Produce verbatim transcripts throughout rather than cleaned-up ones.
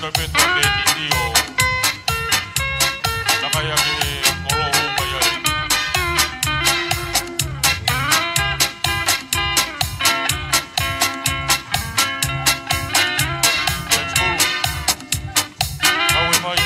Ka pē tō te ni ni o. Takai ake he kolo o mai ai. Let's go. Aue mai.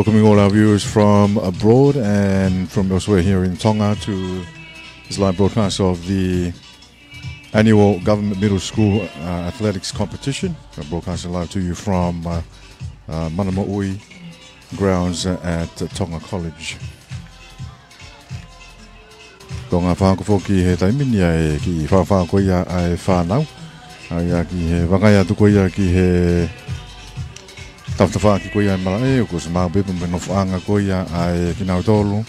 Welcoming all our viewers from abroad and from elsewhere here in Tonga to this live broadcast of the annual Government Middle School, uh, Athletics Competition. We're broadcasting live to you from, uh, uh, Mana Moʻui grounds, uh, at Tonga College. Ko e ngaahi fakahoko foki he taimi ni ʻa e kiʻi fafao ko ia ʻa e fānau. ʻA ia ki he vakai atu ko ia ki he tafatafaʻaki ko ia ʻa e malaʻe, ʻoku ʻosi maʻu pē mo e nofoʻanga ko ia ʻa e kinautolu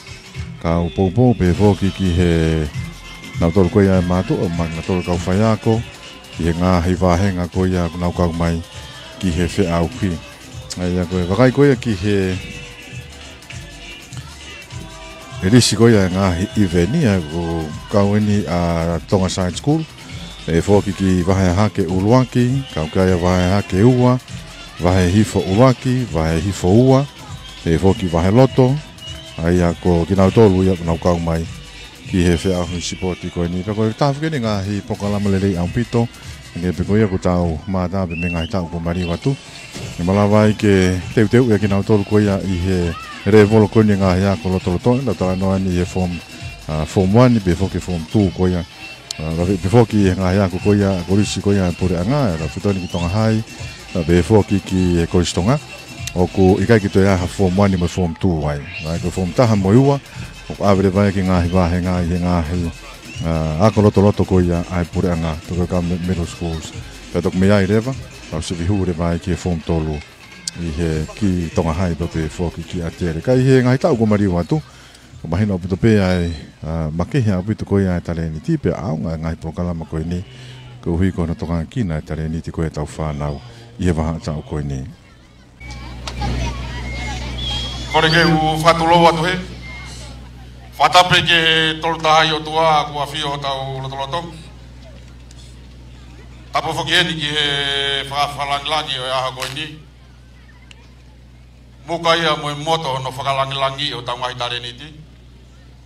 kau poupou pea foki ki he nautolu ko ia ʻa e mātuʻa, mo e nautolu kau faiako, ki he ngaahi vāhenga ko ia ʻoku nau kau mai ki he feʻauhi. ʻA ia ko e vakai ko ia ki he lisi ko ia ʻa e ngaahi ʻiveni ʻoku kau eni ʻa Tonga Side School. Pea foki ki he vahe hahake ʻuluaki, kau ki ai ʻa e vahe hahake ua, vahe hifo ʻuluaki, vahe hifo ua, pea foki vahe loto. ʻA ia ko kinautolu ia ʻoku nau kau mai ki he feʻauhi sipoti ko eni. Pea ko e taha foki eni e ngaahi polokalama lelei ʻaupito, hangē pē ko ia ʻoku tau mātā pē mei he ngaahi taʻu kuo maliu atu, ʻe malava ai ke teuteu ʻa kinautolu ko ia ʻi he lēvolo ko eni e ngaahi ako lotoloto, ʻetau talanoa eni he form, ʻa, form one pea foki form two ko ia. ʻA, pea foki he ngaahi ako ko ia, kolisi ko ia ʻa e puleʻanga, ʻa e Lafitoni ki Tonga High, ʻa, pea foki ki he Kolisi Tonga. ʻOku ʻikai ke toe ʻi ai ha form one mo e form two ai. ʻA ia ko e form taha mo e ua, ʻoku ʻave leva ia ki he ngaahi vāhenga ʻi he ngaahi, ʻa, ako lotoloto ko ia ʻa e puleʻanga, pe ko e government middle schools. Pea toki mei ai leva, ʻoku sivi hū leva ia ki he form tolu ʻi he ki Tonga High pea pea foki ki ʻAtele. Ka ʻi he ngaahi taʻu kuo maliu atu, ʻoku mahino ʻaupito pē ʻa e, ʻa, makehe ʻaupito ko ia ʻa e talēniti pea ʻaonga e ngaahi polokalama ko eni, koeʻuhi ko hono tokangakina e talēniti ko ia ʻetau fānau ʻi he vahaʻa taʻu ko eni. Kole ke u fakatulou atu heni. Fakatapu ki he Tolu Tahaʻi ʻOtua kuo ʻafio ʻi hotau lotolotonga. Tapu foki heni ki he fakafakalāngilangi ʻo e ʻaho ko eni. Muka ia mo e moto hono fakalangilangiʻi hotau ngaahi talēniti.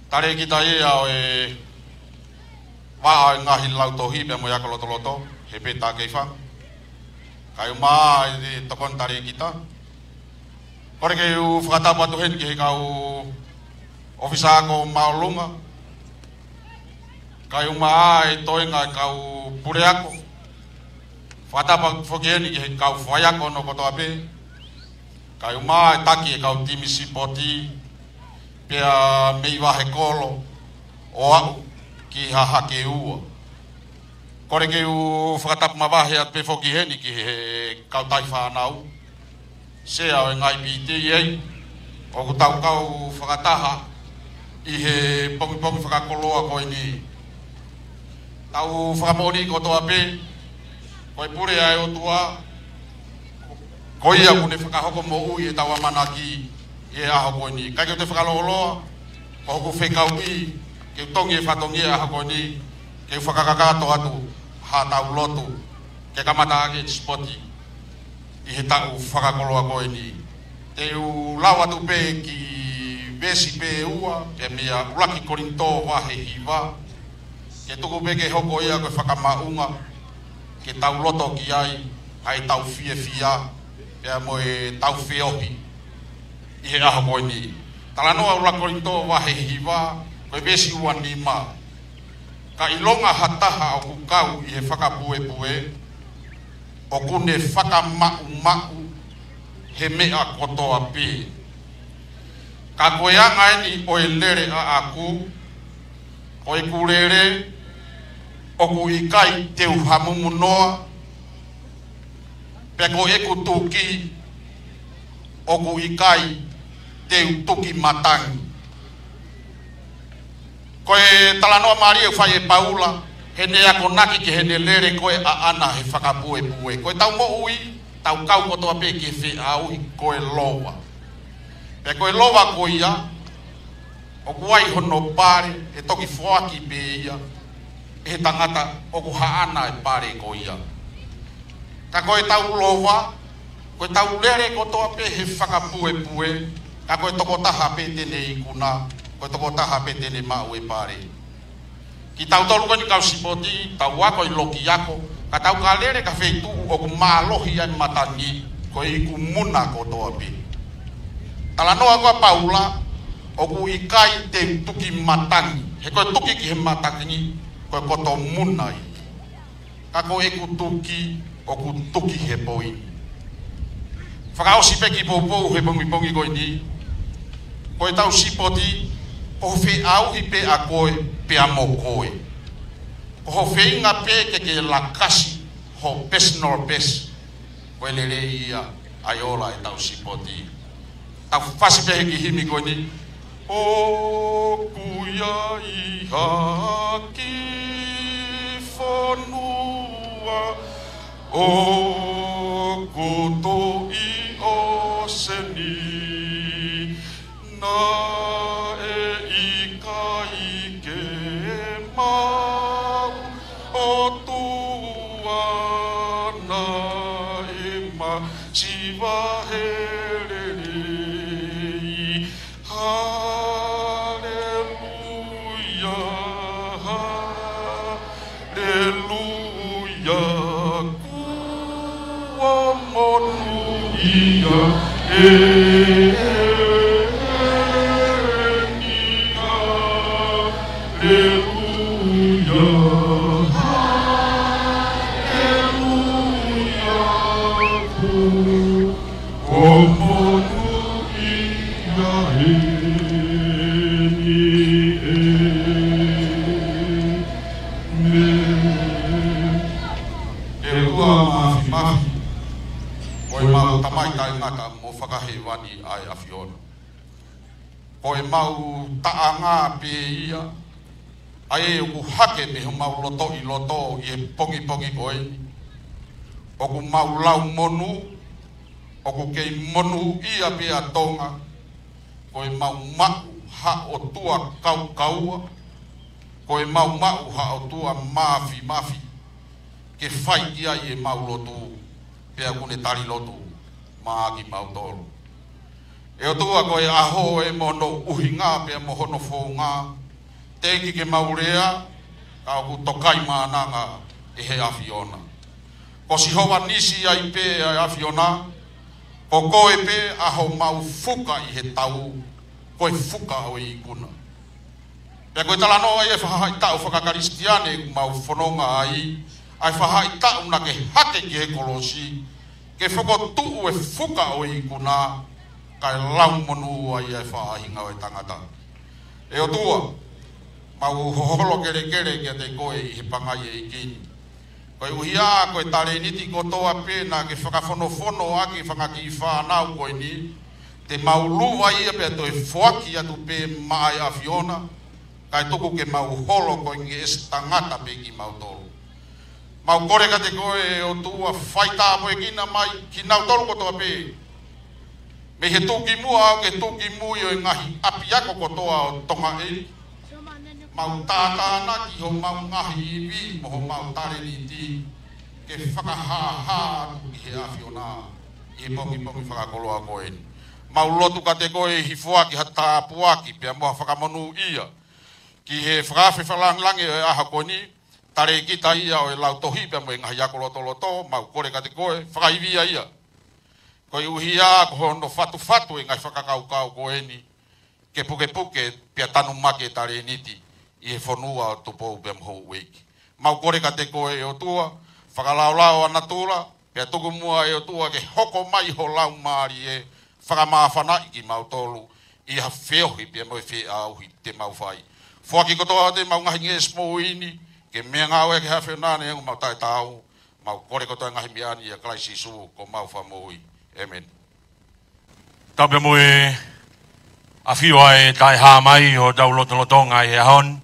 Talēkita ia ʻo e vaʻa ʻo e ngaahi lautohi pea mo e ako lotoloto, he pē tā kei fanga. Kae ʻumaʻā e tokoni talēkita. Kole ke u fakatapu atu heni ki he kau ʻōfisa ako māʻolunga. Kae ʻumaʻā e toenga e kau puleako. Fakatapu foki heni ki he kau faiako hono kotoa pē. Kae ʻumaʻā e taki e kau timi sipoti, pea mei vahe kolo ʻo aʻu ki hahake ua. Kole ke u fakatapu mavahe atu pē foki heni ki he kau tauhi fānau, sea ʻo e ngaahi P T A, ʻoku tau kau fakataha ʻi he pongipongi fakakoloa ko eni. Tau fakamoʻoni kotoa pē, ko e pule ʻa e ʻOtua, ko ia ʻoku ne fakahoko moʻui ʻetau ʻamanaki ʻi he ʻaho ko eni. ʻIkai ke u toe fakalōloa, ko hoku fekauʻi ke u tongi e fatongia ʻaho ko eni, ke u fakakakato atu haʻatau lotu ke kamata ʻaki e sipoti ʻi he taʻu fakakoloa ko eni. Te u lau atu pē kiʻi veesi pē ʻe ua, pea mei he ʻuluaki Kolinitō vahe hiva, ke tuku pē ke hoko ia ko e fakamaʻunga, ke tau loto ki ai, ʻa ʻetau fiefia, pea mo ʻetau feohi ʻi he ʻaho ko eni. Talanoa ʻuluaki Kolinitō vahe hiva, ko e veesi ua nima. Ka ʻilonga ha taha ʻoku kau ʻi he fakapuepue, ʻoku ne fakamaʻumaʻu he meʻa kotoa pē. Ka ko e anga eni ʻo e lele ʻaʻaku, ko ʻeku lele ʻoku ʻikai te u hamumu noa, pea ko ʻeku tuki ʻoku ʻikai te u tuki matangi. Ko e talanoa mālie ʻoku fai ʻe Paula, heʻene akonaki ki heʻene lele ko ē ʻaʻana he fakapuepue. Ko ʻetau moʻui, tau kau kotoa pē ki he feʻauhi ko e lova. Pea ko e lova ko ia, ʻoku ʻi ai hono pale, ʻe toki foaki pē ia ʻe he tangata ʻoku haʻana e pale ko ia. Ka ko ʻetau lova, ko ʻetau lele kotoa pē he fakapuepue, ka ko e tokotaha pē te ne ikuna, ko e tokotaha pē te ne maʻu e pale. Kitautolu ko eni kau sipoti, tau ako ʻi loki ako, ka tau ka lele ki ha feituʻu ʻoku mālohi ai e matangi, ko e iku muna kotoa pē. Talanoa ko ē ʻa Paula, ʻoku ʻikai te u tuki matangi. He ko e tuki ki he matangi, ko e koto muna ia. Ka ko ʻeku tuki, ʻoku tuki he poini. Fakaʻosi pē kiʻi poupou he pongipongi ko eni, ko ʻetau sipoti, ko e feʻauhi pē ʻa koe pea mo koe. Ko hoʻo feinga pē ke ke lakasi ho personal best, ko e lelei ia ʻa e ola ʻetau sipoti. Tau fasi pē he kiʻi himi ko eni. ʻOku ʻi ai ha kiʻi fonua, ʻoku toʻi ʻōseni, naʻe ʻikai ke maʻu ʻOtua, naʻe masiva he lelei. Haleluia, haleluia, kuo monūʻia ʻeni. Haleluia, haleluia, kuo monūʻia ʻeni. ʻĒmeni. ʻE ʻOtua Māfimafi, ko ʻemau Tamai taʻengata mo fakahēvani ʻa e ʻAfiona. Ko ʻemau taʻanga pē ia, ʻa ē ʻoku hake mei homau loto ʻi loto ʻi he pongipongi ko eni. ʻOku mau lau monū, ʻoku kei monūʻia pē ʻa Tonga, ko ʻemau maʻu ha ʻOtua kaukaua, ko ʻemau maʻu ha ʻOtua māfimafi, ke fai ki ai ʻemau lotu, pea ʻoku ne tali lotu maʻa kimautolu. ʻE ʻOtua, ko e ʻaho ē mo hono ʻuhinga pea mo hono founga, teʻeki ke mau lea, ka ʻoku tokaimaʻananga ʻe he ʻAfiona. Ko Sihova Nisi ai pē ʻa e ʻAfiona, ko koe pē ʻa homau fuka ʻi he tau, ko e fuka ʻo e ikuna. Pea ko e talanoa ia ʻa e faʻahitaʻu fakakalisitiane ʻoku mau fononga ai, ʻa e faʻahitaʻu naʻa ke hake ki he kolosi, ke fokotuʻu e fuka ʻo e ikuna, kae lau monū ai ʻa e faʻahinga ʻo e tangata. ʻE ʻOtua, mau hoholo kelekele kiate koe ʻi he pangai ʻeiki ni. Koeʻuhi ko e talēniti kotoa pē naʻa ke fakafonofono ʻaki e fanga kiʻi fānau ko eni, te mau luva ia pea toe foaki atu pē maʻa e ʻAfiona, kae tuku ke mau holo ko e ngeʻesi tangata pē kimautolu. Mau kole kiate koe ʻe ʻOtua, faitāpuekina mai kinautolu kotoa pē, mei he tuʻukimuʻa ʻo aʻu ki he tuʻukimui ʻo e ngaahi ʻapiako kotoa ʻo Tonga ē. Mau tātānaki homau ngaahi ivi mo homau talēniti ke fakahāhā atu ki he ʻAfiona ʻi he pongipongi fakakoloa ko eni. Mau lotu kiate koe ʻi he foaki ha tāpuaki pea mo ha fakamonūʻia ki he fakaafe fakalāngilangi ʻo e ʻaho ko eni, talēkita ia ʻo e lautohi pea mo e ngaahi ako lotoloto, mau kole kiate koe, fakaivia ia. Koeʻuhi ko hono fatufatu e ngaahi fakakaukau ko eni, ke pukepuke pea tanumaki e talēniti ʻi he fonua ʻo Tupou pea mo Houʻeiki. Mau kole kiate koe ʻe ʻOtua, fakalaolao ʻa natula, pea tuku muʻa ʻe ʻOtua ke hoko mai ho Laumālie, fakamāfanaʻi kimautolu ʻi ha feohi pea mo e feʻauhi te mau fai. Foaki kotoa ʻemau ngaahi ngeʻesi moʻui ni ke meʻangāue ki he ʻAfiona, neongo ʻemau taʻetaau, mau kole kotoa e ngaahi meʻa ni ʻia Kalaisi Sīsū ko homau Fakamoʻui. ʻĒmeni. Tapu mo e ʻafio ʻa e Taʻehāmai ʻi hotau lotolotonga ʻi he ʻaho ni.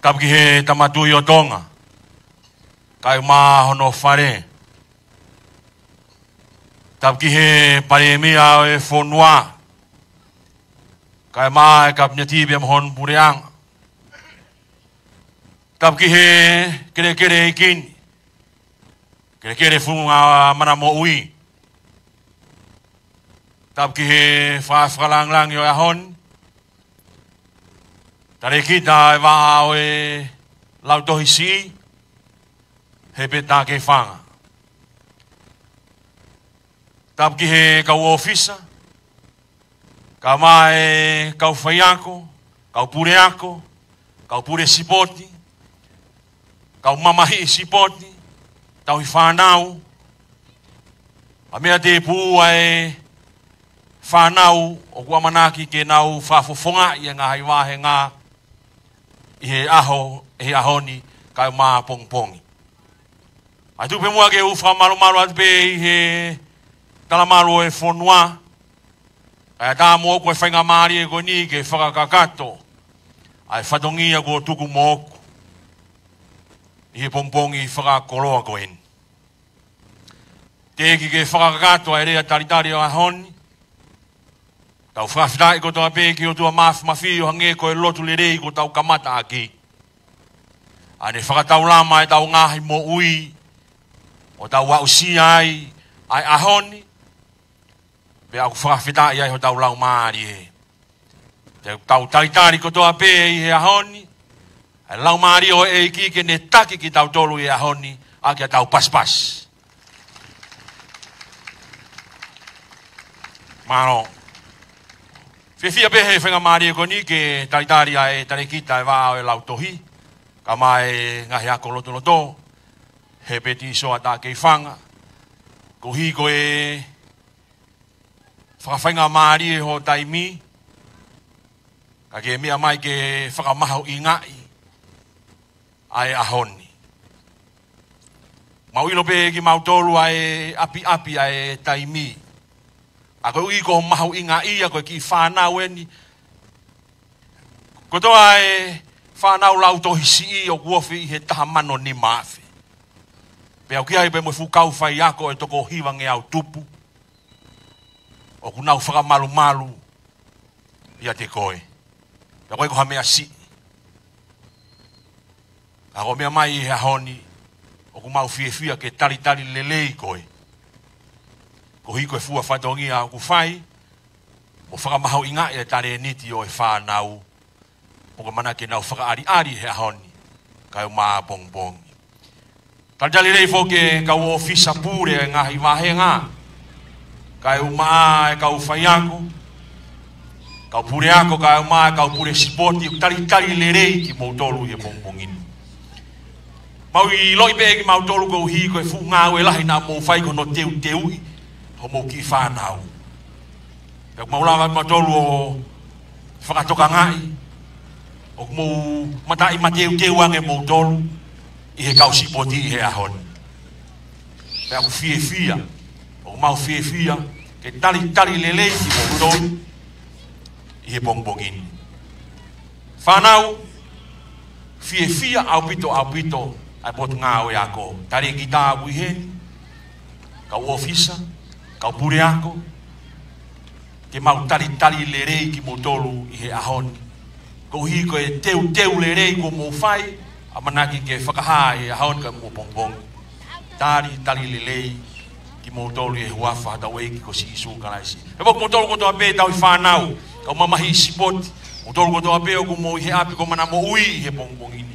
Tapu ki he Tama Tuʻi ʻo Tonga, kae ʻumaʻā hono fale. Tapu ki he Palēmia ʻo e fonua, kae ʻumaʻā e Kapineti pea mo hono puleʻanga. Tapu ki he kelekele ʻeiki ni, kelekele funga mana moʻui. Tapu ki he fa-, fakalāngilangi ʻo e ʻaho ni, talēkita e vaʻa ʻo e lautohi siʻi, Hepeta Kefanga. Tapu ki he kau ʻōfisa, kae ʻumaʻā e kau faiako, kau puleako, kau pule sipoti, kau mamahiʻi sipoti, tauhi fānau, ʻa e meʻa tēpū ʻa e fānau ʻoku ʻamanaki ke nau fakafofongaʻi e ngaahi vāhenga ʻi he ʻaho, ʻi he ʻaho ni kae ʻumaʻā ʻapongipongi. ʻOatu pē muʻa ke u fakamalumalu atu pē ʻi he talamalu ʻo e fonua, kae ʻatā moʻoku e faingamālie ko eni ke fakakakato ʻa e fatongia kuo tuku moʻoku ʻi he pongipongi fakakoloa ko eni. Teʻeki ke fakakakato ʻa e lea talitali ʻo e ʻaho ni. Tau fakafetaʻi kotoa pē ki he ʻOtua Māfimafi ʻo hangē ko e lotu lelei kuo tau kamata ʻaki, ʻa ʻene fakataulama ʻetau ngaahi moʻui ʻo tau aʻusia ai ʻa e ʻaho ni. Pea ʻoku fakafetaʻi ai hotau laumālie. Te tau talitali kotoa pē ʻi he ʻaho ni ʻa e Laumālie ʻo e ʻEiki ke ne taki kitautolu ʻi he ʻaho ni ʻaki ʻetau pasipasi. Mālō. Fiefia pē he faingamālie ko eni ke talitali ʻa e talēkita ʻo e vā ʻo e lautohi, kae ʻumaʻā e ngaahi ako lotoloto, Hepeti Soa Takeifanga, koeʻuhi ko e fakafaingamālie hoʻo taimi, kae ke meʻa mai ke fakamahuʻingaʻi ʻa e ʻaho ni. Mau ʻilo pē kimautolu ʻa e ʻapiʻapi ʻa e taimi. ʻA koeʻuhi ko e mahuʻinga ia ko e kiʻi fānau eni. Kotoa e fānau lautohi siʻi ʻoku ofi ʻi he taha mano nima afe. Pea ʻoku ʻi ai pē mo e fuʻu kau faiako ʻe toko hivangeau tupu ʻoku nau fakamalumalu ʻiate koe. Pea ʻoku ʻikai ko ha meʻa siʻi. Ka ko e meʻa mai ʻi he ʻaho ni, ʻoku mau fiefia ke talitali lelei koe, koeʻuhi ko e fua fatongia ʻoku fai, mo fakamahuʻingaʻi e talēniti ʻo e fānau, ʻoku ʻamanaki ke nau fakaʻaliʻali he ʻaho ni kae ʻumaʻā ʻapongipongi. Talitali lelei foki e kau ʻōfisa pule ʻa e ngaahi vāhenga, kae ʻumaʻā e kau faiako, kau puleako, kae ʻumaʻā e kau pule sipoti. Talitali lelei kimoutolu ʻi he pongipongi ni. Mau ʻiloʻi pē kimautolu koeʻuhi ko e fuʻu ngāue lahi naʻa mou fai ko hono teuteuʻi hoʻomou kiʻi fānau. Pea ʻoku mau lava kimautolu ʻo fakatokangaʻi ʻoku mou mataʻi mateuteu ange moutolu ʻi he kau sipoti ʻi he ʻaho ni. Pea ʻoku fiefia, ʻoku mau fiefia ke talitali lelei kimoutolu ʻi he pongipongi ni. Fānau, fiefia ʻaupito, ʻaupito ʻa e potungāue ako. Talēkita ʻoku ʻi heni, kau ʻōfisa, kau puleako, ke mau talitali lelei kimoutolu ʻi he ʻaho ni. Koeʻuhi ko e teuteu lelei kuo mou fai, ʻamanaki ke fakahā ʻi he ʻaho ni kae ʻumaʻā ʻapongipongi. Talitali lelei kimoutolu ʻi he huafa hotau ʻEiki ko Sīsū Kalaisi. Pea mo kimoutolu kotoa pē tauhi fānau, kau mamahiʻi sipoti, kimoutolu kotoa pē ʻoku mou ʻi he ʻapi ko e mana moʻui ʻi he pongipongi ni.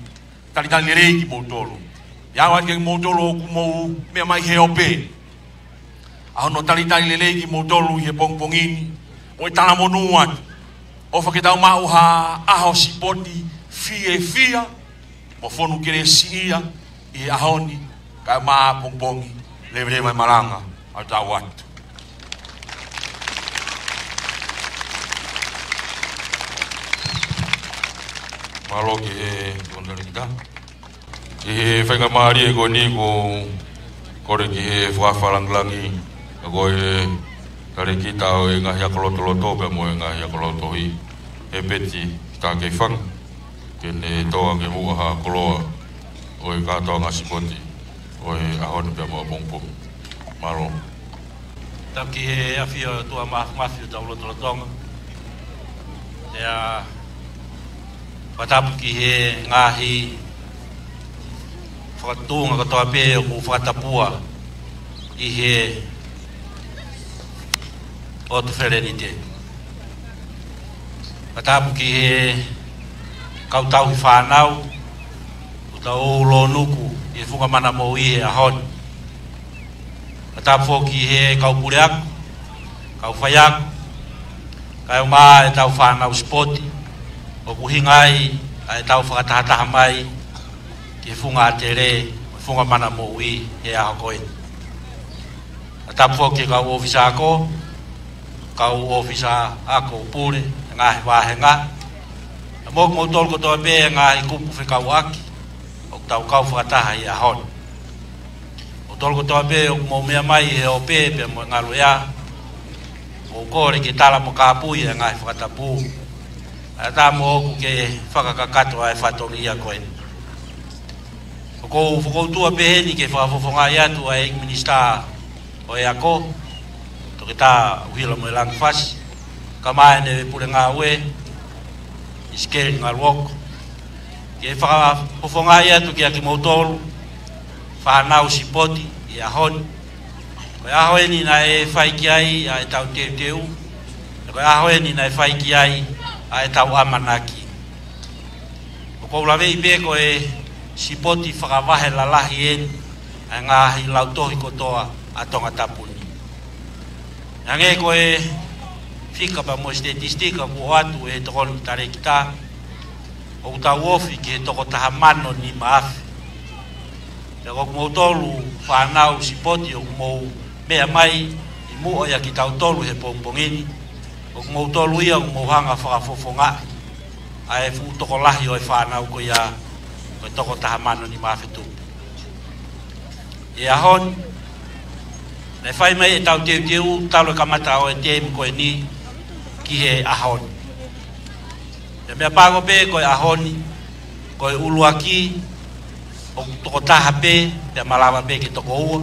Talitali lelei kimoutolu. ʻIo, ʻoatu kiate kimoutolu ʻoku mou meʻa mai he ope, ʻa hono talitali lelei kimoutolu ʻi he pongipongi ni, ʻo e talamonū atu. ʻOfa ke tau maʻu ha ʻaho sipoti fiefia mo fonu kelesiʻia ʻi he ʻaho ni kae ʻumaʻā ʻapongipongi. Leveleva e malanga ʻa e tau atu. Mālō ki he Tuʻi Talēkita. ʻI he faingamālie ko eni ʻoku ou kole ki he fakafalanglangi ʻa ko e talēkita ʻo e ngaahi ako lotoloto pea mo e ngaahi ako lautohi, Hepeti Takeifanga, ke ne tō ange muʻa ha koloa ʻo e kātoanga sipoti ʻo e ʻaho ni pea mo ʻapongipongi. Mālō. Tapu ki he ʻafio ʻa e ʻOtua Māfimafi ʻo hotau lotolotonga. ʻIo, fakatapu ki he ngaahi fakatuʻunga kotoa pē ʻoku fakatapua ʻi he ʻOtu Felenite. Fakatapu ki he kau tauhi fānau, ʻoku tau ʻo lōnuku ʻi he funga mana moʻui he ʻaho ni. Tapu foki he kau puleako, kau faiako, kae ʻumaʻā ʻetau fānau sipoti, ʻoku ʻuhinga ai ʻa ʻetau fakatahataha mai ki he funga atele, funga mana moʻui he ʻaho ko eni. Tapu foki kau ʻōfisa ako, kau ʻōfisa ako pule, ngaahi vāhenga, mo kimoutolu kotoa pē ngaahi kupu fekauʻaki ʻoku tau kau fakataha ʻi he ʻaho ni. Kimoutolu kotoa pē ʻoku mou meʻa mai he ope pea mo e ngaluʻea, ʻoku ou kole ke tala mo kāpui e ngaahi fakatapu, ʻatā mo ʻoku ke fakakakato ʻa e fatongia ko eni. ʻOku ou fokoutua pē heni ke fakafofongaʻi atu ʻa e ʻEiki Minisitā ʻo e Ako, Toketā ʻUhila Moelangi Fasi, kae ʻumaʻā ʻene pule ngāue, ʻIsikeli Ngaluoko, ke fakafofongaʻi atu kiate kimoutolu fānau sipoti ʻi he ʻaho ni. Ko e ʻaho eni naʻe fai ki ai ʻa ʻetau teuteu, ko e ʻaho eni naʻe fai ki ai ʻa ʻetau ʻamanaki. ʻOku ou laveʻi pē ko e sipoti fakavahe lalahi eni ʻa e ngaahi lautohi kotoa ʻa Tongatapu ni. Hangē ko e fika pea mo e statistika kuo ʻoatu ʻe he Tokoni Talēkita, ʻoku tau ofi ki he toko taha mano nima afe. Pea ko kimoutolu fānau sipoti ʻoku mou meʻa mai ʻi muʻa ʻia kitautolu he pongipongi ni, ko kimoutolu ia ʻoku mou hanga fakafofongaʻi ʻa e fuʻu tokolahi ʻo e fānau ko ia, ko e toko taha mano nima afe tupu. ʻI he ʻaho ni, naʻe fai mai ʻetau teuteu talu e kamata ʻo e teemi ko eni ki he ʻaho ni. Pea meʻapango pē ko e ʻaho ni, ko e ʻuluaki, ʻoku toko taha pē, pea malava pē ke toko ua,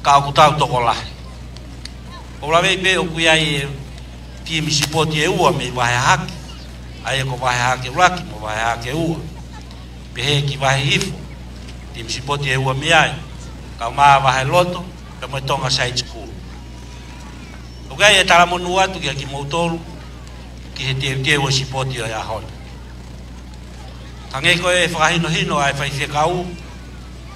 ka ʻoku tau tokolahi. ʻOku ou laveʻi pē ʻoku ʻi ai e timi sipoti ʻe ua mei Vahe Hahake, ʻa ia ko Vahe Hahake ʻuluaki mo Vahe Hahake ua. Pehē ki Vahe Hihifo, timi sipoti ʻe ua mei ai, kae ʻumaʻā Vahe Loto, pea mo e Tonga Side School. ʻOku ʻi ai e talamonū atu kiate kimoutolu ki he teuteu ʻo e sipoti ʻo e ʻaho ni. Hangē ko e fakahinohino ʻa e faifekau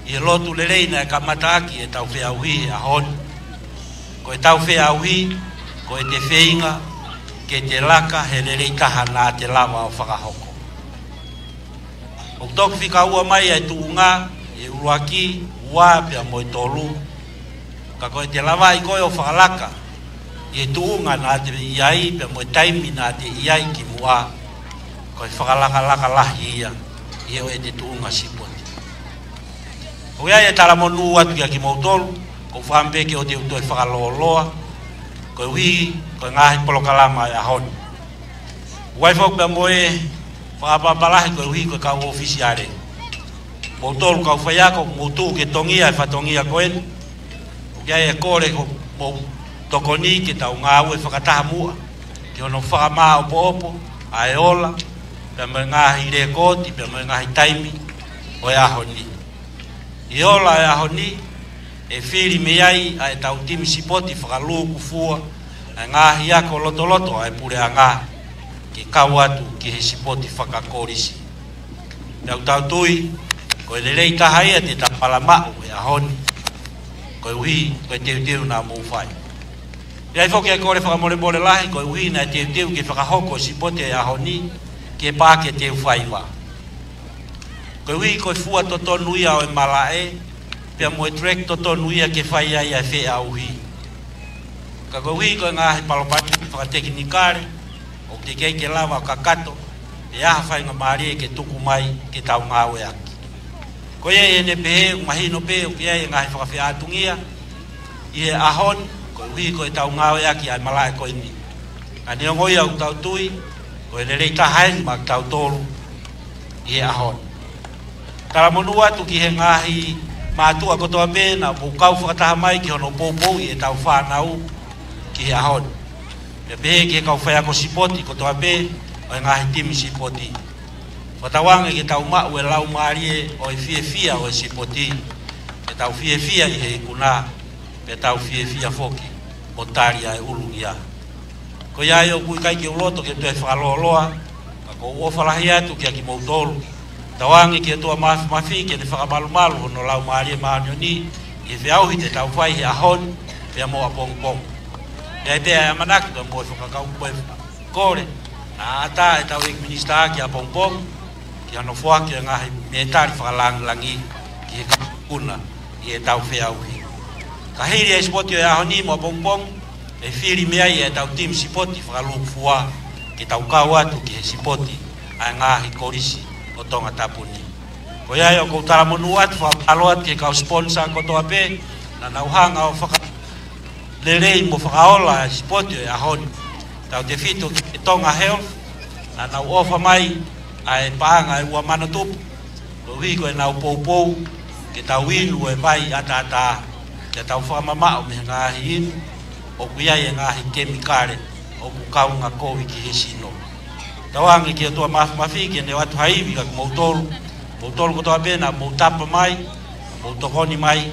ʻi he lotu lelei naʻe kamata ʻaki ʻetau feʻauhi he ʻaho ni. Ko ʻetau feʻauhi, ko ʻete feinga ke te laka he lelei taha naʻa te lava ʻo fakahoko. ʻOku toki fika ua mai ʻa e tuʻunga, ʻi he ʻuluaki, ua pea mo e tolu. Ka ko ʻete lavaʻi ko ē ʻo fakalaka ʻi he tuʻunga naʻa te ʻi ai pea mo e taimi naʻa te ʻi ai kimuʻa, ko e fakalakalaka lahi ia ʻi he ʻo ʻete tuʻunga sipoti. ʻOku ʻi ai e talamonū atu kiate kimoutolu, ʻoku ou fakaʻamu pē ke u toe fakalōloa, koeʻuhi ko e ngaahi polokalama ʻo e ʻaho ni. ʻOku ʻi ai foki pea mo e fakaʻapaʻapa lahi koeʻuhi ko e kau ʻōfisiale. Moutolu kau faiako, mou tuʻu ke tongia e fatongia ko eni. ʻOku ʻi ai e kole ko hoʻomou tokoni ke tau ngāue fakataha muʻa ki hono fakamāʻopoʻopo ʻa e ola, pea mo e ngaahi lēkooti, pea mo e ngaahi taimi ʻo e ʻaho ni. ʻI he ola ʻo e ʻaho ni, ʻe fili mei ai ʻa ʻetau timi sipoti fakalūkufua ʻa e ngaahi ako lotoloto ʻa e puleʻanga ke kau atu ki he sipoti fakakolisi. Pea ʻoku tau tui, ko e lelei taha ia te tau palamaʻu he ʻaho ni, koeʻuhi ko e teuteu naʻa mou fai. ʻI ai foki e kole fakamolemole lahi, koeʻuhi naʻe teuteu ke fakahoko e sipoti e ʻaho ni ki he Paʻake Teufaiva. Koeʻuhi ko e fua totonu ia ʻo e malaʻe, pea mo e track totonu ia ke fai ai ʻa e feʻauhi. Ka koeʻuhi ko e ngaahi palopalema fakatekinikale, ʻoku teʻeki ai ke lava ʻo kakato ʻe ha faingamālie ke tuku mai ke tau ngāueʻaki. Ko ia ʻi heʻene pehē, ʻoku mahino pē ʻoku ʻi ai e ngaahi fakafeʻātungia ʻi he ʻaho ni, koeʻuhi ko ʻetau ngāueʻaki ʻa e malaʻe ko eni. Ka neongo ia ʻoku tau tui, ko e lelei taha eni maʻa kitautolu ʻi he ʻaho ni. Talamonū atu ki he ngaahi mātuʻa kotoa pē naʻa mou kau fakataha mai ki hono poupouʻi ʻetau fānau ki he ʻaho ni. Pea pehē ki he kau faiako sipoti kotoa pē ʻo e ngaahi timi sipoti. Fakatauange ke tau maʻu e laumālie ʻo e fiefia ʻo e sipoti, ke tau fiefia ʻi he ikuna, pea tau fiefia foki ʻo tali ʻa e ʻulungia. Ko ia ai ʻoku ʻikai ke u loto ke toe fakalōloa, ka ʻoku ou ʻofa lahi atu kiate kimoutolu. Tauange ki he ʻOtua Māfimafi ke ne fakamalumalu hono Laumālie Māʻoniʻoni ʻi he feʻauhi te tau fai he ʻaho ni pea mo ʻapongipongi. ʻE ʻi ai pē ʻa e ʻamanaki pea mo e fakakau, mo e fakakole naʻa ʻatā ʻetau ʻEiki Minisitā ki ʻapongipongi ki hono foaki ʻo e ngaahi mētali fakalāngilangi ki he kau ikuna ʻi heʻetau feʻauhi. Ka hili e sipoti ʻo e ʻaho ni mo ʻapongipongi, ʻe fili mei ai ʻetau timi sipoti fakalūkufua ke tau kau atu ki he sipoti ʻa e ngaahi kolisi ʻo Tongatapu ni. Ko ia ai ʻoku ou talamonū atu, fakamālō atu ki he kau sponsor kotoa pē naʻa nau hanga ʻo fakalelei mo fakaola e sipoti ʻo e ʻaho ni. Tautefito ki he Tonga Health, naʻa nau ʻofa mai ʻa e paʻanga ʻe ua mano tupu, koeʻuhi ko ʻenau poupou ke tau inu e vai ʻataʻatā, ke tau fakamamaʻo mei he ngaahi inu ʻoku ʻi ai e ngaahi kemikale ʻoku kaunga kovi ki he sino. Tauange ki he ʻOtua Mafimafi ke ne ʻoatu ha ivi kiate kimoutolu, moutolu kotoa pē naʻa mou tapa mai, mou tokoni mai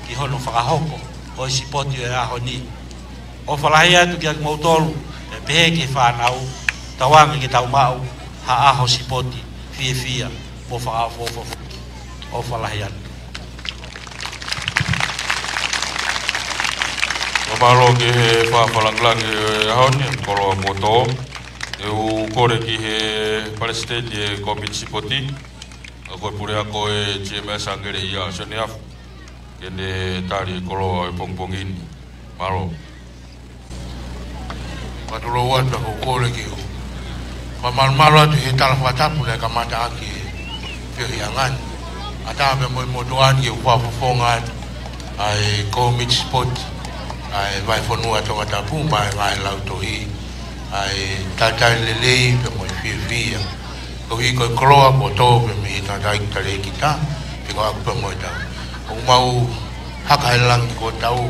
ki hono fakahoko ʻo e sipoti ʻo e ʻaho ni. ʻOfa lahi atu kiate kimoutolu, pea pehē ki he fānau, tauange ke tau maʻu ha ʻaho sipoti fiefia mo fakaʻofoʻofa foki. ʻOfa lahi atu. Fakamālō ki he fakalāngilangi ʻo e ʻaho ni, koloa kuo tō. ʻE u kole ki he Palesiteni ʻo e Kōmiti Sipoti, ʻa ia ko e puleako ʻo e G M S, Angele ʻIa Sione Afu, ke ne tali e koloa ʻo e pongipongi ni. Mālō. Mālō atu, ʻoku ou kole ke u fakamalumalu atu he tala fakatapu naʻe kamata ʻaki e feohiʻanga ni. ʻAtā pea mo e motuʻa ni ke u fakafofonga atu ʻa e Kōmiti Sipoti ʻa e Vahefonua Tongatapu, maʻa e ngaahi lautohi, ʻa e talitali lelei pea mo e fiefia. Koeʻuhi ko e koloa kuo tō pē mei he tangataʻeiki talēkita, pea ko ʻaku pea mo e tau. ʻOku mau haka he langi kuo tau,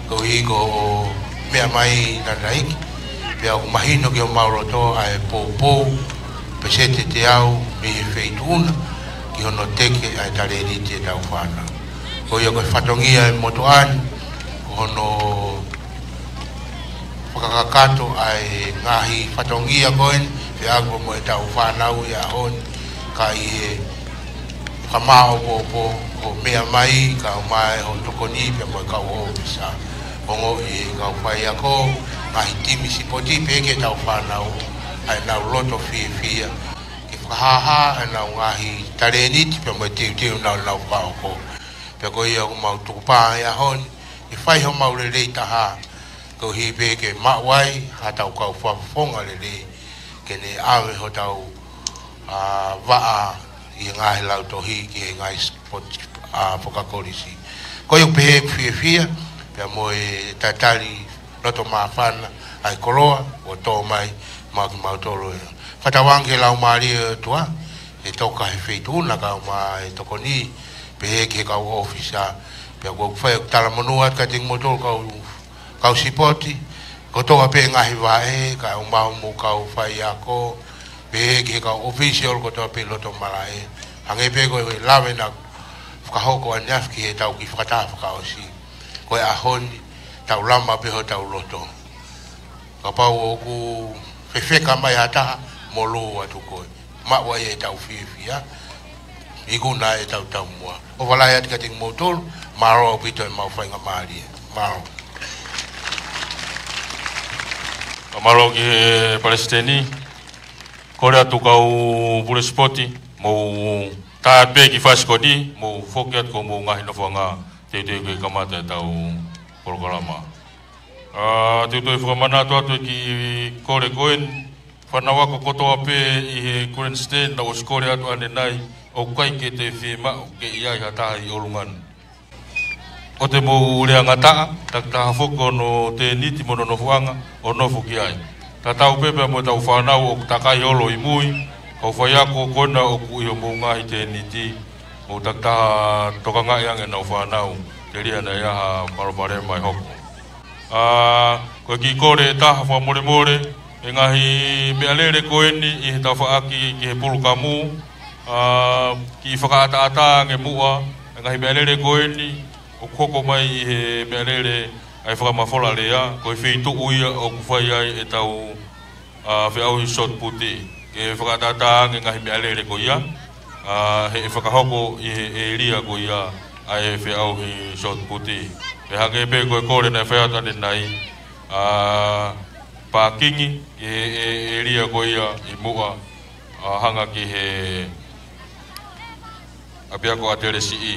koeʻuhi ko e meʻa mai tangataʻeiki, pea ʻoku mahino ki homau loto ʻa e poupou, peseti ʻe teau mei he feituʻu na, ki hono teke ʻa e talēniti ʻetau fānau. Ko ia ko e fatongia ʻo e motuʻa ni, ko hono fakakakato ʻa e ngaahi fatongia ko eni, pea ʻoku mo ʻetau fānau ʻi he ʻaho ni, ka ʻi he fakamāʻopoʻopo, ʻo meʻa mai, kae ʻumaʻā hoʻo tokoni pea mo e kau ʻōfisa. Ongoʻi ʻe he kau faiako, ngaahi timi sipoti pea ki heʻetau fānau, ʻa ʻenau loto fiefia, ke fakahāhā ʻenau ngaahi talēniti pea mo e teuteu naʻa nau fakahoko. Pea ko ia ʻoku mau tukupā he ʻaho ni, ke fai homau lelei taha, koeʻuhi pē ke maʻu ai haʻatau kau fakafofonga lelei, ke ne ʻave hotau, ā, vaʻa ʻi he ngaahi lautohi ki he ngaahi sipoti, ā, fakakolisi. Ko ia ʻoku pehē ʻeku fiefia, pea mo e talitali loto māfana, ʻa e koloa kuo tō mai maʻa kimautolu ē. Fakatauange ki he Laumālie ʻo e ʻOtua, ʻe toka he feituʻu na kae ʻumaʻā e tokoni, pehē ki he kau ʻōfisa, pea ʻoku ou fai ʻeku talamonū atu kiate kimoutolu kau, kau sipoti, kotoa pē ngaahi vaʻe, kae ʻumaʻā hoʻomou kau faiako, pehē ki he kau ʻōfisiolo kotoa pē loto malaʻe. Hangē pē ko e lave naʻe fakahoko ʻaneafi ki heʻetau kiʻi fakataha fakaʻosi. Ko e ʻaho ni, tau lama pē hotau loto. Kapau ʻoku fefeka mai ha taha, molū atu koe. Maʻu ai ʻetau fiefia, ikuna ʻetau taumuʻa. ʻOfa lahi atu kiate kimoutolu, mālō ʻaupito ʻemau faingamālie. Mālō. Mālō ki he Palesiteni. Kole atu kau pule sipoti, mou tā pē ki fasikoni, mou foki atu ki hoʻomou ngaahi nofoʻanga, teuteu ke kamata ʻetau polokalama. Ā, te u toe fakamanatu atu e kiʻi kole ko eni, fānau ako kotoa pē ʻi he grandstand naʻe ʻosi kole atu ʻanenai, ʻoku ʻikai ke te fiemaʻu ke ʻi ai ha taha ʻi ʻolunga ni. ʻOua te mou lea ngataʻa, takitaha foki hono tēniti mo hono nofoʻanga, ʻo nofo ki ai. Tatau pē pea mo ʻetau fānau ʻoku takai holo ʻi mui, kau faiako ko ena ʻoku ʻi homou ngaahi tēniti, mou takitaha tokangaʻi ange ʻenau fānau, telia naʻe ʻi ai ha palopalema ʻe hoko. Ā, ko e kiʻi kole ʻe taha fakamolemole, e ngaahi meʻalele ko eni ʻi he tafaʻaki ki he pulukamu, ā, kiʻi fakaʻataʻatā ange muʻa, e ngaahi meʻalele ko eni, ʻoku hoko mai ʻi he meʻalele ʻa e fakamafola lea, ko e feituʻu ia ʻoku fai ai ʻetau, ā, feʻauhi shot put, ke fakaʻataʻatā ange ngaahi meʻalele ko ia, ā, heʻe fakahoko ʻi he ʻēlia ko ia, ʻa e feʻauhi shot put. Pea hangē pē ko e kole naʻe fai atu ʻanenai, ʻa e pākingi ʻi he, ʻe, ʻēlia ko ia ʻi muʻa, ʻa, hanga ki he ʻapiako ʻa Telesiʻi.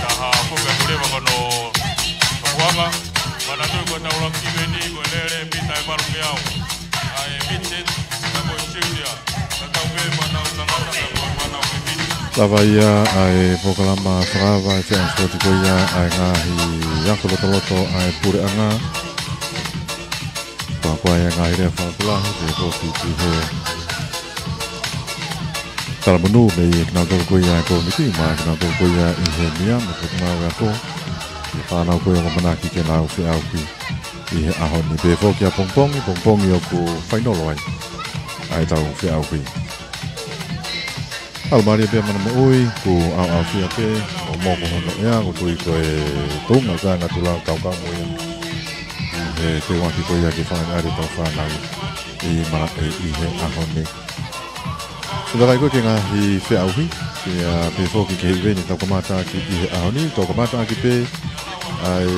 Ka ha foka kuleva kono kapuanga, manatu ko e tau laki veni, ko e lele, mita ʻe valungeau. ʻA e midget, ka ko e junior, ka tau pē fānau tangata, ka ko e fānau pē midget. Lava ia ʻa e polokalama fakaava ʻa e feʻauhi sipoti ko ia ʻa e ngaahi ako lotoloto ʻa e puleʻanga. Pea ko e ngaahi lea fakakoloa, pea ko e foki ki he talamonū mei he kinautolu ko ia ʻa e kōmiti, mo e kinautolu ko ia ʻi he meʻa, mo e ngāue ako, ʻa e fānau ko ia ʻoku ʻamanaki ke nau feʻauhi ʻi he ʻaho ni. Pea foki ʻa pongipongi, pongipongi ʻoku fainolo ai ʻa e tau feʻauhi. ʻAlu mālie pē ʻa e mana moʻui, kuo ʻaoʻaofia pē ʻo moko hono ʻea, ko e tui ko e tuʻunga ko ia ʻa e ngaahi tula kaukau mo ia. ʻI he teuaki ko ia ke fakaʻaliʻali ʻetau fānau ʻi Malaʻe ʻi he ʻaho ni. Ko e takai ko ē ki he ngaahi feʻauhi, pea pehē foki ki he ʻiveni tau kamata ʻaki ʻi he ʻaho ni, tau kamata ʻaki pē ʻa e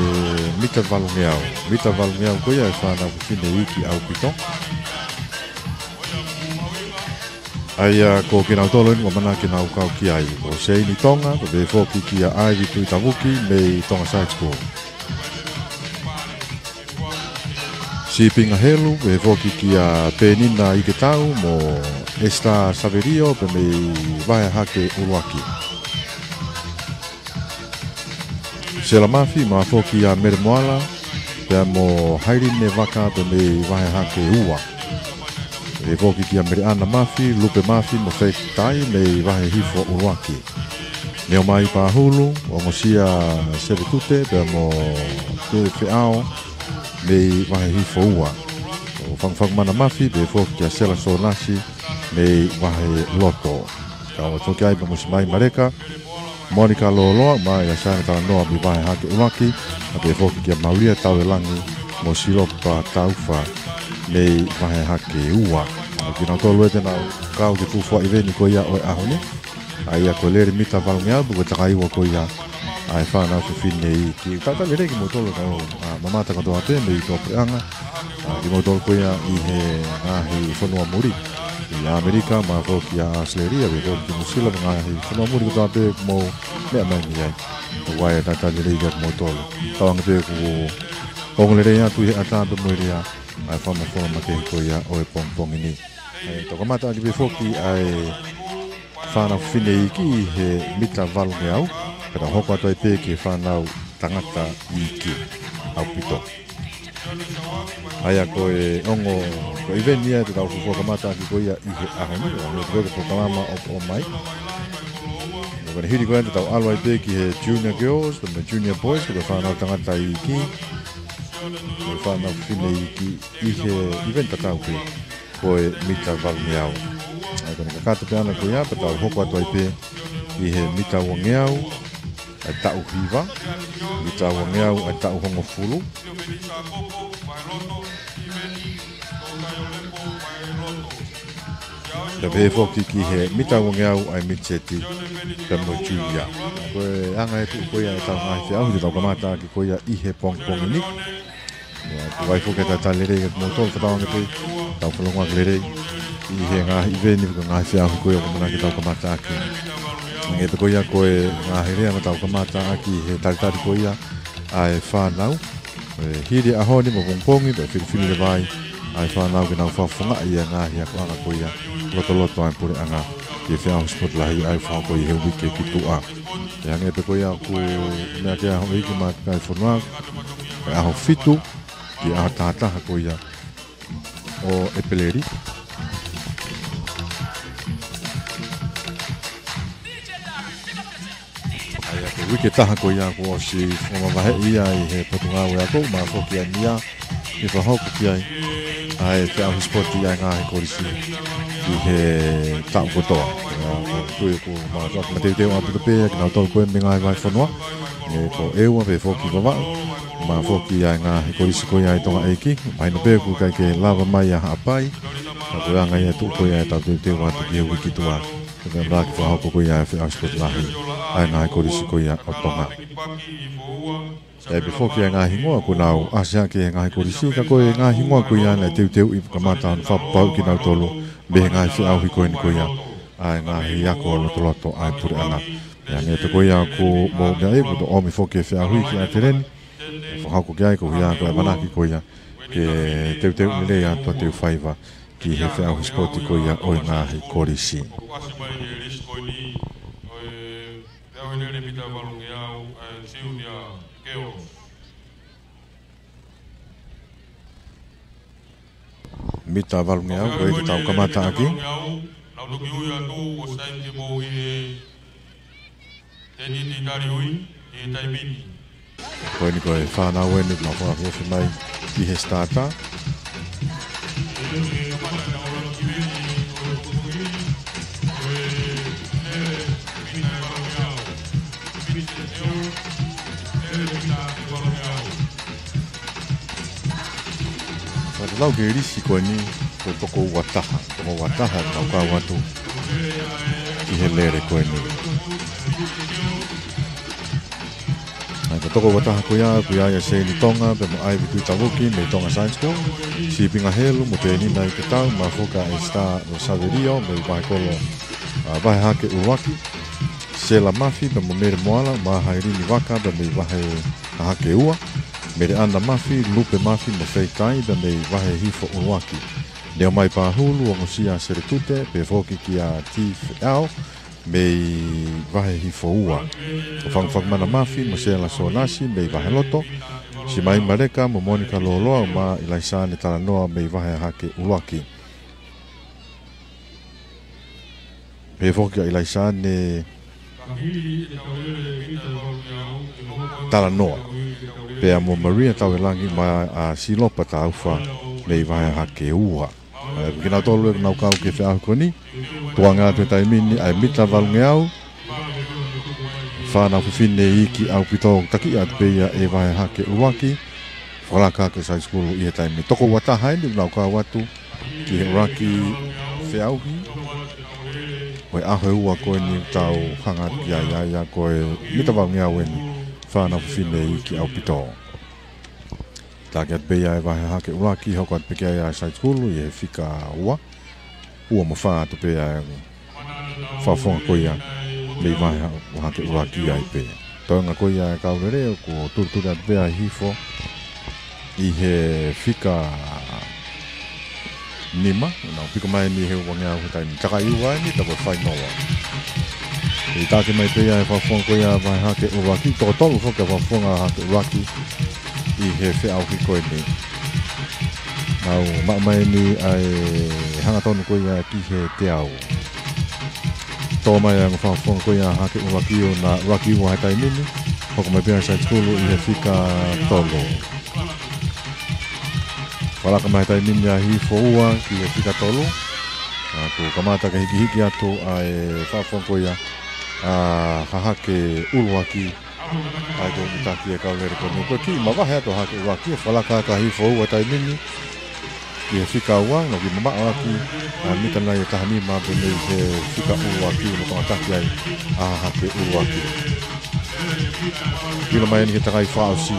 mita valungeau. Mita valungeau ko ia ʻa e fānau fefine iiki ʻaupito. ʻA ia ko kinautolu eni ʻoku ʻamanaki ke nau kau ki ai, ko Seini Tonga, pea pehē foki kia ʻAivi Tuʻitavuki mei Tonga Side School. Sipinga Helu, pehē foki kia Penina Iketau mo Esther Saverio pea mei Vahe Hake ʻUluaki. Sela Mafi, mo foki ʻa Mele Moala, pea mo Hailine Vaka pea mei Vahe Hake Ua. Pehē foki kia Meleʻana Mafi, Lupe Mafi mo Faith Tai mei Vahe Hifo ʻUluaki. Neomai Pahulu, ongosia Sevetute pea mo Te Feao mei Vahe Hifo Ua. Ko Fangufangu Mana Mafi, pehē foki kia Sela Sonasi mei Vahe Loto. Kau atu ki ai pea mo Simai Maleka, Monica Loloa, mo ia Sana Talanoa mei Vahe Hake ʻUluaki, pea pehē foki kia Maulia Tauelangi mo Silopa Taufa mei Vahe Hake Ua. ʻA kinautolu ē te nau kau ki he fuofua ʻiveni ko ia ʻo e ʻaho ni. ʻA ia ko e lele mita valungeau, pea ko e takai ua ko ia ʻa e fānau fefine iiki. Talitali lelei kimoutolu kau, ʻa, mamata kotoa pē mei tuʻapuleʻanga. ʻA, kimoutolu ko ia ʻi he ngaahi fonua muli, ʻi ʻAmelika, mo foki ʻa ʻAositelēlia, pea foki Nuʻusila, mo e ngaahi fonua muli kotoa pē ʻoku mou meʻa mai mei ai. Ko ia talitali lelei kia kimoutolu. Tauange pē kuo ongo lelei atu ʻi he ʻatā pea mo e lea ʻa e fakamafola makehe ko ia ʻo e pongipongi ni. ʻE, tau kamata ʻaki pē foki ʻa e fānau fefine iiki ʻi he mita valungeau, pea tau hoko atu ai pē ki he fānau tangata iiki ʻaupito. ʻA ia ko e ongo, ko e ʻiveni ia te tau fuofua kamata ʻaki ko ia ʻi he ʻaho ni, ʻo hangē ko e polokalama ʻoku ʻomai. Ko ʻene hili ko ia te tau ʻalu ai pē ki he junior girls, pea mo e junior boys, ko e fānau tangata iiki, ko e fānau fefine iiki, ʻi he ʻiveni tatau pē ko e mita valungeau. ʻA ia ko ʻene kakato pē ʻana ko ia, pea tau hoko atu ai pē ʻi he mita uangeau ʻa e taʻu hiva, mita uangeau ʻa e taʻu hongofulu. Pea pehē foki ki he mita uangeau ʻa e mitiseti pea mo e junia. Ko e anga ē tuʻu ko ia ʻetau ngaahi feʻauhi te tau kamata ʻaki ko ia ʻi he pongipongi ni. ʻIo, ʻoku ʻi ai foki ʻa e talitali lelei kiate kimoutolu, fakatauange pē, tau fakalongoaki lelei ʻi he ngaahi ʻiveni, ko e ngaahi feʻauhi ko ia ʻoku ʻamanaki ke tau kamata ʻaki. Hangē pē ko ia ko e ngaahi lea naʻa tau kamata ʻaki he talitali ko ia ʻa e fānau. ʻE, hili ʻaho ni mo pongipongi, pea filifili leva ai ʻa e fānau ke nau fakafofongaʻi ʻa e ngaahi akoʻanga ko ia lotoloto ʻa e puleʻanga ki he feʻauhi sipoti lahi ʻa ia ʻe fakahoko ʻi he uike ki tuʻa. ʻE, hangē pē ko ia ʻoku meʻa ki ai ʻa houʻeiki mo e kakai e fonua, ʻe ʻaho fitu ki he ʻaho taha taha ko ia ʻo ʻEpeleli. ʻA ia ko e uike taha ko ia kuo ʻosi fakamavaheʻi ia ʻe he Potungāue Ako, mo foki ʻa e meʻa ʻe fakahoko ki ai ʻa e feʻauhi sipoti ʻa e ngaahi kolisi ʻi he taʻu kotoa. ʻA ia ko e tui ʻoku mātuʻaki mateuteu ʻaupito pē kinautolu ko ē mei he ngaahi vahefonua, ʻe ko ʻEua pea foki Vavaʻu, mo foki ʻa e ngaahi kolisi ko ia ʻi Tonga ʻEiki. Mahino pē ʻoku ʻikai ke lava mai ʻa Haʻapai, ka ko e anga ia ʻetau tuʻu ko ia ʻetau teuteu atu ki he uike ki tuʻa. Pea naʻe fakahoko ko ia e feʻauhi sipoti lahi ʻa e ngaahi kolisi ko ia ʻo Tonga. ʻE pehē foki ʻa e ngaahi hingoa kuo nau ʻasi hake he ngaahi kolisi, ka ko e ngaahi hingoa ko ia naʻe teuteuʻi kamata hono fakapapauʻi kinautolu mei he ngaahi feʻauhi ko eni ko ia ʻa e ngaahi ako lotoloto ʻa e puleʻanga. Pea hangē pē ko ia kuo mou meaʻi, kuo toki ʻomi foki e feʻauhi ki ʻAteleni. Fakahoko ki ai, ko ia ko e ʻamanaki ko ia ke teuteu lelei atu ʻa Teufaiva ki he feʻauhi sipoti ko ia ʻo e ngaahi kolisi. ʻAsi mai e lisi ko eni ʻo e feʻauhi lele mita valungeau, ʻa e Junior Girls. Mita valungeau, ko ia te tau kamata ʻaki. Nau toki ui atu, ʻosi taimi ke mou ʻi he tēniti tali ui ʻi he taimi ni. Ko eni ko e fānau eni, nau fakafoki mai ki he starter. Fakatatau ki he lisi ko eni, ko e toko ua taha, toko ua taha, nau kau atu ki he lele ko eni. ʻA ia ko e toko ua taha ko ia, ko ia ʻa Seini Tonga, pea mo ʻAivi Tuʻitavuki, mei Tonga Science School, Sipinga Helu, mo Penina Iketau, mo Foka Esita Savelio, mei Vahekolo, ʻa, Vahe Hahake ʻUluaki, Sela Mafi, pea mo Mele Moala, mo Hailini Vaka, pea mei Vahe Hahake Ua, Mele ʻAna Mafi, Lupe Mafi, mo Feitai, pea mei Vahe Hihifo ʻUluaki. Neomai Pahulu, Ongosia Seletute, pehē foki kia Tifi Ao, mei Vahe Hihifo Ua. Ko Fangufangu Mana Mafi, mo Sela Sonasi, mei Vahe Loto, Simai Maleka, mo Monika Loloa, mo ʻIlaisane Talanoa, mei Vahe Hahake ʻUluaki. Pehē foki kia ʻIlaisane Talanoa, pea mo Maria Tauelangi mo ʻa Silopa Taufa mei Vahe Hahake Ua. ʻA ia ko kinautolu ʻoku nau kau ki he feʻauhi ko eni. Tukuange atu he taimi ni ʻa e mita valungeau. Fānau fefine iiki ʻaupito takiʻa atu pē ia ʻe Vahe Hahake ʻUluaki. Fakalaka ʻaki ʻa e saisikulu ʻi he taimi ni. Toko ua taha eni ʻoku nau kau atu ki he ʻuluaki feʻauhi ʻo e ʻaho ʻe ua ko eni ʻoku tau hanga atu ki ai, ʻa ia ko e mita valungeau eni, fānau fefine iiki ʻaupito. Taki atu pē ia ʻe Vahe Hahake ʻUluaki, hoko atu pē ki ai ʻa e saisikulu ʻi he fika ua, ua mo fā atu pē ʻa e fakafofonga ko ia mei Vahe Hahake ʻUluaki ai pē. Toenga ko ia e kau lele, kuo tulituli atu pē ʻa Hihifo ʻi he fika nima, nau piko mai eni he uangeau he taimi ni. Takai ua eni, ta ko e fainolo. ʻE taki mai pē ia e fakafofonga ko ia Vahe Hahake ʻUluaki, toko tolu foki ʻa e fakafofonga Hahake ʻUluaki ʻi he feʻauhi ko eni. Nau maʻu mai eni ʻa e hangatonu ko ia ki he teau. Tō mai ʻa e ongo fakafofonga ko ia Hahake ʻUluaki ʻo na ʻuluaki ua he taimi ni. Hoko mai pē ʻa e saisikulu ʻi he fika tolu. Fakalaka mai he taimi ni ʻa Hihifo Ua ki he fika tolu. ʻA, kuo kamata ke hikihiki atu ʻa e fakafofonga ko ia ʻa Hahake ʻUluaki. ʻA ia ko e mitaki e kau lele ko eni. Ko e kiʻi mavahe atu ʻa Hahake ʻUluaki, fakalaka ʻa Hihifo Ua he taimi ni ki he fika ua, nau kiʻi mamaʻo ʻaki ʻa e mita nai ʻe taha nima pē mei he fika ʻuluaki, mo toʻataki ai ʻa Hahake ʻUluaki. Vilo mai eni ki he takai fakaʻosi.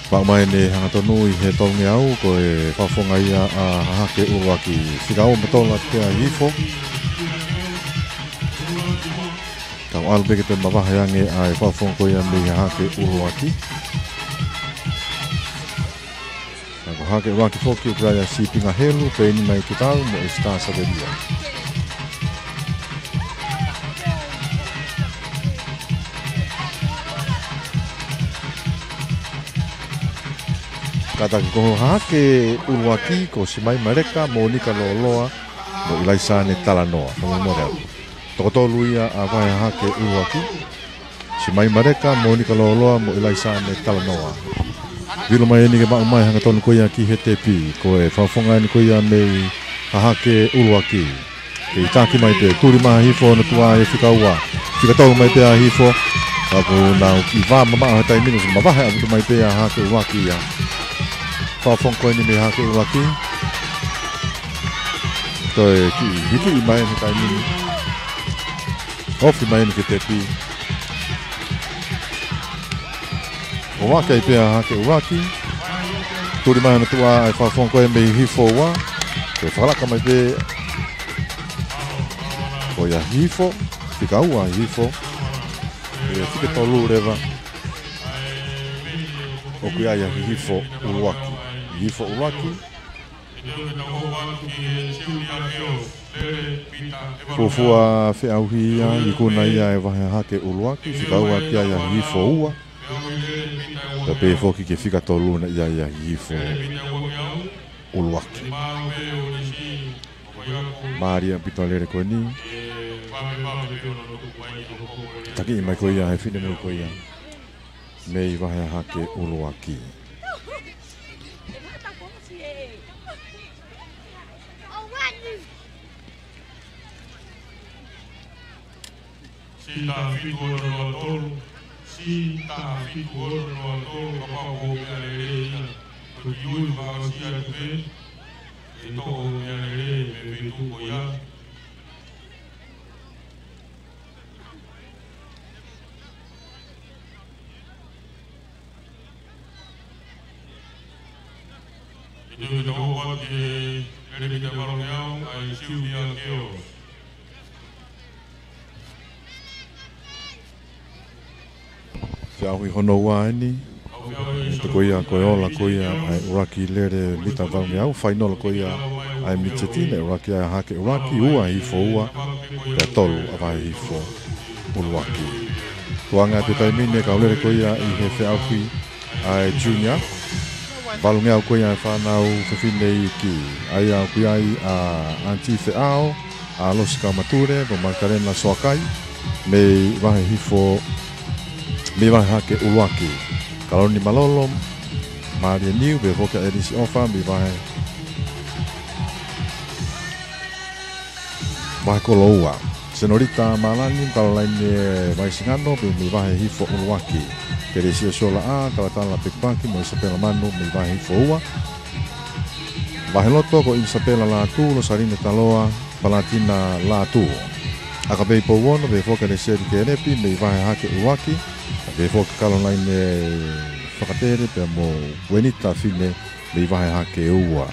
Maʻu mai eni hangatonu ʻi he tolungeau, ko e fakafofonga ia ʻa Hahake ʻUluaki. Fika ua mo tolu atu pē ʻa Hihifo. Tau ʻalu pē ke toe mavahe ange ʻa e fakafofonga ko ia mei Hahake ʻUluaki. Ka ko Hahake ʻUluaki foki ʻoku ʻi ai ʻa Sipinga Helu, Penina Iketau mo Esita Savelio. Kātaki ko Hahake ʻUluaki ko Simai Maleka, Monika Loloa, mo ʻIlaisane Talanoa. Fakamolemole atu. Toko tolu ia ʻa Vahe Hahake ʻUluaki. Simai Maleka, Monika Loloa, mo ʻIlaisane Talanoa. Vilo mai eni ke maʻu mai hangatonu ko ia ki he tepi, ko e fakafofonga eni ko ia mei Hahake ʻUluaki. Kei taki mai pē, tuli mai ʻa Hihifo ʻo na tuʻu ʻi he fika ua. Fika tolu mai pē ʻa Hihifo. Ka kuo nau kiʻi vā mamaʻo he taimi ni, mavahe ʻaupito mai pē ʻa Hahake ʻUluaki ia. Fakafofonga ko eni mei Hahake ʻUluaki. Toe kiʻi, kiʻi mai he taimi ni. Ofi mai eni ki he tepi. ʻO ʻave ai pē ʻa Hake ʻUluaki. Tuli mai hono tuʻa ʻa e fakafofonga ko ē mei Hihifo ua. Toe fakalaka mai pē ko ia Hihifo. Fika ua Hihifo. ʻE fika tolu leva. ʻOku ʻi ai ʻa Hihifo ʻUluaki. Hihifo ʻUluaki. Fuofua feʻauhi ia, ikuna ia ʻe Vahe Hake ʻUluaki, fika ua ki ai ʻa Hihifo ua. Pea pehē foki ki he fika tolu naʻe ʻi ai ʻa Hihifo ʻUluaki. Mālie ʻaupito ʻa e lele ko eni. Takiʻi mai ko ia ʻe he finemui ko ia mei Vahe Hake ʻUluaki. Sita fitu ono noa tolu, sita fitu ono noa tolu, kapau ʻoku ke lelei ia. Ko e kiʻi ui fakaʻosi atu pē, ʻe toʻo ke lelei mei he feituʻu ko ia. Ke tau ʻoatu ki he lele mita valungeau ʻa e Junior Girls. Feʻauhi hono ua eni. Ko ia ko e ola ko ia ʻa e ʻuluaki lele mita valungeau, fainolo ko ia ʻa e mita tini, ʻuluaki ʻa Hake ʻUluaki, ua Hihifo ua, pea tolu ʻa Vahe Hihifo ʻUluaki. Tuʻunga atu he taimi ni e kau lele ko ia ʻi he feʻauhi ʻa e Junior. Valungeau ko ia ʻa e fānau fefine iiki. ʻA ia ʻoku ʻi ai ʻa Aunty Feʻao, ʻa Losi Kaumatule, mo Makalena Soakai, mei Vahe Hihifo, mei Vahe Hake ʻUluaki. Kaloni Malolo, Mālie Niu, pea foki ʻa ʻElisi ʻOfa, mei Vahe Vahe Kolo ua. Senolita Malani, Kalolaine Vaisingano, mei, mei Vahe Hihifo ʻUluaki. Kelesia Siolaʻā, Kalatala Pekipaki, mo ʻIsapela Manu, mei Vahe Hihifo ua. Vahe Loto, ko ʻIsapela Lātū, Losaline Taloa, Palatina Lātū. ʻAkapei Pouono, pea foki ʻa Leseli Kelepi, mei Vahe Hake ʻUluaki. Pea foki Kalolaine Fakatele, pea mo Uenita Fine, mei Vahe Hake ua.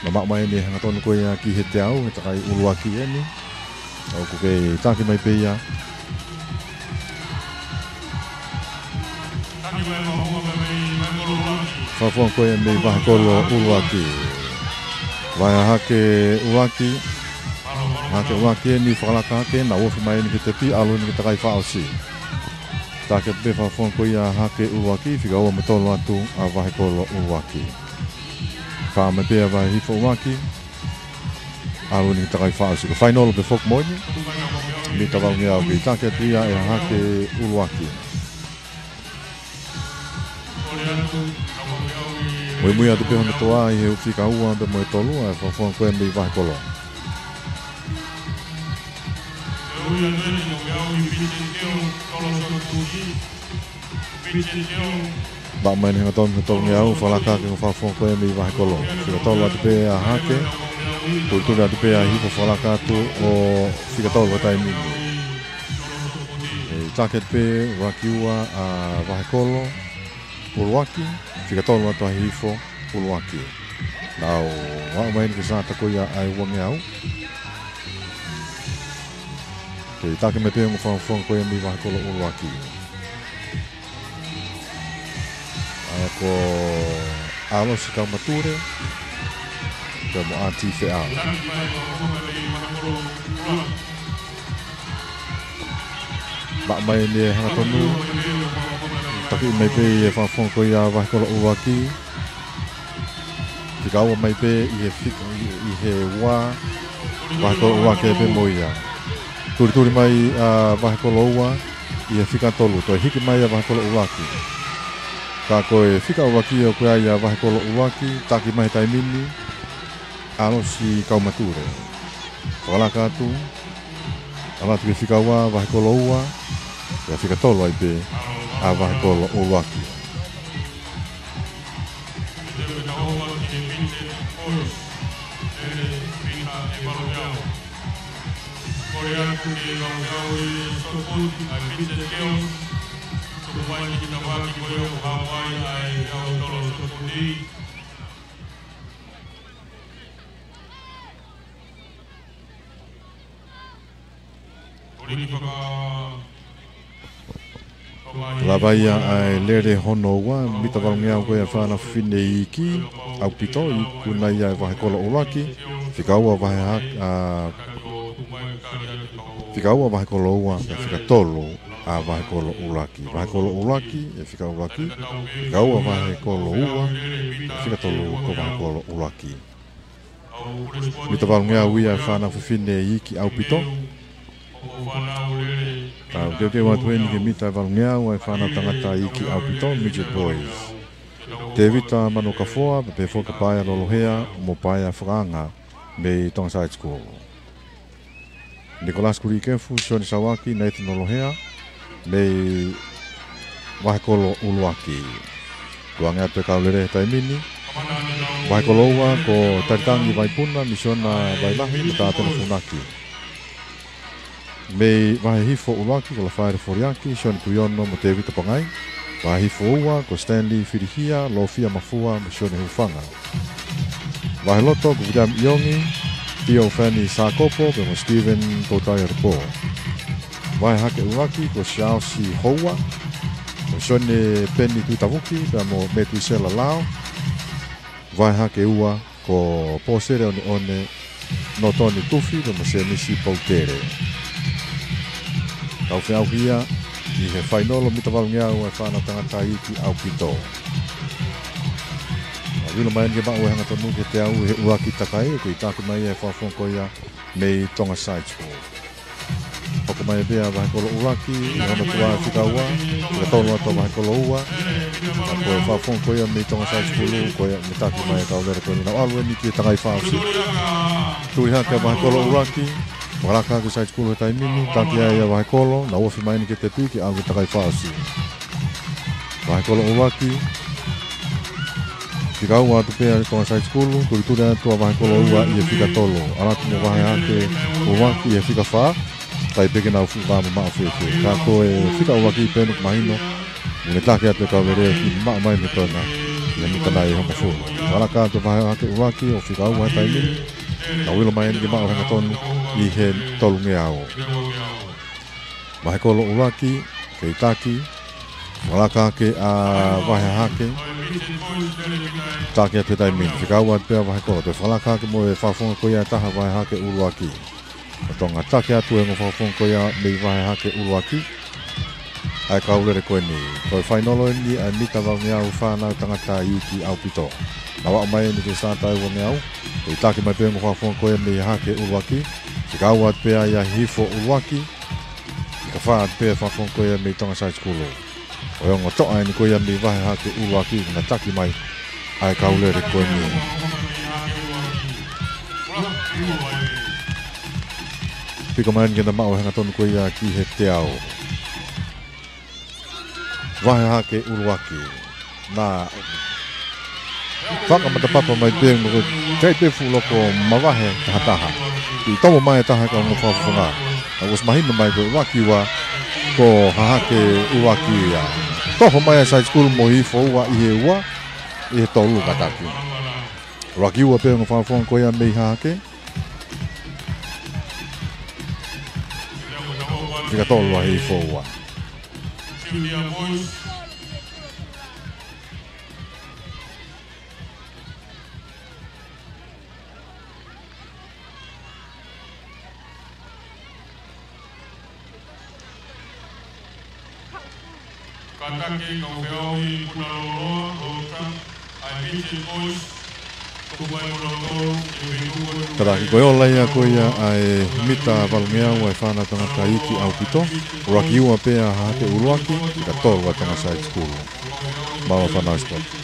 Naʻe maʻu mai eni e hangatonu ko ia ki he teau, he takai ʻuluaki eni. ʻOku kei taki mai pē ia. Fakafofonga ko ia mei Vahe Kolo ʻUluaki. Vahe Hake ʻUluaki. Hake ʻUluaki eni fakalaka hake, naʻe ofi mai eni ki he tepi, ʻalu eni ki he takai fakaʻosi. Taki pē fakafofonga ko ia Hake ʻUluaki, fika ua mo tolu atu ʻa Vahe Kolo ʻUluaki. Fā mai pē ʻa Vahe Hihifo ʻUluaki. ʻAlu eni ki he takai fakaʻosi. Ko e fainolo pē foki moʻoni. Mita valungeau kei taki atu ia ʻe Hake ʻUluaki. Muimui atu pē hono toʻa ʻi he fika ua pea mo e tolu, ʻa e fakafofonga ko ia mei Vahe Kolo. Maʻu mai eni hangatonu he tolungeau, fakalaka hake ko e fakafofonga ko ia mei Vahe Kolo. Fika tolu atu pē ʻa Hake, tulituli atu pē ʻa Hihifo fakalaka atu ʻo fika tolu ʻa e taimi ni. ʻE taki atu pē ʻuluaki ua ʻa Vahe Kolo ʻUluaki, fika tolu atu ʻa Hihifo ʻUluaki. Naʻa nau aʻu mai eni ki he sata ko ia ʻa e uangeau. Kei taki mai pē ongo fakafofonga ko ia mei Vahe Kolo ʻUluaki. ʻA ia ko ʻAlosi Kaumatule, pea mo Aunty Feʻao. Maʻu mai eni e hangatonu. Taki mai pē ʻe he fakafofonga ko ia Vahe Kolo ʻUluaki. Fika ua mai pē ʻi he fika, ʻi, ʻi he ua, Vahe Kolo ʻUluaki pē mo ia. Tulituli mai ʻa Vahe Kolo ua ʻi he fika tolu, toe hiki mai ʻa Vahe Kolo ʻUluaki. Ka ko e fika ʻuluaki ʻoku ʻi ai ʻa Vahe Kolo ʻUluaki, taki mai he taimi ni, ʻAlosi Kaumatule. Fakalaka atu, ʻalu atu ki he fika ua, Vahe Kolo ua, pea fika tolu ai pē ʻa Vahe Kolo ʻUluaki. Ko ia atu ke kau kau ʻi he sotopoti ʻa e Midget Girls, tuku mai ki he tafaʻaki ko ia ʻoku hā mai ai ʻa e kau tolo sotopoti. Ko e liki faka- Lava ia ʻa e lele hono ua, mita valungeau ko ia ʻa e fānau fefine iiki ʻaupito, ʻi he ikuna ia ʻa e vahekolo ʻuluaki, fika ua vahe hake, ʻa, fika ua vahekolo ua, pea fika tolu ʻa vahekolo ʻuluaki. Vahekolo ʻuluaki, ʻe fika ʻuluaki, fika ua vahekolo ua, ʻe fika tolu ko vahekolo ʻuluaki. Mita valungeau ia ʻa e fānau fefine iiki ʻaupito. Tau teuteu atu eni ki he mita valungeau ʻa e fānau tangata iiki ʻaupito, Midget Boys. Tēvita Manukafoa, pea pehē foki kia Paea Lolohea, mo Paea Fakaanga, mei Tonga Side School. Nicholas Kulikefu, Sione Sauaki, Nathan Lolohea, mei vahekolo ʻuluaki. Tukuange atu e kau lele he taimi ni. Vahekolo ua ko Talitangi Vaipuna, Misiona Vailahi, mo Tāpena Funaki. Mei Vahehifo ʻuluaki ko Lafaele Foliaki, Sione Tuiono mo Tēvita Pangai. Vahehifo ua ko Stanley Filihia, Lofia Mafua mo Sione Hufanga. Vaheloto ko William ʻIongi, Theophany Sakopo, pea mo Stephen Toutai Alepo. Vahehake ʻuluaki ko Siaosi Houa, mo Sione Peni Tuitavuki, pea mo Metuisela Lao. Vahehake ua ko Pōsele ʻOneʻone, Notoni Tufi, pea mo Semisi Poutele. Kau feʻauhi ia ʻi he fainolo mita valungeau ʻa e fānau tangata iiki ʻaupito. Naʻe ʻilo mai eni ke maʻu e hangatonu ki he teau ʻi he ʻuluaki takai, ʻoku kei taki mai e fakafofonga ko ia mei Tonga Side School. Hoko mai pē ʻa vahekolo ʻuluaki, ʻi hono tuʻa fika ua, fika tolu atu ʻa vahekolo ua. Ka ko e fakafofonga ko ia mei Tonga Side School, ko ia mei taki mai e kau lele ko eni, nau ʻalu eni ki he takai fakaʻosi. Tuli hake ʻa vahekolo ʻuluaki, fakalaka ko Side School he taimi ni, taki ai ʻa vahekolo, nau ofi mai eni ki he tepi ke ʻalu ki he takai fakaʻosi. Vahekolo ʻuluaki, fika ua atu pē ʻa Tonga Side School, tulituli atu ʻa vahekolo ua ʻi he fika tolu. ʻAlu atu mo vahehake ʻuluaki ʻi he fika fā, ʻikai pē ke nau fuʻu vā mamaʻo fēfē. Ka ko e fika ʻuluaki pē ʻoku mahino, ʻoku ne taki atu e kau lele ke maʻu mai mei Tonga, ʻi he mita nai ʻe hongofulu. Fakalaka atu vahehake ʻuluaki ʻo fika ua he taimi ni, nau ʻilo mai eni ke maʻu e hangatonu ʻi he tolungeau. Vahekolo ʻuluaki, kei taki, fakalaka hake ʻa vahehake, taki atu he taimi ni, fika ua atu pē ʻa vahekolo, toe fakalaka hake mo e fakafofonga ko ia ʻe taha vahehake ʻuluaki. Ko Tonga taki atu e ongo fakafofonga ko ia mei vahehake ʻuluaki. ʻA e kau lele ko eni, ko e fainolo eni ʻa e mita valungeau fānau tangata iiki ʻaupito. Nau aʻu mai eni ki he sātai uangeau, kei taki mai pē ongo fakafofonga ko ia mei hake ʻuluaki, fika ua atu pē ʻa Hihifo ʻuluaki, fika fā atu pē fakafofonga ko ia mei Tonga Side School. Ko e ongo toʻa eni ko ia mei vahehake ʻuluaki naʻe taki mai ʻa e kau lele ko eni. Piko mai eni ke na maʻu e hangatonu ko ia ki he teau. Vahehake ʻuluaki. Na fakamatapapa mai pē mo e kei pē fuʻu loko mavahe tahataha. ʻI tomo mai e taha e kau ongo fakafofonga. Ka ʻosi mahino mai ko e ʻuluaki ua ko Hahake ʻuluaki ia. Toho mai ʻa Side School mo Hihifo ua ʻi he ua, ʻi he tolu kātaki. ʻUluaki ua pē ongo fakafofonga ko ia mei Hahake. Fika tolu ʻa Hihifo ua. Kātaki kau feʻauhi puna loloa, lota, ʻa e Midget Boys, tuku mai mo kinautolu, ʻi he feituʻu ko ē. Taraki ko e ola ia ko ia ʻa e mita valungeau ʻa e fānau tangata iiki ʻaupito, ʻuluaki ua pē ʻa Hahake ʻuluaki, fika tolu ʻa Tonga Side School. Mālō fānau sipoti.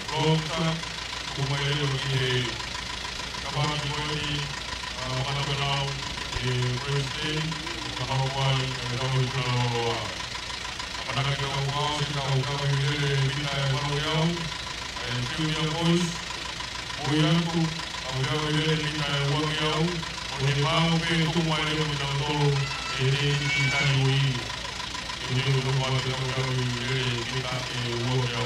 Lota, tuku mai leva ki he tafaʻaki ko eni, ʻa, Matapenau, ʻe President, ʻa Hawaii, ʻa e kau feʻauhi puna loloa. ʻAmanaki ke kau kau, ke kau kau ʻi he lele mita ʻe valungeau, ʻa e Junior Boys, mo ia atu, kau kau ʻi he lele mita ʻe uangeau, mo Ko e maau pē tuku mai leva kinautolu ʻi he tēniti tali ui. Ke ne uno kuate kau kau i lele mita ʻe ua mita.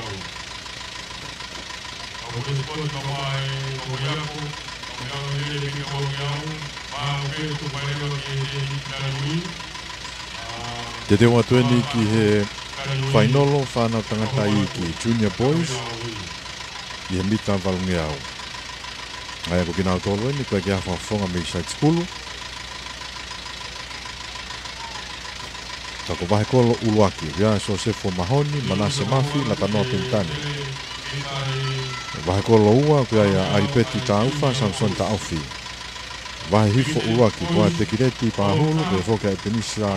Kau ko e sipoti kau mai kau mai ako, kau kau i lele mita ua mita. Maau pē tuku mai leva ki he tēniti tali ui. Te teu atu eni ki he fainolo fānau tangata iiki, Junior Boys, ʻi he mita valungeau. ʻA ia ko kinautolu eni, ko e kau fakafofonga mei Site School. Ka ko Vahekolo ʻUluaki, ʻoku ʻi ai ʻa Sosefo Mahoni, Manase Mafi, Latanoa Penitani. Vahekolo Ua, ʻoku ʻi ai ʻa ʻAlipeti Taufa, Samisoni Taofi. Vahe Hifo ʻUluaki, ʻoku ʻi ai ʻa Tekileti Pahulu, pehē foki ʻa ʻEpenisa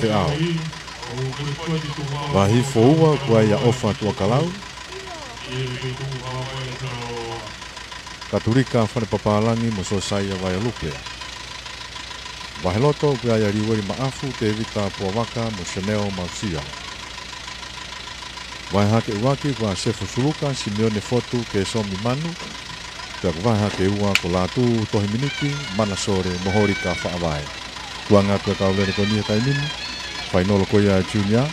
Feau. Vahe Hifo Ua, ʻoku ʻi ai ʻa ʻOfa Tuʻakalau, Katulika Fale Papālangi mo Sosaia Vaialupe. Vahe Loto, ʻoku ʻi ai ʻa Liueli Maʻafu, Tēvita Puavaka mo Seneo Mausia. Vahe Hake ʻUluaki, ʻoku ʻi ai ʻa Sefo Suluka, Simione Fotu, Kesomi Manu. Pea ko Vahe Hake Ua, ko Lātū Tohi Miniti, Mana Sole mo Holika Faʻavae. Kuo anga atu e kau lele ko eni he taimi ni, fainolo ko ia Junior,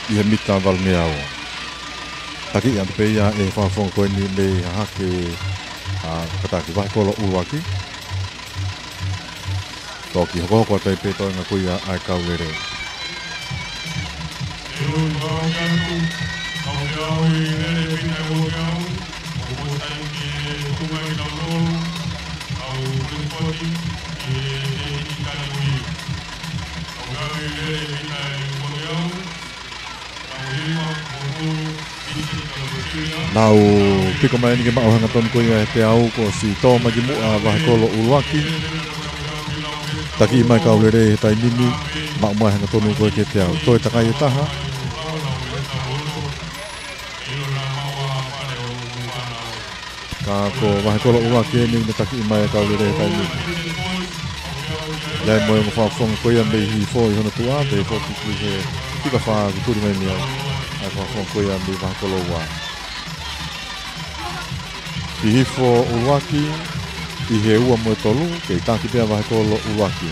ʻi he mita valungeau. Taki atu pē ia ʻe he fakafofonga ko eni mei Hahake, ʻa, kātaki Vahekolo ʻUluaki. Toki hokohoko atu ai pē toenga ko ia ʻa e kau lele. Nau piko mai eni ke maʻu hangatonu ko ia he teau, kuo ʻosi tō mai ki muʻa Vahekolo ʻUluaki. Taki mai kau lele he taimi ni, maʻu mai hangatonu ko ia ki he teau. Toe takai e taha. Ka ko Vahekolo ʻUluaki eni naʻe taki mai e kau lele he taimi ni. ʻI ai mo e ongo fakafofonga ko ia mei Hihifo ʻi hono tuʻa, pehē foki ki he fika fā kuo tuli mai mei ai ʻa e fakafofonga ko ia mei Vahekolo Ua. Hihifo ʻUluaki ʻi he ua mo e tolu, kei taki pē ʻa Vahekolo ʻUluaki.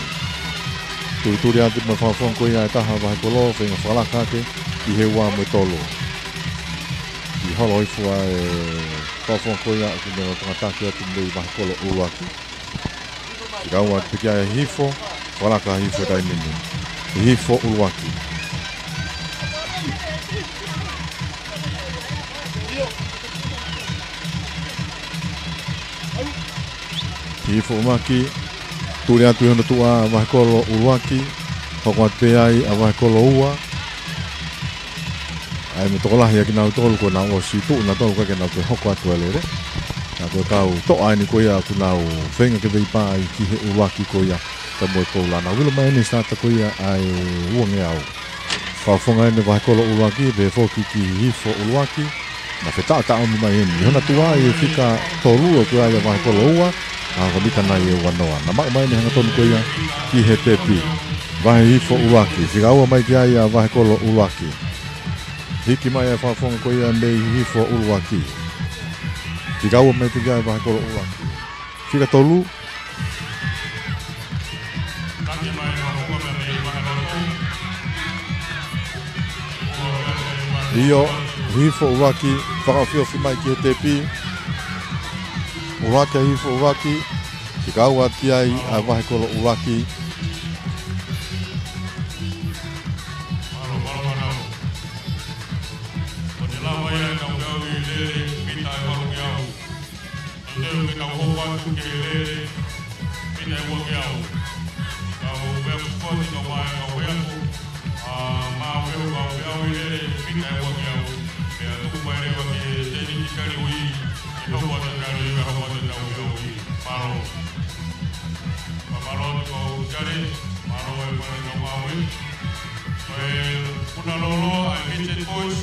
Tulituli atu mo e fakafofonga ko ia ʻe taha Vahekolo, feinga fakalaka hake ʻi he ua mo e tolu. ʻI holo hifo ʻa e fakafofonga ko ia ʻoku ne ʻo tangataki atu mei Vahekolo ʻUluaki. Fika ua atu pē ki ai ʻa Hihifo, fakalaka ʻa Hihifo he taimi ni. Hihifo ʻUluaki. Hihifo ʻUluaki, tuli atu ʻi hono tuʻa ʻa Vahekolo ʻUluaki, hoko atu pē ai ʻa Vahekolo Ua. ʻA ia mo e tokolahi ʻa kinautolu kuo nau ʻosi tuʻu nautolu, ʻikai ke nau toe hoko atu ʻa e lele. Ka ko e kau toʻa eni ko ia ʻoku nau feinga ke veipā ai ki he ʻUluaki ko ia, ka mo e koula. Nau ʻilo mai eni e sitata ko ia ʻa e uangeau. Fakafofonga eni Vahekolo ʻUluaki, pehē foki ki Hihifo ʻUluaki. Naʻe fetaʻotaʻomi mai eni. ʻI hona tuʻa ʻi he fika tolu ʻoku ʻi ai ʻa Vahekolo Ua, ʻa ko e mita nai ʻe ua noa. Naʻe maʻu mai eni hangatonu ko ia ki he tepi. Vahe Hihifo ʻUluaki, fika ua mai ki ai ʻa Vahekolo ʻUluaki. Hiki mai ʻa e fakafofonga ko ia mei Hihifo ʻUluaki. Fika ua mai ki ai ʻa Vahekolo ʻUluaki. Fika tolu. ʻIo, Hihifo ʻUluaki, fakaofiofi mai ki he tepi. ʻUluaki ʻa Hihifo ʻUluaki, fika ua ki ai ʻa Vahekolo ʻUluaki. Mālō, mālō, mālō. Ko e lava ia e kau kau i lele mita ʻe valungeau. Teu ke tau hoko atu ki he lele mita ʻe uangeau. Kau meʻa sipoti kau mai kau meʻa ko, ʻa, maʻu pē kau meʻa i lele mita ʻe uangeau. Pea tuku mai leva ki he tēniti tali ui, ke hoko atu tali ui, ke hoko atu tali ui. Mālō. Mālō atu kau Jale, mālō e fale kau maui. Ko e puna lolo ʻa e Midget Boys.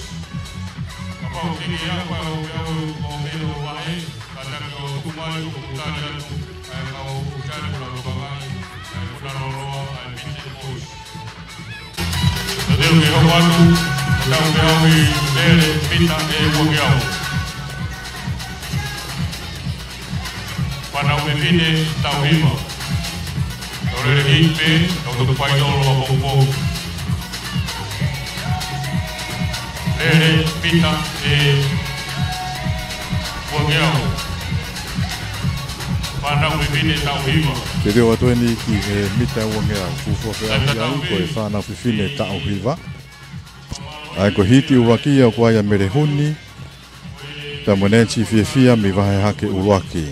Kapau te ke ako au ke au ko melo vahe, ka taki o tuku mai ko kutani atu, ʻa e kau Jale puna lolo mai, ʻa e puna lolo ʻa e Midget Boys. Te teu ke hoko atu, tau ke au i lele mita ʻe uangeau. Fānau fefine taʻu hiva. Tau lele hiki pē, tau toki fai tolo ʻa poupou. Lele mita ʻe uangeau. Fānau fefine taʻu hiva. Te teu atu eni ki he mita uangeau. Fuofua feʻauhi ai ko e fānau fefine taʻu hiva. ʻA ia ko e hiti ʻuluaki ʻoku ʻi ai ʻa Mele Huni pea mo Nancy Fiefia mei Vahe Hake ʻUluaki.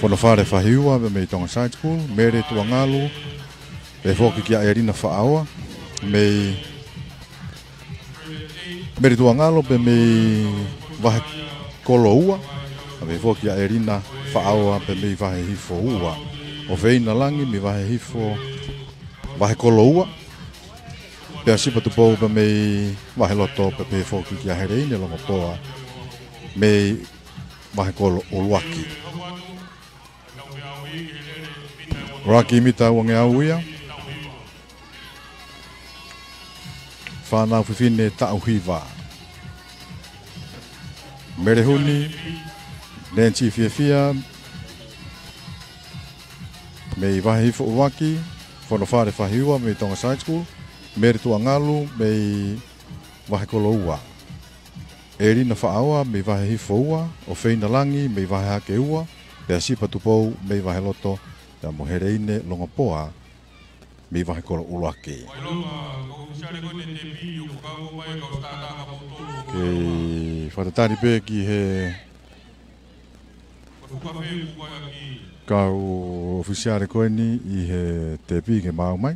Fonofale Fahiua pea mei Tonga Side School, Mele Tuangalu, pea foki kia ʻElina Faʻaoa, mei, Mele Tuangalu pea mei Vahekolo ua, pea foki kia ʻElina Faʻaoa pea mei Vahehifo ua. ʻOfeina Langi mei Vahehifo, Vahekolo ua. Pea Sipa Tupou pea mei Vaheloto pea pehē foki kia Heleine Longopoa mei Vahekolo ʻUluaki. ʻUluaki mita uangeau ia. Fānau fefine taʻu hiva. Mele Huni, Nancy Fiefia mei Vahehifo ʻUluaki, Fonofale Fahiua mei Tonga Side School, Mele Tuangalu mei Vahekolo ua, ʻElina Faʻaoa mei Vahehifo ua, ʻOfeina Langi mei Vahe Hake ua, pea Sipa Tupou mei Vaheloto, pea mo Heleine Longopoa mei Vahekolo ʻUluaki. Kei fakatatali pē ki he kau ʻofisiale ko eni ʻi he tepi ke maʻu mai.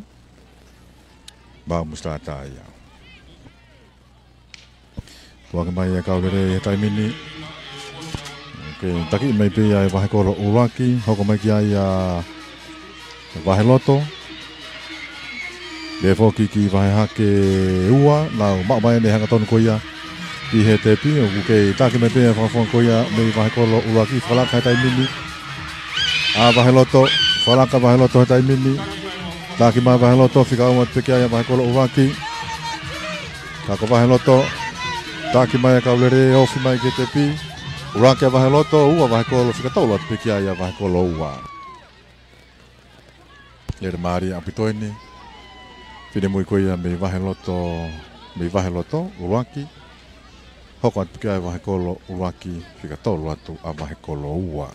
Maʻu mo e sitata ia. Tukuange mai e kau lele he taimi ni. Ke taki mai pē ia ʻa Vahekolo ʻUluaki, hoko mai ki ai ʻa Vaheloto. Pea foki ki Vahe Hake ua, nau maʻu mai ʻeni hangatonu ko ia ki he tepi, ʻoku kei taki mai pē ʻa e fakafofonga ko ia mei Vahekolo ʻUluaki, fakalaka he taimi ni ʻa Vaheloto, fakalaka Vaheloto he taimi ni. Taki mai Vaheloto, fika ua atu pē ki ai ʻa Vahekolo ʻUluaki. Ka ko Vaheloto, taki mai e kau lele, ofi mai ki he tepi. ʻUluaki ʻa Vaheloto, ua Vahekolo, fika tolu atu pē ki ai ʻa Vahekolo ua. Lele mālie ʻaupito ʻeni. Finemui ko ia mei Vaheloto, mei Vaheloto ʻUluaki. Hoko atu pē ki ai ʻa Vahekolo ʻUluaki, fika tolu atu ʻa Vahekolo ua.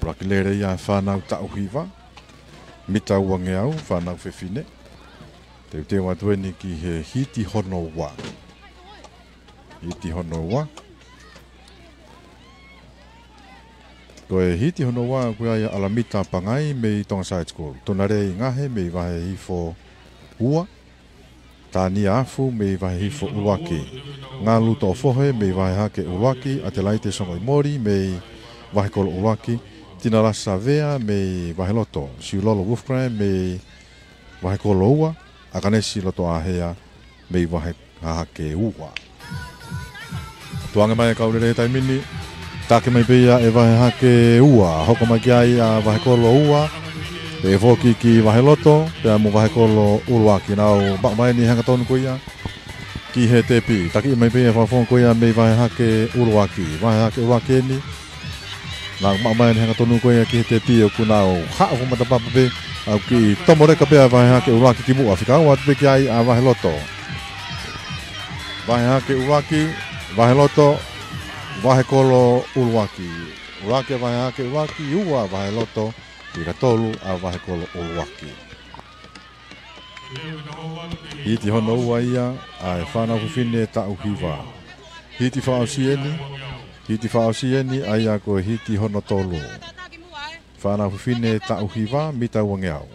ʻUluaki lele ia ʻa e fānau taʻu hiva, mita uangeau, fānau fefine. Teuteu atu ʻeni ki he hiti hono ua. Hiti hono ua. Ko e hiti hono ua ʻoku ʻi ai ʻa ʻAlamita Pangai mei Tonga Side School, Tunalei Ngahe mei Vahehifo ua, Tania Afu mei Vahehifo ʻUluaki, Ngalu Toʻofohe mei Vahe Hake ʻUluaki, ʻAtelaite Songoʻimoli mei Vahekolo ʻUluaki, Tinalasa Vea mei Vaheloto, Siulolo Wolfgram mei Vahekolo ua, ʻAkanesi Lotoʻāhea mei Vahe Hake ua. Tukuange mai e kau lele he taimi ni. Taki mai pē ia ʻe Vahe Hake ua, hoko mai ki ai ʻa Vahekolo ua, pea foki ki Vaheloto, pea mo Vahekolo ʻUluaki, nau maʻu mai ʻeni hangatonu ko ia ki he tepi. Taki mai pē ia ʻa e fakafofonga ko ia mei Vahe Hake ʻUluaki. Vahe Hake ʻUluaki ʻeni, nau maʻu mai ʻeni hangatonu ko ia ki he tepi, ʻoku nau haʻu fakamatapapa pē, ʻoku kiʻi tomo leka pē ʻa Vahe Hake ʻUluaki ki muʻa, fika ua atu pē ki ai ʻa Vaheloto. Vahe Hake ʻUluaki, Vaheloto, Vahekolo ʻUluaki. ʻUluaki ʻa Vahe Hake ʻUluaki, ua Vaheloto, fika tolu ʻa Vahekolo ʻUluaki. Hiti hono ua ia ʻa e fānau fefine taʻu hiva. Hiti fakaʻosi ʻeni, hiti fakaʻosi ʻeni, ʻa ia ko e hiti hono tolu. Fānau fefine taʻu hiva, mita uangeau.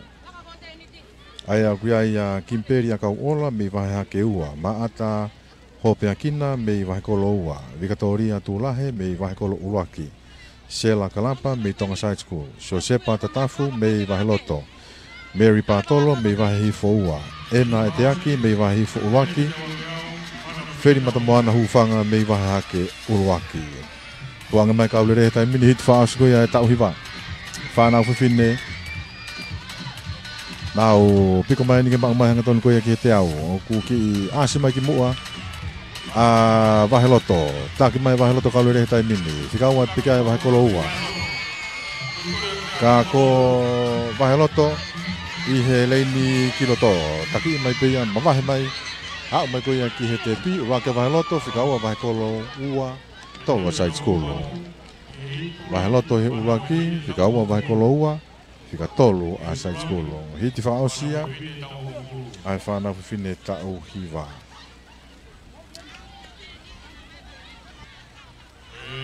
ʻA ia ʻoku ʻi ai ʻa Kimipeli ʻAkauʻola mei Vahe Hake ua, Maʻata Hopeakina mei Vahekolo ua, Vikatōlia Tulahe mei Vahekolo ʻUluaki, Sela Kalapa mei Tonga Side School, Siosepa Tatafu mei Vaheloto, Mary Patolo mei Vahehifo ua, ʻEna ʻEteaki mei Vahehifo ʻUluaki, Feli Matamoana Hufanga mei Vahe Hake ʻUluaki. Tukuange mai e kau lele he taimi ni, hiti fakaʻosi ko ia ʻa e taʻu hiva. Fānau fefine, nau piko mai ʻeni ke maʻu mai hangatonu ko ia ki he teau. ʻOku kiʻi ʻasi mai ki muʻa ʻa Vaheloto. Taki mai Vaheloto Kaulele he taimi ni. Fika ua pē ki ai ʻa Vahekolo ua. Ka ko Vaheloto ʻi he leini ki loto. Taki mai pē ia, mavahe mai. Aʻu mai ko ia ki he tepi, ʻuluaki ʻa Vaheloto, fika ua Vahekolo, ua tolu ʻa Side School. Vaheloto he ʻuluaki, fika ua Vahekolo ua, fika tolu ʻa Side School. Hiti fakaʻosi ia ʻa e fānau fefine taʻu hiva.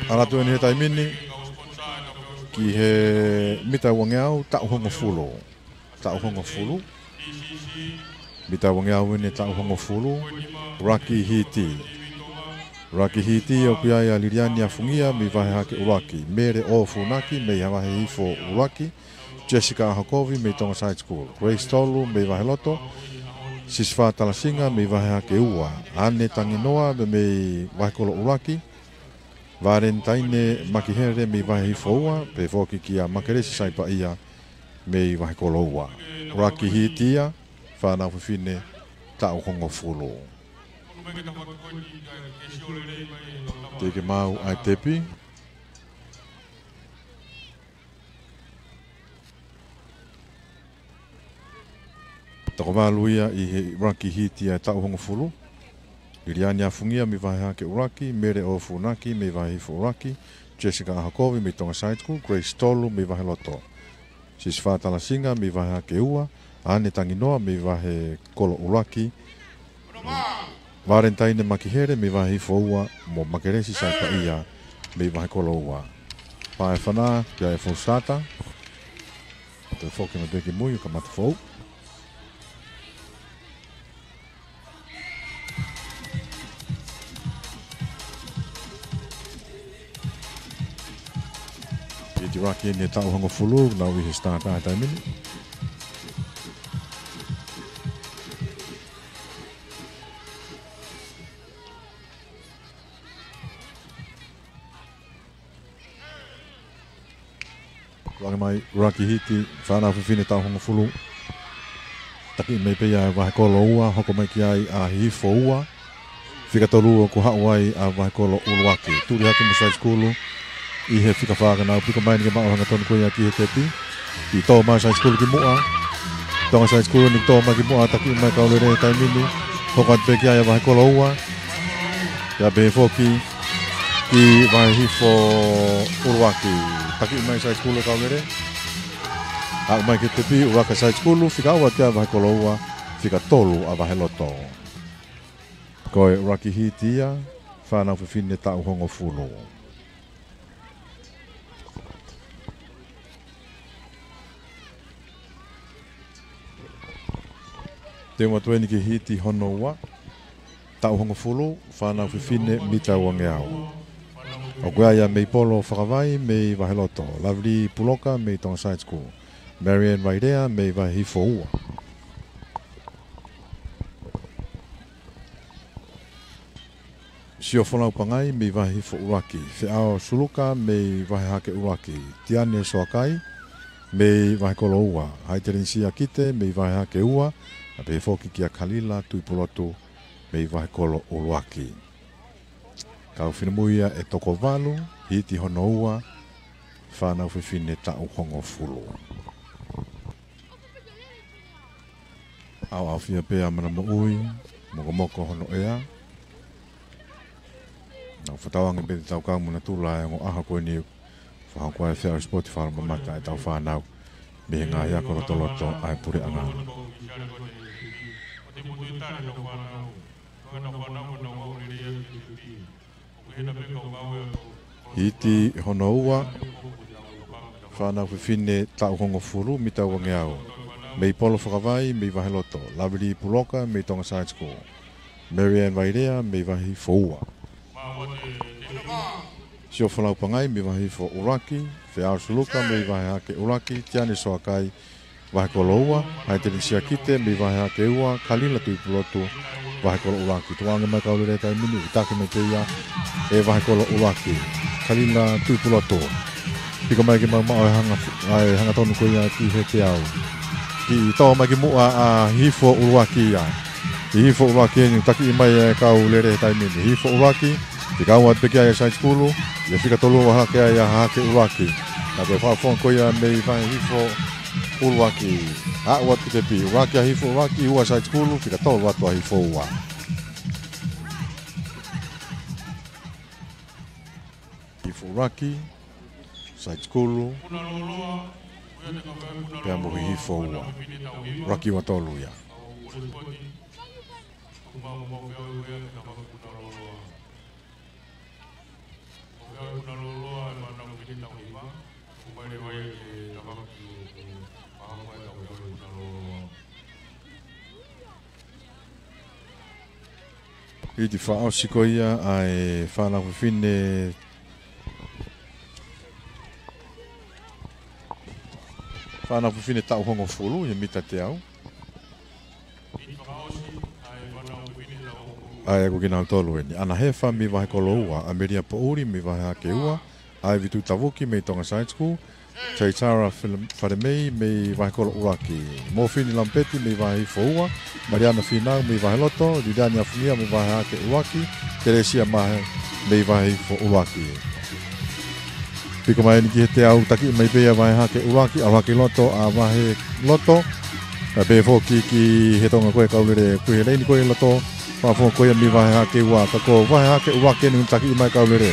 ʻAlu atu eni he taimi ni ki he mita uangeau taʻu hongofulu. Taʻu hongofulu. Mita uangeau eni taʻu hongofulu. ʻUluaki hiti. ʻUluaki hiti ʻoku ʻi ai ʻa Liliani ʻAfungia mei Vahe Hake ʻUluaki. Mele ʻOfunaki mei Vahe Hifo ʻUluaki. Jessica ʻAhokovi mei Tonga Side School. Grace Tolu mei Vaheloto. Sisifā Talasinga mei Vahe Hake ua. ʻAne Tanginoa mei, mei Vahekolo ʻUluaki. Valentine Makihere mei Vahe Hifo ua, pehē foki kia Makelesi Saipaia mei Vahekolo ua. ʻUluaki hiti ia, fānau fefine taʻu hongofulu. Teʻeki ke maau ʻa e tepi. Toko valu ia ʻi he ʻuluaki hiti ʻa e taʻu hongofulu. Liliani ʻAfungia mei Vahe Hake ʻUluaki, Mele ʻOfunaki mei Vahe Hifo ʻUluaki, Jessica ʻAhokovi mei Tonga Side School, Grace Tolu mei Vaheloto. Sisifā Talasinga mei Vahe Hake ua, ʻAne Tanginoa mei Vahekolo ʻUluaki, Valentine Makihere mei Vahe Hifo ua, mo Makelesi Saipaia mei Vahekolo ua. Pā e fana, pea e fou sata. Toe foki mai pē ki mui, kamata fou. Hiti ʻuluaki eni taʻu hongofulu, nau ʻi he starter he taimi ni. Langa mai, ʻuluaki hiti, fānau fefine taʻu hongofulu. Taki mai pē ia Vahekolo ua, hoko mai ki ai ʻa Hihifo ua. Fika tolu ʻoku haʻu ai ʻa Vahekolo ʻUluaki. Tuli hake mo Side School ʻi he fika fā ka nau piko mai ni ke maʻu hangatonu ko ia ki he tepi. Kiʻi tō mai Side School ki muʻa. Tonga Side School ni tō mai ki muʻa, taki mai Kaulele he taimi ni. Hoko atu pē ki ai ʻa Vahekolo ua. Pea pehē foki ki Vahehifo ʻUluaki. Taki mai Side School ʻa Kaulele. Aʻu mai ki he tepi, ʻuluaki Side School, fika ua ki ai ʻa Vahekolo ua, fika tolu ʻa Vaheloto. Ko e ʻuluaki hiti ia, fānau fefine taʻu hongofulu. Teu atu eni ki he hiti hono ua, taʻu hongofulu, fānau fefine mita uangeau. ʻOku ʻi ai ʻa Meipolo Fakavai mei Vaheloto, Lavili Puloka mei Tonga Side School, Marian Vailea mei Vahehifo ua. Siofolau Pangai mei Vahehifo ʻUluaki, Feʻao Suluka mei Vahe Hake ʻUluaki, Tiane Soakai mei Vahekolo ua, Haitelinisia Kite mei Vahe Hake ua, pea pehē foki kia Kalila Tuipulotu mei Vahekolo ʻUluaki. Kau finemui ia ʻe toko valu, hiti hono ua, fānau fefine taʻu hongofulu. ʻAoʻaofia pē ʻa mana moʻui, mokomoko hono ʻea. Naʻa ku fakatauange pē te tau kau mo natula e ongo ʻaho ko eni, fakahoko ai e feʻauhi sipoti fakamamata ʻetau fānau mei he ngaahi ako lotoloto ʻa e puleʻanga. Hiti hono ua, fānau fefine taʻu hongofulu mita uangeau. Meipolo Fakavai mei Vaheloto, Lavili Puloka mei Tonga Side School, Marian Vailea mei Vahehifo ua, Siofolau Pangai mei Vahehifo ʻUluaki, Feʻao Suluka mei Vahe Hake ʻUluaki, Tiane Soakai Vahekolo ua, Haitelinisia Kite mei Vahe Hake ua, Kalila Tuipulotu Vahekolo ʻUluaki. Tuʻuange mai Kaulele he taimi ni, taki mai pē ia ʻe Vahekolo ʻUluaki. Kalila Tuipulotu. Piko mai ke mau maʻu e hanga, ʻa e hangatonu ko ia ki he teau. Kiʻi tō mai ki muʻa ʻa Hihifo ʻUluaki ia. Hihifo ʻUluaki eni, taki mai e kau lele he taimi ni. Hihifo ʻUluaki, fika ua atu pē ki ai ʻa Saitikulu, ʻi he fika tolu ʻoku ʻalu hake ai ʻa Hahake ʻUluaki. Ka ko e fakafofonga ko ia mei Vahe Hihifo ʻUluaki. Aʻu atu ki tepi, ʻuluaki ʻa Hihifo ʻUluaki, ua Saitikulu, fika tolu atu ʻa Hihifo Ua. Hihifo ʻUluaki, Saitikulu, pea mo Hihifo Ua. ʻUluaki ua tolu ia. Hiti fakaʻosi ko ia ʻa e fānau fefine, fānau fefine taʻu hongofulu ʻi he mita teau. ʻA ia ko kinautolu eni: ʻAna Hefa mei Vahe Koloua, ʻAmelia Poʻuli mei Vahe Hahake Ua, ʻAivi Tuʻitavuki mei Tonga Side School, Taitara Fale-, Falemei mei Vahe Koloua ʻUluaki, Mofini Lamipeti mei Vahe Hihifo Ua, Maliana Finau mei Vahe Loto, Liliani Afungia mei Vahe Hahake ʻUluaki, Telesia Mahe mei Vahe Hihifo ʻUluaki. Piko mai eni ki he teau, taki mai pē ia Vahe Hahake ʻUluaki, ʻalu hake ʻi loto ʻa Vahe Loto, pea pehē foki ki he Tonga ko e kau lele kui he leini ko e loto, fakafofonga ko ia mei Vahe Hahake Ua, ka ko Vahe Hahake ʻUluaki eni ʻoku taki mai kau lele.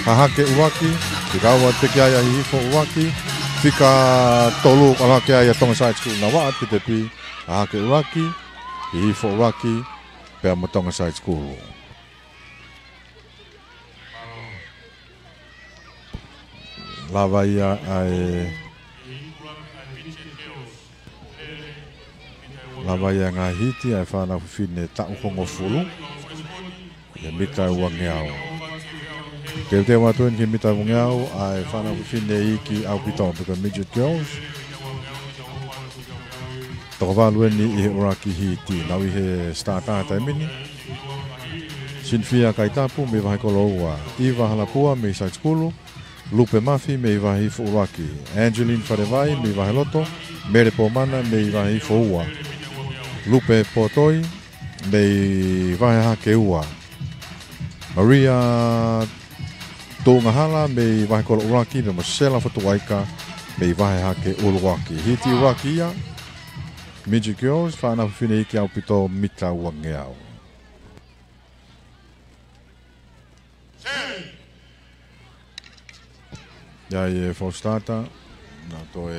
Hahake ʻUluaki, fika ua atu pē ki ai ʻa Hihifo ʻUluaki, fika tolu ʻoku ʻalu hake ai ʻa Tonga Side School. Naʻa ʻoatu ki tepi, Hahake ʻUluaki, Hihifo ʻUluaki, pea mo Tonga Side School. Lava ia ʻa e, lava ia ngaahi hiti ʻa e fānau fefine taʻu hongofulu ʻi he mita uangeau. Teuteu atu eni ki he mita uangeau ʻa e fānau fefine iiki ʻaupito, pe ko e midget girls. Toko valu eni ʻi he ʻuluaki hiti. Nau ʻi he starter he taimi ni: Sinifia Kaitapu mei Vahe Koloua, ʻIva Halapua mei Saitikulu, Lupe Mafi mei Vahe Hihifo ʻUluaki, Angeline Falevai mei Vahe Loto, Mele Pomana mei Vahe Hihifo Ua, Lupe Potoi mei Vahe Hahake Ua, Maria Tuʻungahala mei Vahe Koloua ʻUluaki, pea mo Sela Fotuaika mei Vahe Hahake ʻUluaki. Hiti ʻuluaki ia, midget girls, fānau fefine iiki ʻaupito mita uangeau. ʻI ai e foʻi starter, naʻa toe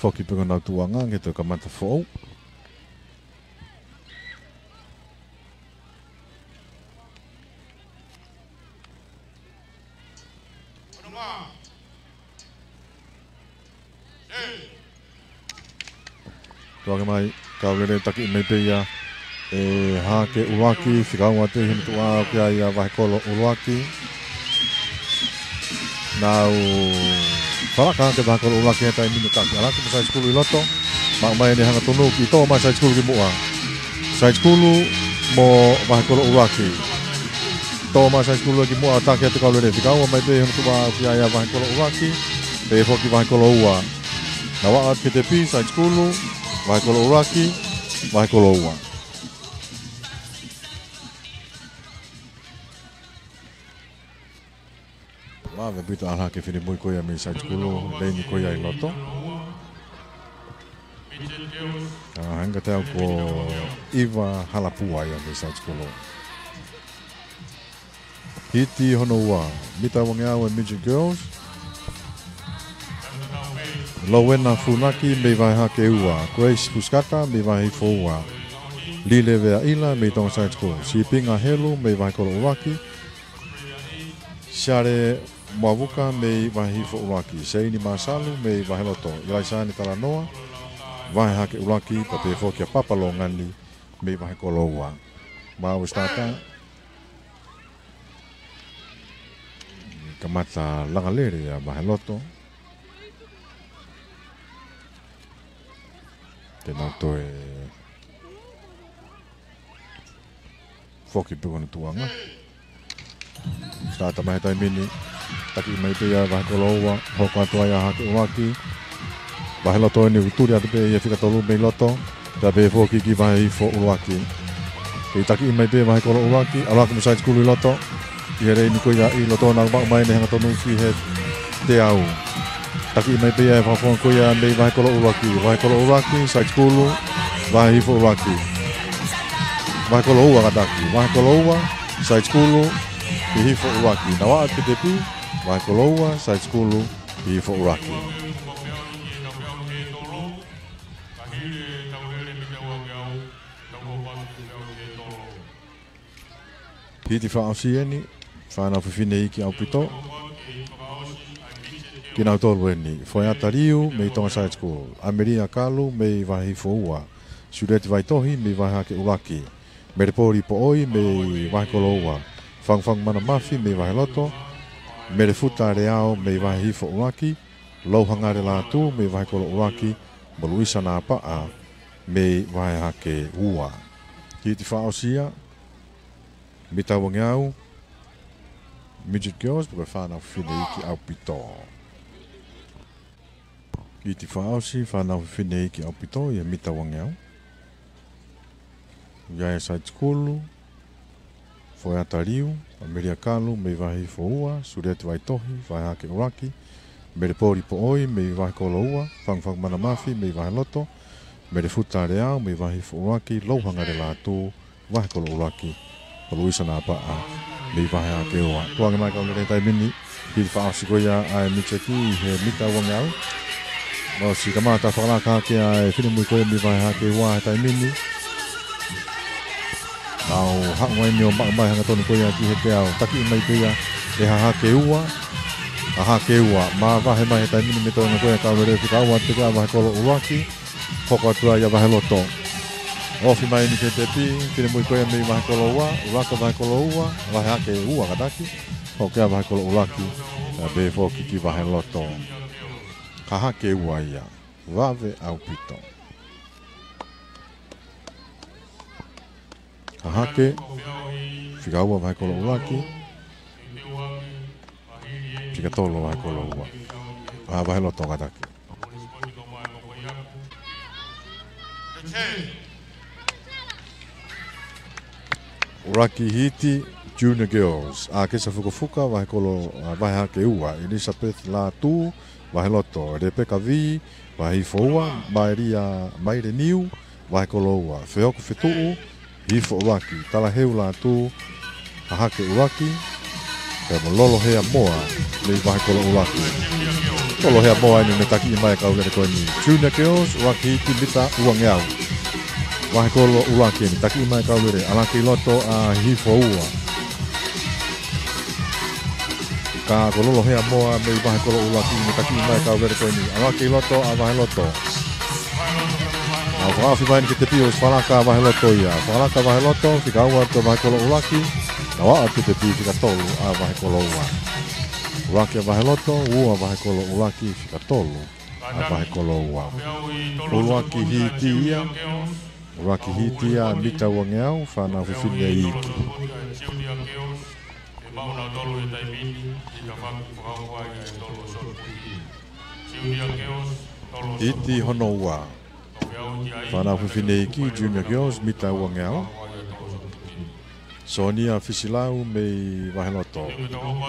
foki pē ki honau tuʻuʻanga ke toe kamata foʻou. Tuʻu hake mai, kau lele, taki mai pē ia ʻe Hahake ʻUluaki, fika ua atu pē ʻi he motuʻa ʻoku ʻi ai ʻa Vahe Koloua ʻUluaki. Nau falaka hake Vahe Koloua ʻUluaki he taimi ni, ka ʻalu hake mo Saitikulu ʻi loto. Maʻu mai eni e hanga tunu, kiʻi tō mai Saitikulu ki muʻa. Saitikulu mo Vahe Koloua ʻUluaki. Tō mai Saitikulu ki muʻa, taki atu kau lele, fika ua mai pē ʻi he motuʻa ʻoku ʻi ai ʻa Vahe Koloua ʻUluaki, pea foki Vahe Koloua. Naʻa ʻoatu ki tepi, Saitikulu, Vahe Koloua ʻUluaki, Vahe Koloua. Vave ʻaupito ʻalu hake e finemui ko ia mei Saitikulu, leini ko ia ʻi loto. ʻA, hangē ko e teau ko ʻIva Halapua ia mei Saitikulu. Hiti hono ua, mita uangeau e midget girls. Lowena Funaki mei Vahe Hahake Ua, Grace Fusikata mei Vahe Hihifo Ua, Lile Veaʻila mei Tonga Side School, Sipinga Helu mei Vahe Koloua ʻUluaki, Siale Moavuka mei Vahe Hihifo ʻUluaki, Seini Masalu mei Vahe Loto, ʻIlaisane Talanoa, Vahe Hahake ʻUluaki, pea pehē foki ʻa Papa Longani mei Vahe Koloua. Maʻu e starter. Kamata langa lele ʻa Vahe Loto. Te nau toe foki pē ki honau tuʻuʻanga. Starter mai he taimi ni, taki mai pē ia Vahe Koloua, hoko atu ai ʻa Hahake ʻUluaki. Vahe Loto eni ʻoku tuli atu pē ia fika tolu mei loto. Pea pehē foki ki Vahehifo ʻUluaki. Kei takiʻi mai pē Vahekolo ʻUluaki, ʻalu hake mo Side School ʻi loto. ʻI he leini ko ia ʻi loto, nau maʻu mai ʻene hangatonu ki he teau. Takiʻi mai pē ia ʻe he fakafofonga ko ia mei Vahekolo ʻUluaki. Vahekolo ʻUluaki, Side School, Vahehifo ʻUluaki. Vahekolo Ua kātaki. Vahekolo Ua, Side School, Vahehifo ʻUluaki. Nau aʻu ki he tepi, Vahekolo Ua, Side School, Vahehifo ʻUluaki. Hiti fakaʻosi eni, fānau fefine iiki ʻaupito. Kinautolu eni, Foeata Liu mei Tonga Side School, ʻAmelia Kalu mei Vahehifo Ua, Sulieti Vaitohi mei Vahehake ʻUluaki, Melepoli Poʻoi mei Vahekolo Ua, Fangufangu Manamafi mei Vaheloto, Melefuta Leao mei Vahehifo ʻUluaki, Louhangale Lātū mei Vahekolo ʻUluaki, mo Luisa Napaʻa mei Vahehake Ua. Hiti fakaʻosi ia, mita uangeau, Midget Girls, pe ko e fānau fefine iiki ʻaupito. Hiti fakaʻosi, fānau fefine iiki ʻaupito, ʻi he mita uangeau. ʻI ai ʻa e Side School, Foeata Liu, ʻAmelia Kalu mei Vahehifo Ua, Sulieti Vaitohi, Vahehake ʻUluaki, Melepoli Poʻoi mei Vahekolo Ua, Fangufangu Manamafi mei Vaheloto, Melefuta Leao mei Vahehifo ʻUluaki, Louhangale Lātū, Vahekolo ʻUluaki, mo Luisa Napaʻa mei Vahehake Ua. Tuku ange mai kau lele he taimi ni, hiti fakaʻosi ko ia ʻa e midget ʻi he mita uangeau. Mou sio, kamata fakalaka hake ʻa e finemui ko ia mei Vahehake Ua he taimi ni. Nau haʻu mai eni ʻo maʻu mai hangatonu ko ia ki he teau, takiʻi mai pē ia ʻe Hahake Ua. Hahake Ua, mavahe mai he taimi ni mei he toenga ko ia kau lele, fika ua atu pē ki ai ʻa Vahekolo ʻUluaki. Hoko atu ai ʻa Vaheloto. Ofi mai eni ki he tepi, finemui ko ia mei Vahekolo Ua, ʻUluaki ʻa Vahekolo Ua, Vahehake Ua kātaki. Hoko ʻa Vahekolo ʻUluaki, pea pehē foki ki Vaheloto. Hahake Ua ia, vave ʻaupito. Hahake, fika ua Vahekolo ʻUluaki, fika tolu Vahekolo Ua. ʻA Vaheloto kātaki. ʻUluaki hiti, Junior Girls, ʻa Kesa Fukafuka, Vahekolo, ʻa Vahehake Ua, Elizabeth Lātū, Vaheloto, Rebecca Vī, Vahehifo Ua, Maelia, Maile Niu, Vahekolo Ua, Feoku Fetuʻu, Hihifo ʻUluaki, Talaheu Lātū, Hahake ʻUluaki, pea mo Lolohea Moa, mei Vahekolo ʻUluaki. Lolohea Moa eni naʻe takiʻi mai kau lele ko eni. Junior Girls, ʻUluaki hiti mita uangeau. Vahekolo ʻUluaki eni, takiʻi mai kau lele, ʻalu hake ʻi loto ʻa Hihifo Ua. Ka ko Lolohea Moa mei Vahekolo ʻUluaki, naʻe takiʻi mai kau lele ko eni. ʻAlu hake ʻi loto ʻa Vaheloto. Nau fakaofi mai eni ki he tepi ʻosi fakalaka ʻa Vaheloto ia. Fakalaka ʻa Vaheloto, fika ua atu Vahekolo ʻUluaki. Nau aʻu atu ki he tepi, fika tolu ʻa Vahekolo Ua. ʻUluaki ʻa Vaheloto, ua Vahekolo ʻUluaki, fika tolu ʻa Vahekolo Ua. ʻUluaki hiti ia. ʻUluaki hiti ia mita uangeau, fānau fefine iiki. Hiti hono ua. Fānau fefine iiki, Junior Girls, mita uangeau. Sonia Fisilau mei Vaheloto.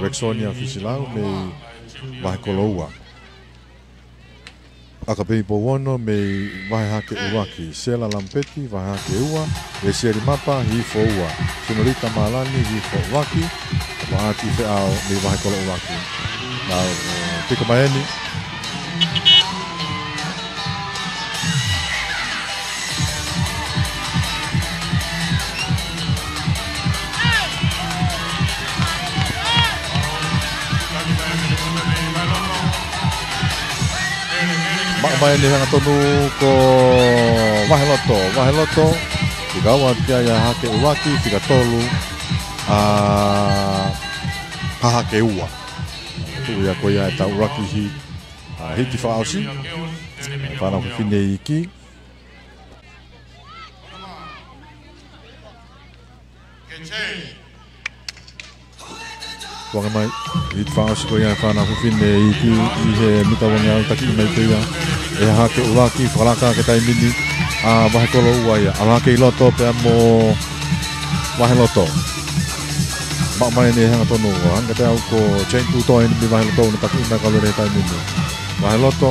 Rexonia Fisilau mei Vahekolo Ua. ʻAkapei Pouono mei Vahehake ʻUluaki, Sela Lamipeti, Vahehake Ua, ʻEsieli Mapa, Hihifo Ua, Senolita Malani, Hihifo ʻUluaki, mo ʻAti Feʻao mei Vahekolo ʻUluaki. Nau, eh, piko mai eni. Maʻu mai eni hangatonu ko Vaheloto. Vaheloto, fika ua atu ki ai ʻa Hahake ʻUluaki, fika tolu ʻa Hahake Ua. Tuʻu ia ko ia ʻetau ʻuluaki hi-, ʻa, hiti fakaʻosi. Fānau fefine iiki. Tuku ange mai, hiti fakaʻosi ko ia ʻa e fānau fefine iiki ʻi he mita uangeau, takiʻi mai pē ia ʻe Hahake ʻUluaki, fakalaka ki he taimi ni. ʻa Vahekoloua ia, ʻalu hake ʻi loto pea mo Vaheloto. Maʻu mai ʻeni hangatonu, hangē ko e ʻuhinga ko Jane Tutoe ʻeni mei Vaheloto, ʻoku ne taki mai kaulele he taimi ni. Vaheloto.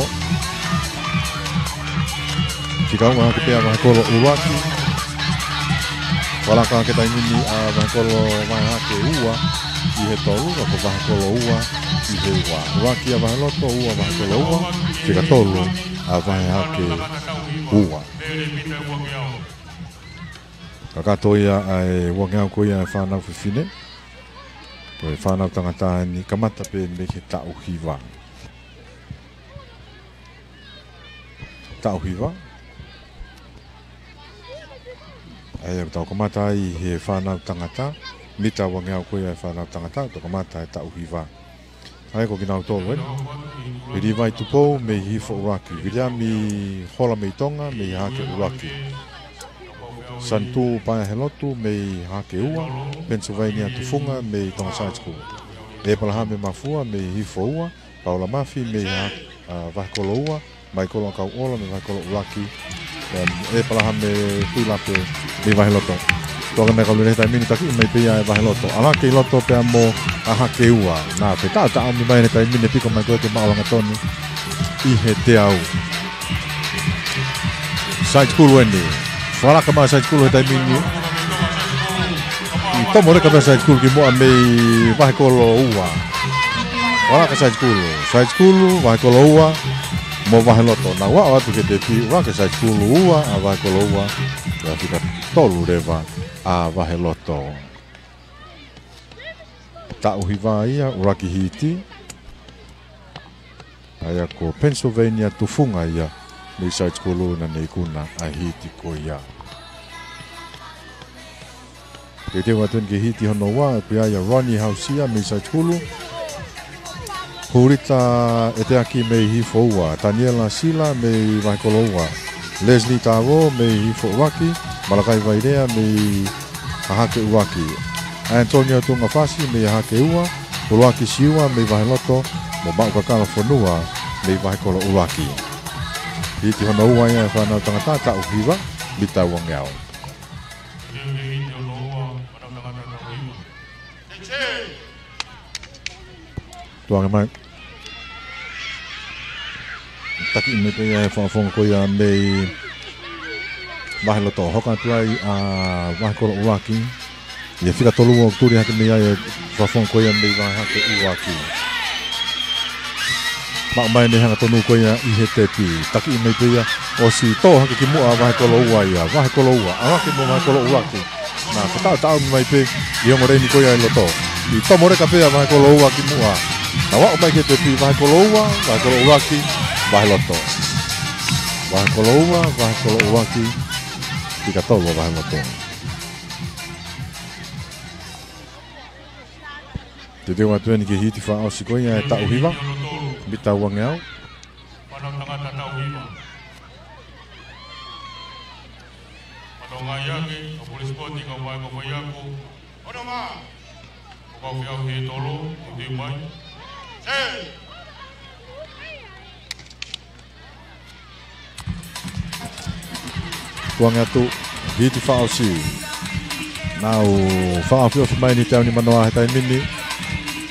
Fika ua hake pē ʻa Vahekolo ʻUluaki. Fakalaka hake taimi ni ʻa Vahekolo Vahe Hake ua ʻi he tolu, ka ko Vahekoloua ʻi he ua. ʻUluaki ʻa Vaheloto, ua Vahekoloua, fika tolu ʻa Vahe Hake ua. Kakato ia ʻa e uangeau ko ia ʻa e fānau fefine. Ko e fānau tangata ʻeni kamata pē mei he taʻu hiva. Taʻu hiva. ʻA ia ʻoku tau kamata ai he fānau tangata, mita uangeau ko ia ʻa e fānau tangata, ʻoku tau kamata he taʻu hiva. ʻA ia ko kinautolu ʻeni. Vilivaitupou mei Hihifo ʻUluaki. Viliami Hola mei Tonga mei Hahake ʻUluaki. Santu Paea Helotu mei Hahake ua. Pennsylvania Tufunga mei Tonga Side School. ʻEpalahame Mafua mei Hihifo ua. Paula Mafi mei Ha-, ʻa, Vahekoloua. Maikolo ʻAkauʻola mei Vahekolo ʻUluaki. ʻEm, ʻEpalahame Tuilape mei Vaheloto. Toka mai kaulele he taimi ni, taki mai pē ia ʻa Vaheloto. ʻAlu hake ʻi loto pea mo Hahake ua. Naʻe fetaʻataʻa mai he taimi ni, piko mai ko ē ke maʻu hangatonu ʻi he teau. Side School ʻeni. Fakalaka mai Side School he taimi ni. ʻI tomo leka pē Side School kimuʻa mei Vahekoloua. Fakalaka Side School. Side School, Vahekoloua mo Vaheloto. Naʻa nau ʻoatu ki he tepi, ʻuluaki Side School ua ʻa Vahekoloua, pea fika tolu leva ʻa Vaheloto. Taʻu hiva ia, ʻuluaki hiti. ʻA ia ko Pennsylvania Tufunga ia, mei Side School naʻa ne ikuna ʻa e hiti ko ia. Teuteu atu ʻeni ki he hiti hono ua, ʻoku ʻi ai ʻa Ronnie Hausia mei Side School. Hulita ʻEteaki mei Hihifo ua, Taniela Sila mei Vahekoloua, Leslie Tavo mei Hihifo ʻUluaki, Malakai Vailea mei Hahake ʻUluaki, Antonio Tungafasi mei Hahake ua, ʻUluaki Siua mei Vaheloto, mo Maʻu Kakala Fonua mei Vahekolo ʻUluaki. Hiti hono ua ia ʻa e fānau tangata taʻu hiva, mita uangeau. Tuʻu ange mai. Taki mai pē ia ʻa e fakafofonga ko ia mei Vaheloto. Hoko atu ai ʻa Vahekolo ʻUluaki. ʻI he fika tolu ʻoku tuli hake mei ai ʻa e fakafofonga ko ia mei Vahe Hake ʻUluaki. Maʻu mai ʻeni hangatonu ko ia ʻi he tepi. Taki mai pē ia, ʻosi tō hake kimuʻa ʻa Vahekoloua ia. Vahekoloua, ʻalu hake mo Vahekolo ʻUluaki. Naʻe fetaʻataʻa mai pē ʻi he ongo leini ko ia ʻi loto. ʻI tomo leka pē ʻa Vahekoloua kimuʻa. Naʻa nau aʻu mai ki he tepi, Vahekoloua, Vahekolo ʻUluaki, Vaheloto. Vahekoloua, Vahekolo ʻUluaki, fika tolu ʻa Vaheloto. Teuteu atu ʻeni ki he hiti fakaʻosi ko ia ʻa e taʻu hiva, mita uangeau. Fānau tangata taʻu hiva. Fānau ngāueʻaki, ʻa e Police Post, kau mai ko Faiako. Ono mā. Ko kau fiau he tolo, ko te mai. Sei. Tuʻu ange atu, hiti fakaʻosi. Nau fakaʻofiʻofi mai ʻeni teau nimanoa he taimi ni.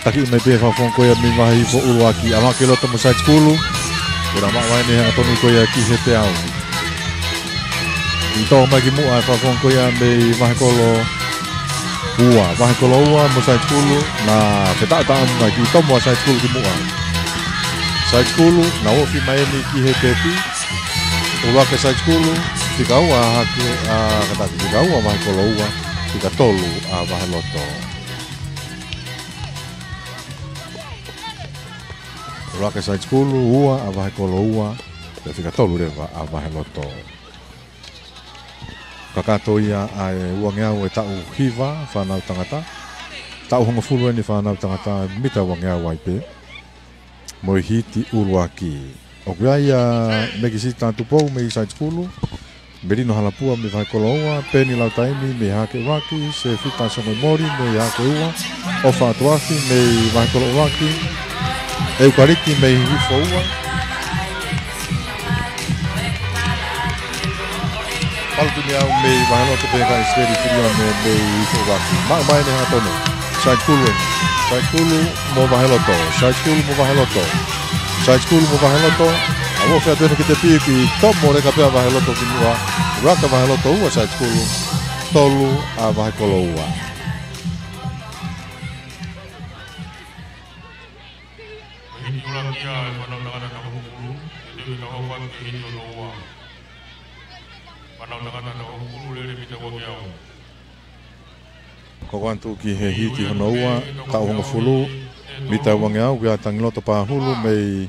Taki mai pē fakafofonga ko ia mei Vahe Hihifo ʻUluaki, ʻalu hake ʻi loto mo Side School. Pea maʻu ai ʻeni hangatonu ko ia ki he teau. ʻI tomo mai kimuʻa ʻa e fakafofonga ko ia mei Vahekolo ua, Vahekoloua mo Side School, naʻe fetaʻataʻa mai ʻi tomo ʻa Side School kimuʻa. Side School, naʻe ofi mai ʻeni ki he tepi. ʻUluaki Side School, fika ua hake, ʻa, kātaki fika ua Vahekoloua, fika tolu ʻa Vaheloto. ʻUluaki Side School, ua ʻa Vahekoloua, pea fika tolu leva ʻa Vaheloto. Kakato ia ʻa e uangeau ʻa e taʻu hiva fānau tangata. Taʻu hongofulu ʻeni fānau tangata mita uangeau ai pē. Mo e hiti ʻuluaki. ʻOku ʻi ai ʻa Mekisita Tupou mei Side School. Melino Halapua mei Vahekoloua. Peni Lautaimi mei Hahake ʻUluaki. Sefita Songoimoli mei Hahake ua. ʻOfa Atuafi mei Vahekolo ʻUluaki. ʻEukaliti mei Hihifo ua. ʻAlu atu mei ai mei Vaheloto pē kae ʻIsileli Filione mei Hifo ʻUluaki. Maʻu mai ʻene hangatonu. Side kulu eni. Side kulu mo Vaheloto. Side kulu mo Vaheloto. Side kulu mo Vaheloto. ʻA ʻoku ʻofa atu eni ki he tepi, kuo tomo leka pē ʻa Vaheloto ki muʻa. Raka Vaheloto ua, side kulu tolu ʻa Vahekolo ua. Hiti ʻUluaki ʻa e fānau tangata taha hongofulu, ʻe teu ki he taha hongofulu ki he hiti hono ua. Fānau tangata taha hongofulu, lele mita ua ngeau. Hoko atu ki he hiti hono ua, taʻu hongofulu, mita ua ngeau, kia Tangiloto Pahulu mei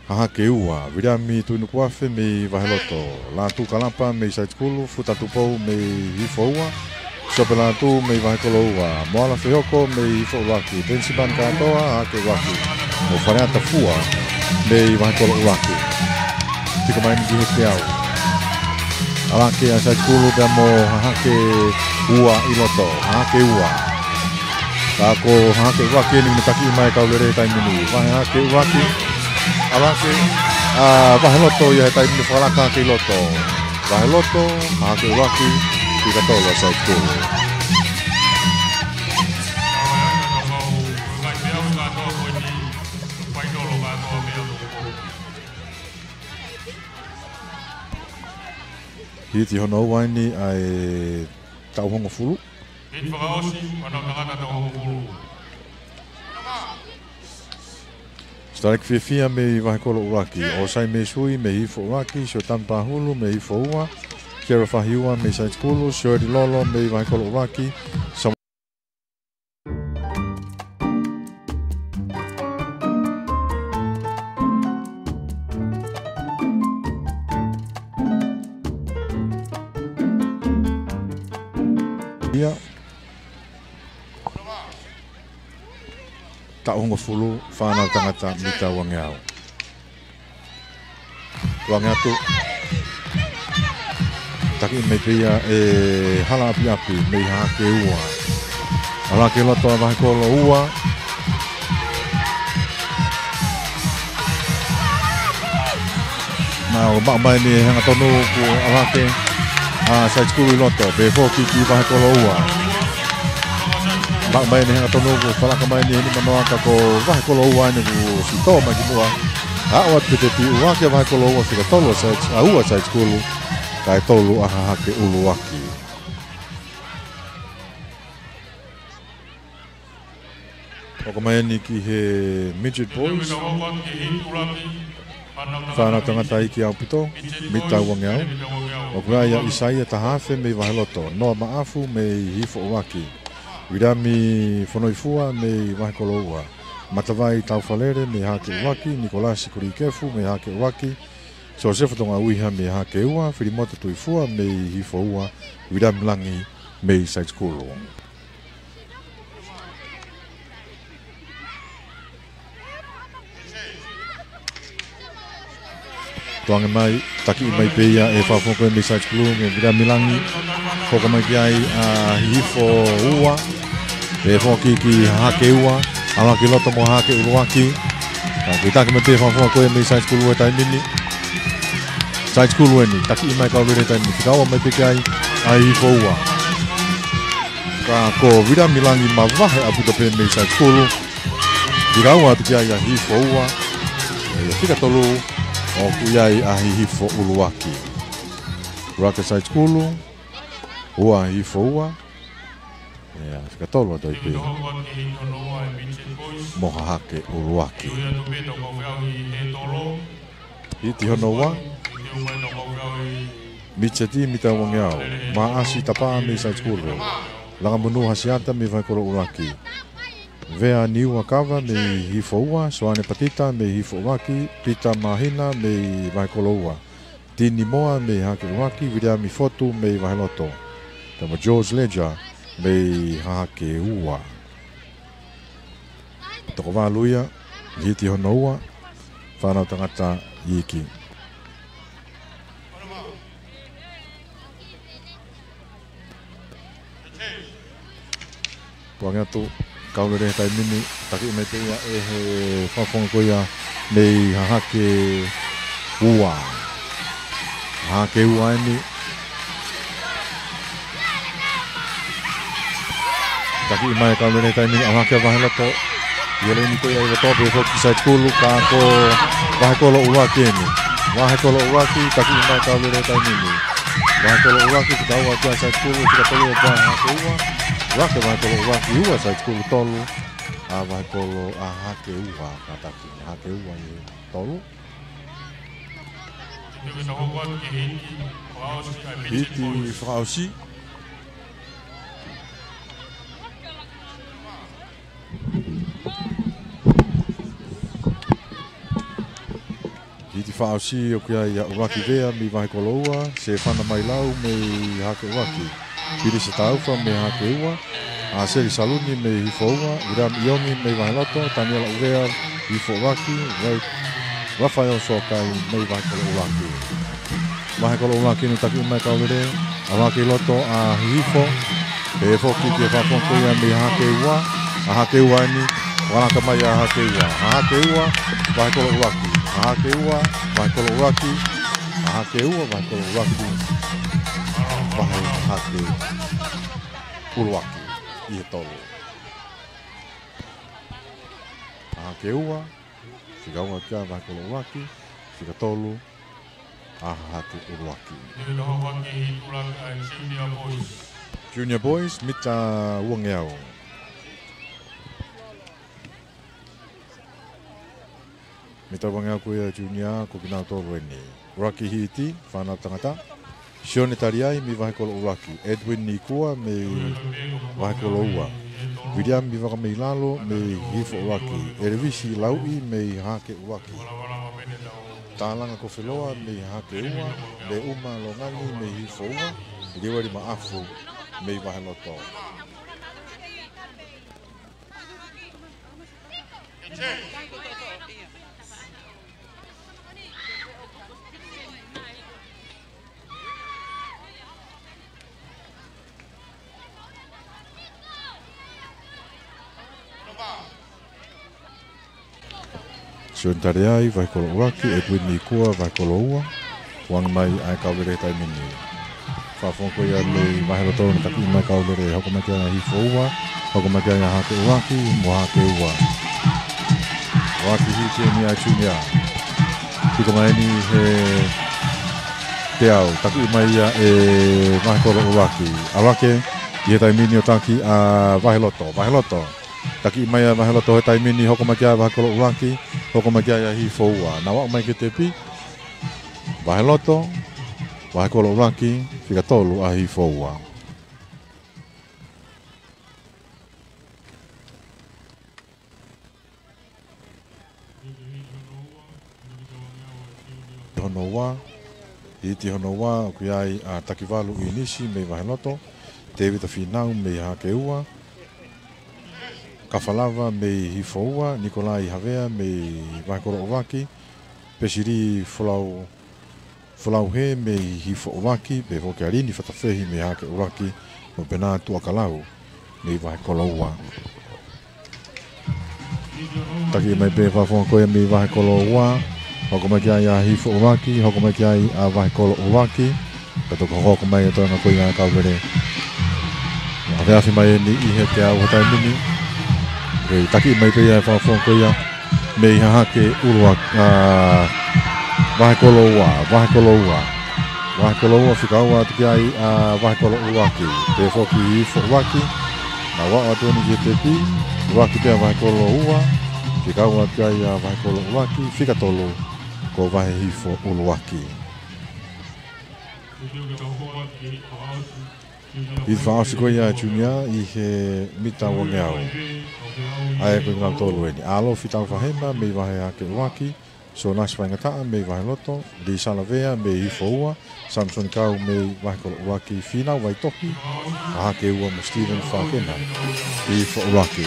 Hahake ua, Viliami Tuinukuafe mei Vaheloto, Lātū Kalapa mei Side kulu, Futa Tupou mei Hifo ua, Siope Lātū mei Vahekolo ua, Moala Fehoko mei Hifo ʻUluaki, Penisipani Kātoa, Hahake ʻUluaki, mo Faleata Fua mei Vahekolo ʻUluaki. Fika mai eni ki he teau. ʻAlu hake ʻa Side kulu pea mo Hahake ua ʻi loto, Hahake ua. Ka ko Hahake ʻUluaki eni ne taki mai, kau lele he taimi ni. Vahe Hahake ʻUluaki. ʻAlu hake ʻa Vaheloto ia he taimi ni, fakalaka hake ʻi loto. Vaheloto, Hahake ʻUluaki, fika tolu ʻa Side kulu. Hiti hono ua eni ʻa e taʻu hongofulu. Hiti fakaʻosi, fānau tangata taʻu hongofulu. Strike fiefia mei Vahekolo ʻUluaki, ʻo Sai Mesui mei Hifo ʻUluaki, Siotami Pahulu mei Hifo ua, Kera Fahiua mei Side kulu, Sioeli Lolo mei Vahekolo ʻUluaki, Sam- Ia. Taʻu hongofulu, fānau tangata mita ua ngeau. Tuʻu ange atu. Taki mai pē ia ʻe Hala ʻApiʻapi mei Hahake ua. ʻAlu hake ʻi loto ʻa Vahekolo ua. Naʻe maʻu mai eni e hangatonu, kuo ʻalu hake ʻa Side kulu ʻi loto, pehē foki ki Vahekolo ua. Maʻu mai eni e hangatonu, kuo fakalaka mai eni ʻe he nimanoa, ka ko Vahekolo ua eni kuo ʻosi tō mai ki muʻa. Aʻu atu ki he tepi, ʻuluaki ʻa Vahekolo ua, fika tolu ʻa Side, ʻa ua Side kulu, kae tolu ʻa Hahake ʻUluaki. Hoko mai eni ki he midget boys. Fānau tangata iiki ʻaupito, mita ua ngeau. ʻOku ʻi ai ʻa ʻIsaia Tahafe mei Vaheloto, Noa Maʻafu mei Hifo ʻUluaki, Viliami Fonoifua mei Vahekolo ua, Matavai Taufalele mei Hahake ʻUluaki, Nikolasi Kulikefu mei Hahake ʻUluaki, Sosefo Tongauiha mei Hahake ua, Filimoto Tuifua mei Hifo ua, Viliami Langi mei Side kulu. Tuʻu ange mai, taki mai pē ia ʻe he fakafofonga ko ē mei Side kulu, mei Viliami Langi. Hoko mai ki ai ʻa Hihifo ua. Pehē foki ki Hahake ua. ʻAlu hake ʻi loto mo Hahake ʻUluaki. Ka kuo taki mai pē ʻe he fakafofonga ko ē mei Side kulu he taimi ni. Side kulu eni, taki mai kau lele he taimi ni. Fika ua mai pē ki ai ʻa Hihifo ua. Ka ko Viliami Langi mavahe ʻaupito pē mei Side kulu. Fika ua atu ki ai ʻa Hihifo ua. ʻIo, fika tolu ʻoku ʻi ai ʻa Hihifo ʻUluaki. Raka Side kulu, ua Hihifo ua. ʻIo, fika tolu atu ai pē mo Hahake ʻUluaki. Hiti hono ua. Micheti mita ua ngeau. Maʻasi Tapa mei Side kulu. Langamunu Hasiata mei Vahekolo ʻUluaki. Vea Niua Kava mei Hihifo ua. Soane Patita mei Hihifo ʻUluaki. Pita Mahina mei Vahekolo ua. Tini Moa mei Hahake ʻUluaki. Viliami Fotu mei Vaheloto. Pea mo George Ledger mei Hahake ua. Toko valu ia, hiti hono ua, fānau tangata iiki. Tuʻu ange atu, kau lele he taimi ni, taki mai pē ia ʻe he fakafofonga ko ia mei Hahake ua. Hahake ua eni, Takiʻi mai ʻa e kau lele he taimi ni, ʻalu hake ʻa Vaheloto. ʻI he laini ko ia ʻi loto pē foki ki saitikulu, ka ko Vahekolo ʻUluaki eni. Vahekolo ʻUluaki, takiʻi mai ʻa e kau lele he taimi ni. Vahekolo ʻUluaki, fika ua kia saitikulu, fika tolu ʻa Hakeua. ʻUluaki Vahekolo ʻUluaki, ua saitikulu, tolu ʻa Vahekolo ʻa Hakeua, ka taki Hakeua ʻi he tolu. Hiti fakaʻosi. Hiti fakaʻosi ʻoku ʻi ai ʻa ʻUluaki Vea mei Vahekolo Ua, Sefana Mailau mei Hakeʻuluaki, Pilisa Taufa mei Hakeua, ʻAseli Saluni mei Hifoua, Viliami ʻIongi mei Vaheloto, Taniela ʻUvea, Hifo ʻUluaki, Vai-, Vafaeo Sokai mei Vahekolo ʻUluaki. Vahekolo ʻUluaki ʻoku takiʻi mai ʻa e kau lele, ʻalu hake ʻi loto ʻa Hihifo, pehē foki ki he fakafofonga ko ia mei Hakeua, ʻa Hakeua eni, ʻalu hake mai ʻa Hakeua, ʻa Hakeua, Vahekolo ʻUluaki, ʻa Hakeua, Vahekolo ʻUluaki, ʻa Hakeua, Vahekolo ʻUluaki, Vahe Hakeʻuluaki, ʻi he tolu. ʻA Hakeua, fika ua kia Vahekolo ʻUluaki, fika tolu ʻa Hakeʻuluaki. Junior Boys, mita uangeau. Mita uangeau ko ia Junior, ko kinautolu eni. ʻUluaki Hiti, fānau tangata. Sione Taliai mei Vahekolo ʻUluaki, Edwin Nikua mei Vahekolo Ua, Viliami Vakameilalo mei Hifo ʻUluaki, ʻElevisi Lauʻi mei Hakeʻuluaki, Talanga Kofeloa mei Hakeua, Leuma Longani mei Hifoua, Liueli Maʻafu mei Vaheloto. Sione Taliai, Vahekolo ʻUluaki, Edwin Nikua, Vahekolo Ua. Kuangi mai ʻa e kau lele he taimi ni. Fakafofonga ko ia mei Vaheloto ʻoku takiʻi mai ʻa e kau lele, hoko mai kia Hifoua, hoko mai kia Hakeʻuluaki, mo Hakeua. ʻUluaki Hiti eni ʻa Junior. Hoko mai eni he teau, takiʻi mai ia ʻe Vahekolo ʻUluaki. ʻAlu hake ʻi he taimi ni ʻo taki ʻa Vaheloto. Vaheloto. Takiʻi mai ʻa Vaheloto he taimi ni, hoko mai kia Vahekolo ʻUluaki, hoko mai kia Hifoua. Nau aʻu mai ki he tepi. Vaheloto, Vahekolo ʻUluaki, fika tolu ʻa Hifoua. Hono ua, Hiti hono ua, ʻoku ʻi ai ʻa Takivalu ʻInisi mei Vaheloto, Tēvita Fīnau mei Hakeua, Kafalava mei Hifoua, Nikolai Havea mei Vahekolo ʻUluaki, Pesili Folau, Folau Hē mei Hifo ʻUluaki, pehē foki ʻa Lini Fatafehi mei Hakeʻuluaki, mo Pena Tuʻakalau mei Vahekolo Ua. Takiʻi mai pē fakafofonga ko ia mei Vahekolo Ua, hoko mai ki ai ʻa Hifo ʻUluaki, hoko mai ki ai ʻa Vahekolo ʻUluaki, ka toki hoko mai ʻa e toenga ko ia ʻa e kau lele. Afiafi mai eni ʻi he teau he taimi ni. ʻOku takiʻi mai pē ia ʻe he fakafofonga ko ia mei Hakeʻuluaki, ʻa, Vahekolo Ua, Vahekolo Ua. Vahekolo Ua, fika ua atu ki ai ʻa Vahekolo ʻUluaki. Pehē foki Hifo ʻUluaki. Nau aʻu atu eni ki he tepi. ʻUluaki pē ʻa Vahekolo Ua. Fika ua atu ki ai ʻa Vahekolo ʻUluaki. Fika tolu ko Vahe Hifo ʻUluaki. Hiti fakaʻosi ko ia Junior ʻi he mita uangeau. ʻA ia ko kinautolu eni. ʻAlofi Taufahema mei Vahe Hakeʻuluaki, Sonasi Faingataʻa mei Vaheloto, Lisala Vea mei Hifoua, Samson Kau mei Vahekolo ʻUluaki, Fīnau Vaitohi, ʻa Hakeua mo Steven Fakena, Hifo ʻUluaki.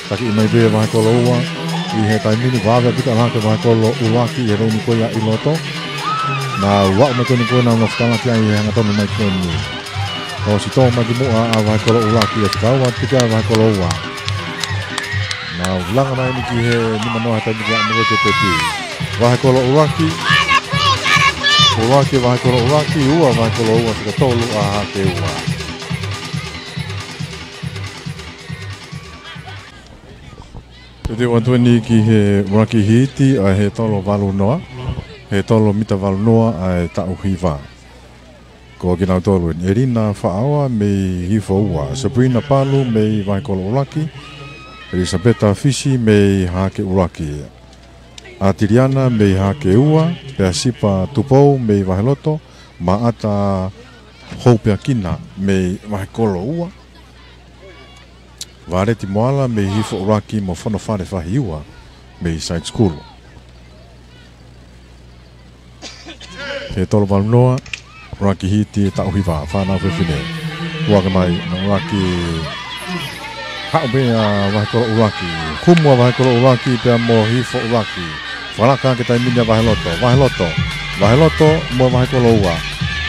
Takiʻi mai pē Vahekolo Ua, ʻi he taimi ni vave ʻa e pika ʻalu hake Vahekolo ʻUluaki, ʻi he laini ko ia ʻi loto. Nau aʻu mai ko eni ko ē nau nofutala ki ai he hangatonu mai ko eni. ʻOsi tō mai ki muʻa ʻa Vahekolo ʻUluaki, ʻe fika ua atu ki ai ʻa Vahekolo Ua. Nau langa mai eni ki he nimanoa he taimi ni ʻa Mokote Pepi. Vahekolo ʻUluaki. ʻUluaki, Vahekolo ʻUluaki, ua, Vahekolo Ua, fika tolu ʻa Hakeua. Te u ʻoatu eni ki he ʻuluaki hiti ʻa e he tolo valu noa, he tolo mita valu noa ʻa e taʻu hiva. Ko kinautolu eni, ʻElina Faʻaoa mei Hihifo Ua, Sabrina Palu mei Vahekolo ʻUluaki, ʻElisapeta Fisi mei Hahake ʻUluaki, ʻAtiliana mei Hahake Ua, Peasipa Tupou mei Vaheloto, Maʻata Houpeakina mei Vahekolo Ua, Vāleti Moala mei Hihifo ʻUluaki mo Fonofale Fahiua mei Side School. He tolo valu noa, ʻuluaki hiti ʻa e taʻu hiva, fānau fefine. Ua ke mai, na ʻuluaki haʻu pē ʻa Vahekolo ʻUluaki. Humu ʻa Vahekolo ʻUluaki pea mo Hihifo ʻUluaki. Fakalaka hake taimi ni ʻa Vaheloto, Vaheloto, Vaheloto mo Vahekolo Ua.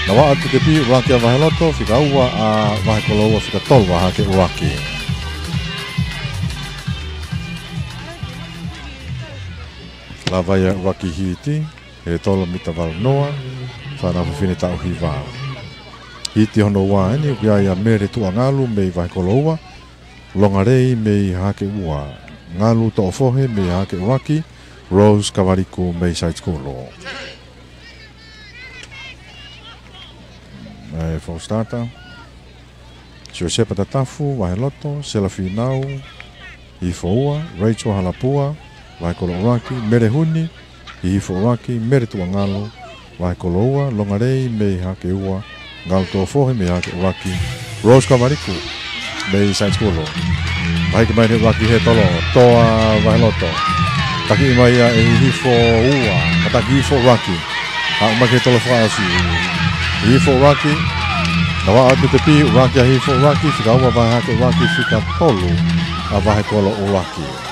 Na vaʻa atu ki tepi, ʻuluaki ʻa Vaheloto, fika ua ʻa Vahekolo Ua, fika tolu ʻa Hahake ʻUluaki. Lava ia ʻuluaki hiti, he tolo mita valu noa, fānau fefine taʻu hiva. Hiti hono ua eni, ʻoku ʻi ai ʻa Mele Tuʻangalu mei Vahekolo Ua, Longalei mei Hahake Ua, Ngalu Toʻofohe mei Hahake ʻUluaki, Rose Kavaliku mei Side School. ʻE Faustata, Siosefa Tatafu, Vaheloto, Sela Finau, Hihifo Ua, Rachel Halapua, Vahekolo ʻUluaki, Mele Huni, Hihifo ʻUluaki, Mele Tuʻangalu, Vahekolo Ua, Longalei mei Hahake Ua, Ngalu Toʻofohe mei Hahake ʻUluaki, Rose Kavaliku mei Side School. Mahiki mai he ʻuluaki he tolo, toa Vaheloto. Takiʻi mai ia ʻe Hihifo Ua, ka taki Hihifo ʻUluaki. Haʻu mai ki he tolo fakaʻosi. Hihifo ʻUluaki. Na vaʻa atu ki tepi, ʻuluaki ʻa Hihifo ʻUluaki, fika ua ʻa Hahake ʻUluaki, fika tolu ʻa Vahekolo ʻUluaki.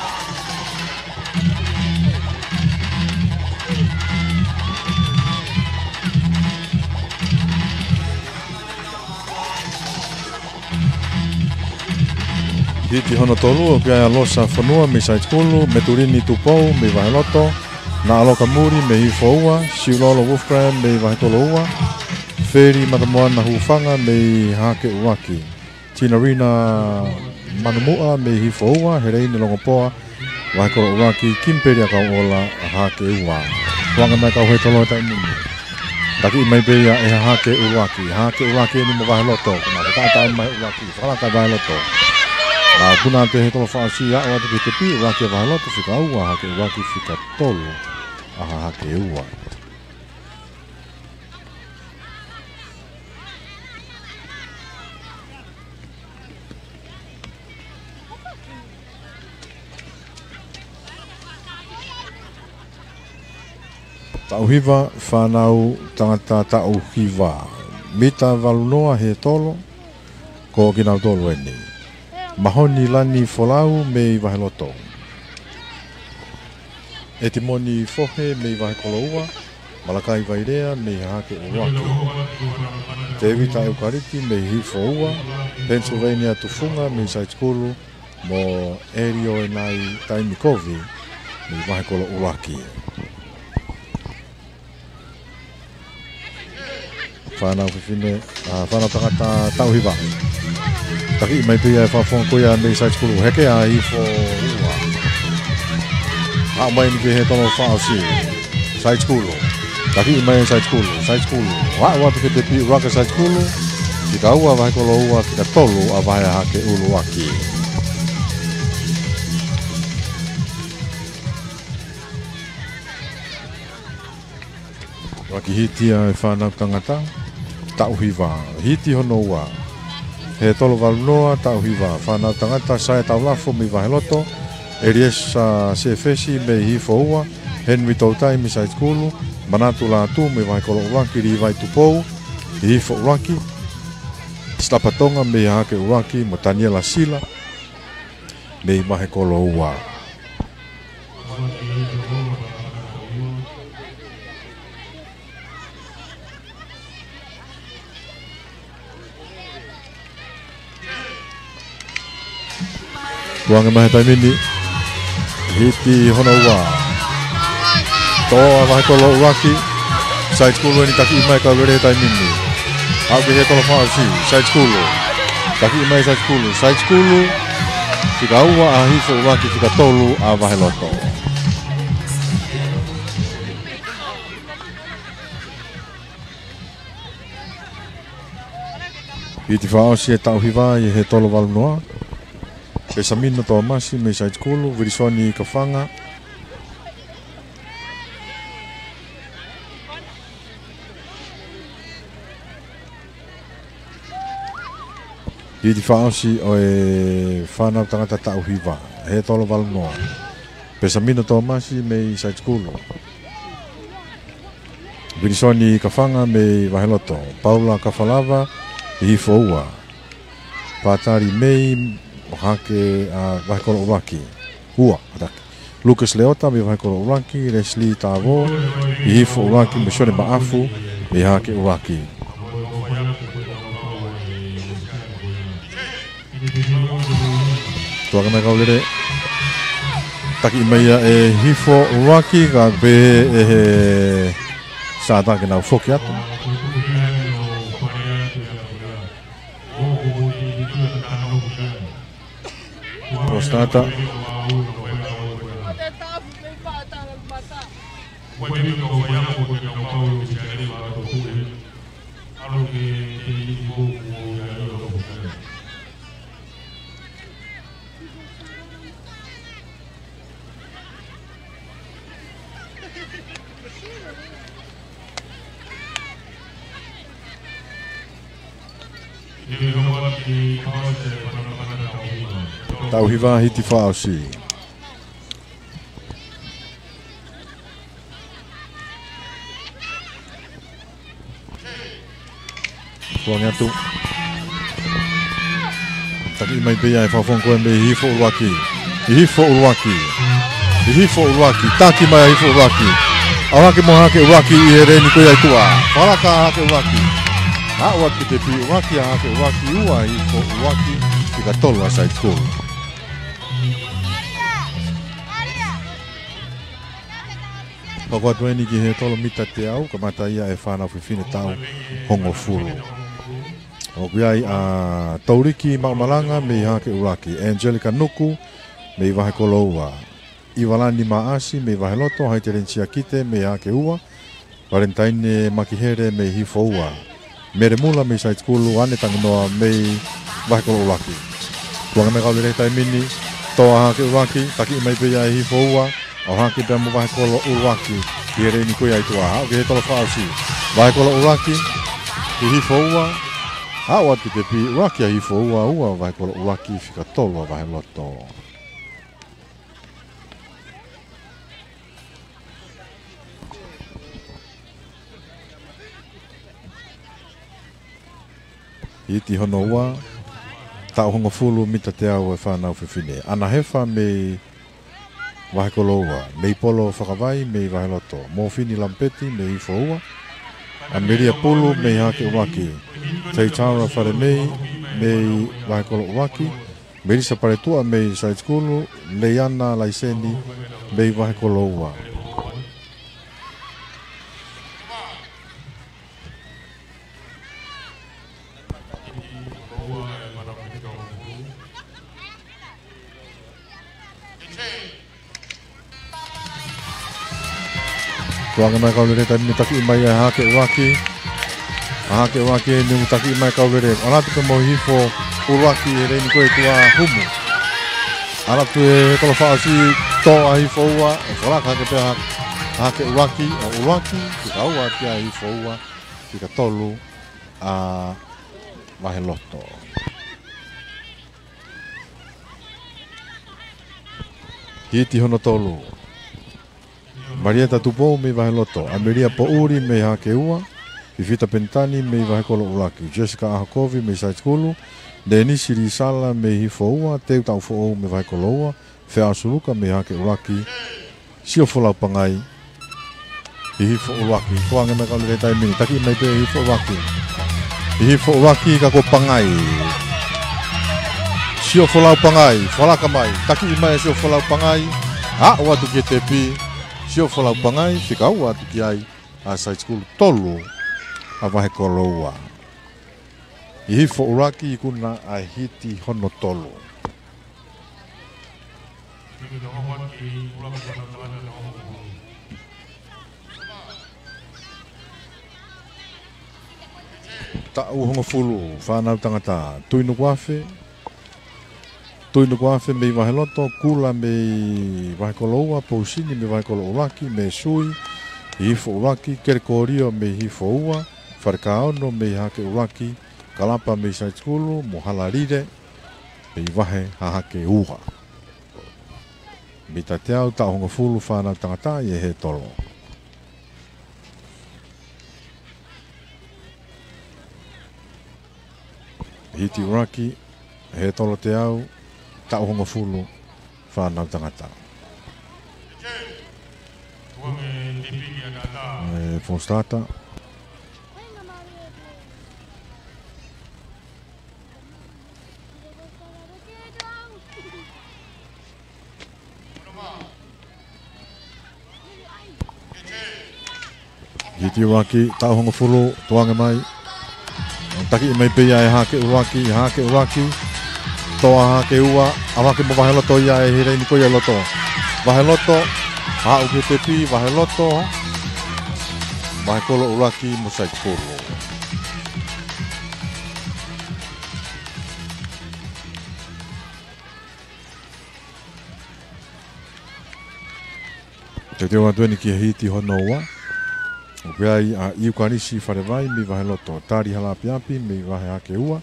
Hiti hono tolu, ʻoku ʻi ai ʻa Losa Fonua mei Side School, Metulini Tupou mei Vaheloto, Naʻaloka Muli mei Hihifo Ua, Siulolo Wolfgram mei Vahekolo Ua, Feli Matamoana Hufanga mei Hahake ʻUluaki, Tinarina Manumuʻa mei Hihifo Ua, Heleini Longopoa, Vahekolo ʻUluaki, Kimipeli ʻAkauʻola, Hahake Ua. Tuʻunga mai kau he tolo taimi ni. Takiʻi mai pē ia ʻe Hahake ʻUluaki. Hahake ʻUluaki eni mo Vaheloto. Ko na kata mai ʻUluaki. Fakalaka Vaheloto. Na puna atu he tolo fakaʻosi, aʻu atu ki tepi, ʻuluaki ʻa Vaheloto, fika ua ʻa Hahake ʻUluaki, fika tolu ʻa Hahake Ua. Taʻu hiva, fānau tangata taʻu hiva. Mita valu noa he tolo, ko kinautolu eni. Mahoni Lani Folau mei Vaheloto, ʻEtimoni Fohe mei Vahekolo Ua, Malakai Vailea mei Hahake ʻUluaki, Tēvita ʻEukaliti mei Hihifo Ua, Pennsylvania Tufunga mei Side School, mo ʻElio ʻEnai Taimikovi mei Vahekolo ʻUluaki. Fānau fefine, ʻa, fānau tangata taʻu hiva. Takiʻi mai pē ia ʻe Fafonga ko ia mei Side School. Heke ʻa Hihifo Ua. Haʻu mai eni ki he tolo fakaʻosi. Side School. Takiʻi mai Side School. Side School. Aʻu atu ki tepi, ʻuluaki Side School. Fika ua Vahekolo Ua, fika tolu ʻa Vahe Hahake ʻUluaki. ʻUluaki hiti ʻa e fānau tangata taʻu hiva. Hiti hono ua. He tolo valu noa taʻu hiva. Fānau tangata Saia Taulafo mei Vaheloto, ʻEliesa Sefesi mei Hihifo Ua, Henry Toutai mei Side School, Manatu Lātū mei Vahekolo ʻUluaki, Līvai Tupou, Hihifo ʻUluaki, Sitapa Tonga mei Hahake ʻUluaki, mo Taniela Sila mei Vahekolo Ua. Tuʻunga mai he taimi ni. Hiti hono ua. Toa Vahekolo ʻUluaki. Side School eni, takiʻi mai kau lele he taimi ni. Aʻu ki he tolo fakaʻosi. Side School. Takiʻi mai Side School. Side School. Fika ua ʻa Hifo ʻUluaki, fika tolu ʻa Vaheloto. Hiti fakaʻosi e taʻu hiva ʻi he tolo valu noa. Pesamino Tōmasi mei Saitikulu, Vilisoni Kafanga. Hiti fakaʻosi ʻo e fānau tangata taʻu hiva, he tolo valu noa. Pesamino Tōmasi mei Saitikulu. Vilisoni Kafanga mei Vaheloto. Paula Kafalava ʻi Hifo ua. Patali Mei, ʻo hake ʻa Vahekolo ʻUluaki. Ua, ʻatā. Lucas Leota mei Vahekolo ʻUluaki, Leslie Tavo ʻi Hifo ʻUluaki, mo Sione Maʻafu mei Hake ʻUluaki. Tuʻunga mai kau lele. Taki mai ia ʻe Hifo ʻUluaki, ka pehē ʻe he sata ke nau foki atu. Prostata. Taʻu hiva Hiti fakaʻosi. Tuʻunga atu. Taki mai pē ia ʻe Fakafofonga ko ē mei Hifo ʻUluaki. ʻI Hifo ʻUluaki. ʻI Hifo ʻUluaki. Taki mai ʻa Hifo ʻUluaki. ʻAu hake mo Hake ʻUluaki ʻi he lēni ko ia ʻi tuʻa. Fakalaka Hake ʻUluaki. Aʻu atu ki he tepi, ʻuluaki ʻa Hake ʻUluaki, ua ʻa Hifo ʻUluaki, fika tolu ʻa Saitikulu. Hoko atu eni ki he tolo mita teau, kamata ia ʻe he fānau fefine taʻu hongofulu. ʻOku ʻi ai ʻa Tauliki Maʻumalanga mei Hake ʻUluaki, Angelica Nuku mei Vahekolo ua, ʻIvalani Maʻasi mei Vaheloto, Haiteleni Siakite mei Hake ua, Valentine Makihele mei Hifo ua, Mele Mula mei Saitikulu, ʻAne Tanginoa mei Vahekolo ʻUluaki. Tuʻunga mai kau lele he taimi ni, tō ʻa Hake ʻUluaki, taki mai pē ia ʻe Hifo ua, ʻo hake pea mo Vahekolo ʻUluaki ʻi he lēni ko ia ʻi tuʻa. Aʻu ki he tolo fakaʻosi. Vahekolo ʻUluaki, ʻi Hifo ua, aʻu atu ki he tepi, ʻuluaki ʻa Hifo ua, ua Vahekolo ʻUluaki, fika tolu ʻa Vaheloto. Hiti hono ua, taʻu hongofulu mita teau ʻa e fānau fefine. ʻAna Hefa mei Vahekolo ua, Meipolo Fakavai mei Vaheloto, Mofini Lampeti mei Hifo ua, ʻAmelia Pulu mei Hake ʻUluaki, Teitara Falemei mei Vahekolo ʻUluaki, Melisa Paletuʻa mei Saitikulu, Leiana Laiseni mei Vahekolo ua. Tuʻunga mai kau lele he taimi ni, taki mai ʻa Hake ʻUluaki. ʻA Hake ʻUluaki eni ʻoku taki mai kau lele. ʻAlu atu pē mo Hifo ʻUluaki he lēni ko ē ʻi tuʻa, humu. ʻAlu atu he tolo fakaʻosi, tō ʻa Hifo ua, ʻo fakalaka hake pē ʻa Hake ʻUluaki, ʻo ʻUluaki, fika ua ʻa Hifo ua, fika tolu ʻa Vaheloto. Hiti hono tolu. Malieta Tupou mei Vaheloto, ʻAmelia Poʻuli mei Hake ua, Fifita Penitani mei Vahekolo ʻUluaki, Jessica ʻAhokovi mei Saitikulu, Denisi Lisala mei Hifo ua, Teu Taʻufoʻou mei Vahekolo ua, Feʻao Suluka mei Hake ʻUluaki, Sio Folau Pangai, ʻi Hifo ʻUluaki. Tuʻunga mai kau lele he taimi ni, taki mai pē ʻe Hifo ʻUluaki. ʻI Hifo ʻUluaki ka ko Pangai. Sio Folau Pangai, fakalaka mai, taki mai ʻe Sio Folau Pangai, aʻu atu ki he tepi, Sio Folau Pangai, fika ua atu ki ai ʻa Saitikulu, tolu ʻa Vahekolo ua. ʻI Hifo ʻUluaki, ikuna ʻa e hiti hono tolu. Taʻu hongofulu, fānau tangata, Tuinukuafe, Tuinukuafe mei Vaheloto, Kula mei Vahekoloua, Pousini mei Vahekolo ʻUluaki, Mesui, Hihifo ʻUluaki, Kelekolio mei Hihifo Ua, Falekaono mei Hahake ʻUluaki, Kalapa mei Saitikulu, mo Halalile mei Vahe Hahake Ua. Mita teau, taʻu hongofulu, fānau tangata ʻi he tolo. Hiti ʻUluaki, he tolo teau, taʻu hongofulu, fānau tangata. ʻE Fositata. Hiti ʻUluaki, taʻu hongofulu, tukuange mai. Taki mai pē ia ʻe Hahake ʻUluaki, Hahake ʻUluaki. Toa Hahake Ua, ʻalu hake mo Vaheloto ia ʻi he leini ko ia ʻi loto. Vaheloto, haʻu ki he tepi, Vaheloto. Vahekolo ʻUluaki mo Saitikulu. Teuteu atu eni ki he hiti hono ua. ʻOku ʻi ai ʻa ʻIukalisi Falevai mei Vaheloto, Tali Halaʻapiʻapi mei Vahe Hahake Ua,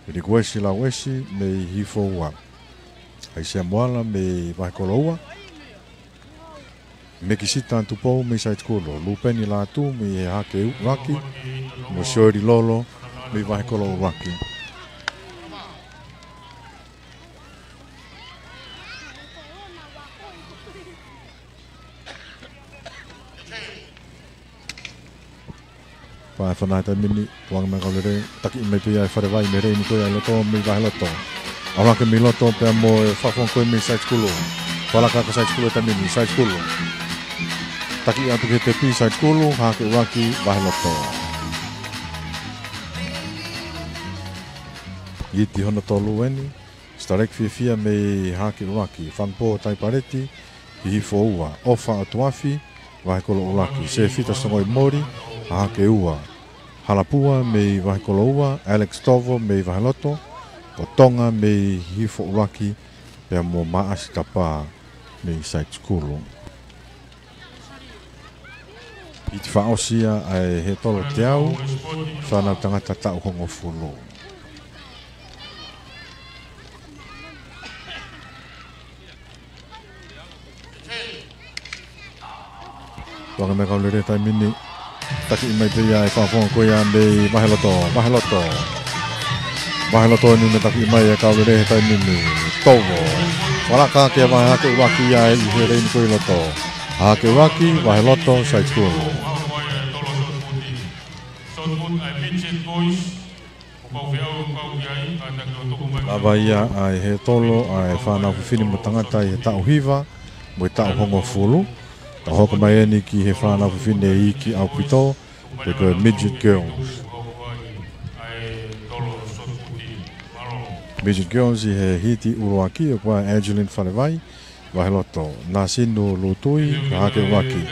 Likuesi Lauesi mei Hihifo Ua, ʻAisea Moala mei Vahekolo Ua, Mekisita Tupou mei Saitikulu, Lupeni Lātū mei Hahake ʻUluaki, mo Sioeli Lolo mei Vahekolo ʻUluaki. Pea ʻe fana he taimi ni, tukuange mai e kau lele, taki mai pē ia ʻe Falevai mei he leini ko ia ʻi loto mei Vaheloto. ʻAlu hake mei loto pea mo e fakafofonga ko ia mei Saitikulu. Falaka kia Saitikulu he taimi ni, Saitikulu. Taki atu ki he tepi, Saitikulu, Hahake ʻUluaki, Vaheloto. Hiti hono tolu eni. Sitaleki fiefia mei Hahake ʻUluaki, Fangupō Taipaleti, Hihifo Ua, ʻOfa ʻOtuafi, Vahekolo ʻUluaki, Sefita Songoimoli, Hahake Ua, Halapua mei Vahekolo Ua, Alex Tovo mei Vaheloto, ko Tonga mei Hihifo ʻUluaki, pea mo Maʻasi Tapa mei Saitikulu. Hiti fakaʻosi ia ʻa e he tolo teau, fānau tangata taʻu hongofulu. Tukuange mai e kau lele he taimi ni. Taki mai pē ia ʻe fakafofonga ko ia mei Vaheloto, Vaheloto. Vaheloto eni naʻe taki mai e kau lele he taimi ni. Tovo. Falaka kia Vahe Hahake ʻUluaki ia ʻi he leini ko ia ʻi loto. Hahake ʻUluaki, Vaheloto, Saitikulu. Lava ia ʻa e he tolo ʻa e fānau fefine mo tangata ʻi he taʻu hiva mo e taʻu hongofulu. Ka hoko mai eni ki he fānau fefine iiki ʻaupito, pe ko e midget girls. Midget girls ʻi he hiti ʻuluaki, ʻoku ʻi ai ʻa Angeline Falevai, Vaheloto, Nasinu Lutui, Hahake ʻUluaki,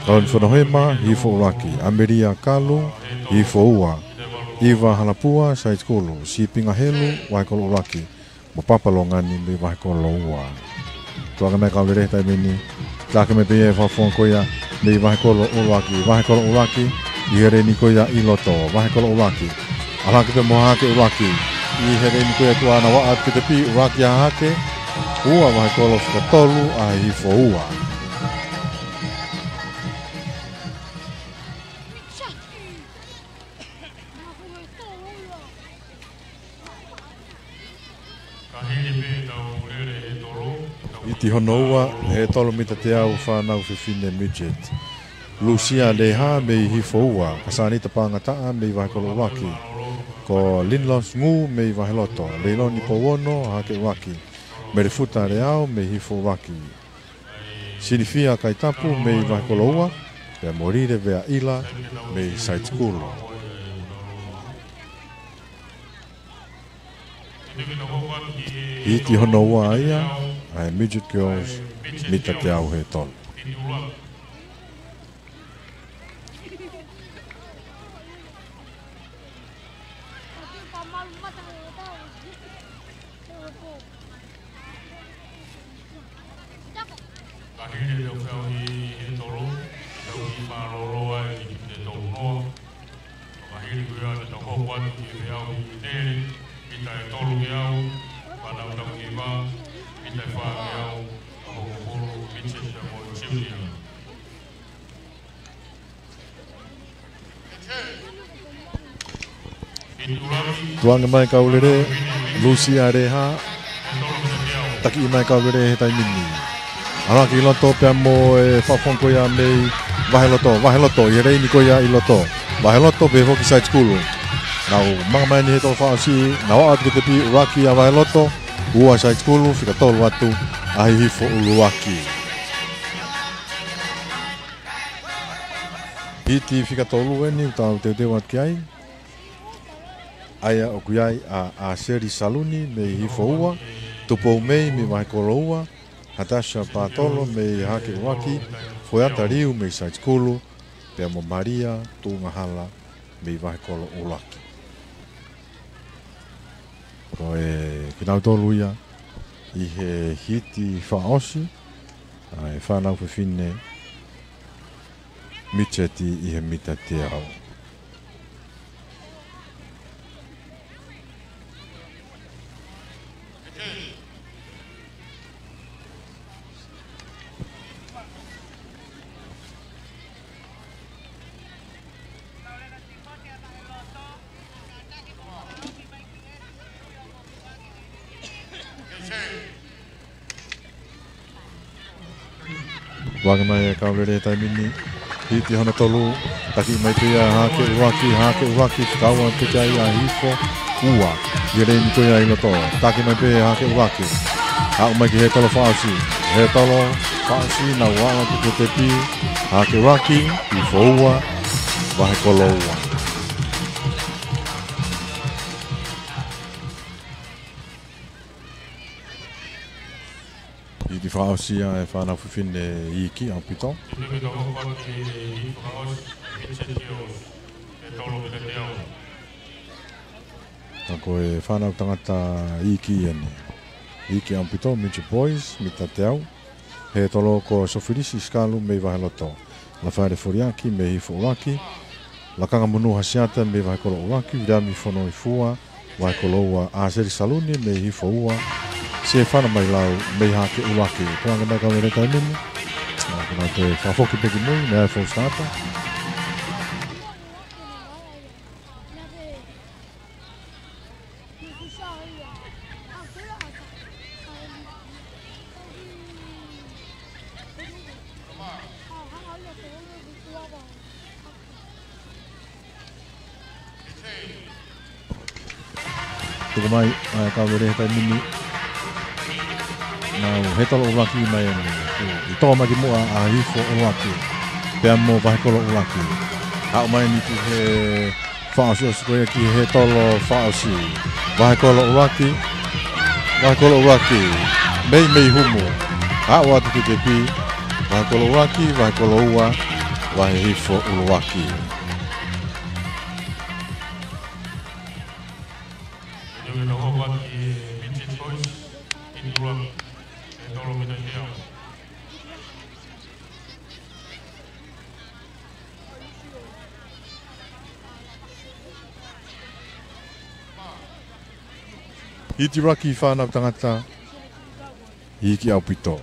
Kaloni Fonohema, Hihifo ʻUluaki, ʻAmelia Kalu, Hihifo Ua, ʻIva Halapua, Saitikulu, Sipinga Helu, Vahekolo ʻUluaki, mo Papa Longani mei Vahekolo Ua. Tukuange mai e kau lele he taimi ni. Taki mai pē ia ʻe fakafofonga ko ia mei Vahekolo ʻUluaki, Vahekolo ʻUluaki, ʻi he leini ko ia ʻi loto, Vahekolo ʻUluaki. ʻAlu hake pē mo Hahake ʻUluaki. ʻI he leini ko ia tuʻa naʻa nau ʻalu atu ki he tepi, ʻUluaki ʻa Hahake Ua, Vahekolo fakatolu ʻa Hihifo Ua. Hiti hono ua, he tolo mita teau fānau fefine midget. Lusia Leha mei Hihifo Ua, Kasanita Pangataʻa mei Vahekolo ʻUluaki, ko Linlos Ngū mei Vaheloto, Leiloni Pouono, Hahake ʻUluaki, Melefuta Leao mei Hihifo ʻUluaki, Sinifia Kaitapu mei Vahekolo Ua, pea mo Lile Veaʻila mei Saitikulu. Hiti hono ua ia, ʻa e Midget Girls, mita teau he tolu. Ka hili e feʻauhi he tolu, feʻauhi mālōlō ai ki he tolu noa. Ka hili ko ia te tau hoko atu ki he feʻauhi lele, mita ʻe tolu teau, fānau taʻu hiva, mita ʻe fā teau, ʻa e hoko polo, midget pea mo e junior. Tuʻu ange mai kau lele, Lusia Leha, taki mai kau lele he taimi ni. ʻAlu hake ʻi loto pea mo e fakafofonga ko ia mei Vaheloto, Vaheloto, ʻi he leini ko ia ʻi loto. Vaheloto, pehē foki Side School. Nau manga mai eni he tolo fakaʻosi, nau aʻu atu ki he tepi, ʻuluaki ʻa Vaheloto, ua Side School, fika tolu atu, ʻa Hihifo ʻUluaki. Hiti fika tolu eni, ʻoku tau teuteu atu ki ai. ʻA ia ʻoku ʻi ai ʻa, ʻa Seli Saluni mei Hihifo Ua, Tupou Mei mei Vahekolo Ua, Hatasha Patolo mei Hahake ʻUluaki, Foiata Liu mei Side School, pea mo Malia Tuʻungahala mei Vahekolo ʻUluaki. Ko e kinautolu ia ʻi he hiti fakaʻosi, ʻa e fānau fefine midget ʻi he mita teau. Tuʻu ange mai e kau lele taimi ni. Hiti hono tolu. Taki mai pē ia Hahake ʻUluaki, Hahake ʻUluaki, kau atu ki ai ʻa Hihifo Ua. ʻI he leini ko ia ʻi loto. Taki mai pē Hahake ʻUluaki. Aʻu mai ki he tolo fakaʻosi. He tolo fakaʻosi, nau aʻu atu ki he tepi. Hahake ʻUluaki, Hihifo Ua, Vahekolo Ua. Hiti fakaʻosi ʻa e fānau fefine iiki ʻaupito. Ka ko e fānau tangata iiki eni. Iiki ʻaupito, midget boys, mita teau. He tolo ko Sofilisi Sikalu mei Vaheloto. Lafaele Foliaki mei Hihifo ʻUluaki. Lakanga Munu Hasiata mei Vahekolo ʻUluaki, Viliami Fonoifua, Vahekolo Ua, ʻa Seli Saluni mei Hihifo Ua, Sefana Mailau mei Hahake ʻUluaki. Tuʻu ange mai kau lele taimi ni. ʻA, ko nau toe fakafoki pē ki mui, meʻa e fou stāta. Tuku mai, ʻa e kau lele he taimi ni. Nau he tolo ʻUluaki mai eni. ʻI tō mai ki muʻa ʻa Hihifo ʻUluaki. Pea mo Vahekolo ʻUluaki. Aʻu mai eni ki he fakaʻosiʻosi ko ia ki he tolo fakaʻosi. Vahekolo ʻUluaki. Vahekolo ʻUluaki. Mei, mei humu. Aʻu atu ki he tepi. Vahekolo ʻUluaki, Vahekolo Ua, Vahehifo ʻUluaki. Hiti ʻUluaki fānau tangata, iiki ʻaupito.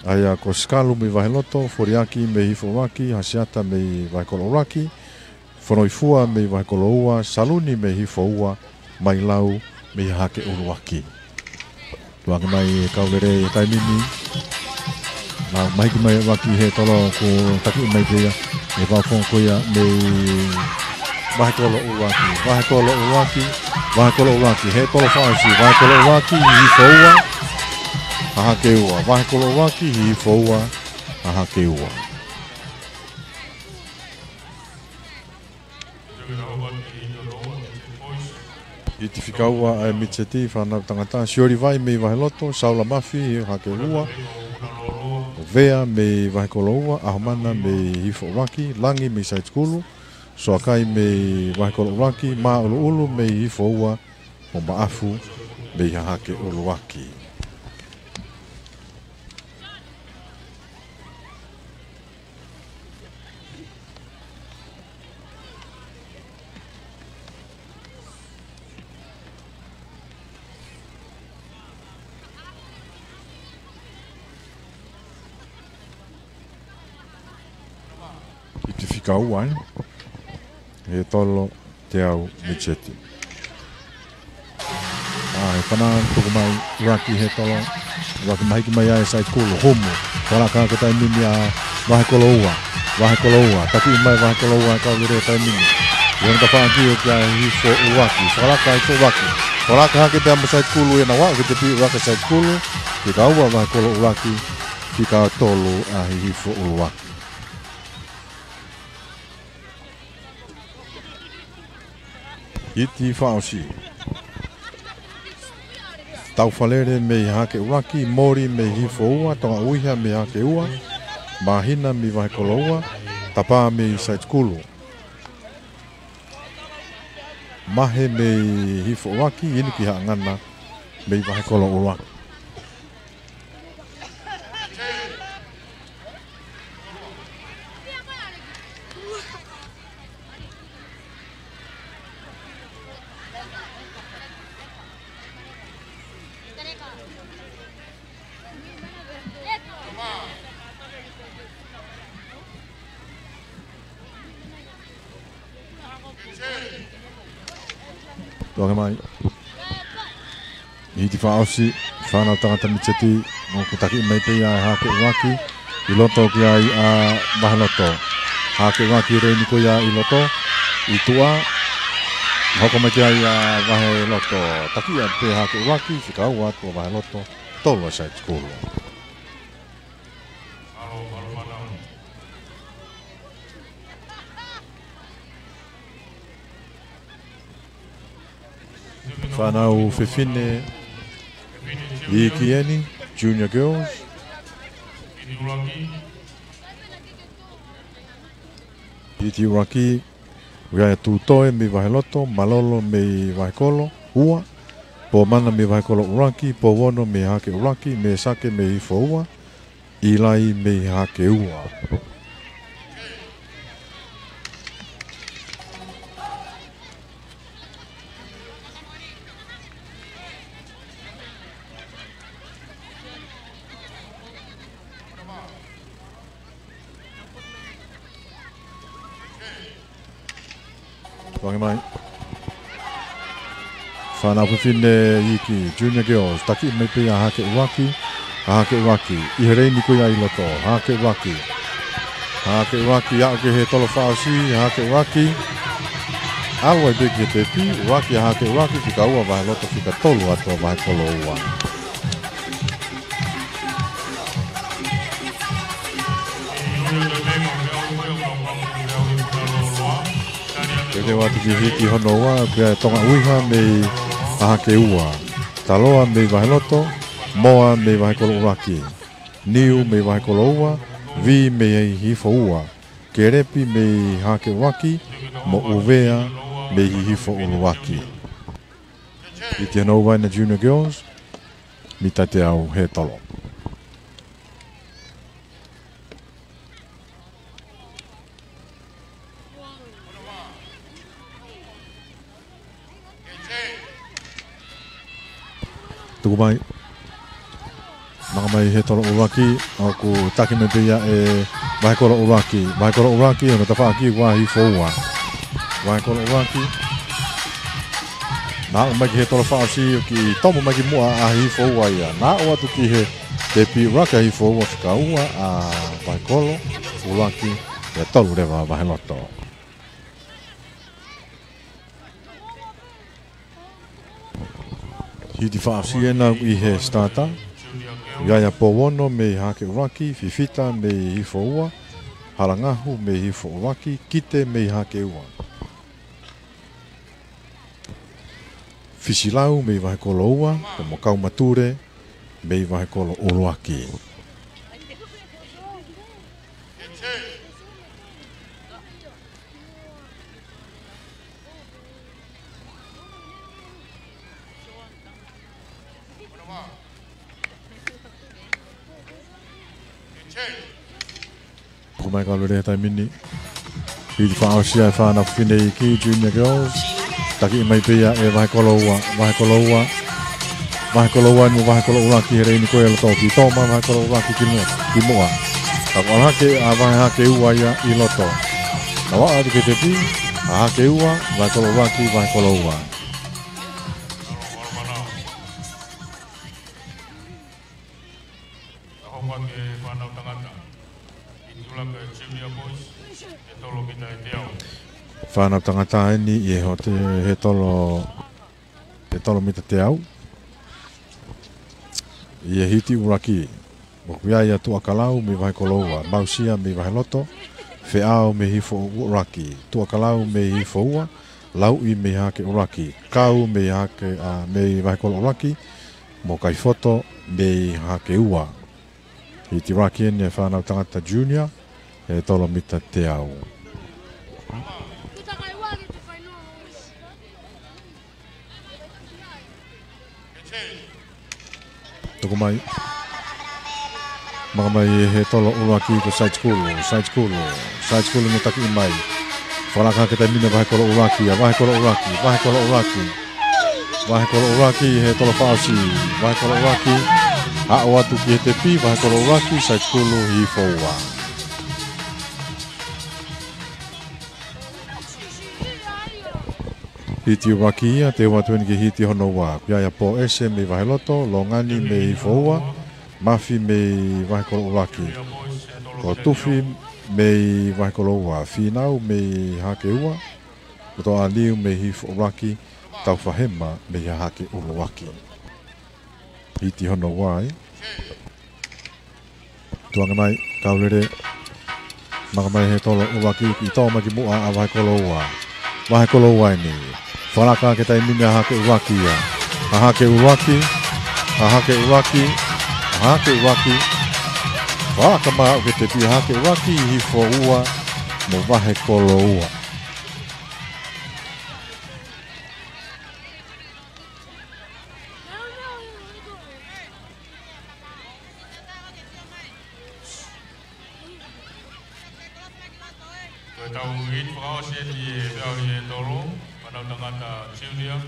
ʻA ia ko Sikalu mei Vaheloto, Foliaki mei Hihifo ʻUluaki, Hasiata mei Vahekolo ʻUluaki, Fonoifua mei Vahekolo Ua, Saluni mei Hihifo Ua, Mailau mei Hahake ʻUluaki. Tuʻu ange mai e kau lele he taimi ni. Nau mahiki mai ʻUluaki he tolo, kuo taki mai pē ia. E fakafofonga ko ia mei Vahekolo ʻUluaki. Vahekolo ʻUluaki. Vahekolo ʻUluaki. He tolo fakaʻosi. Vahekolo ʻUluaki. Hihifo Ua. Hahake Ua. Vahekolo ʻUluaki. Hihifo Ua. Hahake Ua. Hiti fika ua ʻa e Mitiseti, fānau tangata, Sioli Vai mei Vaheloto, Saula Mafi, Hake Ua, Vea mei Vahekoloua, ʻAhomana mei Hihifo ʻUluaki, Langi mei Saitikulu, Soakai mei Vahekolo ʻUluaki, Māʻuluʻulu mei Hihifo Ua, mo Maʻafu mei Hahake ʻUluaki. Hiti fika ua, ē? He tolo te au Mitiseti. ʻA, he pana tuku mai, ʻUluaki he tolo. ʻUluaki mahiki mai ai Saitikulu, humu. Fakalaka hake taimi ni ʻa Vahekoloua. Vahekoloua, takiʻi mai Vahekoloua, kau lele taimi ni. ʻI hono tafaʻaki ʻo kia Hihifo ʻUluaki. Fakalaka Hihifo ʻUluaki. Fakalaka hake pea mo Saitikulu, ʻi heʻena aʻu ki he tepi ʻuluaki Saitikulu. Fika ua Vahekolo ʻUluaki, fika tolu ʻa Hihifo ʻUluaki. Hiti fakaʻosi. Taufalele mei Hahake ʻUluaki, Moli mei Hihifo Ua, Tonga ʻUiha mei Hahake Ua, Māhina mei Vahekoloua, Tapa mei Saitikulu, Mahe mei Hihifo ʻUluaki, Inuki Haʻangana mei Vahekolo ʻUluaki. Tuʻa mai. Hiti fakaʻosi, fānau tangata Mitiseti, ʻoku takiʻi mai pē ia ʻe Hahake ʻUluaki, ʻi loto ki ai ʻa Vaheloto. Hahake ʻUluaki leini ko ia ʻi loto, ʻi tuʻa, hoko mai ki ai ʻa Vaheloto. Takiʻi pē Hahake ʻUluaki, fika ua atu ʻa Vaheloto, tolu ʻa Saitikulu. Fānau fefine iiki eni, Junior Girls. Hiti ʻUluaki, ʻoku ʻi ai ʻa Tūtoe mei Vaheloto, Malolo mei Vahekolo Ua, Pōmana mei Vahekolo ʻUluaki, Pouono mei Hahake ʻUluaki, Mēsake mei Hihifo Ua, ʻIlai mei Hahake Ua. Tuʻa mai. Fānau fefine iiki, Junior Girls, takiʻi mai pē ʻa Hahake ʻUluaki, ʻa Hahake ʻUluaki, ʻi he leini ko ia ʻi loto, Hahake ʻUluaki. Hahake ʻUluaki, aʻu ki he tolo fakaʻosi, Hahake ʻUluaki. ʻAlu ai pē ki he tepi, ʻuluaki ʻa Hahake ʻUluaki, fika ua Vaheloto, fika tolu atu ʻa Vahekolo Ua. Teuteu atu ki he hiki hono ua, ʻoku ʻi ai ʻa Tonga ʻUiha mei Hahake Ua, Taloa mei Vaheloto, Moa mei Vahekolo ʻUluaki, Niu mei Vahekolo Ua, Vi mei Hihifo Ua, Kelepi mei Hahake ʻUluaki, mo ʻUvea mei Hihifo ʻUluaki. Hiti hono ua ʻa e Junior Girls, mita teau he tolo. Tuku mai. Maka mai he tolo ʻuluaki, ʻoku taki mai pē ia ʻe Vahekolo ʻUluaki. Vahekolo ʻUluaki, hono tafaʻaki ʻa Hihifo Ua. Vahekolo ʻUluaki. Naʻa ʻomai ki he tolo fakaʻosi, ʻoku tomo mai ki muʻa ʻa Hihifo Ua ia. Naʻa ʻoatu ki he tepi ʻuluaki ʻa Hihifo Ua, fika ua ʻa Vahekolo ʻUluaki, ʻe tolu leva Vaheloto. Hiti fakaʻosi ena ʻi he starter. ʻI ai ʻa Pouono mei Hahake ʻUluaki, Fifita mei Hihifo Ua, Halangahu mei Hihifo ʻUluaki, Kite mei Hahake Ua. Fisilau mei Vahekoloua, pea mo Kaumatule mei Vahekoloua ʻUluaki. Tuku mai kau lele he taimi ni. Hiti fakaʻosi ʻa e fānau fefine ʻi he Junior Girls. Taki mai pē ia ʻe Vahekoloua, Vahekoloua. Vahekoloua ʻeni mo Vahekoloua ʻUluaki he leini ko ē ʻa loto, kiʻi tō mai Vahekoloua ʻUluaki ki muʻa, ki muʻa. Ka ko e ʻalu hake ʻa Vahe Hake Ua ia ʻi loto. Ka ʻoatu ki he tepi, ʻa Hake Ua, Vahekoloua ʻUluaki, Vahekoloua. Ka hoko atu e fānau tangata ʻi he ʻuluaki Junior Boys, he tolo mita ʻe teau. Fānau tangata ʻeni ʻi he hote-, he tolo, he tolo mita teau. ʻI he hiti ʻuluaki, ʻoku ʻi ai ʻa Tuʻakalau mei Vahekoloua, Mausia mei Vaheloto, Feʻao mei Hifo ʻUluaki, Tuʻakalau mei Hifo Ua, Lauʻi mei Hake ʻUluaki, Kau mei Hake, ʻa, mei Vahekoloua ʻUluaki, mo Kaifoto mei Hake Ua. Hiti ʻuluaki ʻeni ʻa e fānau tangata Junior, he tolo mita teau. Tuku mai. Maka mai he tolo ʻuluaki ko Saitikulu, Saitikulu, Saitikulu mo taki mai. Fakalaka hake taimi ni ʻa Vahekoloua ʻUluaki, ʻa Vahekoloua ʻUluaki, Vahekoloua ʻUluaki. Vahekoloua ʻUluaki he tolo fakaʻosi, Vahekoloua ʻUluaki. Aʻu atu ki he tepi, Vahekoloua ʻUluaki, Saitikulu, Hifo Ua. Hiti ʻuluaki ia, teu atu ʻeni ki he hiti hono ua. ʻOku ʻi ai ʻa Pōʻese mei Vaheloto, Longani mei Hifo Ua, Mafi mei Vahekoloua ʻUluaki, ko Tufi mei Vahekoloua, Fīnau mei Hake Ua, Lotoʻaliu mei Hifo ʻUluaki, Taufahema mei Hake ʻUluaki. Hiti hono ua ē. Tuanga mai, kau lele. Maka mai he tolo ʻuluaki, kiʻi tō mai ki muʻa ʻa Vahekoloua. Vahekoloua ʻeni. Fakalaka hake taimi ni ʻa Hake ʻUluaki ia. ʻA Hake ʻUluaki, ʻa Hake ʻUluaki, ʻa Hake ʻUluaki. Fakalaka mai ʻo ki he tepi ʻa Hake ʻUluaki, Hifo Ua mo Vahekoloua. Ko ʻetau hiti fakaʻosi ʻeni he feʻauhi ʻe tolu, fānau tangata Junior.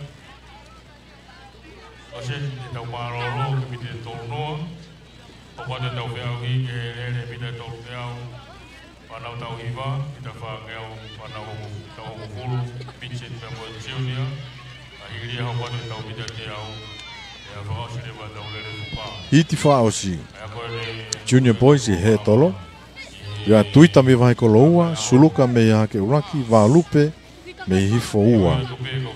ʻOsi ʻetau mālōlō ki he mita ʻe tolu noa. Hoko atu ʻetau feʻauhi ki he lele mita ʻe tolungeau. Fānau tauhi hiva, mita fāngeau, fānau homo-, tauhongofulu, midget pea mo e junior. Ka hili ia hoko atu ʻetau mita teau, ʻe fakaʻosi leva ʻetau lele fuka. Hiti fakaʻosi. ʻA ia ko ʻeni Junior Boys ʻi he tolo. ʻI ai ʻa Tuita mei Vahekoloua, Suluka mei Hake ʻUluaki, Valupe mei Hifo Ua,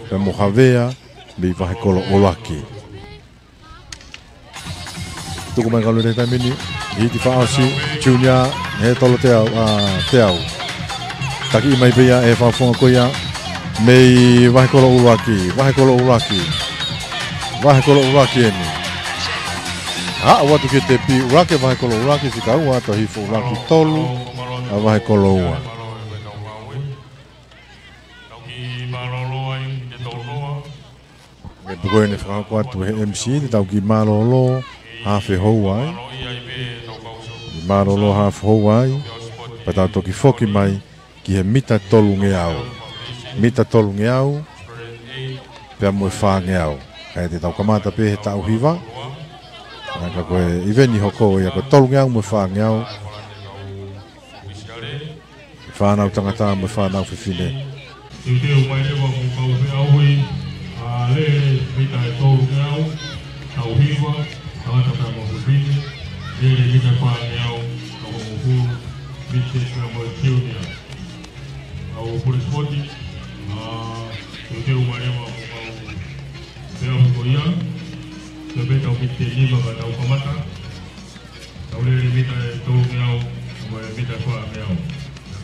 pea mo Havea mei Vahekoloua ʻUluaki. Tuku mai kau lele he taimi ni, hiti fakaʻosi, Junior, he tolo teau, ʻa, teau. Taki mai pē ia ʻe he fakafofonga ko ia mei Vahekoloua ʻUluaki, Vahekoloua ʻUluaki, Vahekoloua ʻUluaki ʻeni. Aʻu atu ki he tepi, ʻuluaki ʻa Vahekoloua ʻUluaki, fika ua ʻa Hifo ʻUluaki, tolu ʻa Vahekoloua. Tau kiʻi mālōlō ai, mita ʻe tolu noa. Mei he puke ʻeni fakahoko atu ʻe he M C, te tau kiʻi mālōlō haafe houa ai. Kiʻi mālōlō haafe houa ai. Pea tau toki foki mai ki he mita tolungeau. Mita tolungeau, pea mo e fāngeau. ʻA ia te tau kamata pē he tauhi hiva. ʻA ia ka ko e ʻiveni hoko ia ko e tolungeau mo e fāngeau. Fānau tangata mo e fānau fefine. Teuteu mai leva mo kau feʻauhi, ʻa, lele mita ʻe tolungeau, tauhi hiva, tangata pea mo fefine, lele mita ʻe fāngeau, tauhongofulu, midget pea mo e junior. Kau pule sipoti, ʻa, teuteu mai leva mo kau feʻauhi ko ia, pea pē tau mita ʻe nima ka tau kamata. Tau lele mita ʻe tolungeau, mo e mita ʻe fāngeau.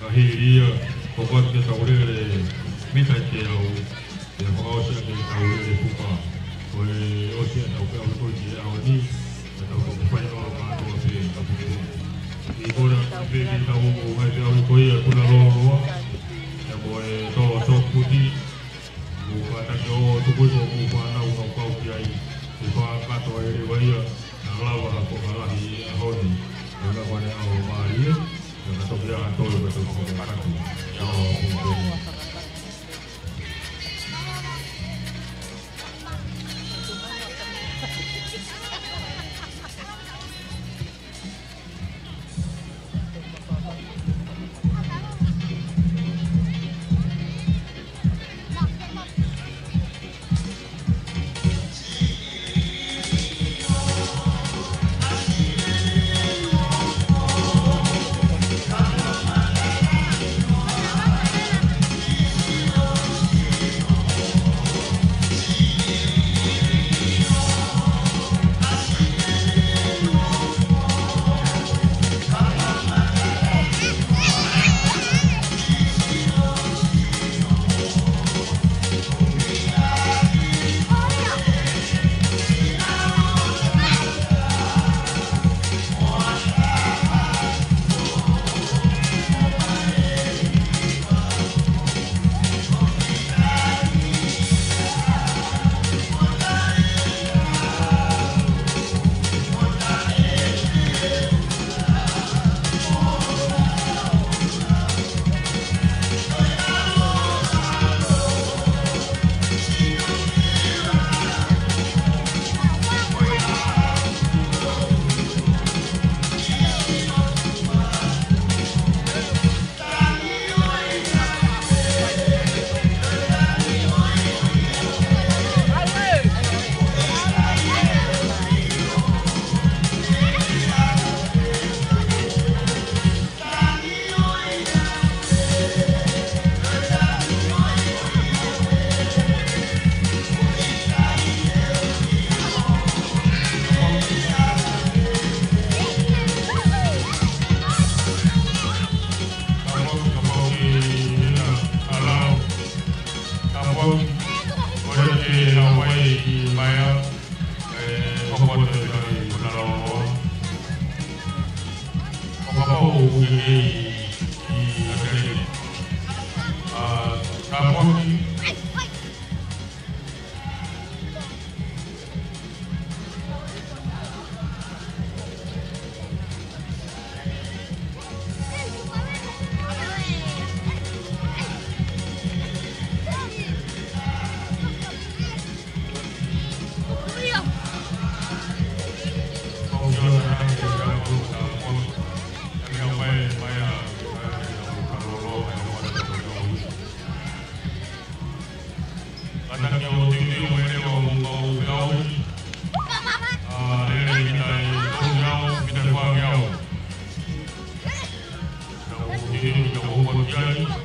Ka hili ia, hoko atu ki he tau lele mita ʻe teau, ʻe ʻOsi ʻa e tau lele fuka. Ko e ʻosi ʻa e tau peau ko ē ki he ʻaho ni, ʻa e tau toki fai ʻo mātuʻa pē ka puke. ʻI kona pē ke tau ʻomai peau ko ia ʻe Punaloloa. ʻIa mo e tolo sokuti. Mo kātaki ʻo tuku ʻi ko ʻeku fānau ʻo kau ki ai. ʻE fakakakato e leva ia, naʻa lava ko ka lahi ʻi he ʻaho ni. ʻE ka kone ʻo mālie, ʻe ka toki ʻa toe ka toki fakakakato. ʻIa ʻo puke. Kapau, kapau ki hena, ʻalu. Kapau, ko e ke ʻalu ai ki Maia, ʻe, kapau te kai Punaloloa. Kapau ʻoku ke kei ʻi ʻAtele. ʻA, kapau ki Kātaki ʻo tiutiʻi ʻo mai leva ʻo mou kau feʻauhi. ʻA, lele mita ʻe tolu ngeau, mita ʻe fā ngeau. Tau tiutiʻi, tau ʻofa ki ai.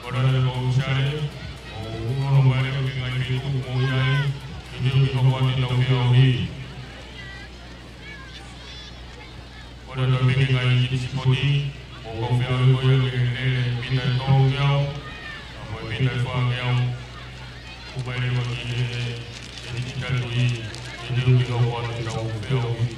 Kona le kau sale, ʻo uno vale ke ngai me tu mo iai, ke teu ki hoko atu tau feʻauhi. Kona tau peke ngai ki sipoti, ʻo kau feʻauhi ko ia ke lele mita tolu ke au, a mo e mita fā ke au, ʻo mai leva ki he, he digital ui, ke teu ki hoko atu tau feʻauhi.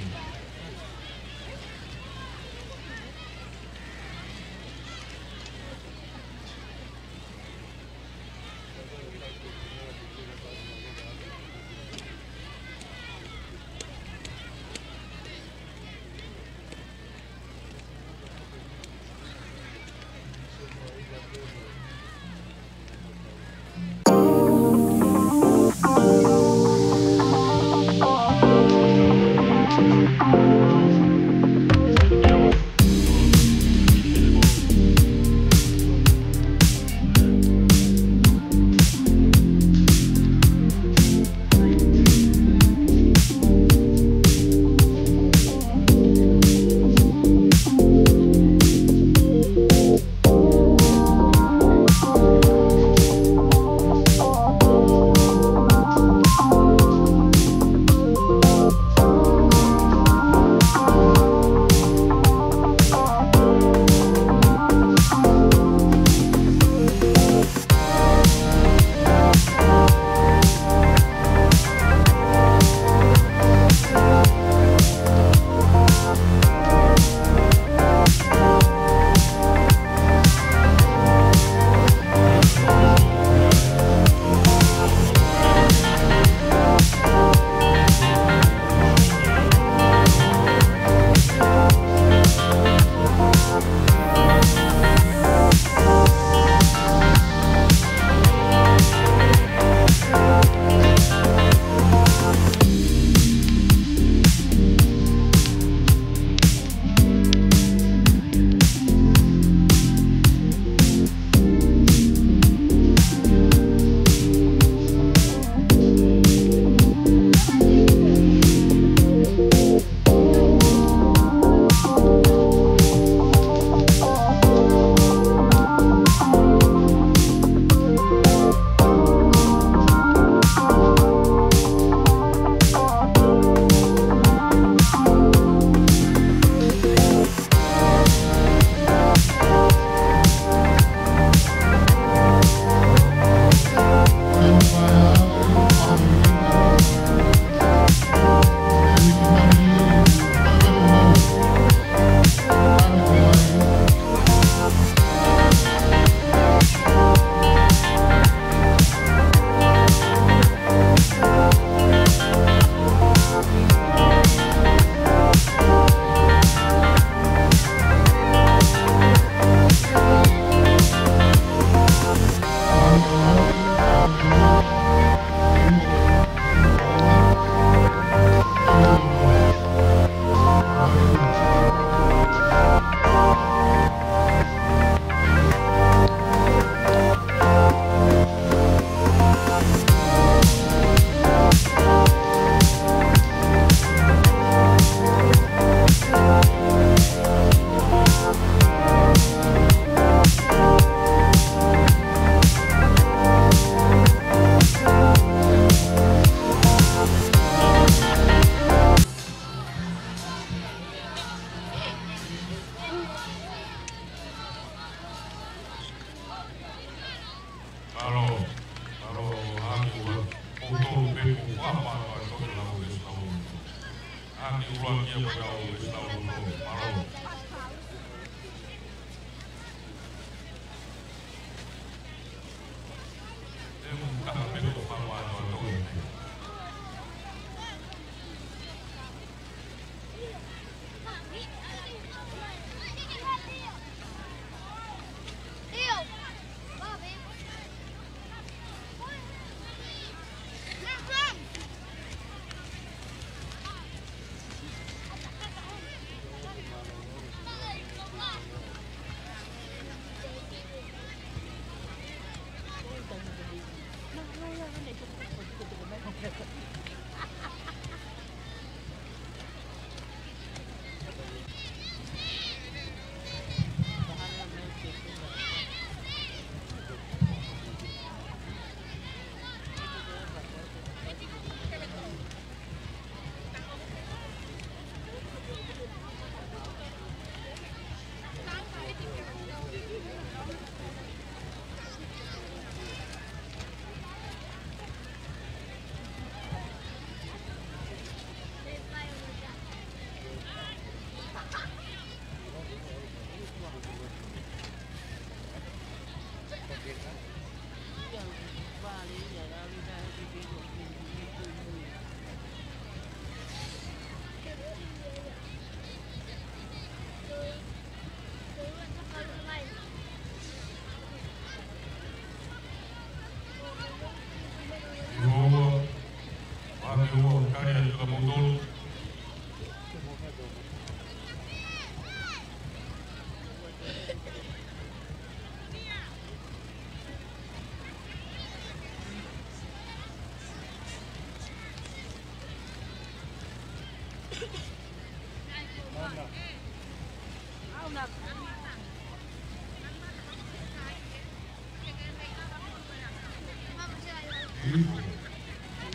Ivo,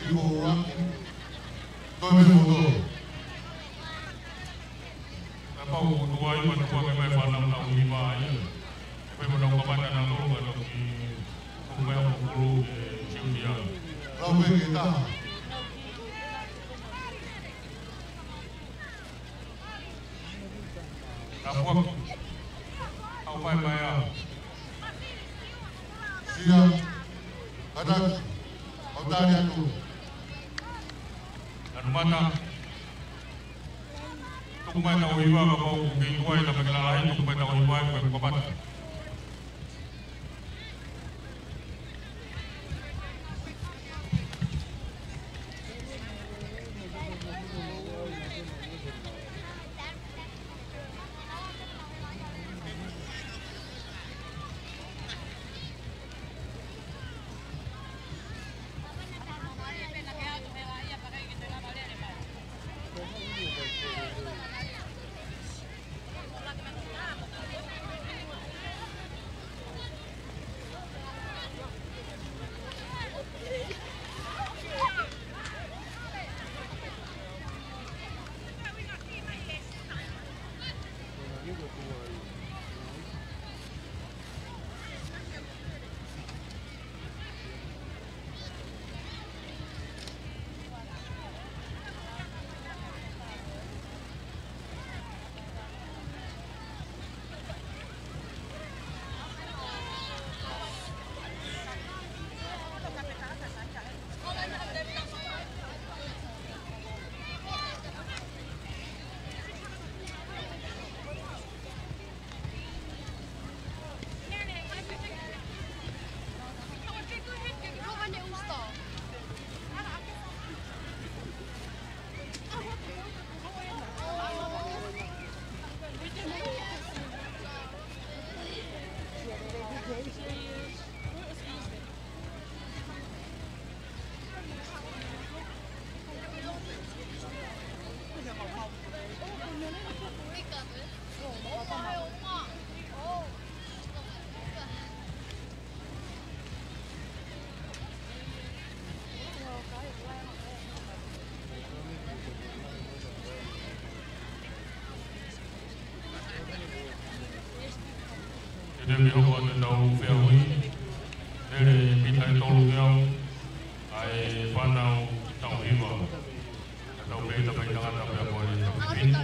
Ivo Uaki. Toe mei Motoro. Kapau ʻoku tuai, matuʻaki mai fānau tau hiva ia. Pea mo nau kamata nautolu ka toki tuku mai ʻa Mokulu ʻe Siutia. Lau pē ke taha. Tapuaki. ʻAupaepaea. Sia. Kanaki. ʻAutaliatu. Nanumata. Tuku mai tau hiva kapau ʻoku kei tuai, tapu ke lalahi, tuku mai tau hiva, ko e kamata. Te ne hoko atu ʻetau fehuʻi, lele pita ʻe tolu ke au, ʻa e fānau tau hiva. Ka tau pehē ta fai tangata pea mo e tau fefine.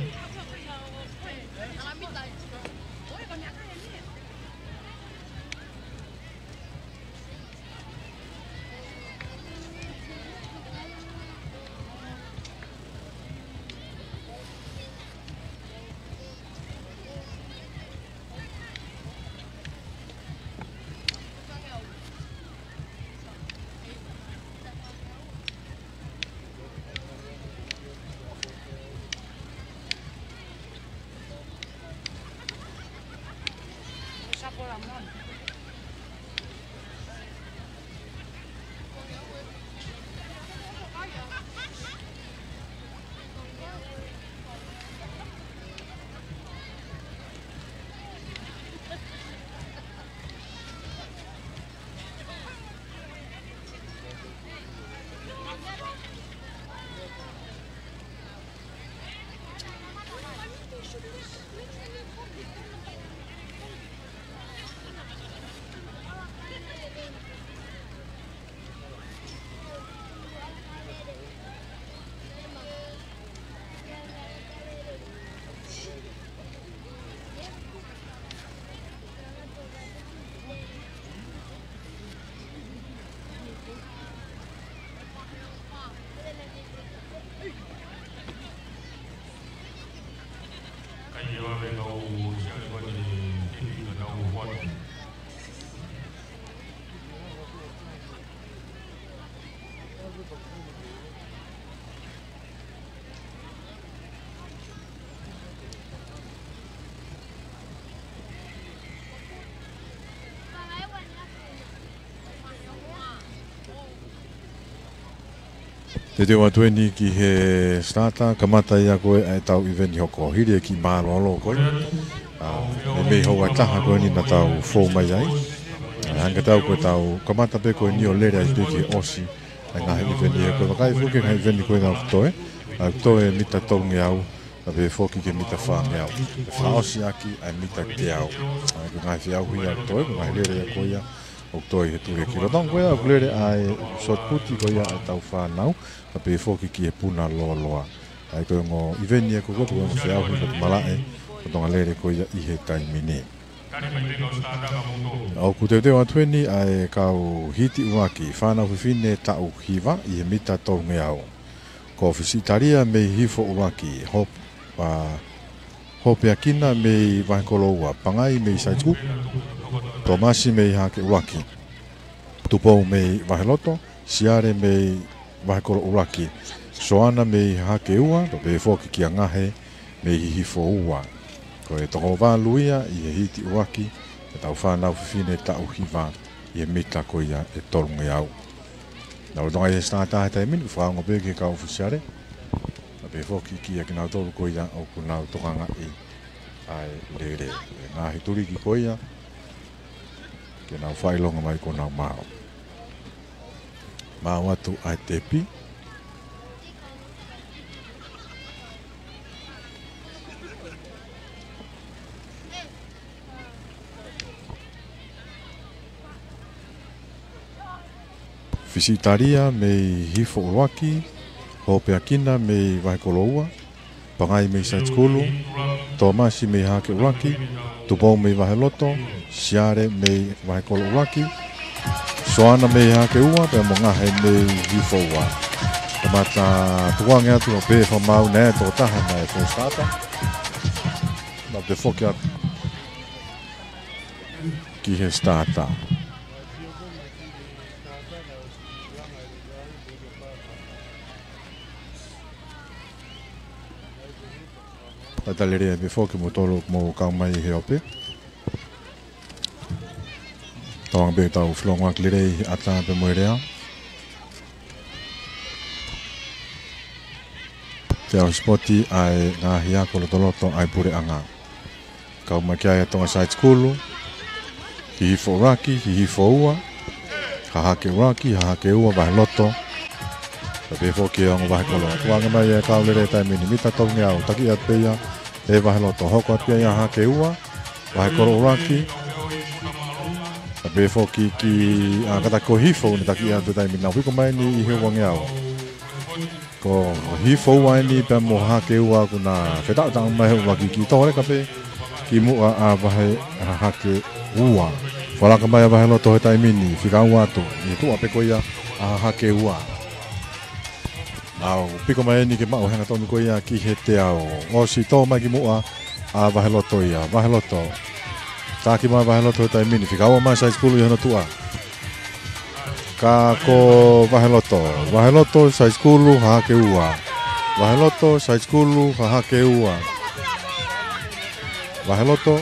Teuteu atu eni ki he starter, kamata ia ko ē ʻa e tau ʻiveni hoko hili e kiʻi mālōlō ko ē. ʻA, meimei houa ʻe taha ko eni naʻa tau fou mai ai. ʻA, hangē ko ʻetau, ko ʻetau kamata pē ko eni ʻo lele ai pē ki he ʻosi ʻa e ngaahi ʻiveni ē. Ko e vakai foki ki he ngaahi ʻiveni ko ē naʻa ku toe, ʻa, toe mita tolungeau, pea pehē foki ki he mita fāngeau. Fakaʻosi ʻaki ʻa e mita teau. ʻA, ko e ngaahi feʻauhi ia ʻoku toe, ko e ngaahi lele ia ko ia ʻoku toe ʻi he tuli ʻe kilo. Tong ko ia ʻoku lele ʻa e shot put ko ia ʻa e tau fānau, pea pehē foki ki he puna lōloa. ʻA ia ko e ongo ʻiveni ē ko ē, ko e ongo feʻauhi ʻoku malaʻe, ko e Tonga lele ko ia ʻi he taimi ni. ʻOku teuteu atu eni ʻa e kau hiti ʻuluaki, fānau fefine taʻu hiva ʻi he mita tolungeau. Ko Fisiʻitalia mei Hihifo ʻUluaki, Hop-, ʻa, Hopeakina mei Vahekoloua, Pangai mei Side School, Tomasi mei Hahake ʻUluaki, Tupou mei Vaheloto, Siale mei Vahekolo ʻUluaki, Soana mei Hahake Ua, pea pehē foki kia Ngahe mei Hihifo Ua. Ko e toko valu ia ʻi he hiti ʻuluaki ʻetau fānau fefine taʻu hiva ʻi he mita ko ia ʻe tolungeau. Naʻa nau lolotonga ʻi he starter he taimi ni, fakaongo pē ki he kau ʻōfisiale, pea pehē foki kia kinautolu ko ia ʻoku nau tokangaʻi ʻa e lele. ʻE ngaahi tuliki ko ia, ke nau fakaʻilonga mai kuo nau maau. Maau atu ʻa e tepi. Fisiʻitalia mei Hihifo ʻUluaki, Hopeakina mei Vahekoloua, Pangai mei Side School, Tomasi mei Hahake ʻUluaki, Tupou mei Vaheloto, Siale mei Vahekolo ʻUluaki, Soana mei Hahake Ua, pea mo Ngahe mei Hihifo Ua. Kamata tukuange atu ʻo pehē fakamaau naʻe tokotaha naʻe fou starter. Naʻa te foki atu ki he starter. Talitali lelei pē foki kimoutolu ʻoku mou kau mai he ope. Tauange pē tau filongoaki lelei ʻi he ʻata pea mo e lea. Te au sipoti ʻa e ngaahi ako lotoloto ʻa e puleʻanga. Kau mai ki ai ʻa Tonga Side School, Hihifo ʻUluaki, Hihifo Ua, Hahake ʻUluaki, Hahake Ua, Vaheloto, pea pehē foki ki he ongo vahekolo. Tukuange mai e kau lele he taimi ni, mita tolungeau, taki atu pē ia ʻe Vaheloto, hoko atu pē ia ʻa Hahake Ua, Vahekolo ʻUluaki, pea pehē foki ki, ʻa, kātaki ko Hihifo ʻoku ne taki atu he taimi ni, nau piko mai ni ʻi he uangeau. Ko Hihifo Ua eni pea mo Hahake Ua kuo na fetaʻutaʻu mai he ʻuluaki, kiʻi toho leka pē ki muʻa ʻa Vahe, Hahake Ua. Fakalaka mai ʻa Vaheloto he taimi ni, fika ua atu, ʻi he tuʻa pē ko ia ʻa Hahake Ua. ʻAu, piko mai eni ke maʻu hangatonu ko ia ki he teau. ʻOsi tō mai ki muʻa ʻa Vaheloto ia. Vaheloto. Taki mai Vaheloto he taimi ni, fika ua mai Side School ʻi hono tuʻa. Ka ko Vaheloto. Vaheloto, Side School, Hahake Ua. Vaheloto, Side School, Hahake Ua. Vaheloto,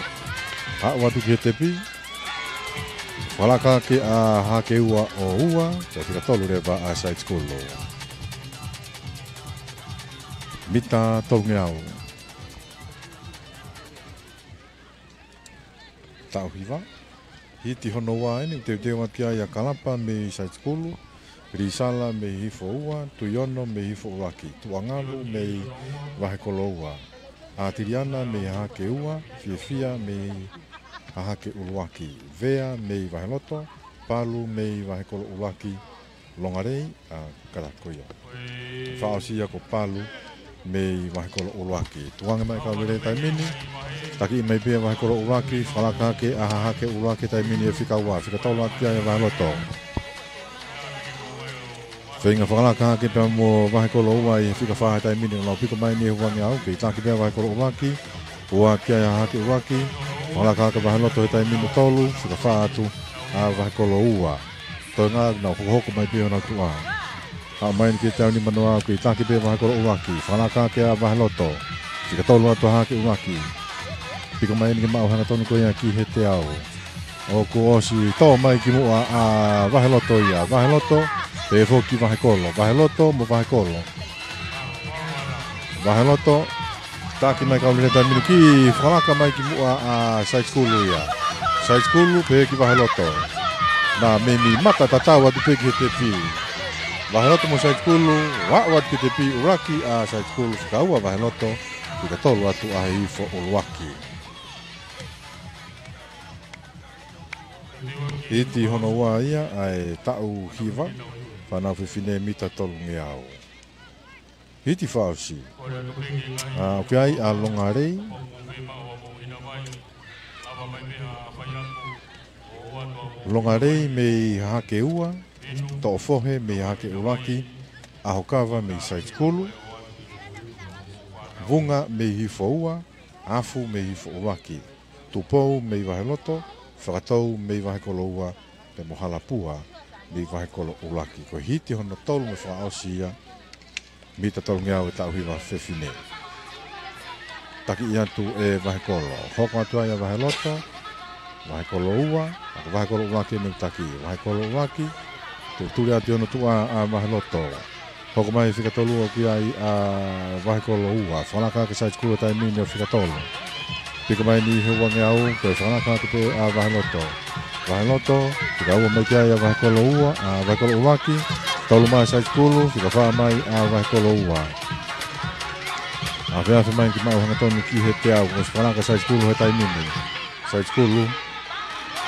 haʻu atu ki he tepi. Fakalaka hake ʻa Hahake Ua ʻo ua, ko e fika tolu leva ʻa Side School. Mita tolungeau. Taʻu hiva. Hiti hono ua eni, teuteu atu ki ai ʻa Kalapa mei Side School, Lisala mei Hihifo Ua, Tuiono mei Hihifo ʻUluaki, Tuʻangalu mei Vahekolo Ua, ʻAtiliana mei Hahake Ua, Fiefia mei Hahake ʻUluaki, Vea mei Vaheloto, Palu mei Vahekolo ʻUluaki, Longalei, ʻa, kala ko ia. Fakaʻosi ia ko Palu mei Vahekolo ʻUluaki. Tuku ange mai kau lele taimi ni. Takiʻi mai pē ʻa Vahekolo ʻUluaki, fakalaka hake ʻa Hahake ʻUluaki taimi ni ʻi he fika ua, fika tolu atu ki ai ʻa Vaheloto. Feinga fakalaka hake pea mo Vahekolo Ua ʻi he fika fā he taimi ni, ʻo nau piko mai eni he uangeau, kei taki pē ʻa Vahekolo ʻUluaki, ua ki ai ʻa Hahake ʻUluaki, fakalaka hake ʻa Vaheloto he taimi ni, tolu, fika fā atu ʻa Vahekolo Ua. Toenga nau hokohoko mai pē honau tuʻa. Haʻu mai eni ki he teau nimanoa, kei taki pē ʻa Vahekolo ʻUluaki, fakalaka hake ʻa Vaheloto, fika tolu atu ʻa Hahake ʻUluaki. Piko mai eni ke maʻu hangatonu ko ia ki he teau. ʻOku ʻosi tō mai ki muʻa ʻa Vaheloto ia. Vaheloto, pehē foki Vahekolo. Vaheloto mo Vahekolo. Vaheloto, taki mai kau lele taimi ni, kei fakalaka mai ki muʻa ʻa Side School ia. Side School, pehē ki Vaheloto. Naʻa meimei mata tatau atu pē ki he tepi. Vaheloto mo Side School, ʻo aʻu atu ki he tepi ʻuluaki ʻa Side School, fika ua Vaheloto, fika tolu atu ʻa Hihifo ʻUluaki. Hiti hono ua ia ʻa e taʻu hiva, fānau fefine mita tolungeau. Hiti fakaʻosi. ʻA, ʻoku ʻi ai ʻa Longalei. Longalei mei Hahake Ua, Toʻofohe mei Hahake ʻUluaki, ʻAhokava mei Side School, Vunga mei Hihifo Ua, Afu mei Hihifo ʻUluaki, Tupou mei Vaheloto, Fakatou mei Vahekolo Ua, pea mo Halapua mei Vahekolo ʻUluaki. Ko e hiti hono tolu mo e fakaʻosi ia, mita tolungeau ʻa e taʻu hiva fefine. Takiʻi atu ʻe Vahekolo. Hoko atu ai ʻa Vaheloto, Vahekolo Ua, ʻa ko Vahekolo ʻUluaki eni ʻoku taki. Vahekolo ʻUluaki, tuli atu hono tuʻa ʻa Vaheloto. Hoko mai fika tolu ʻo ki ai ʻa Vahekolo Ua. Fakalaka hake Side School he taimi ni ʻo fika tolu. Piko mai eni he uangeau, ko e fakalaka hake pē ʻa Vaheloto. Vaheloto, fika ua mai ki ai ʻa Vahekolo Ua, ʻa Vahekolo ʻUluaki, tolu mai Side School, fika fā mai ʻa Vahekolo Ua. Afeafe mai ke maʻu hangatonu ki he teau, ʻosi fakalaka Side School he taimi ni. Side School,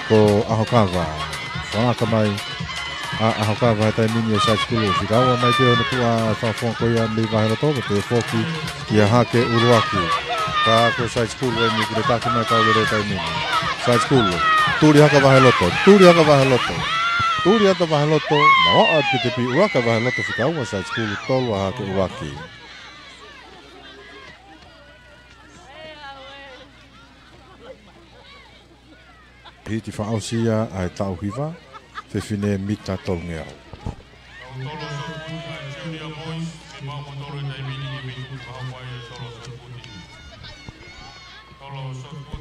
ko ʻAhokava. Fakalaka mai ʻa ʻAhokava he taimi ni ʻe Side School. Fika ua mai pē hono tuʻa ʻa e fakafofonga ko ia mei Vaheloto, pehē foki kia Hahake ʻUluaki. Ka ko Side School eni ʻoku ne taki mai kau lele taimi ni. Side School, tuli hake ʻa Vaheloto, tuli hake ʻa Vaheloto. Tuli atu ʻa Vaheloto, naʻe aʻu atu ki he tepi ʻuluaki ʻa Vaheloto, fika ua Side School, tolu ʻa Hahake ʻUluaki. Hiti fakaʻosi ia ʻa e taʻu hiva, fefine mita tolungeau.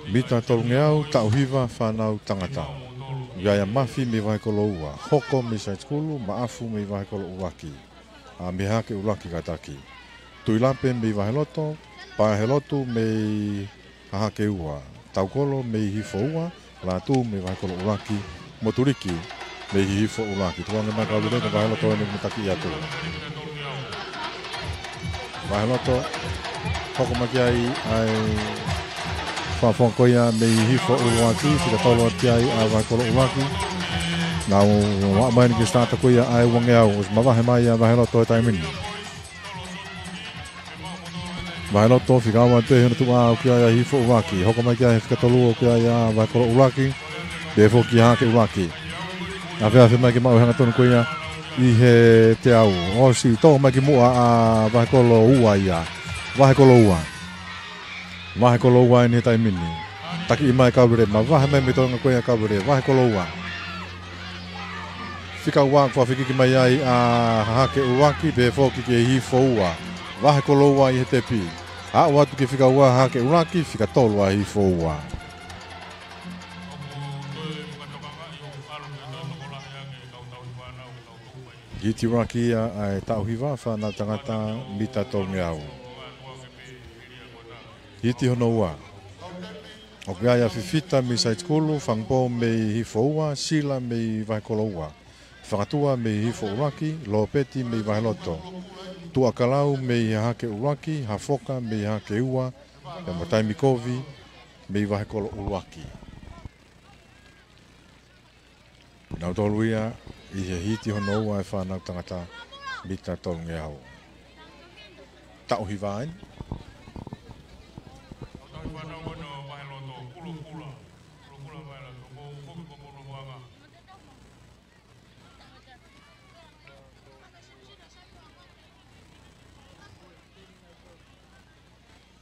Mita tolungeau, taʻu hiva, fānau tangata. ʻOku ʻi ai ʻa Mafi mei Vahekolo Ua, Hoko mei Side School, Maʻafu mei Vahekolo ʻUluaki, ʻa, mei Hahake ʻUluaki kātaki. Tuilape mei Vaheloto, Paehelotu mei Hahake Ua, Taukolo mei Hihifo Ua, Lātū mei Vahekolo ʻUluaki, mo Tuliki mei Hihifo ʻUluaki. Tuku ange mai kau lele, ko Vaheloto eni ʻoku ne taki atu. Vaheloto, hoko mai ki ai ʻa e fakafofonga ko ia mei Hihifo ʻUluaki, fika tolu atu ki ai ʻa Vahekolo ʻUluaki. Nau aʻu mai eni ki he sitaata ko ia ʻa e uangeau, ʻosi mavahe mai ʻa Vaheloto he taimi ni. Vaheloto, fika ua atu pē hono tuʻa ʻo ki ai ʻa Hihifo ʻUluaki. Hoko mai ki ai he fika tolu ʻo ki ai ʻa Vahekolo ʻUluaki. Pehē foki kia Hahake ʻUluaki. Afeafe mai ke maʻu hangatonu ko ia ʻi he teau. ʻOsi tō mai ki muʻa ʻa Vahekolo Ua ia. Vahekolo Ua. Vahekolo Ua eni he taimi ni. Takiʻi mai kau lele, mavahe mai mei he toenga ko ia kau lele. Vahekolo Ua. Fika ua, fakafikiki mai ai ʻa Hahake ʻUluaki, pehē foki kia Hihifo Ua. Vahekolo Ua ʻi he tepi. Aʻu atu ki he fika ua ʻa Hahake ʻUluaki, fika tolu ʻa Hihifo Ua. Hiti ʻuluaki ia ʻa e taʻu hiva, fānau tangata, mita tolungeau. Hiti hono ua. ʻOku ʻi ai ʻa Fifita mei Saitikulu, Fangupō mei Hifo Ua, Sila mei Vahekolo Ua, Fakatua mei Hifo ʻUluaki, Lopeti mei Vaheloto, Tuʻakalau mei Hahake ʻUluaki, Hafoka mei Hahake Ua, pea mo Taimikovi mei Vahekolo ʻUluaki. Nautolu ia ʻi he hiti hono ua ʻa e fānau tangata mita tolungeau. Taʻu hiva eni.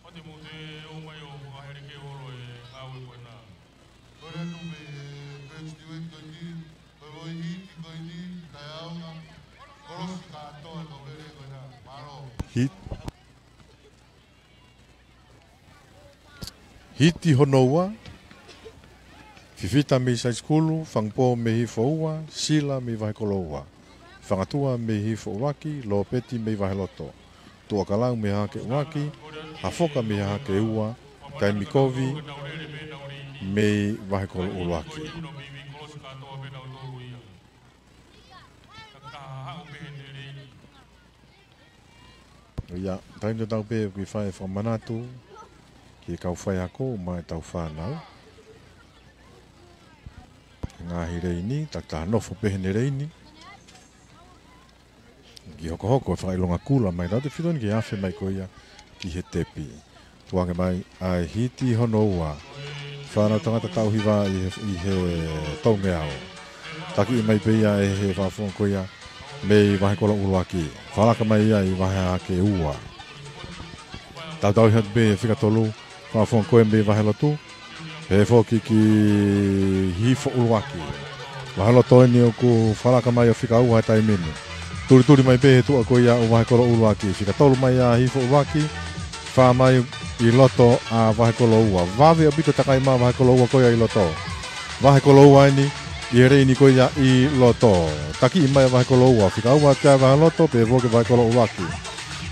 Mate mo te o mai ʻo fakahele ke olo e ngāue ko ena. Kole atu mei he graduate ko eni, ko e hiti ko eni, kae ʻaonga, kolosi kātoa e kaulele ko ena. Mālō. Hit. Hiti hono ua, Fifita mei Saitikulu, Fangupō mei Hifo Ua, Sila mei Vahekolo Ua, Fakatua mei Hifo ʻUluaki, Lopeti mei Vaheloto, Tuʻakalau mei Hahake ʻUluaki, Hafoka mei Hahake Ua, Taimikovi mei Vahekolo ʻUluaki. Ia, taimi tatau pē ʻoku fai e fakamanatu ki he kau faiako mo e tau fānau. Ngaahi leini, takitaha nofo pē he leini. Ki hokohoko e fakaʻilonga kula mai, tautefito eni ke afe mai ko ia ki he tepi. Tukuange mai ʻa e hiti hono ua. Fānau tangata taʻu hiva ʻi he, ʻi he tolungeau. Takiʻi mai pē ia ʻe he fakafofonga ko ia mei Vahekolo ʻUluaki. Fakalaka mai ia ʻi Vahe Hahake Ua. Tautau atu pē fika tolu, fakafofonga ko ia mei Vaheloto. Pehē foki ki Hifo ʻUluaki. Vaheloto eni ʻoku fakalaka mai ʻo fika ua he taimi ni. Tulituli mai pē he tuʻa ko ia ʻo Vahekolo ʻUluaki. Fika tolu mai ʻa Hifo ʻUluaki. Fā mai ʻi loto ʻa Vahekolo Ua. Vave ʻaupito takai mai Vahekolo Ua ko ia ʻi loto. Vahekolo Ua eni ʻi he leini ko ia ʻi loto. Takiʻi mai Vahekolo Ua. Fika ua kia Vaheloto, pehē foki Vahekolo ʻUluaki.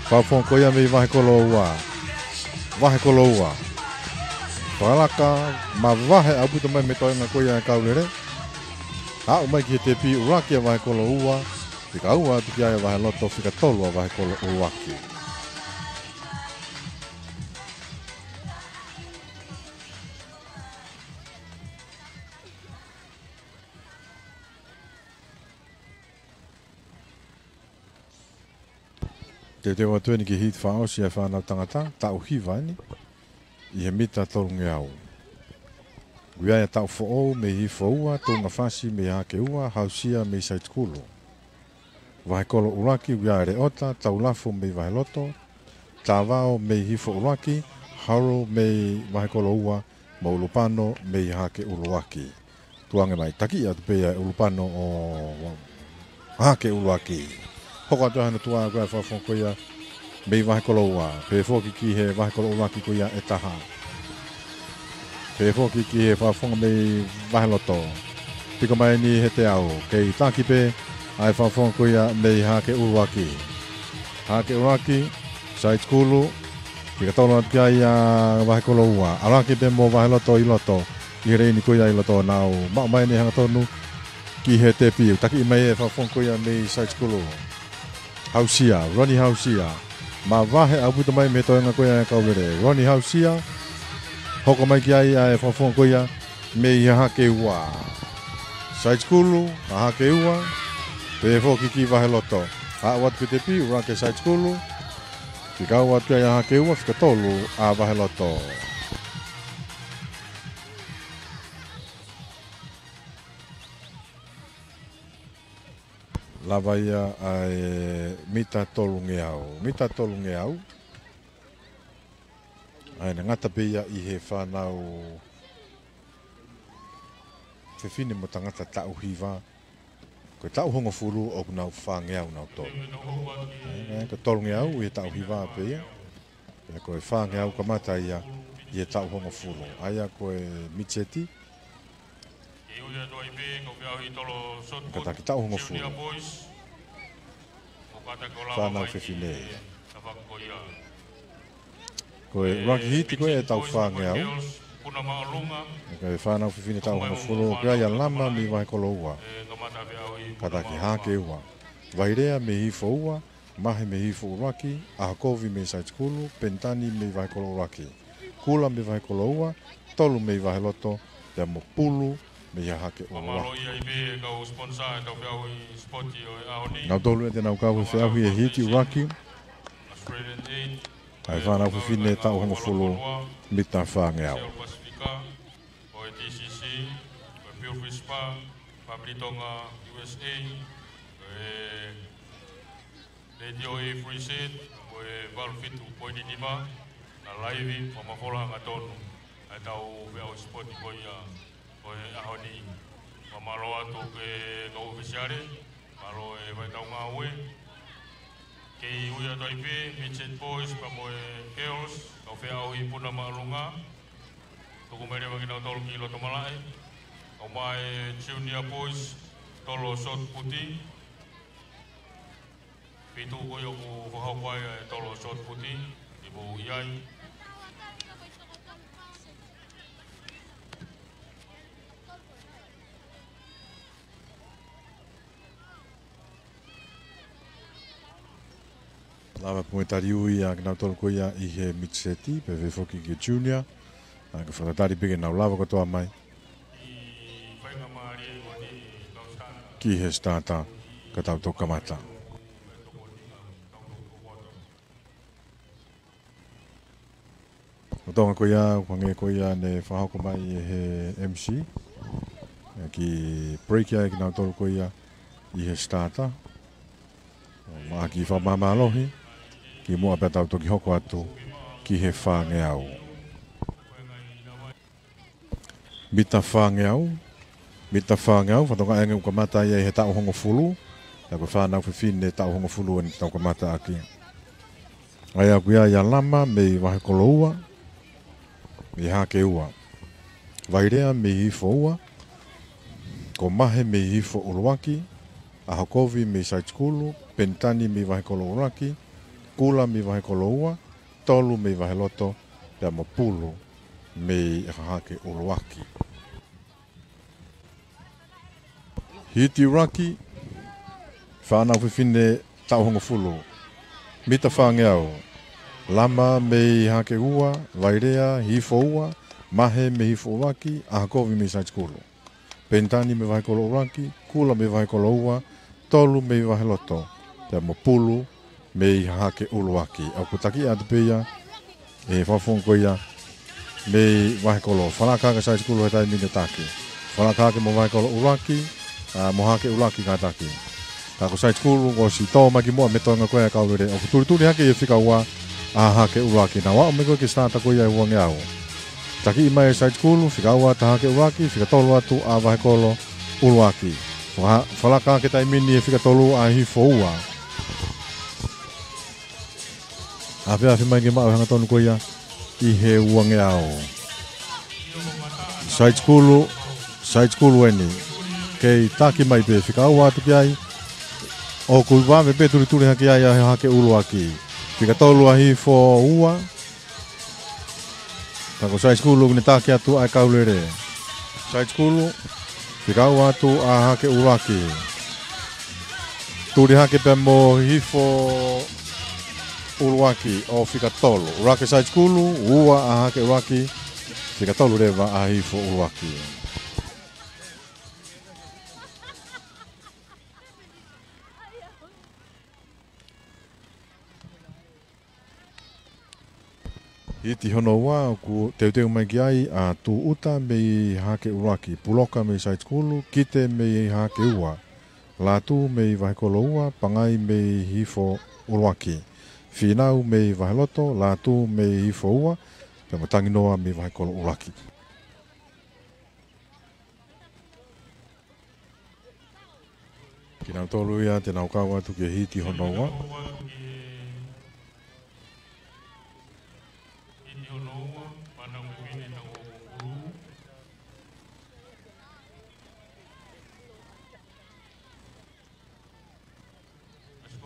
Fakafofonga ko ia mei Vahekolo Ua. Vahekolo Ua. Fakalaka mavahe ʻaupito mai mei he toenga ko ia e kaulele. Aʻu mai ki he tepi, ʻuluaki ʻa Vahekolo Ua, fika ua atu ki ai ʻa Vaheloto, fika tolu ʻa Vahekolo ʻUluaki. Teuteu atu eni ki he hiti fakaʻosi ʻa e fānau tangata, taʻu hiva eni, ʻi he mita tolungeau. ʻOku ʻi ai ʻa Taʻufoʻou mei Hifo Ua, Tungafasi mei Hahake Ua, Hausia mei Saitikulu. Vahekolo ʻUluaki, ʻoku ʻi ai ʻa Leota Taulafo mei Vaheloto, Tavao mei Hifo ʻUluaki, Haru mei Vahekolo Ua, mo ʻUlupano mei Hahake ʻUluaki. Tukuange mai, takiʻi atu pē ia ʻe ʻUlupano ʻo Hahake ʻUluaki. Hoko atu ʻa hono tuʻa ko ia ʻa e fakafofonga ko ia mei Vahekolo Ua. Pehē foki ki he Vahekolo ʻUluaki ko ia ʻe taha. Pehē foki ki he fakafofonga mei Vaheloto. Piko mai eni he teau. Kei taki pē ʻa e fakafofonga ko ia mei Hahake ʻUluaki. Hahake ʻUluaki, Saitikulu, fika tolu atu ki ai ʻa Vahekolo Ua. ʻAlaki pē mo Vaheloto ʻi loto, ʻi he leini ko ia ʻi loto, nau maʻu mai eni hangatonu ki he tepi, takiʻi mai e fakafofonga ko ia mei Saitikulu. Hausia, Roni Hausia. Mavahe ʻaupito mai mei he toenga ko ia e kaulele. Roni Hausia, hoko mai ki ai ʻa e fakafofonga ko ia mei Hahake Ua. Saitikulu, Hahake Ua, pehē foki ki Vaheloto. Aʻu atu ki he tepi, ʻuluaki Saitikulu, fika ua atu ki ai ʻa Hahake Ua, fika tolu ʻa Vaheloto. Lava ia ʻa e mita tolungeau. Mita tolungeau. ʻA ia naʻe ngata pē ia ʻi he fānau fefine mo tangata taʻu hiva. Ko e taʻu hongofulu ʻoku nau fāngeau nautolu. ʻE, ko e tolungeau ʻi he taʻu hiva pē ia. ʻE, ko e fāngeau kamata ia ʻi he taʻu hongofulu. ʻA ia ko e mitieti. Ui atu ai pē, kau feʻauhi tolo shot put, Kātaki taʻu hongofulu. Junior boys. Ko kātaki ʻo lava Fānau mai ki fefine. He tafaʻaki ko ia. Ko e ʻuluaki hiti ko ē ʻe taʻu fāngeau. Puna Māʻolunga. Ko e fānau fefine taʻu hongofulu, ko ia ʻa Lama mei Vahekoloua. Kātaki Hake Ua. Vailea mei Hifo Ua, Mahe mei Hifo ʻUluaki, ʻAhokovi mei Site School, Penitani mei Vahekolo ʻUluaki, Kula mei Vahekoloua, Tolu mei Vaheloto, pea mo Pulu mei Hahake ʻUluaki. Kinautolu ia te nau kau he feʻauhi ʻe he hiti ʻuluaki. ʻA e fānau fefine taʻu hongofulu, mita fāngeau. Ko e T C C, ko e Pure Fish Spa, Family Tonga U S A, ko e Letiō ʻi Frisate, ko e valu fitu poini nima, na laivi, fakamafola hangatonu ʻa e tau feʻauhi sipoti ko ia ʻo e ʻaho ni. Fakamālō atu ki he kau ʻōfisiale, mālō e faitau ngāue. Kei ui atu ai pē, Midget Boys, pea mo e Girls, kau feʻauhi Puna Māʻolunga. Tuku mai leva kinautolu ki loto malaʻe. Kau mai Junior Boys, tolo shot put. Fitu ko ia ʻoku fakahoko ai e tolo shot put, ʻi Vouiai. Lava pē mo e tali ui ʻa kinautolu ko ia ʻi he mitiseti, pea pehē foki ki he junior, ʻa, ka fakatali pē ke nau lava kotoa mai ki he starter, ka tau toki kamata. ʻO Tonga ko ia, ʻoku hangē ko ia ne fakahoko mai ʻe he M C, ʻa e kiʻi break ia ʻa kinautolu ko ia ʻi he starter. Maʻa kiʻi fakamāmālohi, kimuʻa pea tau toki hoko atu ki he fāngeau. Mita fāngeau, mita fāngeau, fakatokangaʻi ange ʻoku kamata ia ʻi he taʻu hongofulu, ʻa ia ko e fānau fefine taʻu hongofulu eni te tau kamata ʻaki. ʻA ia ʻoku ʻi ai ʻa Lama mei Vahekoloua, mei Hahake Ua. Vailea mei Hifo Ua, ko Mahe mei Hifo ʻUluaki, ʻAhokovi mei Site School, Penitani mei Vahekolo ʻUluaki, Kula mei Vahekoloua, Tolu mei Vaheloto, pea mo Pulu mei Hahake ʻUluaki. Hiti ʻuluaki, fānau fefine taʻu hongofulu. Mita fāngeau. Lama mei Hahake Ua, Vailea, Hifo Ua, Mahe mei Hifo ʻUluaki, ʻAhokovi mei Site School. Penitani mei Vahekolo ʻUluaki, Kula mei Vahekoloua, Tolu mei Vaheloto, pea mo Pulu mei Hahake ʻUluaki. ʻOku taki atu pē ia ʻe he fakafofonga ko ia mei Vahekolo. Falaka hake Site School he taimi ni ʻo taki. Falaka hake mo Vahekolo ʻUluaki, ʻa, mo Hahake ʻUluaki kātaki. Ka ko Site School kuo ʻosi tō mai kimuʻa mei he toenga ko ia ʻa e kau lele. ʻOku tulituli hake ʻi he fika ua ʻa Hahake ʻUluaki. Nau aʻu mai ko ē ki he starter ko ia ʻi he uangeau. Takiʻi mai ʻe Site School, fika ua ʻa Hahake ʻUluaki, fika tolu atu ʻa Vahekolo ʻUluaki. Fa-, falaka hake taimi ni ʻi he fika tolu ʻa Hifo Ua. Afeafe mai ke maʻu e hangatonu ko ia ʻi he uangeau. Site School, Site School eni. Kei taki mai pē, fika ua atu ki ai. ʻOku vave pē tulituli hake ai ʻa Hahake ʻUluaki. Fika tolu ʻa Hifo Ua. Ka ko Site School ʻoku ne taki atu ʻa e kau lele. Site School, fika ua atu ʻa Hahake ʻUluaki. Tuli hake pea mo Hifo ʻUluaki ʻo fika tolu. ʻUluaki Site School, ua ʻa Hahake ʻUluaki, fika tolu leva ʻa Hifo ʻUluaki. Hiti hono ua ʻoku teuteu mai ki ai ʻa Tūʻuta mei Hahake ʻUluaki, Puloka mei Site School, Kite mei Hahake Ua, Lātū mei Vahekoloua, Pangai mei Hifo ʻUluaki, Fīnau mei Vaheloto, Lātū mei Hifo Ua, pea mo Tanginoa mei Vahekolo ʻUluaki. Kinautolu ia te nau kau atu ki he hiti hono ua.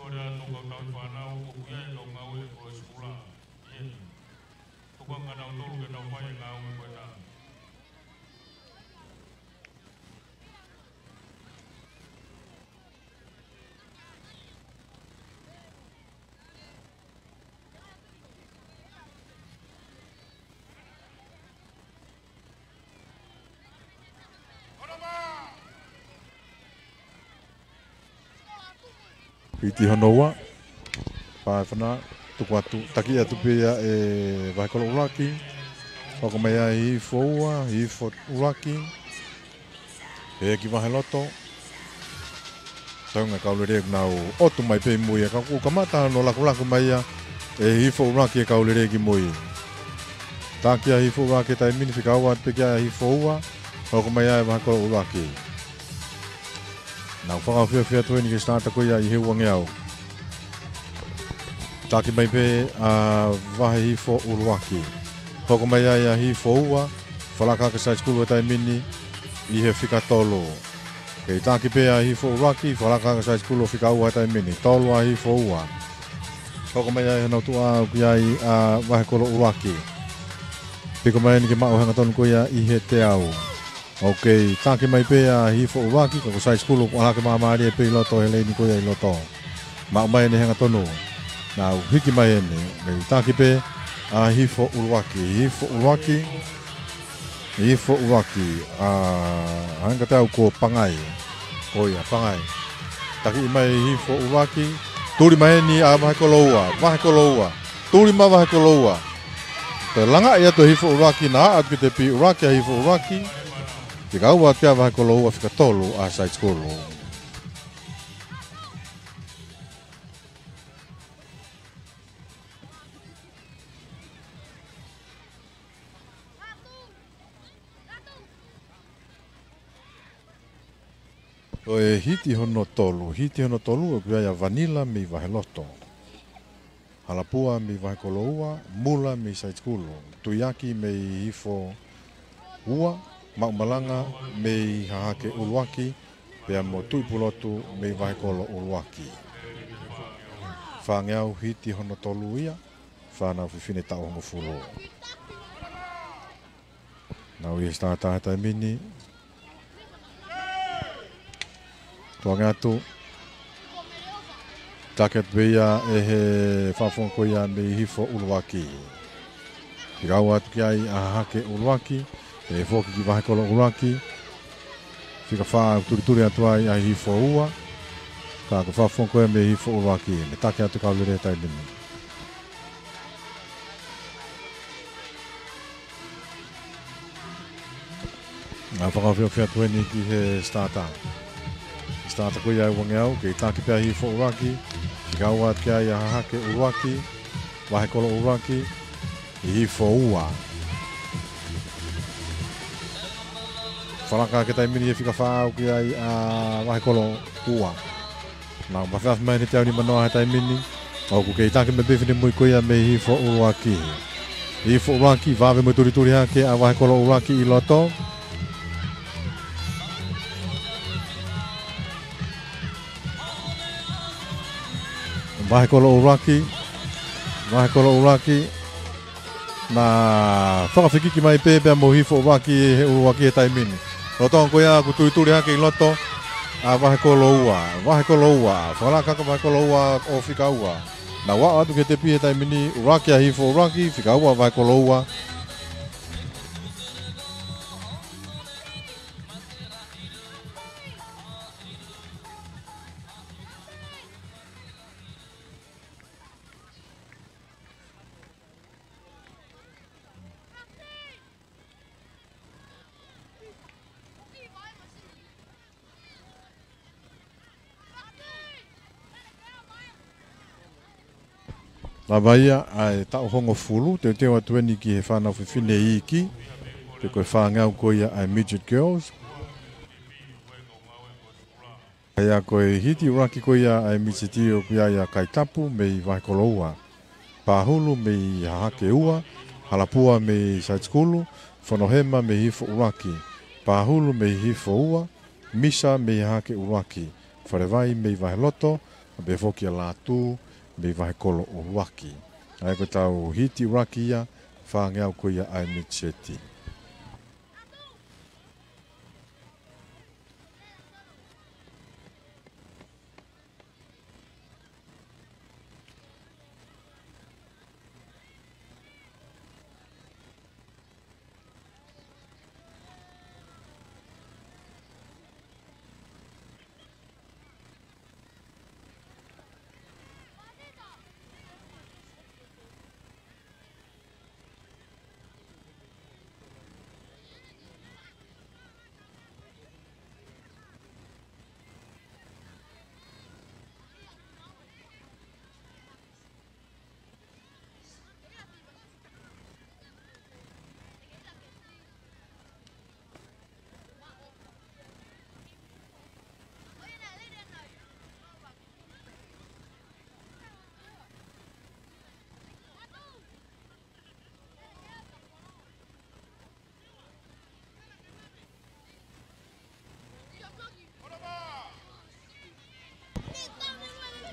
Ko e ʻa e toko tau fānau ʻoku ʻi ai e tau ngāue ʻa e kolosi kula. ʻIo. Tokanga nautolu ke nau fai e ngāue ko ena. Hiti hono ua. Fai fana, tuku atu, taki atu pē ia ʻe Vahekolo ʻUluaki. Hoko mai ai Hihifo ua, Hihifo ʻUluaki. ʻE ki Vaheloto. Tau ngaahi kau lele ʻoku nau ʻotu mai pē mui ia ka kuo kamata hono lakulaku mai ia ʻe Hihifo ʻUluaki e kau lele ki mui. Taki ʻa Hihifo ʻUluaki he taimi ni fika ua atu pē ki ai ʻa Hihifo ua. Hoko mai ai Vahekolo ʻUluaki. Nau fakaofiofi atu eni ki he sitata ko ia ʻi he uangeau. Taki mai pē ʻa Vahehihifo ʻUluaki. Hoko mai ai ʻa Hihifo ua, Falakaka Side School he taimi ni ʻi he fika tolu. Kei taki pē ʻa Hihifo ʻUluaki, Falakaka Side School ʻo fika ua he taimi ni, tolu ʻa Hihifo ua. Hoko mai ai hono tuʻa ʻoku ʻi ai ʻa Vahekolo ʻUluaki. Piko mai eni ke maʻu hangatonu ko ia ʻi he teau. ʻOku kei taki mai pē ʻa Hihifo ʻUluaki, ka ko Side School ʻoku ʻalu hake māmālie pē ʻi loto he leini ko ia ʻi loto. Maʻu mai eni hangatonu. Nau hiki mai eni, kei taki pē ʻa Hihifo ʻUluaki, Hihifo ʻUluaki, Hihifo ʻUluaki, ʻa, hanga teau ko Pangai. Ko ia, Pangai. Taki mai Hihifo ʻUluaki, tuli mai eni ʻa Vahekolo ua, Vahekolo ua. Tuli mai Vahekolo ua. Toe langa ia ʻa Hihifo ʻUluaki, naʻa atu ki he tepi, ʻuluaki ʻa Hihifo ʻUluaki. Fika ua atu ʻa Vahekolo ua, fika tolu ʻa Side School. Ko e hiti hono tolu, hiti hono tolu ʻoku ʻi ai ʻa Vanila mei Vaheloto. Halapua mei Vahekolo ua, Mula mei Side School, Tuiaki mei Hihifo ua, Maʻumalanga mei Hahake ʻUluaki, pea mo Tuʻipulotu mei Vahekolo ʻUluaki. Fāngeau hiti hono tolu ia, fānau fefine taʻu hongofulu. Nau ʻi he sitata he taimi ni. Tuʻu ange atu. Taki atu pē ia ʻe he fakafofonga ko ia mei Hihifo ʻUluaki. Fika ua atu ki ai ʻa Hahake ʻUluaki, ʻe foki ki Vahekolo ʻUluaki. Fika fā ʻoku tulituli atu ai ʻa Hihifo ua. Ka ko e fakafofonga ko ia mei Hihifo ʻUluaki. Naʻe taki atu kau lele he taimi ni. Nau fakaofiofi atu eni ki he sitata. Sitata ko ia ʻe uangeau, kei taki pē ʻa Hihifo ʻUluaki, fika ua atu ki ai ʻa Hahake ʻUluaki, Vahekolo ʻUluaki, Hihifo ua. Falakaka he taimi ni ʻe fika fā ʻoku ʻi ai ʻa Vahekolo ua. Nau mafeafi mai he teau nimanoa he taimi ni. ʻOku kei taki mai pē finemui ko ia mei Hihifo ʻUluaki. Hihifo ʻUluaki, vave mo e tulituli hake ʻa Vahekolo ʻUluaki ʻi loto. Vahekolo ʻUluaki. Vahekolo ʻUluaki. Naʻe fakafekiki mai pē pea mo Hihifo ʻUluaki he ʻuluaki he taimi ni. Lolotonga ko ia ʻoku tulituli hake ʻi loto ʻa Vahekolo ua. Vahekolo ua. Fakalakaka Vahekolo ua ʻo fika ua. Nau aʻu atu ki he tepi he taimi ni, ʻuluaki ʻa Hihifo ʻUluaki, fika ua Vahekolo ua. Lava ia ʻa e taʻu hongofulu, teuteu atu eni ki he fānau fefine iiki, pe ko e fāngeau ko ia ʻa e Midget Girls. ʻA ia ko e hiti ʻuluaki ko ia ʻa e Midget ʻoku ʻi ai ʻa Kaitapu mei Vahekolo ua, Pahulu mei Hahake ua, Halapua mei Side School, Fonohema mei Hihifo ʻUluaki, Pahulu mei Hihifo ua, Misa mei Hahake ʻUluaki, Falevai mei Vaheloto, Pehē foki ʻa Lātū mei Vahekolo ʻUluaki. ʻA ia ko ʻetau hiti ʻuluaki ia, fāngeau ko ia ʻa e miti seti.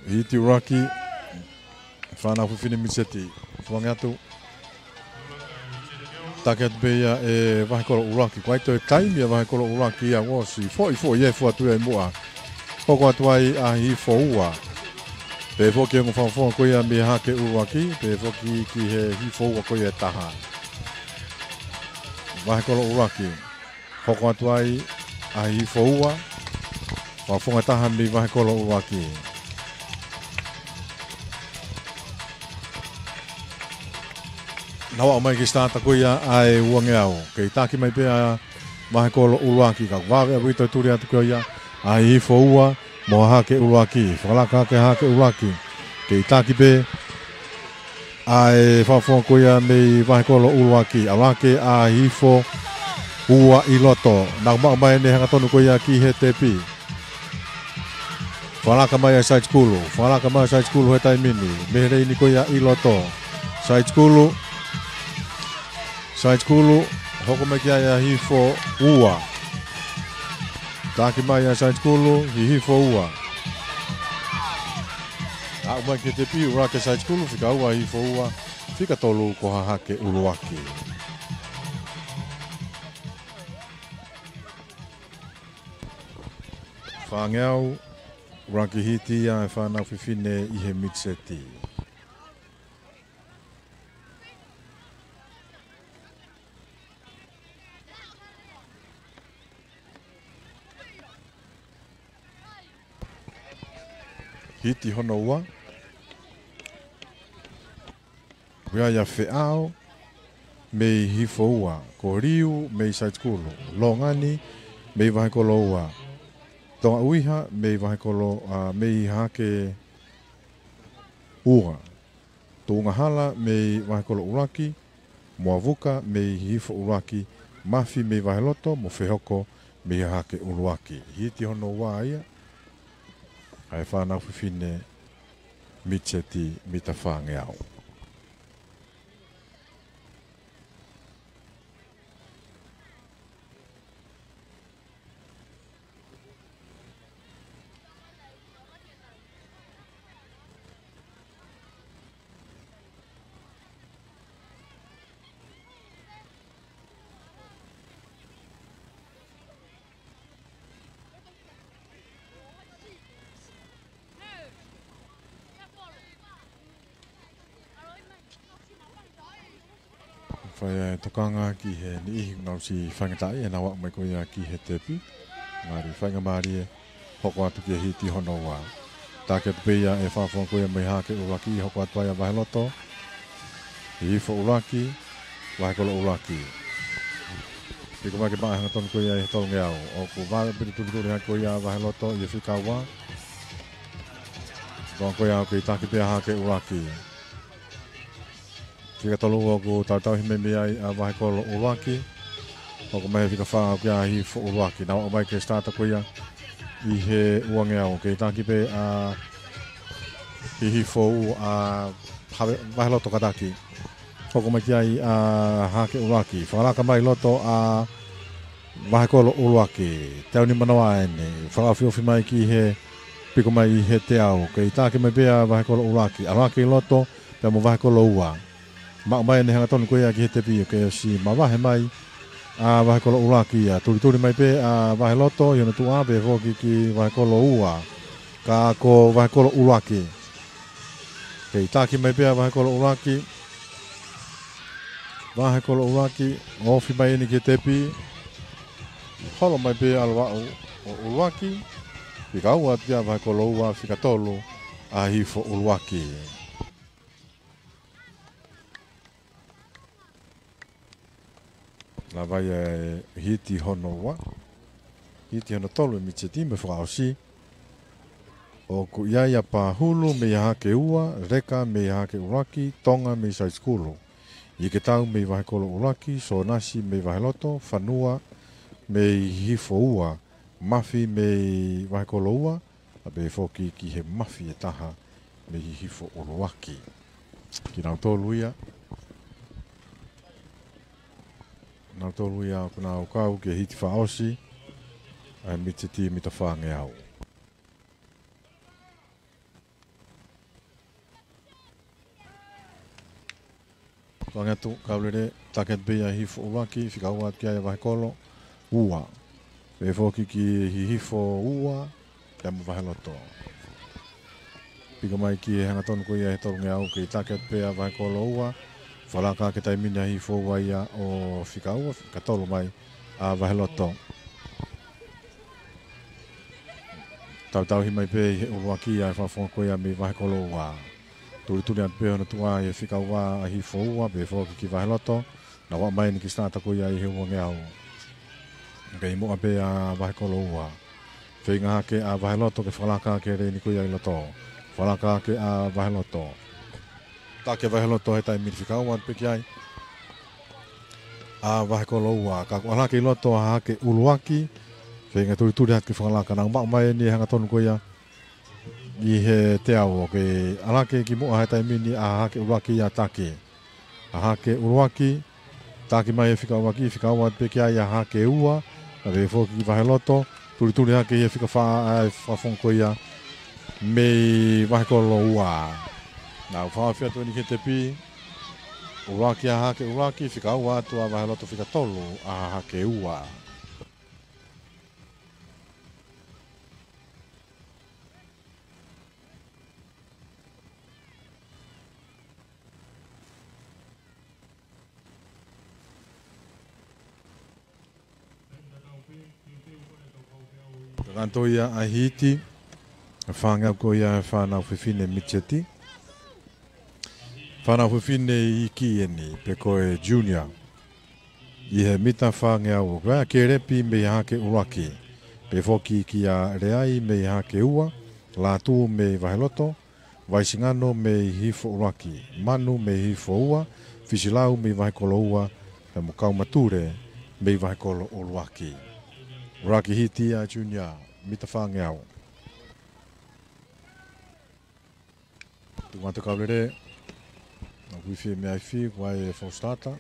Hiti ʻuluaki, fānau fefine miti seti. Tuʻu ange atu. Taki atu pē ia ʻe Vahekolo ʻUluaki. Kuo ʻi ai toe taimi ʻa Vahekolo ʻUluaki ia, ʻosi foʻi foʻi ē, fua atu ia ʻi muʻa. Hoko atu ai ʻa Hihifo Ua. Pehē foki e ongo fakafofonga ko ia mei Hahake ʻUluaki, pehē foki ki he Hihifo Ua ko ia ʻe taha. Vahekolo ʻUluaki. Hoko atu ai ʻa Hihifo Ua, fakafofonga ʻe taha mei Vahekolo ʻUluaki. Nau aʻu mai ki he sitaata ko ia ʻa e uangeau. Kei taki mai pē ʻa Vahekolo ʻUluaki, ka vave ʻaupito e tuli atu ko ia ʻa Hihifo Ua mo Hahake ʻUluaki. Fakalaka hake Hahake ʻUluaki. Kei taki pē ʻa e fakafofonga ko ia mei Vahekolo ʻUluaki, ʻalu hake ʻa Hihifo Ua ʻi loto. Nau maʻu mai ʻene hangatonu ko ia ki he tepi. Fakalaka mai ʻa Saitikulu, fakalaka mai ʻa Saitikulu he taimi ni, mei he leini ko ia ʻi loto. Saitikulu, Saitikulu, hoko mai ki ai ʻa Hihifo Ua. Taki mai ʻa Saitikulu, Hihifo Ua. Aʻu mai ki he tepi, ʻuluaki ʻa Saitikulu, fika ua Hihifo Ua, fika tolu ko Hahake ʻUluaki. Fāngeau, ʻuluaki hiti ia ʻa e fānau fefine ʻi he miti seti. Hiti hono ua. Ko ia ʻa Feʻao mei Hihifo Ua, ko Liu mei Saitikulu, Longani mei Vahekolo Ua, Tonga ʻUiha mei Vahekolo, ʻa, mei Hahake Ua, Tuʻungahala mei Vahekolo ʻUluaki, Moavuka mei Hihifo ʻUluaki, Mafi mei Vaheloto, mo Fehoko mei Hahake ʻUluaki. Hiti hono ua ia ʻa e fānau fefine miti seti mita fāngeau. Fai ʻa e tokanga ki he niʻihi kuo nau siʻi faingataʻaʻia, nau aʻu mai ko ia ki he tepi. Ngali faingamālie hoko atu ki he hiti hono ua. Taki atu pē ia ʻe he fakafofonga ko ia mei Hahake ʻUluaki, hoko atu ai ʻa Vaheloto, Hihifo ʻUluaki, Vahekolo ʻUluaki. Hoko mai ke maʻu e hangatonu ko ia ʻi he tolungeau. ʻOku vave ʻaupito e tulituli hake ko ia ʻa Vaheloto ʻi he fika ua. Tokanga ko ia ʻoku kei taki pē ʻa Hahake ʻUluaki. Fika tolu ʻoku tautauhi mai mei ai ʻa Vahekolo ʻUluaki. Hoko mai he fika fā ʻoku ʻia Hihifo ʻUluaki. Nau aʻu mai ki he sitaata ko ia ʻi he uangeau. Kei taki pē ʻa Hihifo Ua, ʻa Vaheloto kātaki. Hoko mai ki ai ʻa Hahake ʻUluaki. Fakalaka mai loto ʻa Vahekolo ʻUluaki. Teau nimanoa eni. Fakaofiofi mai ki he Piko mai ʻi he teau, kei taki mai pē ʻa Vahekolo ʻUluaki, ʻalu hake ʻi loto pea mo Vahekolo Ua. Maʻu mai ʻene hangatonu ko ia ki he tepi, ʻoku ʻosi mavahe mai ʻa Vahekolo ʻUluaki ia. Tulituli mai pē ʻa Vaheloto ʻi hono tuʻa pea foki ki Vahekolo Ua. Ka ko Vahekolo ʻUluaki, kei taki mai pē ʻa Vahekolo ʻUluaki. Vahekolo ʻUluaki, ofi mai eni ki he tepi. Holo mai pē ʻa Lovaʻu ʻo ʻUluaki. Fika ua atu kia Vahekolo Ua, fika tolu ʻa Hihifo ʻUluaki. Lava ia e hiti hono ua. Hiti hono tolu ʻe Mitseti mo e fakaʻosi. ʻOku ʻi ai ʻa Pahulu mei Hahake Ua, Leka mei Hahake ʻUluaki, Tonga mei Saisikulu, ʻIketau mei Vahekolo ʻUluaki, Sōnasi mei Vaheloto, Fanua mei Hihifo Ua, Mafi mei Vahekolo Ua, ʻa pehē foki ki he Mafi ʻe taha mei Hihifo ʻUluaki. Kinautolu ia, nautolu ia ʻoku nau kau ki he hiti fakaʻosi ʻa e Mitseti mita fāngeau. Tuʻange atu Kaulele, taki atu pē ia Hihifo ʻUluaki, fika ua atu kia Vahekolo Ua. Pea foki ki Hihifo Ua, pea mo Vaheloto. Piko mai ki he hangatonu ko ia he tolungeau, kei taki atu pē ʻa Vahekolo Ua. Fakalaka hake taimi ni ʻa Hihifo Ua ia ʻo fika ua, fika tolu mai ʻa Vaheloto. Tautauhi mai pē ʻi he ʻUluaki ia ʻa e fakafofonga ko ia mei Vahekolo Ua. Tulituli atu pē hono tuʻa ʻi he fika ua ʻa Hihifo Ua, pea foki ki Vaheloto. Nau aʻu mai eni ki he sitata ko ia ʻi he uangeau. Kei muʻa pē ʻa Vahekolo Ua. Feinga hake ʻa Vaheloto ke fakalaka hake lēni ko ia ʻi loto. Fakalaka hake ʻa Vaheloto. Taki ʻa Vaheloto he taimi ni, fika ua atu pē ki ai ʻa Vahekolo Ua. Ka kuo ʻalu hake ʻi loto ʻa Hahake ʻUluaki. Feinga tulituli hake ke fakalaka, nau maʻu mai eni e hangatonu ko ia ʻi he teau, ʻoku ʻalu hake ki muʻa he taimi ni ʻa Hahake ʻUluaki ia, taki ʻa Hahake ʻUluaki. Taki mai he fika ʻuluaki, fika ua atu pē ki ai ʻa Hahake Ua, ʻa pehē foki ki Vaheloto, tulituli hake ʻi he fika fā ʻa e fakafofonga ko ia mei Vahekolo Ua. Nau fakaofi atu eni ki he tepi, ʻuluaki ʻa Hahake ʻUluaki, fika ua atu ʻa Vaheloto, fika tolu ʻa Hahake Ua. Kakato ia ʻa e hiti, fāngeau ko ia ʻa e fānau fefine Mitseti. Fānau fefine iiki eni, pe ko e junior. ʻI he mita fāngeau, ʻoku ʻi ai ʻa Kelepi mei Hahake ʻUluaki, pea foki kia Leai mei Hahake Ua, Lātū mei Vaheloto, Vaisingano mei Hihifo ʻUluaki, Manu mei Hihifo Ua, Fisilau mei Vahekolo Ua, pea mo Kaumatule mei Vahekolo ʻUluaki. ʻUluaki hiti ia junior, mita fāngeau. Tuʻu atu Kaulele, ʻoku ʻi fē meʻa ʻi fē, ʻoku ʻi ai e false starter.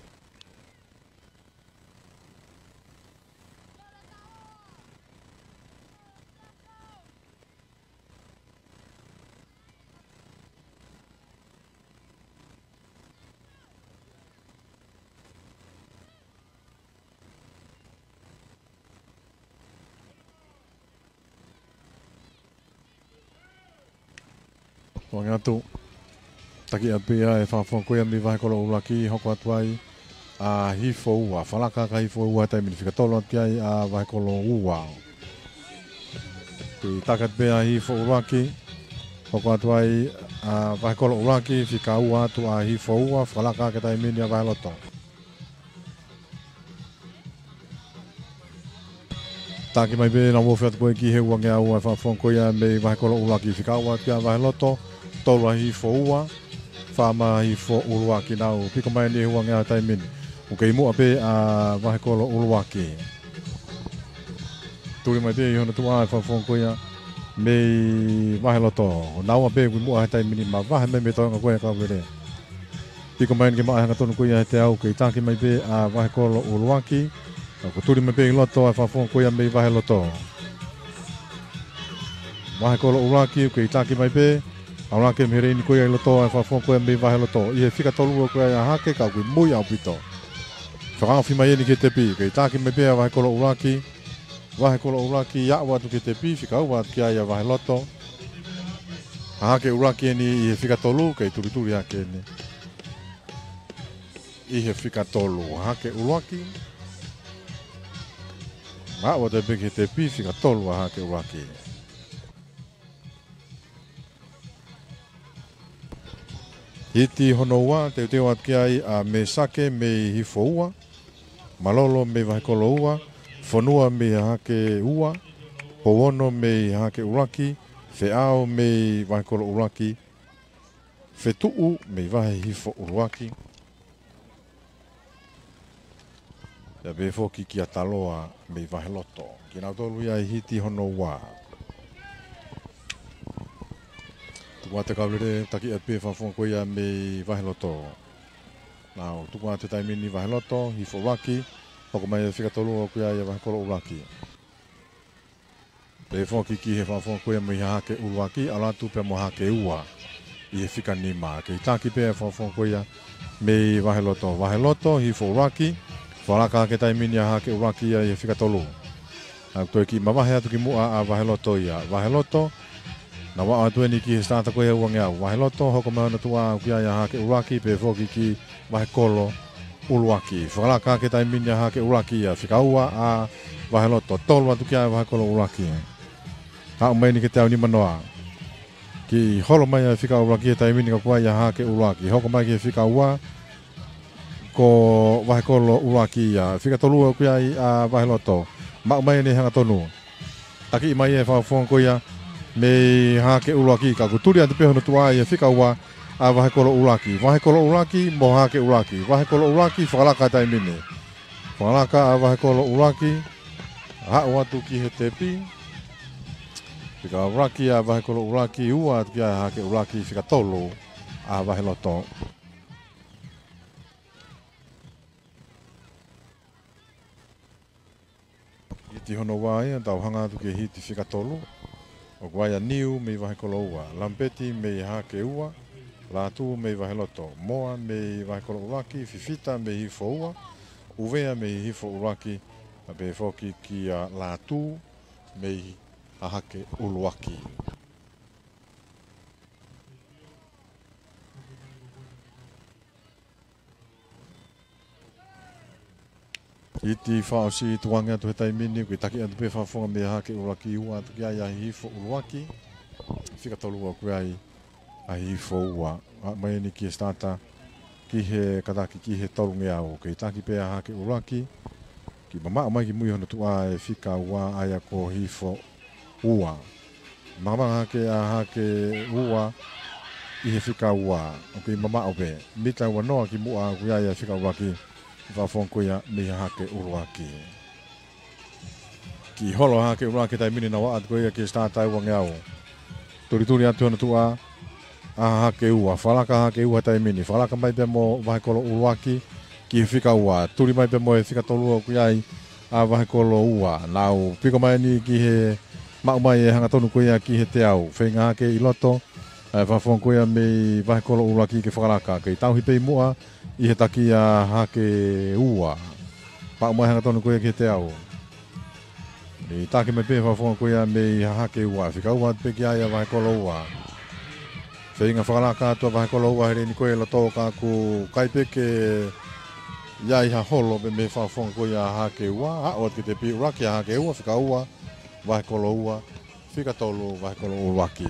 Tuʻange atu. Taki atu pē ia e fakafofonga ko ia mei Vahekolo ʻUluaki, hoko atu ai ʻa Hihifo Ua. Fakalaka hake ʻa Hihifo Ua he taimi ni, fika tolu atu ki ai ʻa Vahekolo Ua. Kei taki atu pē ʻa Hihifo ʻUluaki. Hoko atu ai ʻa Vahekolo ʻUluaki, fika ua atu ʻa Hihifo Ua, fakalaka hake he taimi ni ʻa Vaheloto. Taki mai pē, nau ofi atu ko ē ki he uangeau ʻa e fakafofonga ko ia mei Vahekolo ʻUluaki, fika ua atu kia Vaheloto, tolu ʻa Hihifo Ua, fā mai ʻa Hihifo ʻUluaki. Nau piko mai eni he uangeau he taimi ni. ʻOku kei muʻa pē ʻa Vahekolo ʻUluaki. Tuli mai pē ʻi hono tuʻa e fakafofonga ko ia mei Vaheloto. Naua pē ʻoku muʻa he taimi ni, mavahe mai mei he toenga ko ia Kaulele. Piko mai eni ke maʻu e hangatonu ko ia he teau, kei taki mai pē ʻa Vahekolo ʻUluaki. Ka kuo tuli mai pē ʻi loto e fakafofonga ko ia mei Vaheloto. Vahekolo ʻUluaki, ʻoku kei taki mai pē ʻa ʻUluaki mei he leini ko ia ʻi loto ʻa e fakafofonga ko ia mei Vaheloto. ʻI he fika tolu ʻoku ʻi ai ʻa Hahake, ka ʻoku ʻi mui ʻaupito. Fakaofi mai eni ki he tepi, kei taki mai pē ʻa Vahekolo ʻUluaki. Vahekolo ʻUluaki, aʻu atu ki he tepi, fika ua atu ki ai ʻa Vaheloto. Hahake ʻUluaki eni ʻi he fika tolu, kei tulituli hake eni. ʻI he fika tolu, Hahake ʻUluaki. Aʻu atu pē ki he tepi, fika tolu ʻa Hahake ʻUluaki. Hiti hono ua, teuteu atu ki ai ʻa Mesake mei Hifo Ua, Malolo mei Vahekolo Ua, Fonua mei Hahake Ua, Pouono mei Hahake ʻUluaki, Feʻao mei Vahekolo ʻUluaki, Fetuʻu mei Vahehifo ʻUluaki. Pea pehē foki kia Taloa mei Vaheloto. Kinautolu ia ʻi he hiti hono ua. Tuku atu e kau lele, taki atu pē fakafofonga ko ia mei Vaheloto. Nau tuku atu he taimi ni Vaheloto, Hifo ʻUluaki, hoko mai e fika tolu ʻoku ʻi ai ʻa Vahekolo ʻUluaki. Pehē foki ki he fakafofonga ko ia mei Hahake ʻUluaki, ʻalu atu pea mo Hahake Ua ʻi he fika nima. Kei taki pē fakafofonga ko ia mei Vaheloto. Vaheloto, Hifo ʻUluaki, fakalaka hake he taimi ni ʻa Hahake ʻUluaki ia ʻi he fika tolu. ʻOku toe kiʻi mavahe atu ki muʻa ʻa Vaheloto ia. Vaheloto, nau aʻu atu eni ki he sitaata ko ia ʻe uangeau. Vaheloto, hoko mai hono tuʻa ʻoku ʻi ai ʻa Hahake ʻUluaki, pehē foki ki Vahekolo ʻUluaki. Fakalaka hake he taimi ni ʻa Hahake ʻUluaki ia. Fika ua ʻa Vaheloto, tolu atu ki ai ʻa Vahekolo ʻUluaki. Aʻu mai eni ki he teau nimanoa. Kiʻi holo mai ʻa e fika ʻuluaki he taimi ni ka ʻoku ʻi ai ʻa Hahake ʻUluaki. Hoko mai ki he fika ua, ko Vahekolo ʻUluaki ia. Fika tolu ʻoku ʻi ai ʻa Vaheloto. Maʻu mai eni e hangatonu. Takiʻi mai e fakafofonga ko ia mei Hahake ʻUluaki, ka ʻoku tuli atu pē hono tuʻa ʻi he fika ua ʻa Vahekolo ʻUluaki. Vahekolo ʻUluaki mo Hahake ʻUluaki. Vahekolo ʻUluaki, fakalaka he taimi ni. Fakalaka ʻa Vahekolo ʻUluaki, aʻu atu ki he tepi. Fika ʻuluaki ʻa Vahekolo ʻUluaki, ua atu ki ai ʻa Hahake ʻUluaki, fika tolu ʻa Vaheloto. Hiti hono ua ia, tau hanga atu ki he hiti fika tolu. ʻOku ʻi ai ʻa Niu mei Vahekolo Ua, Lampeti mei Hahake Ua, Lātū mei Vaheloto, Moa mei Vahekolo ʻUluaki, Fifita mei Hifo Ua, ʻUvea mei Hifo ʻUluaki, pea pehē foki kia Lātū mei Hahake ʻUluaki. Hiti fakaʻosi tukuange atu he taimi ni, ʻoku kei taki atu pē fakafofonga mei Hahake ʻUluaki, ua atu ki ai ʻa Hihifo ʻUluaki, fika tolu ʻoku ʻi ai ʻa Hihifo Ua. Aʻu mai eni ki he sitaata, ki he kātaki, ki he tolungeau, kei taki pē ʻa Hahake ʻUluaki, kiʻi mamaʻo mai ki mui hono tuʻa e fika ua, ʻa ia ko Hihifo Ua. Makamaka hake ʻa Hahake Ua ʻi he fika ua. ʻOku kei mamaʻo pē. Mita ua noa ki muʻa ʻoku ʻi ai ʻa e fika ʻuluaki. Fakafofonga ko ia mei Hahake ʻUluaki. Kiʻi holo ʻa Hahake ʻUluaki he taimi ni, nau aʻu atu ko ia ki he sitaata ʻe uangeau. Tulituli atu hono tuʻa ʻa Hahake Ua. Fakalaka ʻa Hahake Ua he taimi ni. Fakalaka mai pea mo Vahekolo ʻUluaki ki he fika ua. Tuli mai pea mo e fika tolu ʻoku ʻi ai ʻa Vahekolo Ua. Nau piko mai eni ki he maʻu mai e hangatonu ko ia ki he teau. Feinga hake ʻi loto ʻa e fakafofonga ko ia mei Vahekolo ʻUluaki ke fakalaka. Kei tauhi pē ʻi muʻa ʻi he taki ʻa Hahake Ua. Maʻu mai e hangatonu ko ia ki he teau. Kei taki mai pē fakafofonga ko ia mei Hahake Ua. Fika ua atu pē ki ai ʻa Vahekolo Ua. Feinga fakalaka atu ʻa Vahekolo Ua he leini ko ia ʻi loto, ka ʻoku ʻikai pē ke ʻi ai ha holo pē mei he fakafofonga ko ia ʻa Hahake Ua. Aʻu atu ki he tepi, ʻuluaki ʻa Hahake Ua, fika ua Vahekolo Ua, fika tolu Vahekolo ʻUluaki.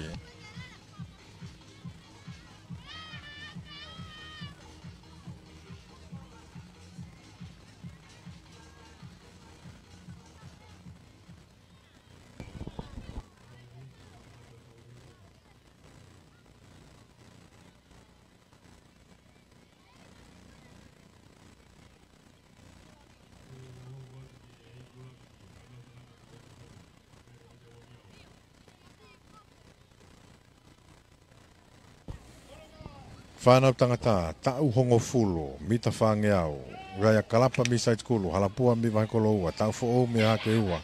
Fānau tangata, taʻu hongofulu, mita fāngeau, Raia Kalapa mei Saitikulu, Halapua mei Vahekolo Ua, Taʻufoʻou mei Hahake Ua,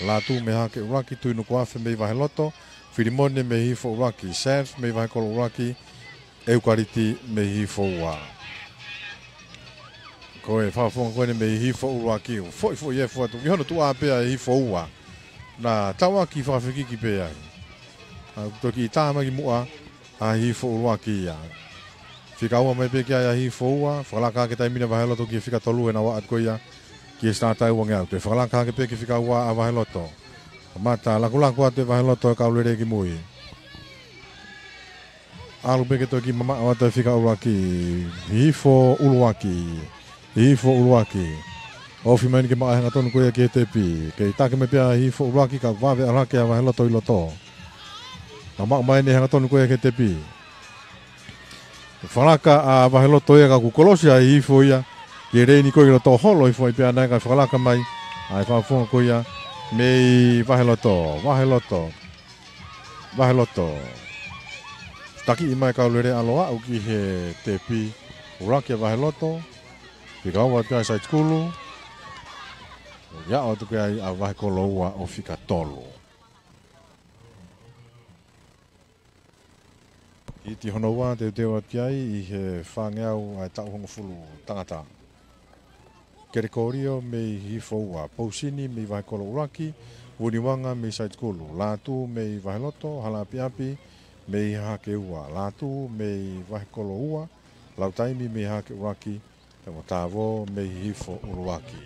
Lātū mei Hahake ʻUluaki, Tuʻinukuafe mei Vaheloto, Filimone mei Hihifo ʻUluaki, Seth mei Vahekolo ʻUluaki, ʻEukaliti mei Hihifo Ua. Ko e fakafofonga ko eni mei Hihifo ʻUluaki, foʻi foʻi efu atu ki hono tuʻa pē ʻa Hihifo Ua. Naʻe tauʻaki fakafekiki pē ai. ʻA, toki tā mai ki muʻa ʻa Hihifo ʻUluaki ia. Fika ua mai pē ki ai ʻa Hihifo Ua, fakalaka hake taimi ni ʻa Vaheloto ki he fika tolu, ʻenau ʻā atu ko ia ki he sitā taʻu ua ngeau. Toe fakalaka hake pē ki he fika ua ʻa Vaheloto. Kamata lakulaku atu ʻe Vaheloto e kau lele ki mui. ʻAlu pē ke toki mamaʻo atu e fika ʻuluaki, Hihifo ʻUluaki, Hihifo ʻUluaki. Ofi mai eni ke maʻu hangatonu ko ia ki he tepi. Kei taki mai pē ʻa Hihifo ʻUluaki ka vave ʻalu hake ʻa Vaheloto ʻi loto. Mamaʻo mai eni hangatonu ko ia ki he tepi. Fakalaka ʻa Vaheloto ia ka kuo kolosi ʻa Hihifo ia ki he leini ko ē ʻi loto, holo hifo ai pē ʻana ia ka fakalaka mai ʻa e fakafofonga ko ia mei Vaheloto, Vaheloto, Vaheloto. Takiʻi mai kau lele ʻalu ʻo aʻu ki he tepi, ʻuluaki ʻa Vaheloto, fika ua atu ki ai Saitikulu, ʻo aʻu atu ki ai ʻa Vahekolo Ua ʻo fika tolu. Hiti hono ua, teuteu atu ki ai ʻi he fāngeau ʻa e taʻu hongofulu tangata. Kelekolio mei Hihifo Ua, Pousini mei Vahekolo ʻUluaki, Vuniwanga mei Saitikulu, Lātū mei Vaheloto, Halaʻapiʻapi mei Hahake Ua, Lātū mei Vahekolo Ua, Lautaimi mei Hahake ʻUluaki, pea mo Tāvō mei Hihifo ʻUluaki.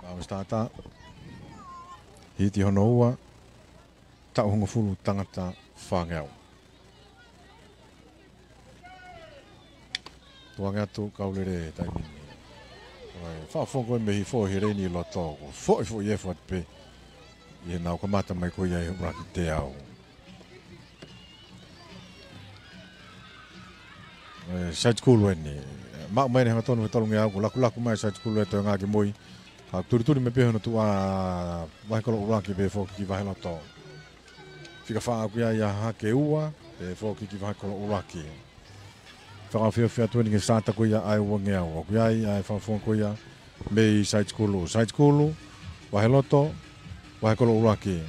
Mau stātā. Hiti hono ua, taʻu hongofulu tangata fāngeau. Tukuange atu kau lele taimi ni. ʻOi, fakafofonga ko ē mei Hihifo ʻi he leini ʻi loto, ko e foʻi foʻi efu atu pē ʻi heʻenau kamata mai ko ia ʻi he ʻuluaki teau. ʻE, Saitikulu eni. Maʻu mai eni hangatonu he tolu ngeau, ko e lakulaku mai Saitikulu ʻe toe ngā ki mui. Ka tulituli mai pē hono tuʻa Vahekolo ʻUluaki pea foki ki Vaheloto. Fika fā ʻoku ʻi ai ʻa Hahake Ua, pea foki ki Vahekolo ʻUluaki. Fakaofiofi atu eni ki he sāta ko ia ʻa e ua ngeau. ʻOku ʻi ai ʻa e fakafofonga ko ia mei Saitikulu. Saitikulu, Vaheloto, Vahekolo ʻUluaki.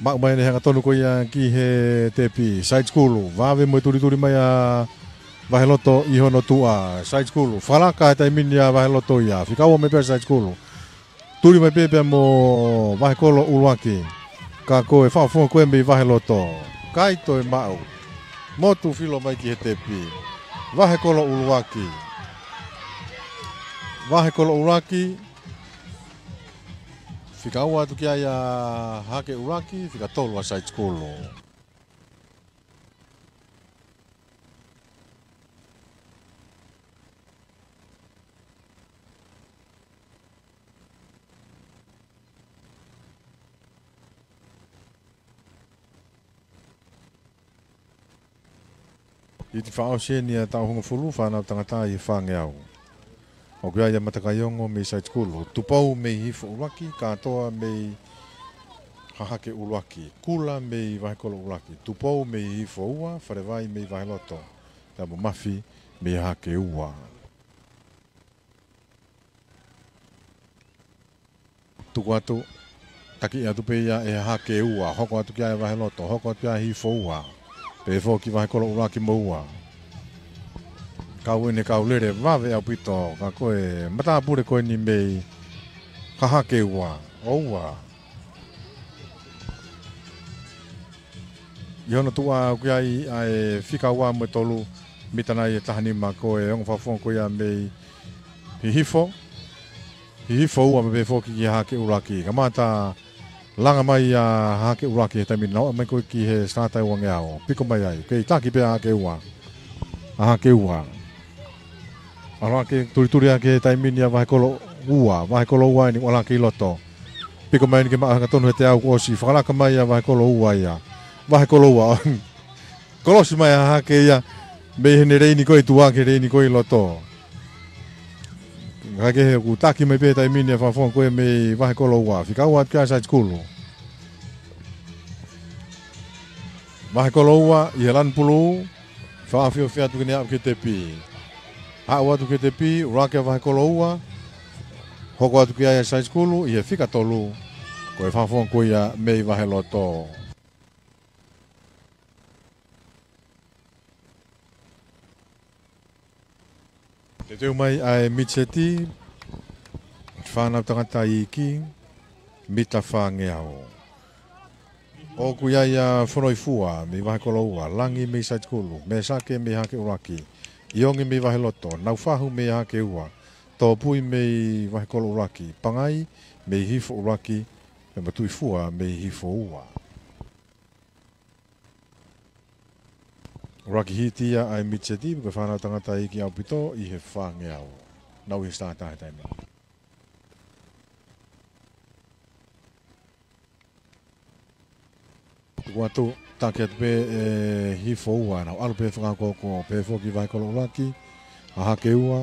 Maʻu mai eni hangatonu ko ia ki he tepi, Saitikulu, vave mo e tulituli mai ʻa Vaheloto ʻi hono tuʻa, Saitikulu, fakalaka he taimi ni ʻa Vaheloto ia, fika ua mai pē Saitikulu. Tuli mai pē pea mo Vahekolo ʻUluaki. Ka ko e fakafofonga ko ē mei Vaheloto. ʻIkai toe maʻu. Motu filo mai ki he tepi. Vahekolo ʻUluaki. Vahekolo ʻUluaki. Fika ua atu ki ai ʻa Hahake ʻUluaki, fika tolu ʻa Saitikulu. Hiti fakaʻosi eni ʻa e taʻu hongofulu, fānau tangata ʻi he fāngeau. ʻOku ʻi ai ʻa Matakaiongo mei Saitikulu, Tupou mei Hihifo ʻUluaki, Kātoa mei Hahake ʻUluaki, Kula mei Vahekolo ʻUluaki, Tupou mei Hihifo Ua, Falevai mei Vaheloto, pea mo Mafi mei Hahake Ua. Tuku atu, taki atu pē ia ʻe Hahake Ua, hoko atu ki ai Vaheloto, hoko atu ki ai Hihifo Ua, pea foki Vahekolo ʻUluaki mo Ua. Kau eni kau lele vave ʻaupito, ka ko e matāpule ko eni mei Hahake Ua, ʻo Ua. ʻI hono tuʻa ʻoku ʻi ai ʻa e fika ua mo e tolu, mita nai ʻe taha nima, ko e ongo fakafofonga ko ia mei Hihifo. Hihifo Ua pea foki ki Hahake ʻUluaki. Kamata langa mai ʻa Hahake ʻUluaki he taimi ni, nau ō mai ko ē ki he sāta ʻe ua ngeau. Piko mai ai, kei taki pē ʻa Hahake Ua. ʻA Hahake Ua. ʻAlu hake, tulituli hake he taimi ni ʻa Vahekolo Ua, Vahekolo Ua eni ʻalu hake ʻi loto. Piko mai eni ke maʻu hangatonu he teau kuo ʻosi, fakalaka mai ʻa Vahekolo Ua ia. Vahekolo Ua. Kolosi mai ʻa Hahake ia, mei heʻene leini ko ē ʻi tuʻa ki he leini ko ē ʻi loto. Kae kehe ʻoku taki mai pē taimi ni ʻa e fakafofonga ko ia mei Vahekoloua. Fika ua atu ki ai ʻa Saitikulu. Vahekoloua ʻi he lanu pulū. Fakaʻofiʻofi atu ki he ʻapi ki he tepi. Haʻu atu ki he tepi, ʻuluaki ʻa Vahekoloua. Hoko atu ki ai ʻa Saitikulu ʻi he fika tolu. Ko e fakafofonga ko ia mei Vaheloto. Teuteu mai ʻa e mitiseti, fānau tangata iiki, mita fāngeau. ʻOku ʻi ai ʻa Fonoifua mei Vahekoloua, Langi mei Saitikulu, Mēsake mei Hahake ʻUluaki, ʻIongi mei Vaheloto, Naufahu mei Hahake Ua, Tōpui mei Vahekoloulaki, Pangai mei Hihifo ʻUluaki, pea mo Tuifua mei Hihifo Ua. ʻUluaki hiti ia ʻa e mitiseti, ko e fānau tangata iiki ʻaupito ʻi he fāngeau. Nau ʻi he sitaata he taimi ni. Tuku atu, taki atu pē ʻe Hihifo Ua, nau ʻalu pē fakakookoo, pehē foki Vahekoloulaki, Hahake Ua,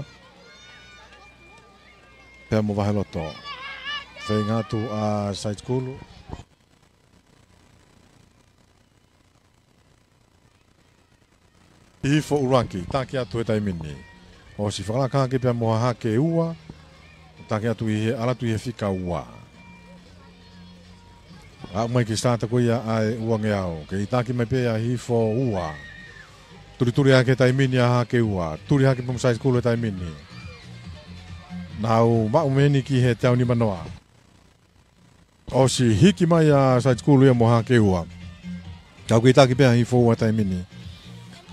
pea mo Vaheloto. Feinga atu ʻa Saitikulu. Hihifo ʻUluaki, taki atu he taimi ni. ʻOsi fakalaka hake pea mo Hahake Ua, taki atu ʻi he, ʻalu atu ʻi he fika ua. Aʻu mai ki he sitaata ko ia ʻa e uangeau, kei taki mai pē ʻa Hihifo Ua. Tulituli hake he taimi ni ʻa Hahake Ua, tuli hake pē mo Saitikulu he taimi ni. Nau maʻu mei heni ki he teau nima noa. ʻOsi hiki mai ʻa Saitikulu ia mo Hahake Ua. Ka ʻoku kei taki pē ʻa Hihifo Ua he taimi ni.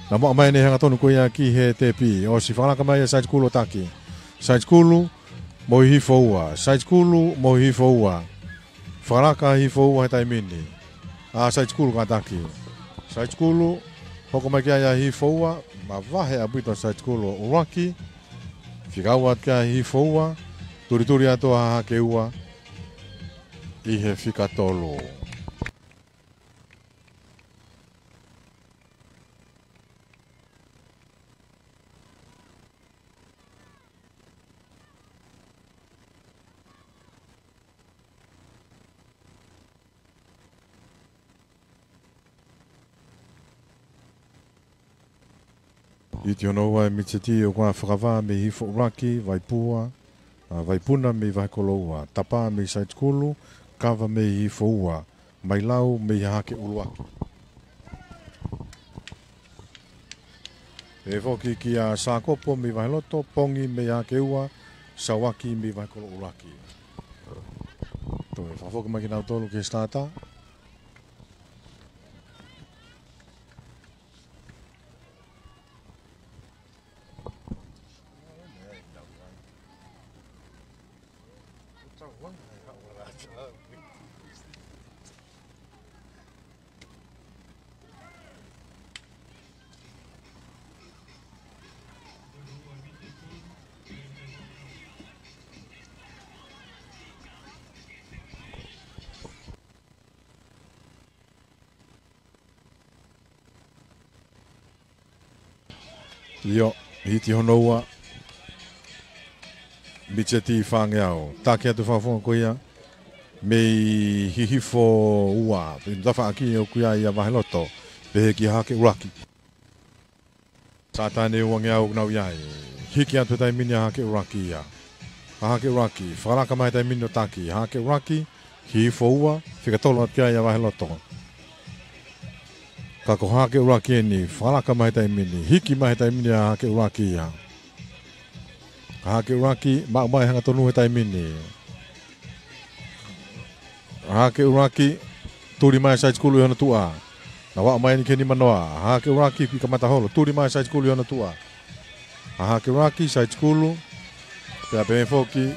Nau maʻu mai ʻene hangatonu ko ia ki he tepi. ʻOsi fakalaka mai ʻa Saitikulu ʻo taki. Saitikulu mo Hihifo Ua. Saitikulu mo Hihifo Ua. Fakalaka ʻa Hihifo Ua he taimi ni. ʻA Saitikulu kātaki. Saitikulu, hoko mai ki ai ʻa Hihifo Ua. Mavahe ʻaupito ʻa Saitikulu ʻo ʻUluaki. Fika ua atu ki ai ʻa Hihifo Ua. Tulituli atu ʻa Hahake Ua. ʻI he fika tolu. Hiti hono ua ʻa e mitiseti ʻoku ʻa fakavā mei Hihifo ʻUluaki, Vaipua, ʻa, Vaipuna mei Vahekoloua, Tapa mei Saitikulu, Kava mei Hihifo Ua, Mailau mei Hahake ʻUluaki. Pehē foki kia Sākopo mei Vaheloto, Pongi mei Hahake Ua, Sauaki mei Vahekoloulaki. Toe fakafoki mai kinautolu ki he sitaata. ʻIo, hiti hono ua, mitiseti fāngeau. Taki atu fakafofonga ko ia mei Hihifo Ua. Pea ʻi he tafaʻaki ʻoku ʻi ai ʻa Vaheloto, pehē kia Hahake ʻUluaki. Sitaata ʻe uangeau ʻoku nau ʻi ai. Hiki atu he taimi ni ʻa Hahake ʻUluaki ia. Hahake ʻUluaki, fakalaka mai he taimi ni ʻo taki. Hahake ʻUluaki, Hihifo Ua, fika tolu atu ki ai ʻa Vaheloto. Ka ko Hahake ʻUluaki eni, fakalaka mai he taimi ni, hiki mai he taimi ni ʻa Hahake ʻUluaki ia. Hahake ʻUluaki, maʻu mai hangatonu he taimi ni. Hahake ʻUluaki, tuli mai Saitikulu ʻi hono tuʻa. Nau aʻu mai eni ki he nima noa. Hahake ʻUluaki, kiʻi kamata holo, tuli mai Saitikulu ʻi hono tuʻa. Hahake ʻUluaki, Saitikulu, pea pehē foki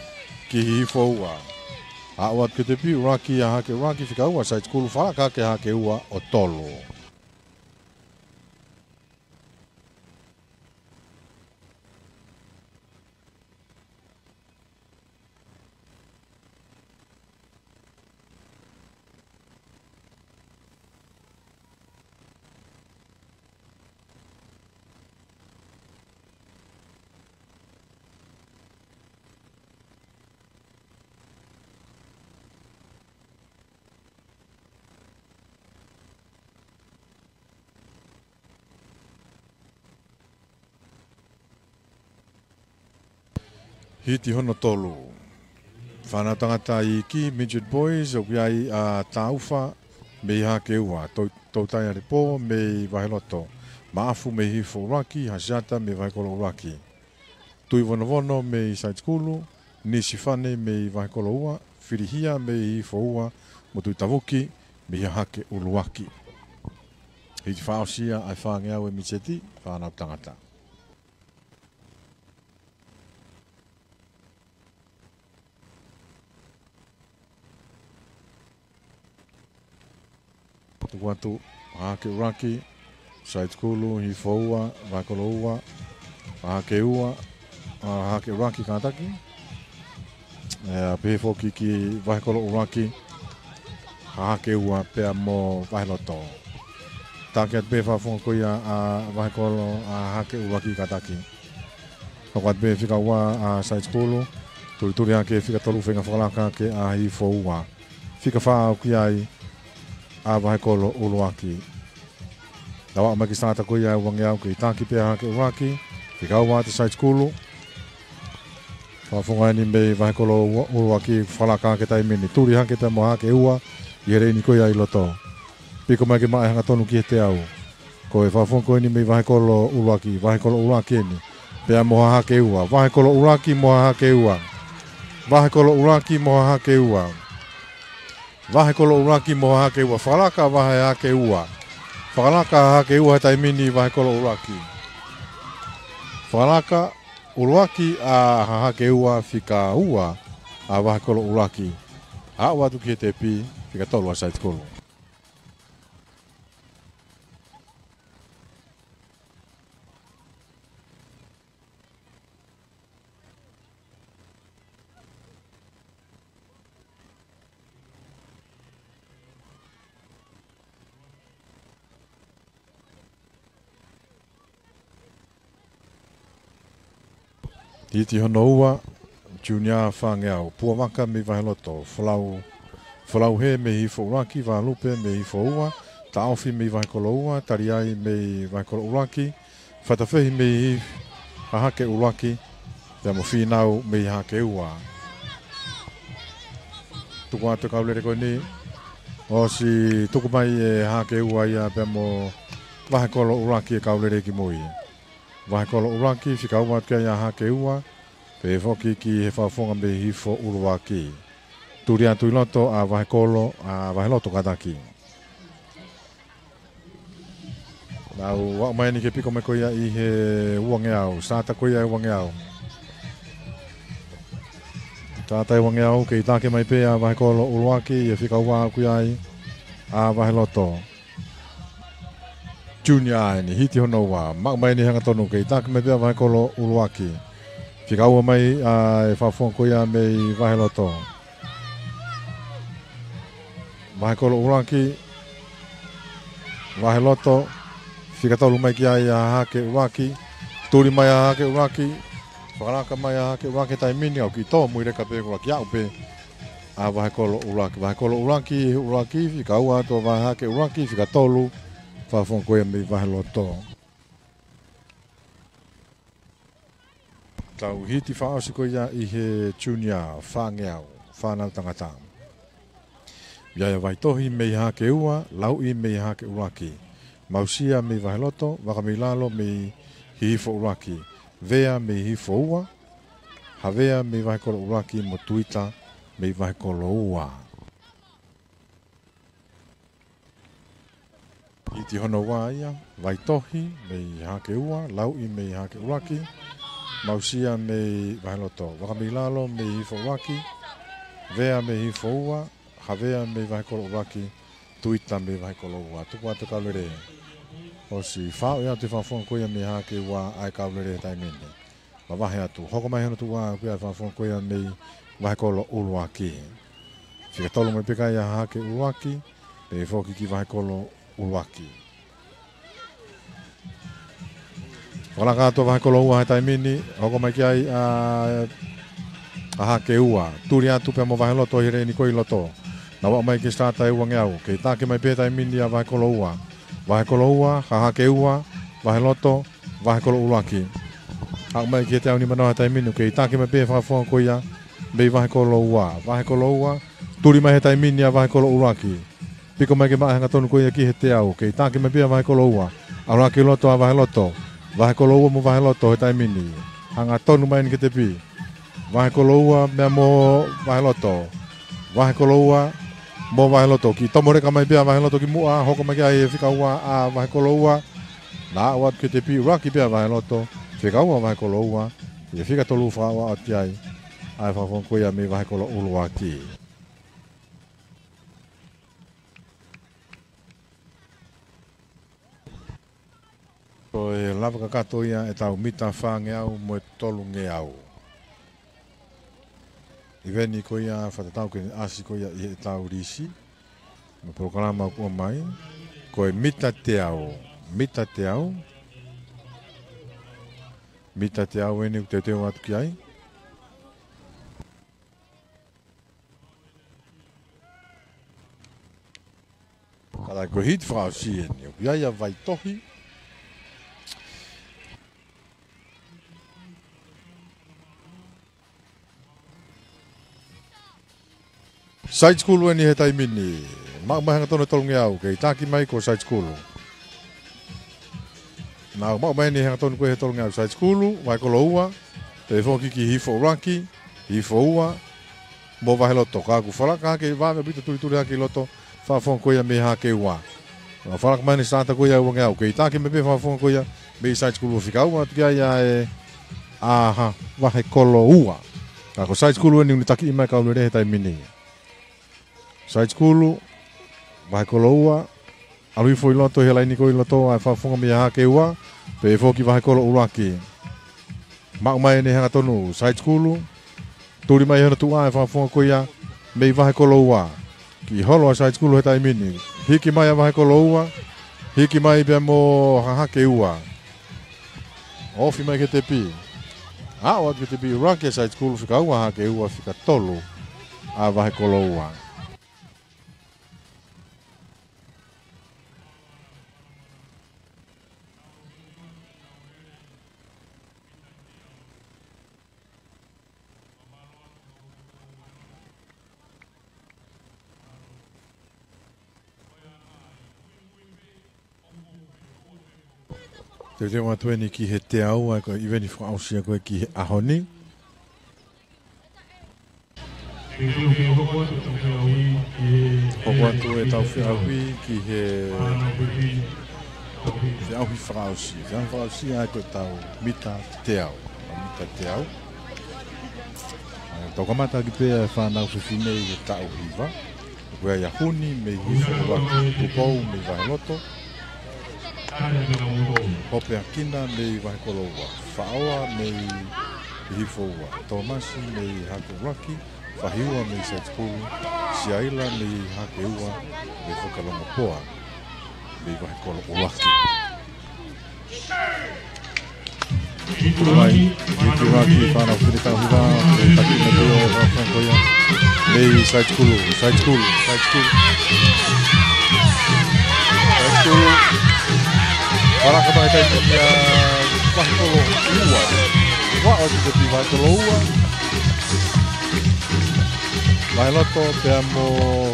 ki Hihifo Ua. Aʻu atu ki he tepi, ʻUluaki ʻa Hahake ʻUluaki, fika ua Saitikulu, fakalaka hake ʻa Hahake Ua ʻo tolu. Hiti hono tolu. Fānau tangata iiki, Midget Boys, ʻoku ʻi ai ʻa Taufa mei Hakeua, Tou-, Toutai Alepo mei Vaheloto, Maʻafu mei Hihifo ʻUluaki, Hasiata mei Vahekolo ʻUluaki, Tuʻivonovono mei Saitikulu, Nisifane mei Vahekolo Ua, Filihia mei Hihifo Ua, mo Tuʻitavuki mei Hahake ʻUluaki. Hiti fakaʻosi ia ʻa e fāngeau ʻa e Midget, fānau tangata. Tuku atu, Hahake ʻUluaki, Saitikulu, Hihifo Ua, Vahekolo Ua, Hakeua, ʻa, Hahake ʻUluaki kātaki. ʻE, pehē foki ki Vahekolo ʻUluaki, Hakeua pea mo Vaheloto. Taki atu pē fakafofonga ko ia ʻa Vahekolo, ʻa, Hahake ʻUluaki kātaki. Hoko atu pē fika ua ʻa Saitikulu, tulituli hake fika tolu, feinga fakalaka hake ʻa Hihifo Ua. Fika fā ʻoku ʻi ai ʻa Vahekolo ʻUluaki. Nau aʻu mai ki he sata ko ia ʻa e uangeau, kei taki pē ʻa Hahake ʻUluaki, fika ua ʻa Saitikulu. Fakafofonga eni mei Vahekolo ʻUlua-, ʻUluaki, fakalaka hake taimi ni, tuli hake pea mo Hakeua ʻi he leini ko ia ʻi loto. Piko mai ke maʻu e hangatonu ki he teau. Ko e fakafofonga ko eni mei Vahekolo ʻUluaki, Vahekolo ʻUluaki eni. Pea mo Hakeua, Vahekolo ʻUluaki mo Hakeua. Vahekolo ʻUluaki mo Hakeua. Vahekolo ʻUluaki mo Hakeua. Fakalaka Vahe Hakeua. Fakalaka Hakeua he taimi ni Vahekolo ʻUluaki. Fakalaka ʻUluaki ʻa Hakeua, fika ua ʻa Vahekolo ʻUluaki. Aʻu atu ki he tepi, fika tolu ʻa Saitikulu. Hiti hono ua, Junior fāngeau, Puavaka mei Vaheloto, Folau, Folauhē mei Hihifo ʻUluaki, Valupe mei Hihifo Ua, Taʻofi mei Vahekolo Ua, Taliai mei Vahekolo ʻUluaki, Fatafehi mei Hahake ʻUluaki, pea mo Fīnau mei Hakeua. Tuku atu e kau lele ko eni, ʻosi tuku mai ʻe Hakeua ia pea mo Vahekolo ʻUluaki e kau lele kimui. Vahekolo ʻUluaki, fika ua atu ki ai ʻa Hakeua, pehē foki ki he fakafofonga mei Hihifo ʻUluaki. Tuli atu ʻi loto ʻa Vahekolo, ʻa Vaheloto kātaki. Nau aʻu mai eni ke piko mai ko ia ʻi he uangeau, sata ko ia ʻa e uangeau. Sata ʻa e uangeau, kei taki mai pē ʻa Vahekolo ʻUluaki, ʻi he fika ua ʻoku ʻi ai ʻa Vaheloto. Junior eni, hiti hono ua, maʻu mai eni hangatonu, kei taki mai pē ʻa Vahekolo ʻUluaki. Fika ua mai ʻa e fakafofonga ko ia mei Vaheloto. Vahekolo ʻUluaki, Vaheloto, fika tolu mai ki ai ʻa Hahake ʻUluaki, tuli mai ʻa Hahake ʻUluaki, fakalaka mai ʻa Hahake ʻUluaki taimi ni, ʻoku kiʻi tōmui leka pē ʻuluaki, aʻu pē ʻa Vahekolo ʻUluaki. Vahekolo ʻUluaki, ʻUluaki, fika ua atu ʻa Hahake ʻUluaki, fika tolu, fakafofonga ko ia mei Vaheloto. Tau hiti fakaʻosi ko ia ʻi he junior fāngeau, fānau tangata. ʻI ai ʻa Vaitohi mei Hakeua, Lauʻi mei Hahake ʻUluaki, Mausia mei Vaheloto, Vakameilalo mei Hihifo ʻUluaki, Vea mei Hihifo Ua, Havea mei Vahekolo ʻUluaki mo Tuita mei Vahekolo Ua. Hiti hono ua ia, Vaitohi mei Hakeua, Lauʻi mei Hahake ʻUluaki, Mausia mei Vaheloto, Vakameilalo mei Hihifo ʻUluaki, Vea mei Hihifo Ua, Havea mei Vahekolo ʻUluaki, Tuita mei Vahekolo Ua. Tuku atu e kau lele. ʻOsi faʻu atu e fakafofonga ko ia mei Hakeua ʻa e kau lele taimi ni. Mavahe atu. Hoko mai hono tuʻu ua, ʻoku ʻi ai e fakafofonga ko ia mei Vahekolo ʻUluaki. Fika tolu mai pē ki ai ʻa Hahake ʻUluaki, pehē foki ki Vahekolo ʻUluaki. Fakalaka atu ʻa Vahekolo Ua he taimi ni, hoko mai ki ai ʻa, ʻa Hakeua. Tuli atu pea mo Vaheloto ʻi he leini ko ia ʻi loto. Nau aʻu mai ki he sata ʻa e uangeau. Kei taki mai pē he taimi ni ʻa Vahekolo Ua. Vahekolo Ua, Hakeua, Vaheloto, Vahekolo ʻUluaki. Haʻu mai ki he teau nimanoa he taimi ni, kei taki mai pē fakafofonga ko ia mei Vahekoloua. Vahekoloua, tuli mai he taimi ni ʻa Vahekolo ʻUluaki. Piko mai ke maʻu e hangatonu ko ia ki he teau, kei taki mai pē ʻa Vahekoloua. ʻAlu hake loto ʻa Vaheloto. Vahekoloua mo Vaheloto he taimi ni. Hangatonu mai eni ki he tepi. Vahekoloua meʻa mo Vaheloto. Vahekoloua mo Vaheloto. Kiʻi tomo leka mai pē ʻa Vaheloto ki muʻa, hoko mai ki ai e fika ua ʻa Vahekoloua. Naʻa ʻoatu ki he tepi, ʻuluaki pē ʻa Vaheloto. Fika ua ʻa Vahekoloua. ʻI he fika tolu fakaʻoʻoʻo atu ai ʻa e fakafofonga ko ia mei Vahekolo ʻUluaki. Ko e lava kakato ia ʻetau mita fāngeau mo e tolungeau. ʻIveni ko ia fakatatau ki he ʻasi ko ia ʻi heʻetau lisi. Mo e polokalama ʻoku ʻomai. Ko e mita teau. Mita teau. Mita teau eni ʻoku teuteu atu ki ai. Ka lahi ko e hiti fakaʻosi eni. ʻOku ʻi ai ʻa Vaitohi. Side school eni he taimi ni. Maʻu mai hangatonu tolungeau, kei taki mai ko side school. Naʻa maʻu mai eni hangatonu ko e he tolungeau side school, Vahekoloua, pea foki ki Hihifo ʻUluaki, Hihifo Ua, mo Vaheloto. Ka ʻoku falaka hake vave ʻaupito tulituli hake ʻi loto, fakafofonga ko ia mei Hakeua. Naʻa falaka mai eni sata ko ia ʻa e uangeau, kei taki mai pē fakafofonga ko ia mei side school, fika ua atu ki ai ʻa e ʻa Vahekoloua. Ka ko side school eni ʻoku ne taki mai kau lele he taimi ni. Side school, Vahekoloua, ʻalu hifo ʻi loto he laini ko ē ʻi loto ʻa e fakafofonga mei Hakeua, pea foki Vahekolo ʻUluaki. Maʻu mai eni hangatonu, side school, tuli mai hono tuʻa ʻa e fakafofonga ko ia mei Vahekoloua. Kiʻi holo ʻa side school he taimi ni. Hiki mai ʻa Vahekoloua, hiki mai pea mo Hakeua. Ofi mai ki he tepi. Aʻu atu ki he tepi ʻuluaki ʻa side school, fika ua Hakeua, fika tolu ʻa Vahekoloua. Teuteu atu eni ki he teau, ʻa ia ko e ʻiveni fakaʻosi ko ē ki he ʻaho ni. Hoko atu ʻetau feʻauhi ki he feʻauhi fakaʻosi. Feʻauhi fakaʻosi ʻa ia ko ʻetau mita teau. Mita teau. ʻA ia, tau kamata ʻaki pē ʻa e fānau fefine ʻi he taʻu hiva. ʻOku ʻi ai ʻa Huni mei Hihifo ʻUluaki, Tupou mei Vaheloto, Hopeakina mei Vahekoloua, Faʻoa mei Hihifo Ua, Tōmasi mei Hake ʻUluaki, Fahiua mei side school, Siaila mei Hakeua, mo Fakalongopoa mei Vahekolo ʻUluaki. Mai, Hihifo ʻUluaki, fānau fefine taʻu hiva, ʻe taki mai pē ʻa e fakafofonga ko ia mei side school, side school, side school. Side school. Falaka mai he taimi ni ʻa Vahekolo Ua. Ua ʻo te pī Vahekoloua. Vaheloto pea mo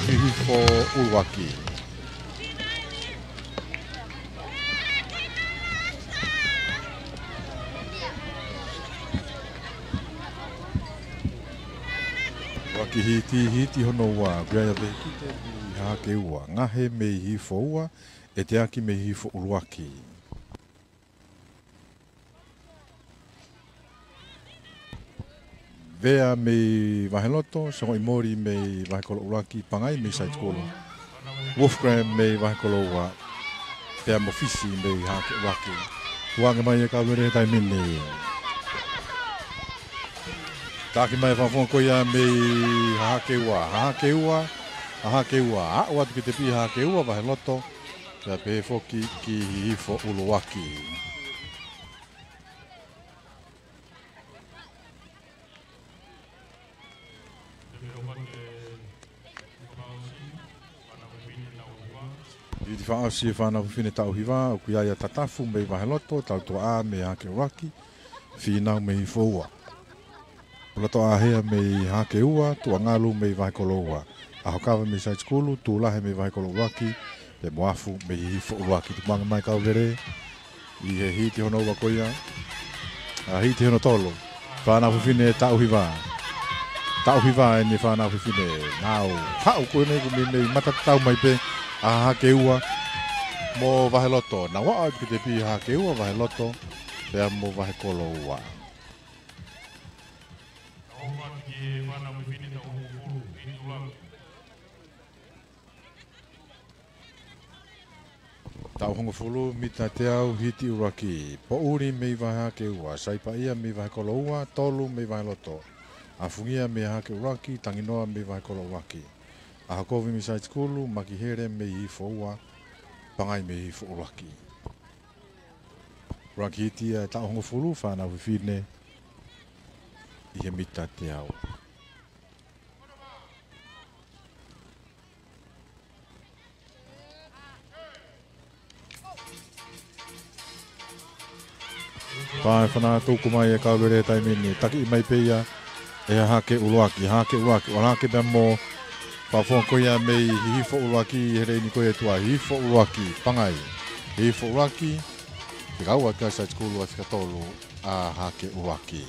Hihifo ʻUluaki. ʻUluaki hiti, hiti hono ua, pea ʻi ai ʻa Vehikite mei Hakeua, Ngahe mei Hihifo Ua, ʻEteaki mei Hihifo ʻUluaki. Vea mei Vaheloto, Songoʻimoli mei Vahekolo ʻUluaki, Pangai mei side school, Wolfgram mei Vahekoloua, pea mo Fisi mei Hake ʻUluaki. Tukuange mai e kau lele he taimi ni. Taki mai e fakafofonga ko ia mei Hakeua, Hakeua, Hakeua. Aʻu atu ki he tepi Hakeua, Vaheloto, pea pehē foki ki Hihifo ʻUluaki. Hiti fakaʻosi e fānau fefine taʻu hiva, ʻoku ʻi ai ʻa Tatafu mei Vaheloto, Tautuaʻā mei Hake ʻUluaki, Fīnau mei Hihifo Ua. Pulatoʻahea mei Hahake Ua, Tuʻangalu mei Vahekoloua. ʻAhokava mei Saitikulu, Tulahe mei Vahekoloua ʻUluaki, pea mo Afu mei Hihifo ʻUluaki. Tukuange mai Kaulele ʻi he hiti hono ua ko ia. ʻA, hiti hono tolu. Fānau fefine Taʻuhiva. Taʻuhiva eni fānau fefine. Nau haʻu ko eni kumi mei mata tatau mai pē ʻa Hahake Ua mo Vaheloto. Nau aʻu atu ki te pī Hahake Ua, Vaheloto, pea mo Vahekoloua. Taʻu hongofulu mita teau hiti ʻuluaki. Poʻuli mei Vahehahake Ua, Saipaʻia mei Vahekoloua, Tolu mei Vaheloto, ʻAfungia mei Hahake ʻUluaki, Tanginoa mei Vahekoloua ʻUluaki, ʻAhokovi mei Saitikulu, Makihele mei Hihifo Ua, Pangai mei Hihifo ʻUluaki. ʻUluaki hiti ia taʻu hongofulu fānau fefine ʻi he mita teau. Pea fānau tuku mai ʻe Kaulele taimi ni, takiʻi mai pē ia ʻe Hahake ʻUluaki, Hahake ʻUluaki, ʻo Hahake pea mo Fafonga ko ia mei Hihifo ʻUluaki, he leini ko ia ʻe tuʻa, Hihifo ʻUluaki, Pangai, Hihifo ʻUluaki, fika ua kia Saitikulu ʻa fika tolu ʻa Hahake ʻUluaki.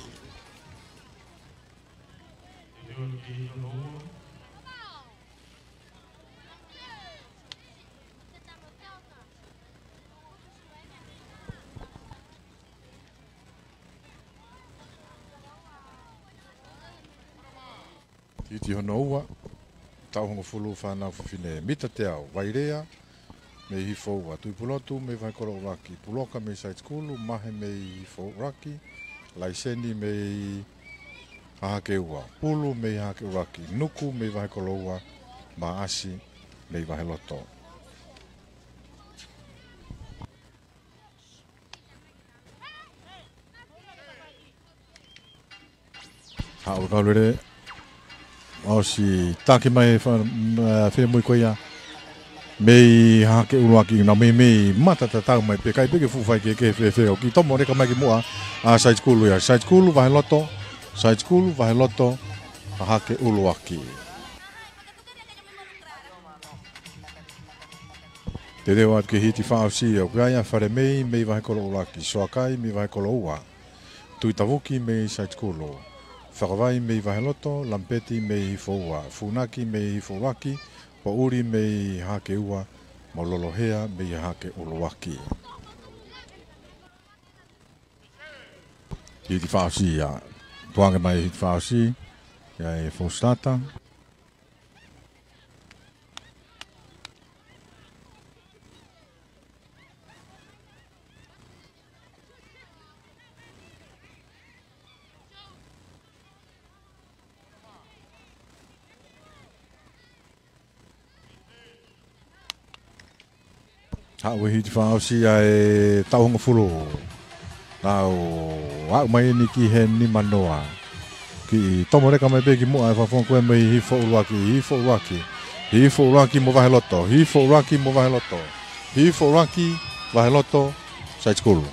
Hiti hono ua, taʻu hongofulu fānau fefine, mita teau, Vailea mei Hihifo Ua, Tuʻipulotu mei Vahekoloua ʻUluaki, Puloka mei Saitikulu, Mahe mei Hihifo ʻUluaki, Laiseni mei Hahake Ua, Pulu mei Hahake ʻUluaki, Nuku mei Vahekoloua, Maʻasi mei Vaheloto. Haʻu ʻa Kaulele. ʻOsi taki mai e fa-, m-, ʻa, finemui ko ia mei Hahake ʻUluaki, nau meimei mata tatau mai pē, ʻikai pē ke fuʻu faikehekehe fēfē, ʻo kiʻi tomo leka mai ki muʻa ʻa Saitikulu ia. Saitikulu, Vaheloto, Saitikulu, Vaheloto, Hahake ʻUluaki. Teuteu atu ki he hiti fakaʻosi, ʻoku ʻi ai ʻa Falemei mei Vahekoloua ʻUluaki, Soakai mei Vahekoloua, Tuʻitavuki mei Saitikulu, Fakavai mei Vaheloto, Lamipeti mei Hihifo Ua, Funaki mei Hihifo ʻUluaki, Poʻuli mei Hahake Ua, mo Lolohea mei Hahake ʻUluaki. Hiti fakaʻosi ia. Tukuange mai hiti fakaʻosi ia ʻe Fositata. Haʻu e hiti fakaʻosi ia ʻe taʻu hongofulu. Nau aʻu mai eni ki he nima noa. Kiʻi tomo leka mai pē ki muʻa e Fafonga ko ia mei Hihifo ʻUluaki, Hihifo ʻUluaki, Hihifo ʻUluaki mo Vaheloto, Hihifo ʻUluaki mo Vaheloto, Hihifo ʻUluaki, Vaheloto, Saitikulu.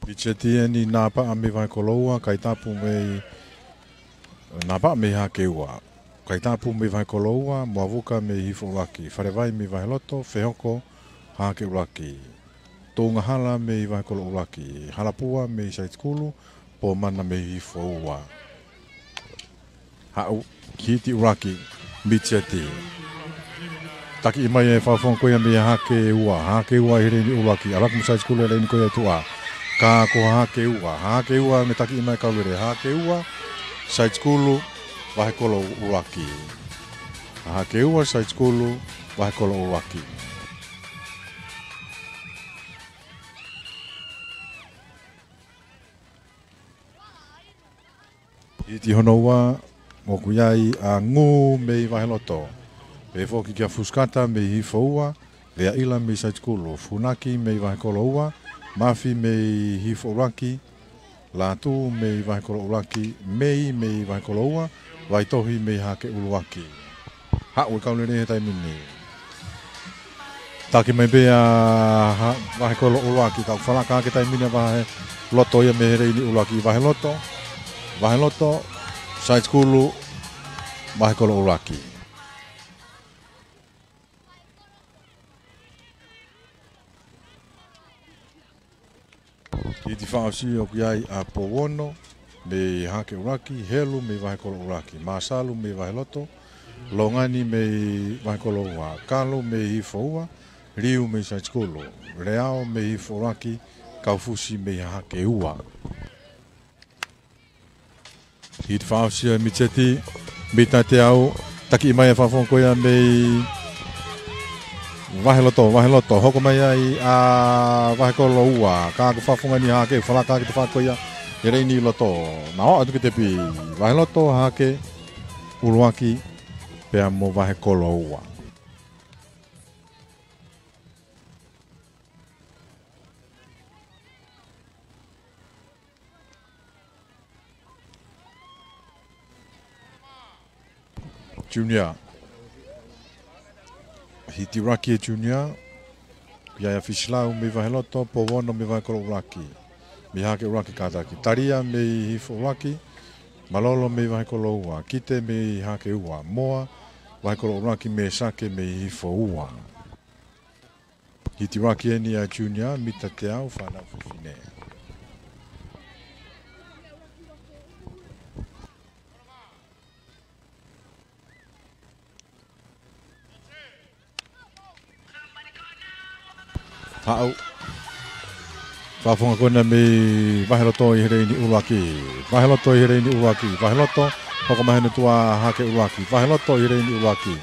Micheti eni, Napaʻa mei Vahekoloua, Kaitapu mei, Napaʻa mei Hahake Ua, Kaitapu mei Vahekoloua, Moavuka mei Hihifo ʻUluaki, Falevai mei Vaheloto, Fehoko, Hahake ʻUluaki, Tuʻungahala mei Vahekoloua ʻUluaki, Halapua mei Saitikulu, Pomana mei Hihifo Ua. Haʻu, hiti ʻuluaki, Micheti. Takiʻi mai e fakafofonga ko ia mei Hahake Ua, Hahake Ua ʻi he leini ʻuluaki, ʻalu atu mo Saitikulu ʻi he leini ko ia ʻe tuʻa. Ka ko Hahake Ua, Hahake Ua mei takiʻi mai Kaulele, Hahake Ua, Saitikulu, Vahekoloua ʻUluaki. Hahake Ua, Saitikulu, Vahekoloua ʻUluaki. Hiti hono ua, ʻoku ʻi ai ʻa Ngū mei Vaheloto. Pehē foki kia Fusikata mei Hihifo Ua, Leaʻila mei Saitikulu, Funaki mei Vahekolo Ua, Mafi mei Hifo ʻUluaki, Lātū mei Vahekolo ʻUluaki, Mei mei Vahekolo Ua, Vaitohi mei Hahake ʻUluaki. Haʻu e kau lelei he taimi ni. Taki mai pē ʻa Ha-, Vahekolo ʻUluaki, ka ʻoku falaka hake taimi ni ʻa Vaheloto ia mei he leini ʻuluaki. Vaheloto, Vaheloto, Saitikulu, Vahekolo ʻUluaki. Hiti fakaʻosi ʻoku ʻi ai ʻa Pouono mei Hahake ʻUluaki, Helu mei Vahekolo ʻUluaki, Masalu mei Vaheloto, Longani mei Vahekolo Ua, Kalu mei Hifo Ua, Liu mei Saitikulu, Leao mei Hifo ʻUluaki, Kaufusi mei Hahake Ua. Hiti fakaʻosi ʻa e mita seti, mita teau, taki mai e fakafofonga ko ia mei Vaheloto, Vaheloto, hoko mai ai ʻa Vahekolo Ua, ka ko e fakafofonga ni ʻa Hahake, falaka hake tafaʻaki ko ia he leini loto. Naʻa ʻoatu ki he tepi, Vaheloto, Hahake ʻUluaki, pea mo Vahekolo Ua. Junior. Hiti ʻuluaki ʻe Junior. ʻOku ʻi ai ʻa Fisilau mei Vaheloto, Pouono mei Vahekolo ʻUluaki. Mei Hahake ʻUluaki kātaki. Talia mei Hifo ʻUluaki, Malolo mei Vahekolo Ua, Kite mei Hahake Ua, Moa, Vahekolo ʻUluaki, Mesake mei Hifo Ua. Hiti ʻuluaki eni ʻa Junior, mita teau, fānau fefine. Haʻu. Fakafofonga ko ena mei Vaheloto ʻi he leini ʻuluaki. Vaheloto ʻi he leini ʻuluaki. Vaheloto, hoko mai hono tuʻa Hahake ʻUluaki. Vaheloto ʻi he leini ʻuluaki.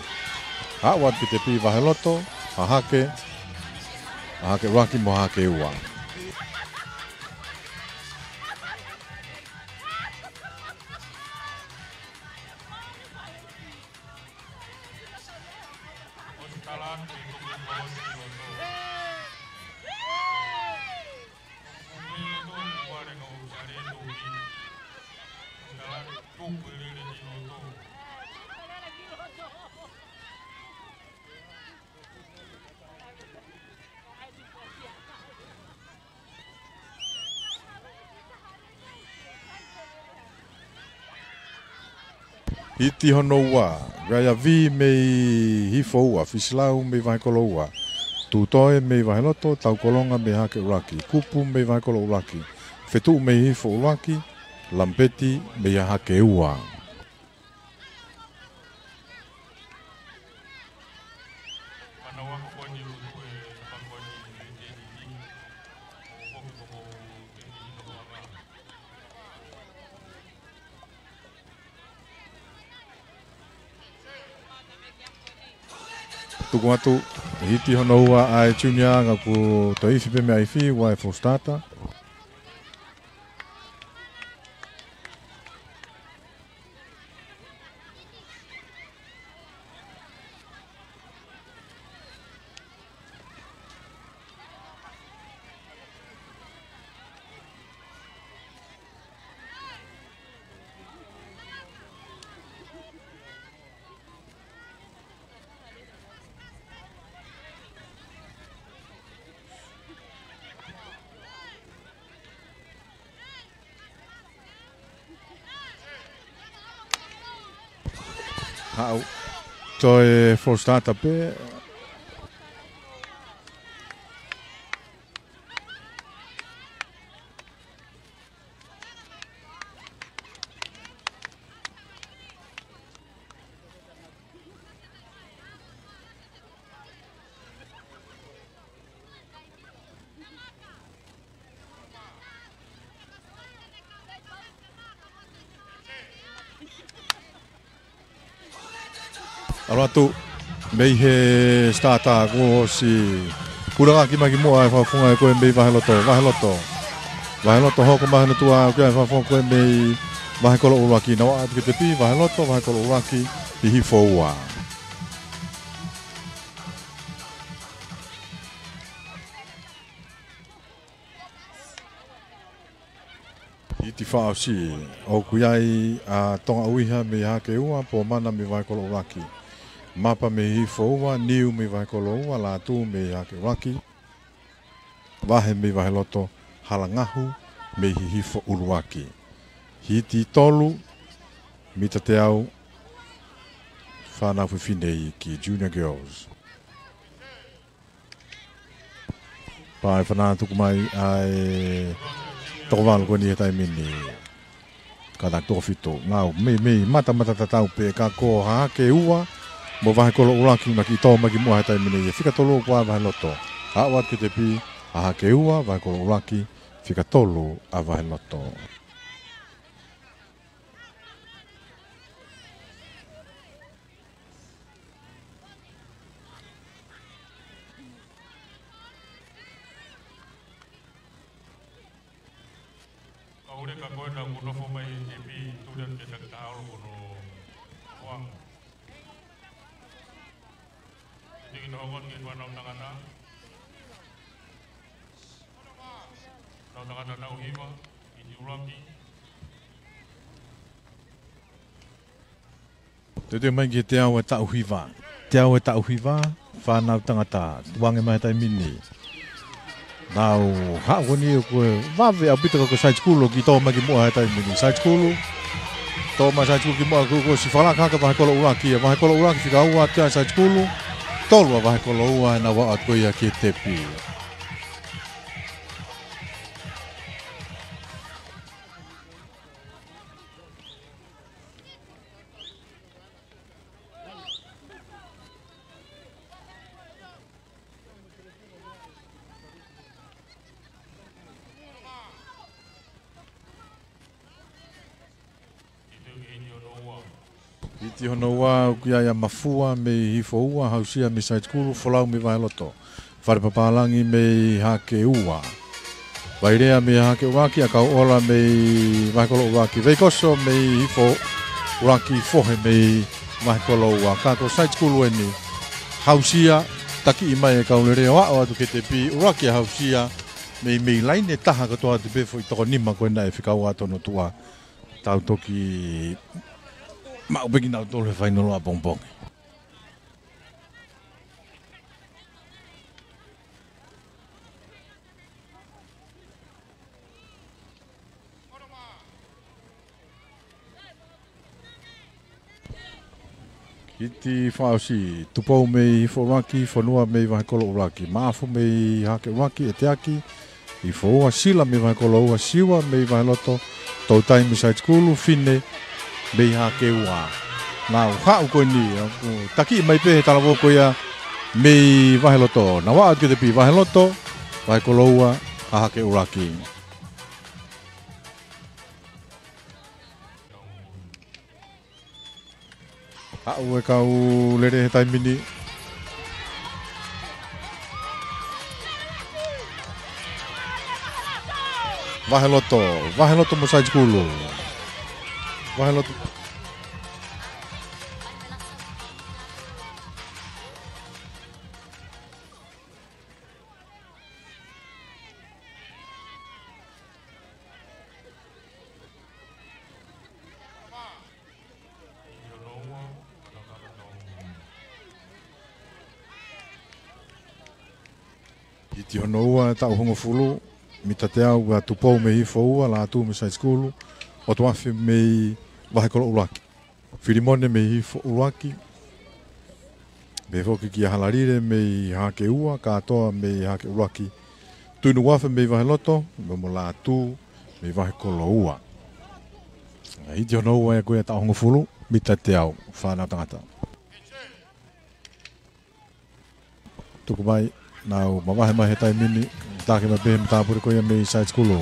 Haʻu atu ki he tepi Vaheloto, Hahake, Hahake ʻUluaki mo Hahake Ua. Hiti hono ua, Raiavi mei Hifo Ua, Fisilau mei Vahekolo Ua, Tutoe mei Vaheloto, Taukolonga mei Hahake ʻUluaki, Kupu mei Vahekolo ʻUluaki, Fetuʻu mei Hifo ʻUluaki, Lampeti mei Hahake Ua. Tuku atu, hiti hono ua ʻa e Junior, ka kuo toe ifi pē meʻa ifi, ua e full starter. Haʻu. Toe full starter pē. ʻAlu atu, mei he starter, kuo ʻosi pulangaki mai ki muʻa e fakafofonga ko ē mei Vaheloto, Vaheloto. Vaheloto hoko mai hono tuʻa, ʻoku ʻi ai e fakafofonga ko ē mei Vahekolo ʻUluaki, naʻa ʻoatu ki he tepi, Vaheloto, Vahekolo ʻUluaki, ʻi Hifo Ua. Fakaʻosi, ʻoku ʻi ai ʻa Tonga ʻUiha mei Hahake Ua, Pomana mei Vahekolo ʻUluaki, Mapa mei Hihifo Ua, Niu mei Vahekolo Ua, Lātū mei Hahake ʻUluaki, Vahe mei Vaheloto, Halangahu mei Hihifo ʻUluaki. Hiti tolu, mita teau, fānau fefine ki Junior Girls. Pea ʻe fanā tuku mai ʻa e toko valu ko eni he taimi ni. Kātaki toko fitu. Nau, mei, mei, mata, mata tatau pē ka ko Hahake Ua mo Vahekolo ʻUluaki naʻe kiʻi tō mai ki muʻa he taimi ni. ʻE fika tolu ʻa Vaheloto. Aʻu atu ki he tepi, Hahake Ua, Vahekolo ʻUluaki, fika tolu ʻa Vaheloto. Kauleka ko ena kuo nofo mai he tepi, tuli atu ke taki taha olo ko hono hoa. Tiki no hokon ke fānau tangata. Fānau tangata taʻu hiva, ʻi ʻUluaki. Teuteu mai ki he teau ʻe taʻu hiva. Teau ʻe taʻu hiva, fānau tangata, tukuange mai he taimi ni. Nau, haʻu ko eni ʻoku vave ʻaupito ka ko Saitikulu ʻoku kiʻi tō mai ki muʻa he taimi ni. Saitikulu, tō mai Saitikulu ki muʻa kuo, kuo ʻosi fakalaka hake Vahekolo ʻUluaki, ʻa Vahekolo ʻUluaki fika ua atu ʻa Saitikulu, tolu ʻa Vahekolo Ua, ʻenau aʻu atu ko ia ki he tepi. Hiti hono ua, ʻoku ʻi ai ʻa Mafua mei Hihifo Ua, Hausia mei Saitikulu, Folau mei Vaheloto, Fale Papālangi mei Hahake Ua, Vailea mei Hahake ʻUluaki, ʻa Kauʻola mei Vahekolo ʻUluaki, Veikoso mei Hihifo ʻUluaki, Fohe mei Vahekolo Ua. Ka ko Saitikulu eni, Hausia, takiʻi mai e kau lele ʻo aʻu atu ki he tepi, ʻUluaki ʻa Hausia, mei, mei laine taha kātoa atu pē foʻi toko nima ko ena ʻe fika ua atu hono tuʻa. Tau toki maʻu pē kinautolu he fainolo ʻapongipongi. Hiti fakaʻosi, Tupou mei Hihifo ʻUluaki, Fonua mei Vahekolo ʻUluaki, Maʻafu mei Hahake ʻUluaki, ʻEteaki, Hihifo Ua, Sila mei Vahekolo Ua, Siua mei Vaheloto, Toutai mei Saitikulu, Fine mei Hahake Ua. Nau haʻu ko eni, ʻoku takiʻi mai pē he talavou ko ia mei Vaheloto. Nau aʻu atu ki he tepi, Vaheloto, Vahekolo Ua, Hahake ʻUluaki. Haʻu e kau lele he taimi ni. Vaheloto, Vaheloto mo Saitikulu. Vaheloto. Hiti hono ua, taʻu hongofulu, mita teau, ʻa Tupou mei Hihifo Ua, Lātū mei Saitikulu, ʻOtuafe mei Vahekolo ʻUluaki, Filimone mei Hihifo ʻUluaki, pehē foki kia Halalile mei Hahake Ua, Kātoa mei Hahake ʻUluaki, Tuʻinukuafe mei Vaheloto, mo, mo Lātū mei Vahekolo Ua. Hiti hono ua ia ko ia, taʻu hongofulu, mita teau, fānau tangata. Tuku mai, nau mavahe mai he taimi ni, taki mai pē he matāpule ko ia mei Saitikulu.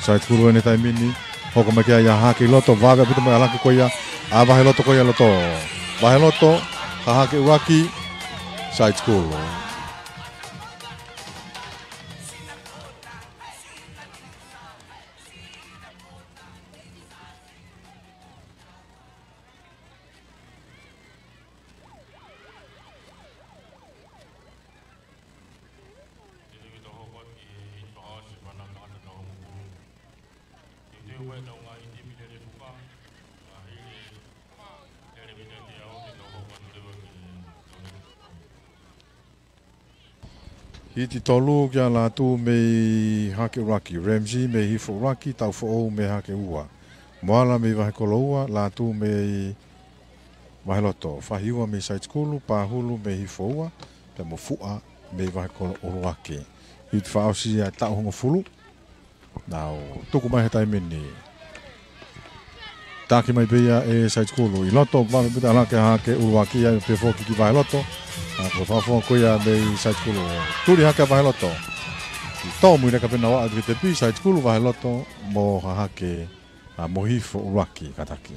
Saitikulu eni he taimi ni, hoko mai ki ai ʻa Hahake ʻi loto, vave ʻaupito mo e ʻalu hake ko ia ʻa Vaheloto ko ia ʻi loto. Vaheloto, Hahake ʻUluaki, Saitikulu. Hiti tolu kia Lātū mei Hahake ʻUluaki, Ramsey mei Hihifo ʻUluaki, Taufoʻou mei Hahake Ua, Moala mei Vahekolo Ua, Lātū mei Vaheloto, Fahiua mei Saitikulu, Pahulu mei Hihifo Ua, pea mo Fuʻa mei Vahekolo ʻUluaki. Hiti fakaʻosi ʻa e taʻu hongofulu. Nau tuku mai he taimi ni. Taki mai pē ia ʻe Saitikulu. ʻI loto, ʻoku vave pē ʻa Hahake ʻUluaki ai pē foki ki Vaheloto. ʻA ko e fakafofonga ko ia mei Saitikulu. Tuli hake ʻa Vaheloto. ʻI tō mui reka pē nau aʻu ki he tepi, Saitikulu, Vaheloto mo Hahake, ʻa mo Hihifo ʻUluaki kātaki.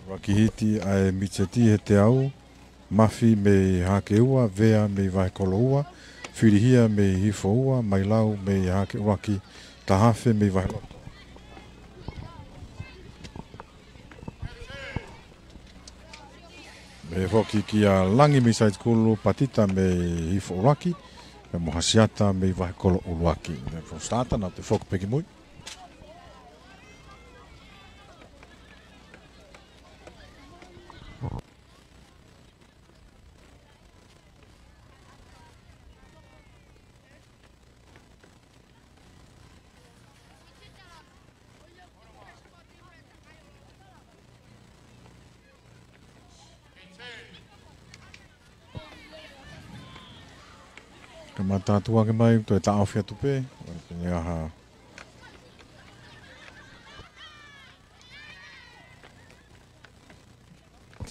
ʻUluaki hiti ʻa e Mitseti he teau, Mafi mei Hahake Ua, Vea mei Vahekolo Ua, Filihia mei Hihifo Ua, Mailau mei Hahake ʻUluaki, Tahafe mei Vaheloto. Mei foki kia Langi mei Saitikulu, Patita mei Hihifo ʻUluaki, pea mo Hasiata mei Vahekolo ʻUluaki. Mei fo starter, nau toe foki pē ki mui. Kamata atu ake mai, toe taʻofi atu pē. Pene aha.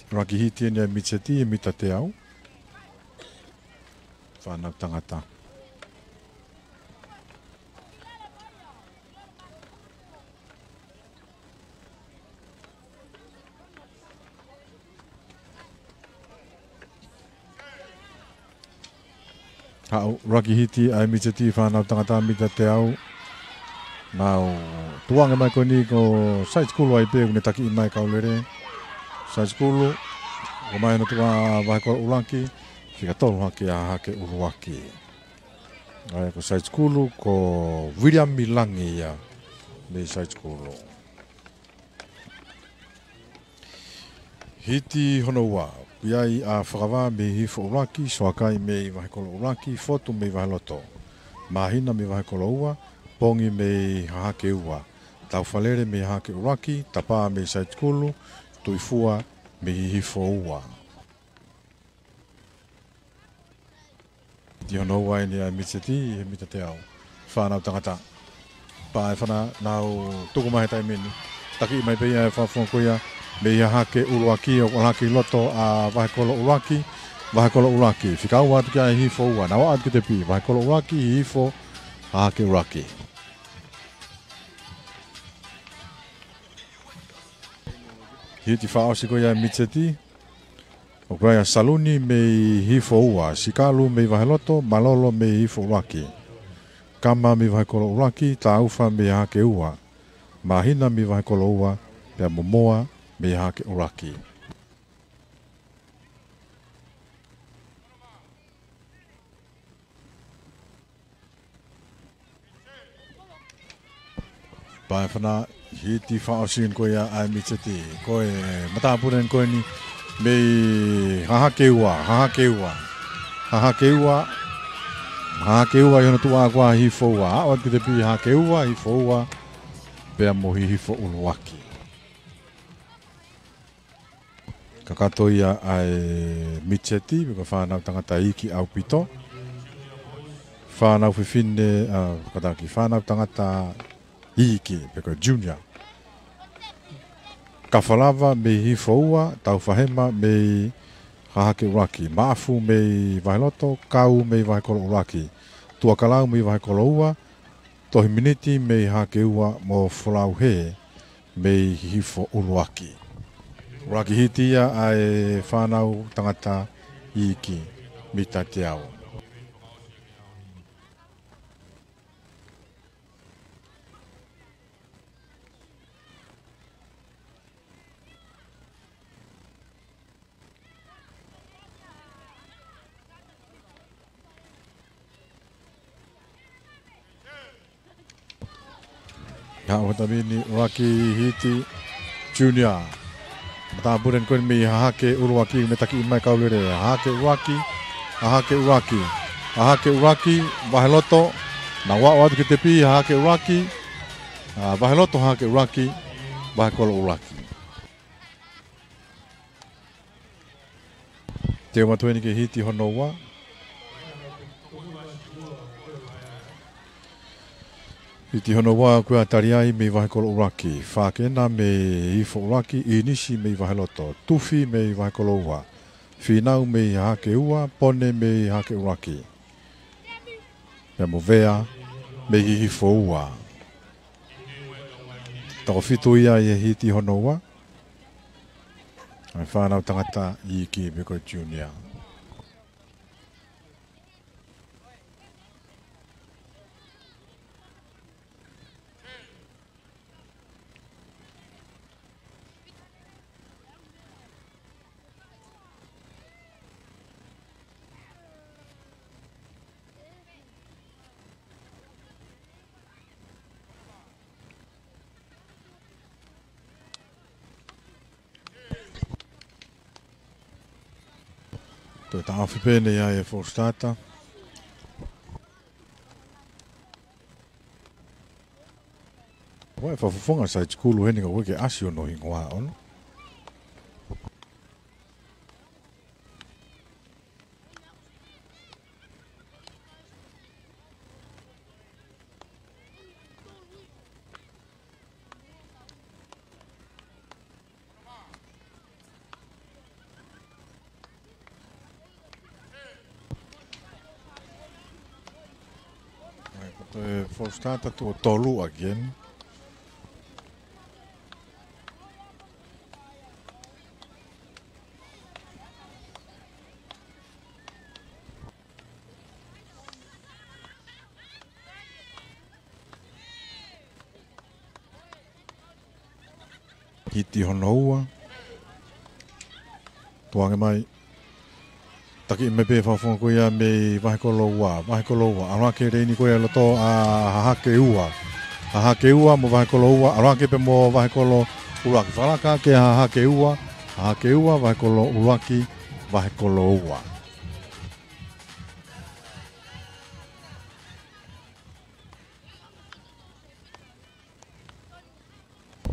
ʻUluaki hiti eni ʻa e Mitseti, mita teau. Fānau tangata. Haʻu, ʻuluaki hiti ʻa e Mitseti, fānau tangata mita teau. Nau tuʻu ange mai ko eni ko Saitikulu ai pē ʻoku ne takiʻi mai kau lele. Saitikulu, ko mai hono tuʻa Vahekolo ʻUluaki, fika tolu hake ʻa Hahake ʻUluaki. ʻA ia ko Saitikulu, ko Viliami Langi ia mei Saitikulu. Hiti hono ua, ʻoku ʻi ai ʻa Fakavā mei Hihifo ʻUluaki, Soakai mei Vahekolo ʻUluaki, Fotu mei Vaheloto, Māhina mei Vahekolo Ua, Pongi mei Hahake Ua, Taufalele mei Hahake ʻUluaki, Tapā mei Saitikulu, Tuifua mei Hihifo Ua. Hiti hono ua eni ʻa e Mitseti, he mita teau. Fānau tangata. Pā e fana, nau tuku mai he taimi ni. Takiʻi mai pē ia ʻe he fakafofonga ko ia mei Hahake ʻUluaki, ʻoku ʻalu hake ʻi loto ʻa Vahekolo ʻUluaki. Vahekolo ʻUluaki, fika ua atu kia Hihifo Ua, nau aʻu atu ki he tepi. Vahekolo ʻUluaki, Hihifo, Hahake ʻUluaki. Hiti fakaʻosi ko ia ʻa e Mitseti. ʻOku ʻi ai ʻa Saluni mei Hihifo Ua, Sikalu mei Vaheloto, Malolo mei Hihifo ʻUluaki, Kama mei Vahekolo ʻUluaki, Taufa mei Hahake Ua, Māhina mei Vahekolo Ua, pea mo Moa mei Hahake ʻUluaki. Pā e fana, hiti fakaʻosi eni ko ia ʻa e Mitseti. Ko e matāpule eni ko eni mei Hahake Ua, Hahake Ua. Hahake Ua, Hahake Ua ʻi hono tuʻa ko ia Hihifo Ua. Aʻu atu ki he tepi Hahake Ua, Hihifo Ua, pea mo Hihifo ʻUluaki. Kakato ia ʻa e Mitseti, pea ko e fānau tangata iiki ʻaupito. Fānau fefine, ʻa, kātaki, fānau tangata iiki, pea ko e junior. Kafalava mei Hihifo Ua, Taufahema mei Hahake ʻUluaki, Maʻafu mei Vaheloto, Kau mei Vahekolo ʻUluaki, Tuakalau mei Vahekolo Ua, Tohiminiti mei Hahake Ua mo Folauhē mei Hihifo ʻUluaki. ʻUluaki hiti ia ʻa e fānau tangata iiki mita teau. ʻA ʻUluaki, ʻUluaki hiti, Junior. Matāpule ko eni mei Hahake ʻUluaki, mei takiʻi mai kau lele. Hahake ʻUluaki, Hahake ʻUluaki, Hahake ʻUluaki, vahe loto. Nau aʻu atu ki he tepi, Hahake ʻUluaki, ʻa, vahe loto Hahake ʻUluaki, vahe kolo ʻUluaki. Teu atu eni ki he hiti hono ua. Hiti hono ua ko ia, tali ai mei vahe kolo ʻUluaki. Fakena mei Hihifo ʻUluaki, ʻInisi mei vahe loto, Tufi mei vahe kolo ua, Finau mei Hahake ua, Pone mei Hahake ʻUluaki, pea mo Vea mei Hihifo ua. Toko fitu ia ʻi he hiti hono ua. ʻA e fānau tangata iiki pe ko e junior. Toe taʻofi pē ʻe ia e false starter. Ua e fakafofonga side school heni ka ʻoku ʻikai ke ʻasi hono hingoa ʻona. ʻA ia ko e false starter tuʻo tolu ʻaki eni. Hiti hono ua. Tuʻu ange mai. Takiʻi mai pē fakafofonga ko ia mei vahe kolo ua, vahe kolo ua. ʻAlu hake he leini ko ia loto ʻa Hahake ua. Hahake ua mo vahe kolo ua. ʻAlu hake pē mo vahe kolo ʻUluaki. Fakalaka hake ʻa Hahake ua. Hahake ua, vahe kolo ʻUluaki, vahe kolo ua.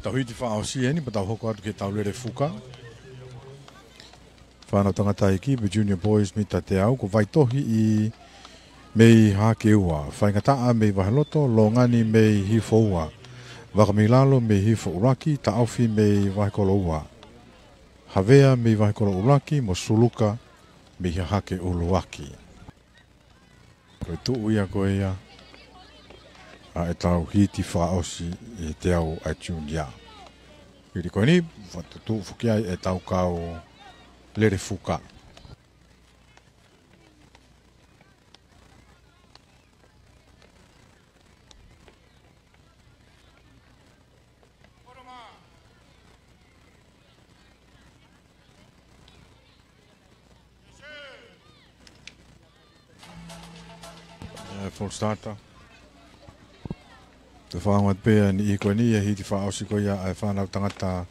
Tau hiti fakaʻosi eni, pea tau hoko atu ki he tau lele fuka. Fānau tangata iiki pe junior boys, mita teau, ko Vaitohi ʻi mei Hahake ua, Faingataʻa mei vahe loto, Longani mei Hihifo ua, Vakameilalo mei Hihifo ʻUluaki, Taʻofi mei vahe kolo ua, Havea mei vahe kolo ʻUluaki, mo Suluka mei Hahake ʻUluaki. Ko e tuʻu ia ko ia ʻa e tau hiti fakaʻosi ʻi he teau ʻa e junior. Hili ko eni, fakatuʻutuʻu foki ai e tau kau lele fuka. ʻE, false starter. Toe fakaongo atu pē ʻa e niʻihi ko eni ʻi he hiti fakaʻosi ko ia ʻa e fānau tangata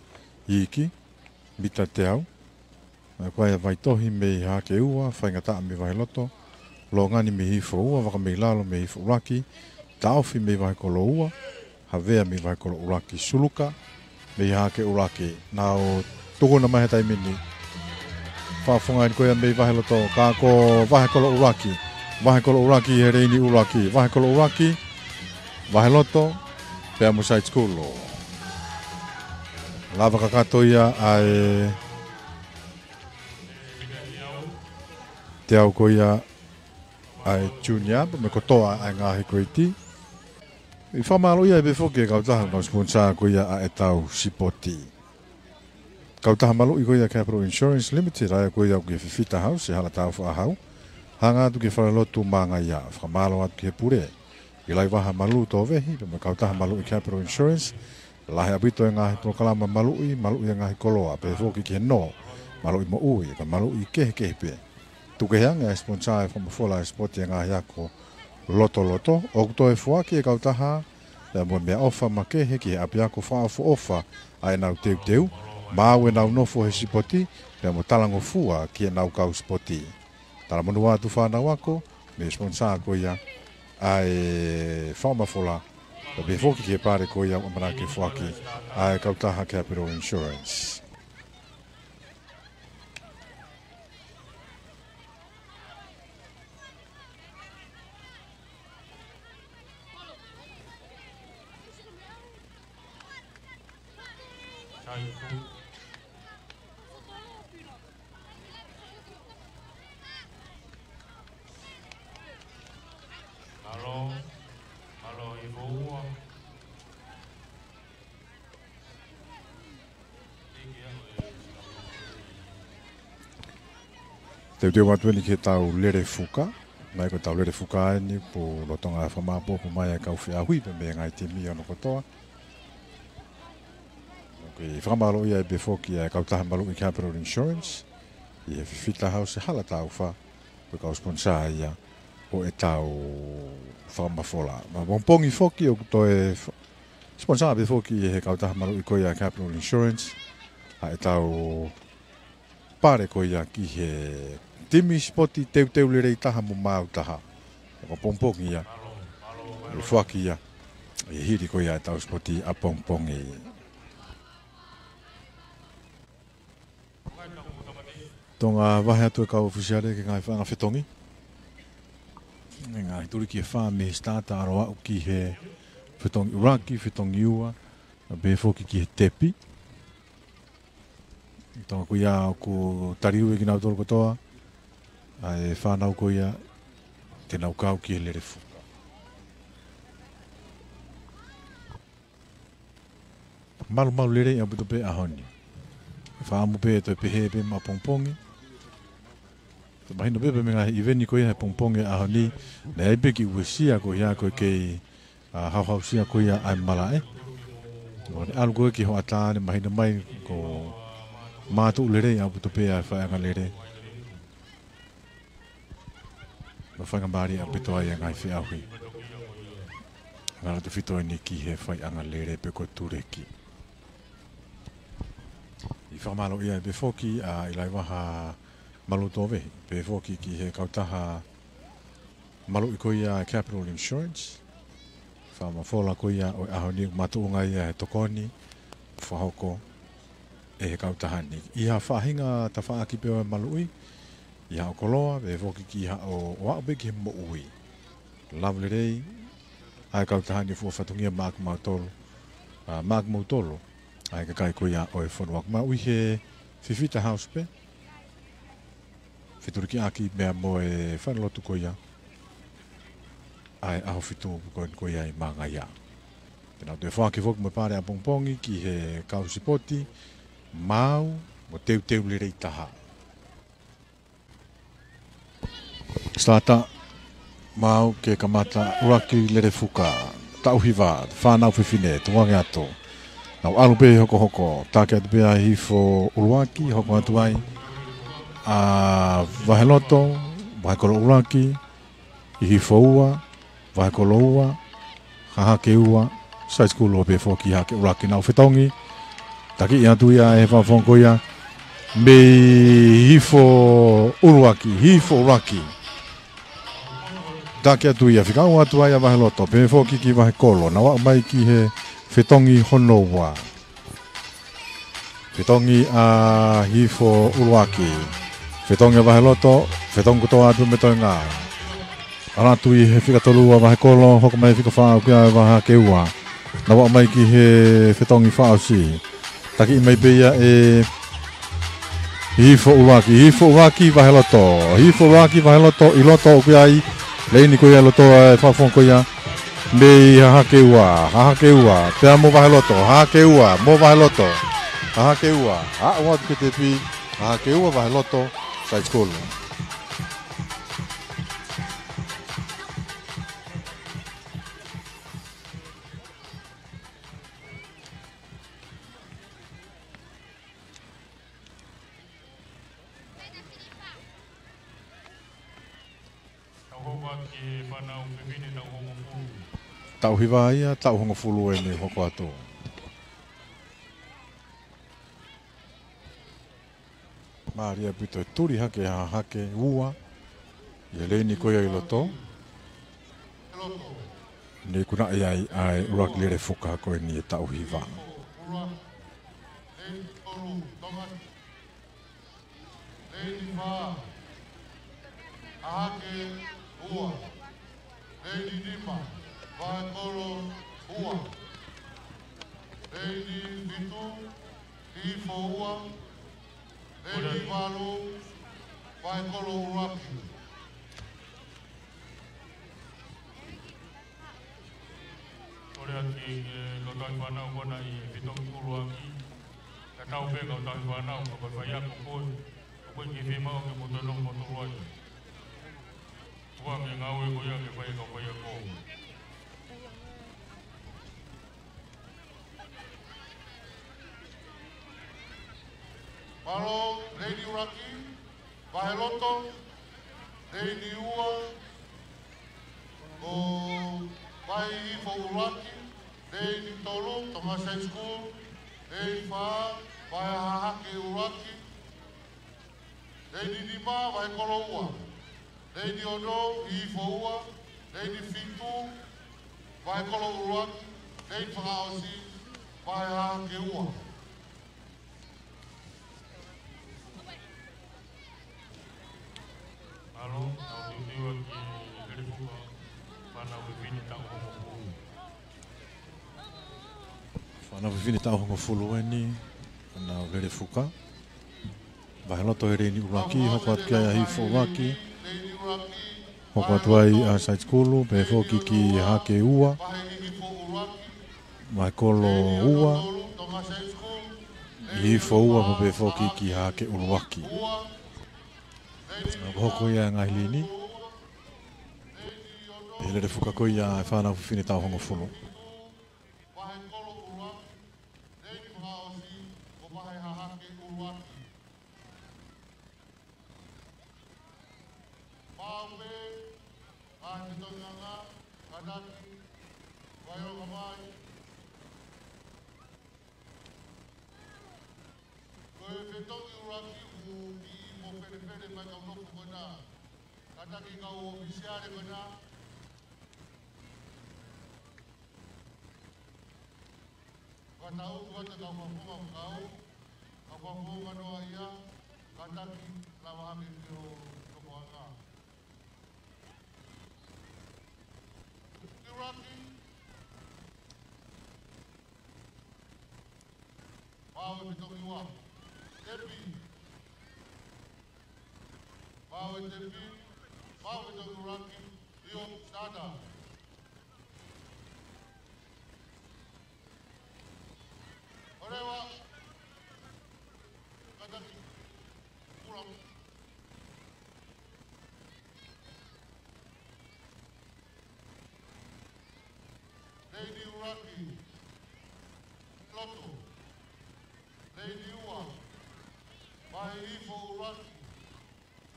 iiki, mita teau. ʻA ia ko ia Vaitohi mei Hahake ua, Faingataʻa mei vahe loto, Longani mei Hihifo ua, Vakameilalo mei Hihifo ʻUluaki, Taʻofi mei vahe kolo ua, Havea mei vahe kolo ʻUluaki, Suluka mei Hahake ʻUluaki. Nau tuku na mai he taimi ni. Fakafofonga eni ko ia mei vahe loto, ka ko vahe kolo ʻUluaki. Vahe kolo ʻUluaki he leini ʻUluaki. Vahe kolo ʻUluaki, vahe loto, pea mo side school. Lava kakato ia ʻa e teau ko ia ʻa e junior, pea mo e kotoa ʻa e ngaahi grade. ʻI fakamālō ia pē foki e kautaha nau sponsor ko ia ʻa e tau sipoti. Kautaha maluʻi ko ia Capital Insurance Limited, ʻa ia ko ia ʻoku ʻi he Fifita House, ʻi he Hala Taufaʻāhau. Hanga atu ki he falelotu Māngaia, fakamālō atu ki he pule ʻi Laivaha Malū Tōvehi, pea mo e kautaha maluʻi Capital Insurance, lahi ʻaupito e ngaahi polokalama maluʻi, maluʻi e ngaahi koloa, pehē foki ki he nō, maluʻi moʻui, ka maluʻi kehekehe pē. Tuku kehe ange ʻa e sponsor e fakamafola e sipoti e ngaahi ako lotoloto, ʻoku toe foaki e kautaha pea mo e meʻaʻofa makehe ki he ʻapiako fakaʻofoʻofa ʻa ʻenau teuteu, maʻu ʻenau nofo he sipoti, pea mo talangofua ki heʻenau kau sipoti. Talamonū atu fānau ako, mei he sponsor ko ia ʻa e fakamafola, pea pehē foki ki he pale ko ia ʻoku ʻamanaki ke foaki ʻa e kautaha Capital Insurance. Teuteu atu eni ki heʻetau lele fuka. Naʻe ko ʻetau lele fuka eni, pea lolotonga fakamāʻopoʻopo mai ʻa e kau feʻauhi pea mei he ngaahi timi ʻo kotoa. ʻOku fakamālōʻia ai pē foki ʻa e kautaha maluʻi Capital Insurance ʻi he fifita house hala taufa, ko e kau sponsor ia ʻo ʻetau fakamafola. Pea pongipongi foki ʻoku toe f-, sponsor pē foki ʻe he kautaha maluʻi ko ia Capital Insurance ʻa ʻetau pale ko ia ki he timi sipoti teuteu lelei taha mo maau taha. Ko pongipongi ia, ʻe foaki ia ʻi he hili ko ia ʻetau sipoti ʻapongipongi. Tonga vahe atu e kau ʻōfisiale ki he ngaahi faʻahinga fetongi. Ngaahi tuliki ʻe fā mei he starter ʻalu ʻo aʻu ki he fetongi ʻuluaki, fetongi ua, pea pehē foki ki he tepi. Tonga ko ia ʻoku taliui kinautolu kotoa ʻa e fānau ko ia te nau kau ki he lele fuka. Malumalu lelei ʻaupito pē ʻaho ni. Fakaʻamu pē ʻe toe pehē pē maʻapongipongi. Mahino pē pea mei he ngaahi ʻiveni ko ia he pongipongi ʻaho ni, naʻe ʻi ai pē kiʻi uesia ko ia ko e kei, ʻa, hauhausia ko ia ʻa e malaʻe. ʻO ne ʻalu ko ē ki hoʻatā ne mahino mai ko e mātuʻa lelei ʻaupito pē ʻa e faiʻanga lele. Mo e faingamālie ʻaupito ai ʻa e ngaahi feʻauhi. Fakatautefito eni ki he faiʻanga lele pe ko e tuliki. ʻI fakamālōʻia ai pē foki ʻa ʻIlaivaha Malutove, pehē foki ki he kautaha maluʻi ko ia Capital Insurance. Fakamafola ko ia ʻo e ʻaho ni ʻoku makatuʻunga ia he tokoni fakahoko ʻe he kautaha ni. ʻI ha faʻahinga tafaʻaki pē ʻo e maluʻi, ʻi haʻo koloa, pehē foki ki haʻo ʻoaʻo pē ki he moʻui. Lava lelei ʻa e kautaha ni, fuʻu fatongia maʻa kimautolu, ʻa, maʻa kimoutolu ʻa e kakai ko ia ʻo e fonua. Mau ʻi he fifita house pē, fetulikiʻaki pea mo e falelotu ko ia ʻa e ʻAhofitu ko, ko ia ʻi Mangaia. Te nau toe foaki foki mo e pale ʻapongipongi ki he kau sipoti, maau mo teuteu lelei taha. Starter, maau ke kamata ʻuluaki lele fuka. Taʻu hiva, fānau fefine, tukuange atu. Nau ʻalu pē hokohoko, take atu pē ʻa Hihifo ʻUluaki, hoko atu ai ʻa Vaheloto, Vahekolo ʻUluaki, Hihifo Ua, Vahekolo Ua, Hahake Ua, Saisikulu ʻo pehē foki Hahake ʻUluaki. Nau fetongi, takiʻi atu ia ʻe he fakafofonga ko ia mei Hihifo ʻUluaki, Hihifo ʻUluaki. Take atu ia, fika ua atu ai ʻa Vaheloto, pehē foki ki Vahekolo, nau aʻu mai ki he fetongi hono ua. Fetongi ʻa Hihifo ʻUluaki. Fetongi ʻa Vaheloto, fetongi kotoa atu mo e toenga. ʻAlu atu ʻi he fika tolu ʻa Vahekolo, hoko mai fika fā ʻoku ʻia Hahake Ua. Nau aʻu mai ki he fetongi fakaʻosi. Takiʻi mai pē ia ʻe Hihifo ʻUluaki, Hihifo ʻUluaki Vaheloto, Hihifo ʻUluaki Vaheloto ʻi loto ʻoku ʻi ai, leini ko ia ʻi loto ʻa e fakafofonga ko ia mei Hahake Ua, Hahake Ua, pea mo Vaheloto, Hahake Ua, mo Vaheloto, Hahake Ua, aʻu atu ki he tepi, Hahake Ua Vaheloto, Saisikulu. Tau hoko atu ki he fānau fefine taʻu hongofulu. Taʻu hiva ia, taʻu hongofulu eni ʻoku hoko atu. Mālie ʻaupito e tuli hake ʻa Hahake ua ʻi he leini ko ia ʻi loto. Ne ikunaʻi ai ʻa e ʻuluaki lele fuka ko eni ʻi he taʻu hiva. Leini fā, Hahake ua. Leini nima, Vahekolo ua. Leini fitu, Hihifo ua. Leini valu, Vahekolo ʻUluaki. Kole atu ki he kau tauhi fānau ko ena ʻi he fetongi ʻuluaki. Tatau pē kau tauhi fānau, ka ko e faiako ko ē, ko e kiʻi fiemaʻu ke mou toe nofo mou tolu ai. Ua ke ngāue ko ia ke fai e kau faiako. Mālō, Leini ʻUluaki, Vaheloto, Leini ua, ko Vahe Hihifo ʻUluaki, Leini tolu, Tonga High School, Leini fā, Vahe Hahake ʻUluaki, Leini nima, Vahekolo ua, Leini ono, Hihifo ua, Leini fitu, Vahekolo ʻUluaki, Leini fakaʻosi, Vahe Hahake ua. Mālō, tau teuteu atu ki he lele fuka, fānau fefine taʻu hongofulu. Fānau fefine taʻu hongofulu eni, fānau lele fuka. Vaheloto he leini ʻuluaki, hoko atu ki ai ʻa Hihifo ʻUluaki. Hoko atu ai ʻa Saitikulu, pehē foki ki Hahake ua. Vahekolo ua, Hihifo ua, pehē foki ki Hahake ʻUluaki. Hoko ia ngaahi leini. He lele fuka ko ia e fānau fefine taʻu hongofulu. Pau pē, ʻa e fetongi ʻanga, kātaki, vaioka mai. Ko e fetongi ʻuluaki ʻoku kiʻi mōfelefele mai kau nofo ko ena. Kātaki kau ʻōfisiale ko ena. Fakatau atu kau fakafofonga kau, kau fakafofonga noa ia, kātaki lava hake ki ho nofoʻanga. ʻUluaki. Pau e fetongi ua. Tepi. Pau e tepi. Pau e fetongi ʻuluaki. ʻIo, tata. ʻOleva. Kātaki. Pula. Leini ʻuluaki. Loto. Leini ua. Vahe Hihifo ʻUluaki.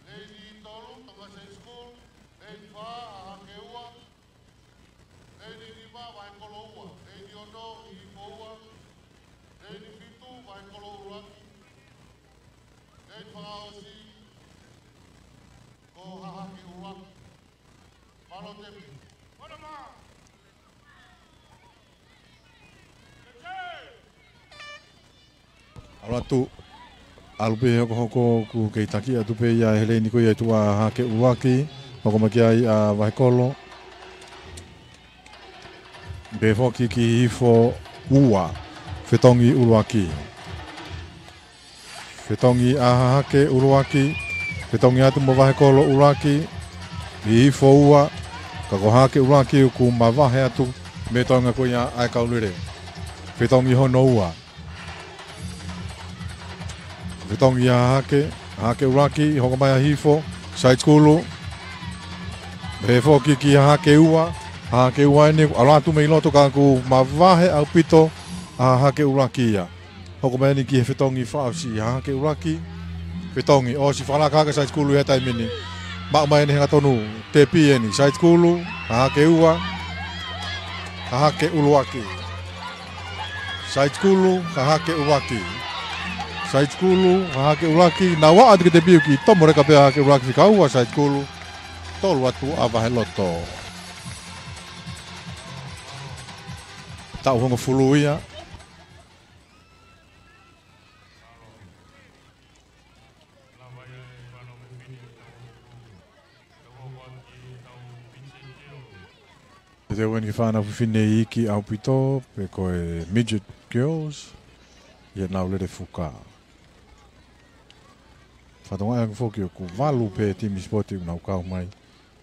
Leini tolu, Tonga High School. Leini fā, Hahake ua. Leini nima, Vahekolo ua. Leini ono, Hihifo ua. Leini fitu, Vahekolo ʻUluaki. Leini fakaʻosi, ko Hahake ʻUluaki. Mālō Tepi. ʻAlu atu, ʻalu pē hokohoko ʻoku kei taki atu pē ia he leini ko ia ʻi tuʻa Hahake ʻUluaki, hoko mai ki ai ʻa Vahekolo. Pehē foki ki Hihifo ua, fetongi ʻuluaki. Fetongi ʻa Hahake ʻUluaki, fetongi atu mo Vahekolo ʻUluaki, Hihifo ua, ka ko Hahake ʻUluaki ʻoku mavahe atu mei he toenga ko ia ʻa e kau lele. Fetongi hono ua. Fetongi ʻa Hahake, Hahake ʻUluaki, hoko mai ʻa Hihifo, Saitikulu. Pehē foki ki Hahake ua, Hahake ua eni, ʻalu atu mei loto ka ʻoku mavahe ʻaupito ʻa Hahake ʻUluaki ia. Hoko mai eni ki he fetongi fakaʻosi Hahake ʻUluaki. Fetongi, ʻosi fakalaka hake Saitikulu he taimi ni. Maʻu mai eni hangatonu, tepi eni, Saitikulu, Hahake ua. Hahake ʻUluaki. Side School, Hahake ʻUluaki. Side School, Hahake ʻUluaki. Nau aʻu atu ki he tēpile, kiʻi tomo leka pē ʻa Hahake ʻUluaki, fika ua Side School. Tolu atu ʻa Vaheloto. Taʻu hongofulu ia. Te u eni ki he fānau fefine iiki ʻaupito, pe ko e midget girls, ʻi heʻenau lele fuka. Fakatokangaʻi ange foki ʻoku valu pē timi sipoti ʻoku nau kau mai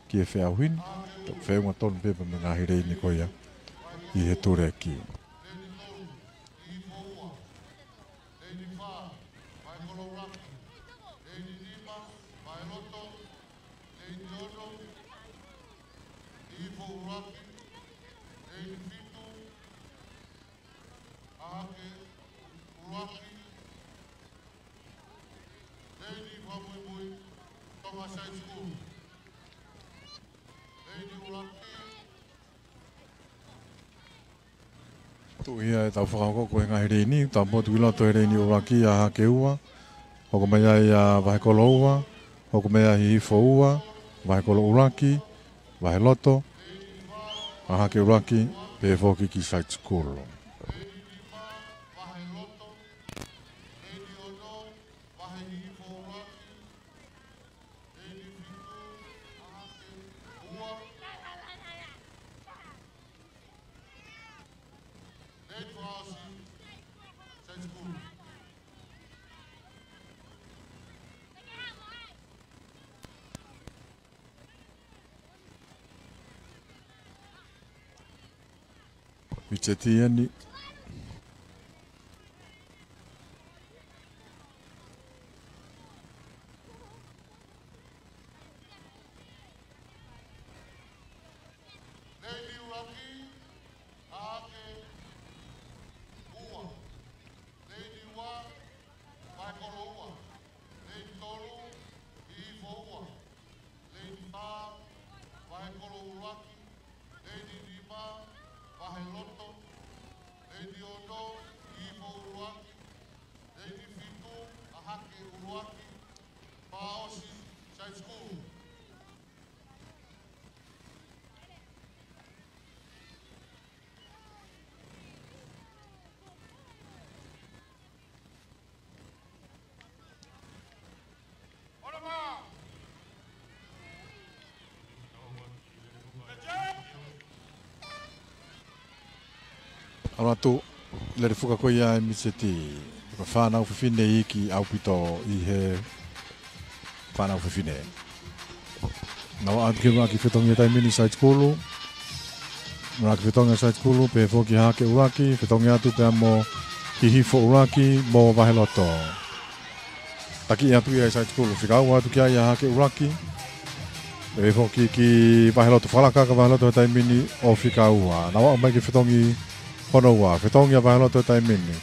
ki he feʻauhi ni, toki feʻunga tonu pē pea mo e ngaahi leini ko ia ʻi he tuleki. Leini fā, Vaheloto ʻUluaki. Leini nima, Vaheloto. Leini ono, Hihifo ʻUluaki. Leini fitu, Hahake ʻUluaki. Leini fakamuimui, Tonga Side School. Leini ʻuluaki. Tuʻu ia ʻetau fakahoko ko e ngaahi leini, tau motu ki loto he leini ʻuluaki ʻa Hahake Ua, hoko mai ai ʻa Vahekolo Ua, hoko mai ʻa Hihifo Ua, Vahekolo ʻUluaki, Vaheloto, ʻa Hahake ʻUluaki, pehē foki ki Side School. Mitseti eni. Leini ʻuluaki, Hahake Ua. Leini ua, Vahekolo Ua. Leini tolu, Hihifo Ua. Leini fā, Vahekolo ʻUluaki. Leini nima, Vaheloto. Leini ono, Hihifo ʻUluaki. Leini fitu, Hahake ʻUluaki. Fakaʻosi, Side School. ʻAlu atu, lele fuka ko ia ʻa e Mitseti. Ko e fānau fefine iiki ʻaupito ʻi he fānau fefine. Nau aʻu atu ki he ʻuluaki fetongi he taimi ni Side School. ʻUluaki fetongi Side School, pehē foki Hahake ʻUluaki, fetongi atu pea mo Hihifo ʻUluaki, mo Vaheloto. Taki atu ia ʻa Side School, fika ua atu ki ai ʻa Hahake ʻUluaki. Pehē foki ki Vaheloto, fakalaka ʻa Vaheloto he taimi ni ʻo fika ua. Nau aʻu mai ki he fetongi hono ua, fetongi ʻa Vaheloto he taimi ni.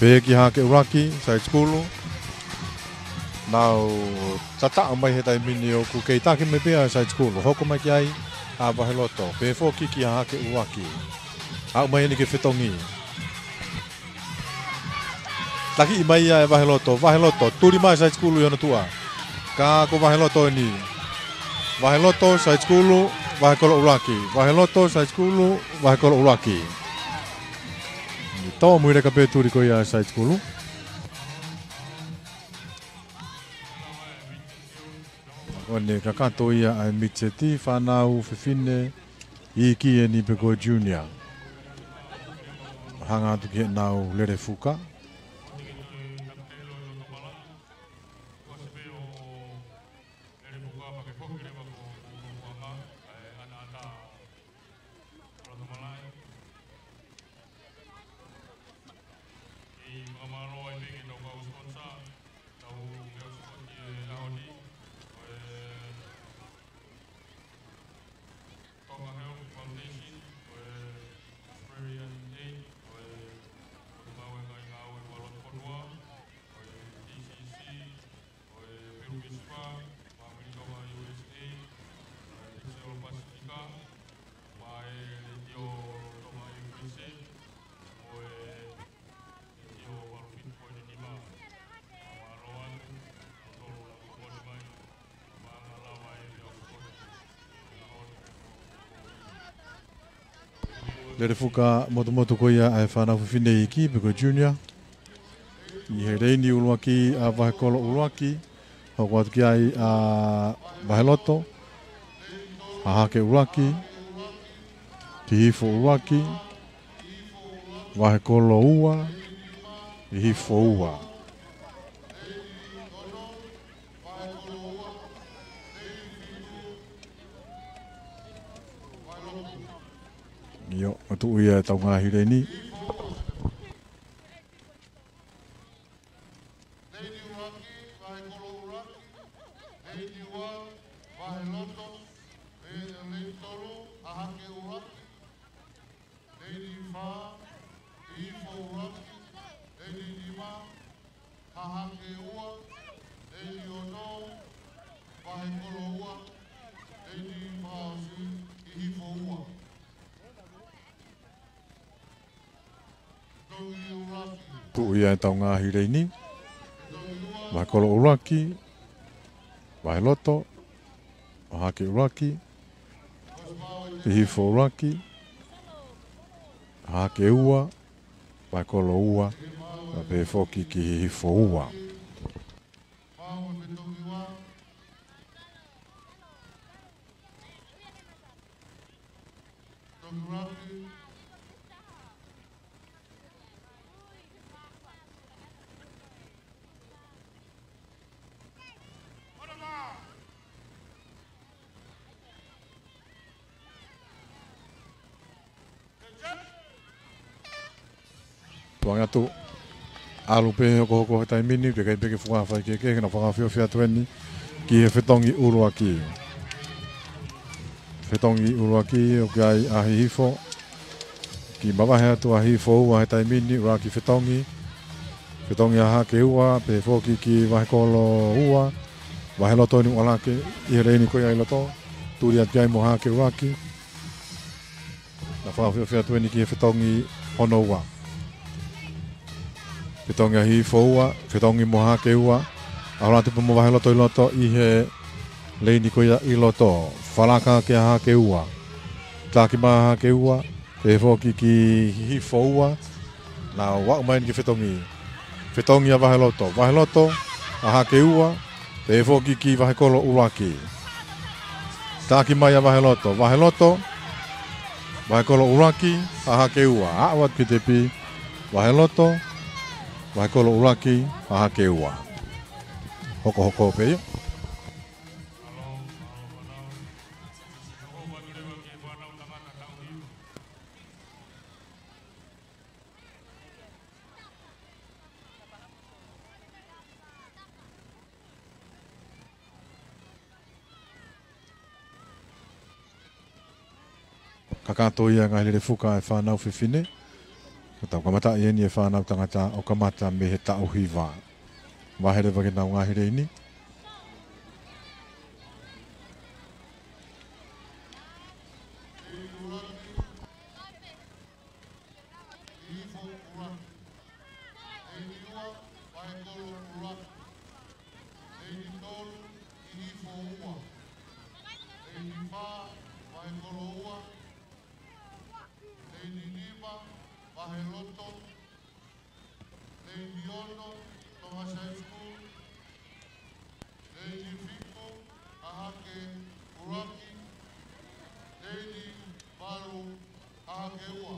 Pehē ki Hahake ʻUluaki, Side School. Nau tataʻo mai he taimi ni ʻoku kei taki mai pē ʻa Side School. Hoko mai ki ai ʻa Vaheloto. Pehē foki ki Hahake ʻUluaki. Aʻu mai eni ki he fetongi. Taki mai ia ʻe Vaheloto. Vaheloto, tuli mai Side School ʻi hono tuʻa. Ka ko Vaheloto eni. Vaheloto, Side School, Vahekolo ʻUluaki. Vaheloto, Side School, Vahekolo ʻUluaki. Naʻe tōmui leka pē tuli ko ia ʻa Side School. Ko ʻene kakato ia ʻa e Mitseti, fānau fefine iiki eni pe ko e junior. Hanga atu ki heʻenau lele fuka. Kei fakamālō ai pē ki heʻetau kau sponsor, tau kei sponsor ʻi he ʻaho ni, ko e Tonga Health Foundation, ko e Australian Aid, ko e, ko e mau e ngaahi ngāue Lele fuka motumotu ko ia ʻa e fānau fefine iiki pe ko e junior. ʻI he leini ʻuluaki ʻa Vahekolo ʻUluaki, hoko atu ki ai ʻa Vaheloto, Hahake ʻUluaki, Hihifo ʻUluaki, Vahekolo ua, Hihifo ua. ʻIo, ʻo tuʻu ia ʻetau ngaahi leini. Leini ʻuluaki, Vahekolo ʻUluaki. Leini ua, Vaheloto. Leini tolu, Hahake ʻUluaki. Leini fā, Hihifo ʻUluaki. Leini nima, Hahake ua. Leini ono, Vahekolo ua. Leini fakaʻosi, Hihifo ua. Tuʻu ia ʻetau ngaahi leini. Vahekolo ʻUluaki, Vaheloto, Hahake ʻUluaki, Hihifo ʻUluaki, Hahake ua, Vahekolo ua, pea pehē foki ki Hihifo ua. Tuʻu ange atu, ʻalu pē hokohoko he taimi ni, pea ʻikai pē ke fuʻu faikehekehe, ke na fakafiofio atu eni ki he fetongi ʻuluaki. Fetongi ʻuluaki, ʻoku ʻi ai ʻa Hihifo. Kiʻi mavahe atu ʻa Hihifo ua he taimi ni, ʻuluaki fetongi. Fetongi ʻa Hahake ua, pehē foki ki Vahekolo ua. Vaheloto eni ʻuluaki, ʻi he leini ko ia ʻi loto. Tuli atu ki ai mo Hahake ʻUluaki. Na fakafiofio atu eni ki he fetongi hono ua. Fetongi ʻa Hihifo ua, fetongi mo Hahake ua. ʻAlu atu pē mo Vaheloto ʻi loto ʻi he leini ko ia ʻi loto. Falaka ki ai ʻa Hahake ua. Taki mai ʻa Hahake ua, pehē foki ki Hihifo ua. Na ō atu mai eni ki he fetongi. Fetongi ʻa Vaheloto. Vaheloto, ʻa Hahake ua, pehē foki ki Vahekolo ʻUluaki. Taki mai ʻa Vaheloto. Vaheloto, Vahekolo ʻUluaki, Hahake ua. Aʻu atu ki he tepi, Vaheloto, Vahekolo ʻUluaki, Hahake ua. Hokohoko pē ia. Kakato ia ngaahi lele fuka ʻa e fānau fefine. Ka tau kamata eni ʻa e fānau tangata ʻo kamata mei he taʻu hiva. Vahe leva ki heʻenau ngaahi leini. Hihifo ʻUluaki. Leini ua, Vahekolo ʻUluaki. Leini tolu, Hihifo ua. Leini fā, Vahekolo ua. Leini nima, Vaheloto. Leini ono, Tonga High School. Leini fitu, Hahake ʻUluaki. Leini valu, Hahake ua.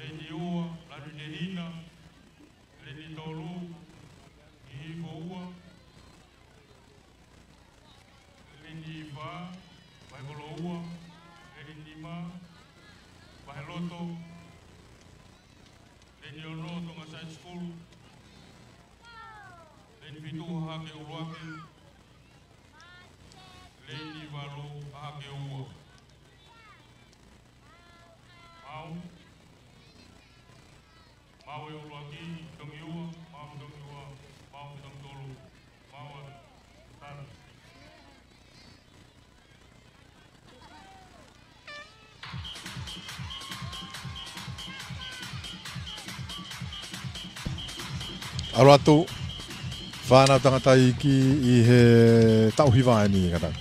Leini ua, Lanu Tehina. Leini tolu, Hihifo ua. Leni fā, Vahekolo ua. Leni nima, Vaheloto. Leni ono, Tonga Side School. Leni fitu, Hahake ʻUluaki. Leni valu, Hahake ua. Maʻu. Maʻu ʻe ʻUluaki, fitongi ua, maʻu fitongi ua, maʻu fitongi tolu, maʻu ʻe Tana. ʻAlu atu, fānau tangata iiki ʻi he taʻu hiva ʻeni, kātaki.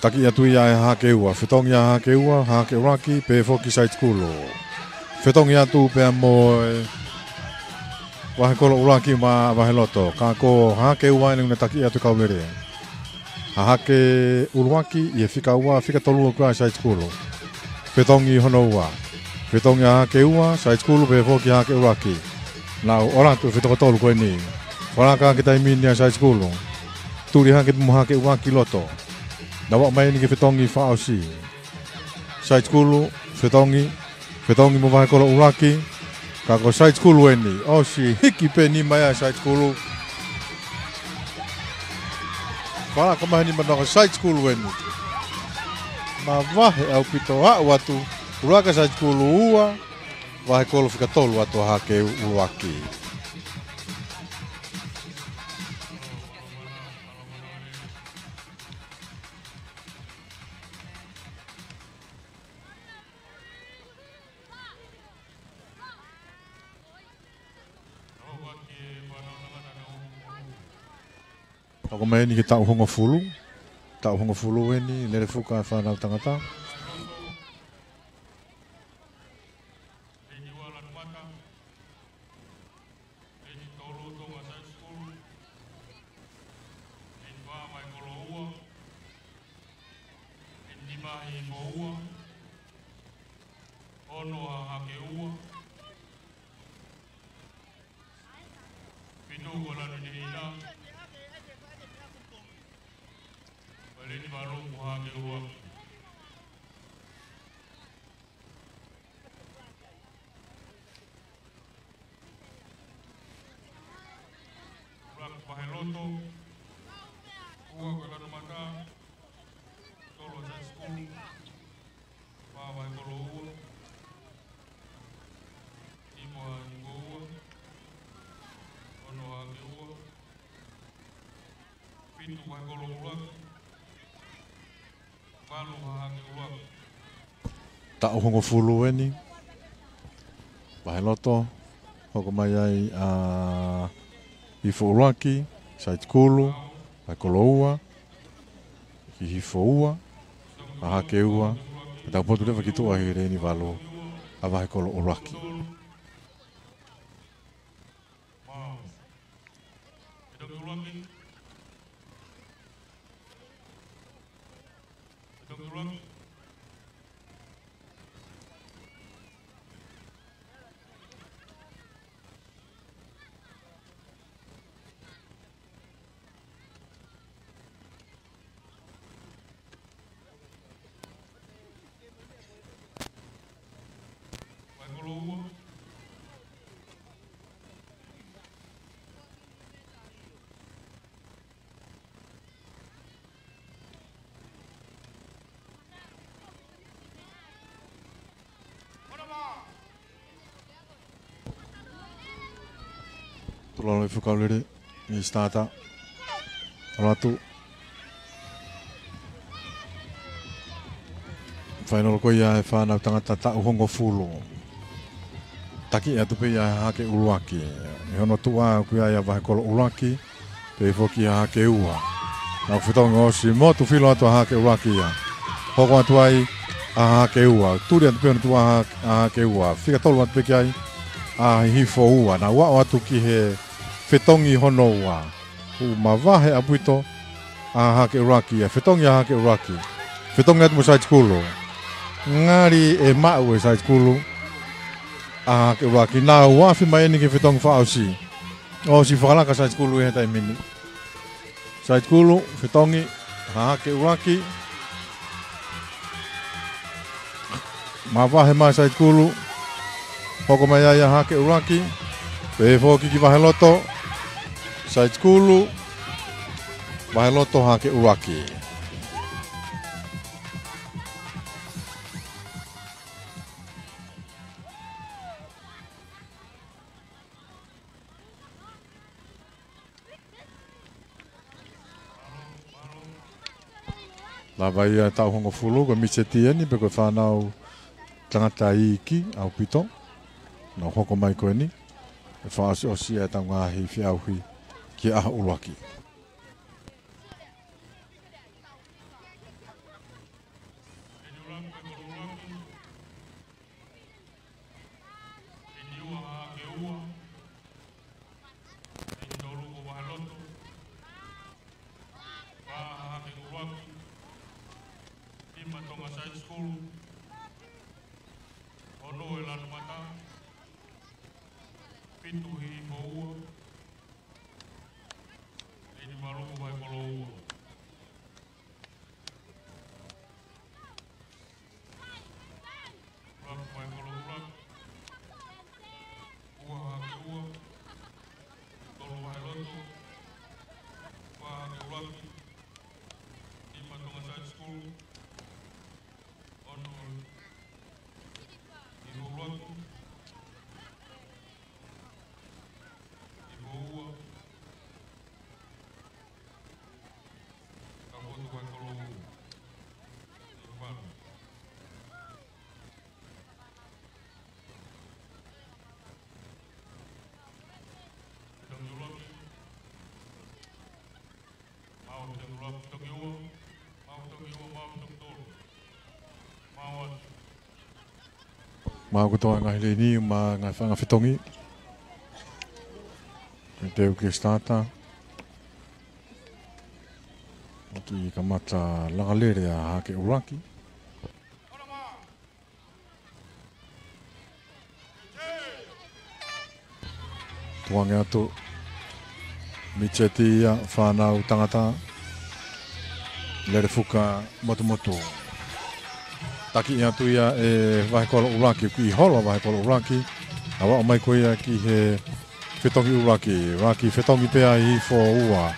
Taki atu ia ʻe Hahake ua, fetongi ʻa Hahake ua, Hahake ʻUluaki, pehē foki Side School. Fetongi atu pea mo e Vahekolo ʻUluaki mo Vaheloto, ka ko Hahake ua ʻeni ʻoku ne taki atu kau lele. Hahake ʻUluaki ʻi he fika ua, fika tolu ʻoku ʻa Side School. Fetongi hono ua. Fetongi ʻa Hahake ua, Side School pehē foki Hahake ʻUluaki. Nau ʻalu atu fetoko tolu ko ʻeni. Fakalaka ki he taimi ni ʻa Side School. Tuli hake mo Hahake ʻUluaki loto. Nau aʻu mai ʻeni ki he fetongi fakaʻosi. Side School, fetongi, fetongi mo Vahekolo ʻUluaki. Ka ko Side School ʻeni. ʻOsi hiki pē nima ia ʻa Side School. Fakalaka mai nima no ka Side School ʻeni. Mavahe ʻaupito, aʻu atu. ʻUluaki ʻa Side School ua. Vahekolo fika tolu atu ʻa Hahake ʻUluaki. Hoko mai ʻeni ki he taʻu hongofulu. Taʻu hongofulu ʻeni, lele fuka fānau tangata. Leni tolu, Tonga Side School. Leni fā, Vahekolo ua. Leni nima, Hihifo ua. Ono, Hahake ua. Fitu, ko Lanu Nihina. Leni valu, ko Hahake ua. ʻUluaki Vaheloto, ua ko Lanu Mata, tolu Side School, fā Vahekolo ua, nima Hihifo ua, ono Hahake ua, fitu Vahekolo ʻUluaki, Taʻu hongofulu ʻeni. Vaheloto, hoko mai ai ʻa Hihifo ʻUluaki, Side School, Vahekolo ua, Hihifo ua, Hahake ua, pea tau potu leva ki tuʻa he leni valu ʻa Vahekolo ʻUluaki. Tulolo e fukaulele ʻi he starter. ʻAlu atu. Fainolo ko ia e fānau tangata taʻu hongofulu. Taki atu pē ia ʻa Hahake ʻUluaki. ʻI hono tuʻa ʻoku ʻi ai ʻa Vahekolo ʻUluaki. Pehē foki ʻa Hahake ua. Nau fetongi ʻosi motu filo atu ʻa Hahake ʻUluaki ia. Hoko atu ai ʻa Hahake ua. Tuli atu pē hono tuʻa ʻa Hahake ua. Fika tolu atu pē ki ai ʻa Hihifo ua. Nau aʻu atu ki he fetongi hono ua. Kuo mavahe ʻaupito ʻa Hahake ʻUluaki ia. Fetongi ʻa Hahake ʻUluaki. Fetongi atu mo Side School. Ngali ʻe maʻu ʻe Side School ʻa Hahake ʻUluaki. Nau afe mai ʻeni ki he fetongi fakaʻosi. ʻOsi fakalaka Side School ia he taimi ni. Saitikulu, fetongi, Hahake ʻUluaki. Mavahe mai Saitikulu. Hoko mai ai ʻa Hahake ʻUluaki. Pehē foki ki Vaheloto. Saitikulu, Vaheloto, Hahake ʻUluaki. Lava ia taʻu hongofulu, ko e Mitieti eni, pea ko e fānau tangata iiki ʻaupito. Nau hoko mai ko eni. ʻE fakaʻosiʻosi ʻetau ngaahi feʻauhi ki he ʻaho ʻuluaki. Eni ua Hahake ua. Eni tolu ko Vaheloto. Fā Hahake ʻUluaki. Nima Tonga Side School. Ono ʻe Lanumata. Fitu Hihifo ua. Eni valu ko Vahekolo ua. ʻUluaki Vahekolo ʻUluaki. Ua Hahake ua. Tolu Vaheloto. Fā Hahake ʻUluaki. Nima Tonga Side School. Ono Hihifo ʻUluaki. Hihifo ua. Ka fotu Vahekolo ua. Hihifo valu. Fetongi ʻUluaki. Maʻu fetongi ʻuluaki, fetongi ua, maʻu fetongi ua, maʻu fetongi tolu. Maʻu atu. Maʻu kotoa ngaahi leini mo e ngaahi fanga fetongi. Ke teu ki he starter. ʻOku kamata langa lele ʻa Hahake ʻUluaki. Tukuange atu. Mitieti ia, fānau tangata. Lele fuka motumotu. Taki atu ia ʻe Vahekolo ʻUluaki, kiʻi holo Vahekolo ʻUluaki. ʻAvaʻo mai ko ia ki he fetongi ʻuluaki, ʻuluaki fetongi pea Hihifo ua.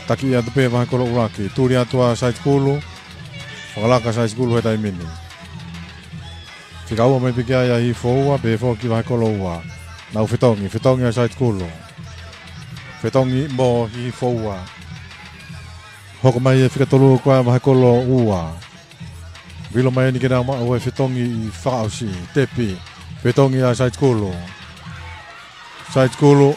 Taki atu pē Vahekolo ʻUluaki, tuli atu ʻa Saitikulu, fakalaka Saitikulu he taimi ni. Fika ua mai pē ki ai ʻa Hihifo ua, pehē foki Vahekolo ua. Nau fetongi, fetongi ʻa Saitikulu. Fetongi mo Hihifo ua. Hoko mai e fika tolu ko ia Vahekolo ua. Vilo mai eni ke nau maʻu e fetongi fakaʻosi, tepi, fetongi ʻa Saitikulu. Saitikulu.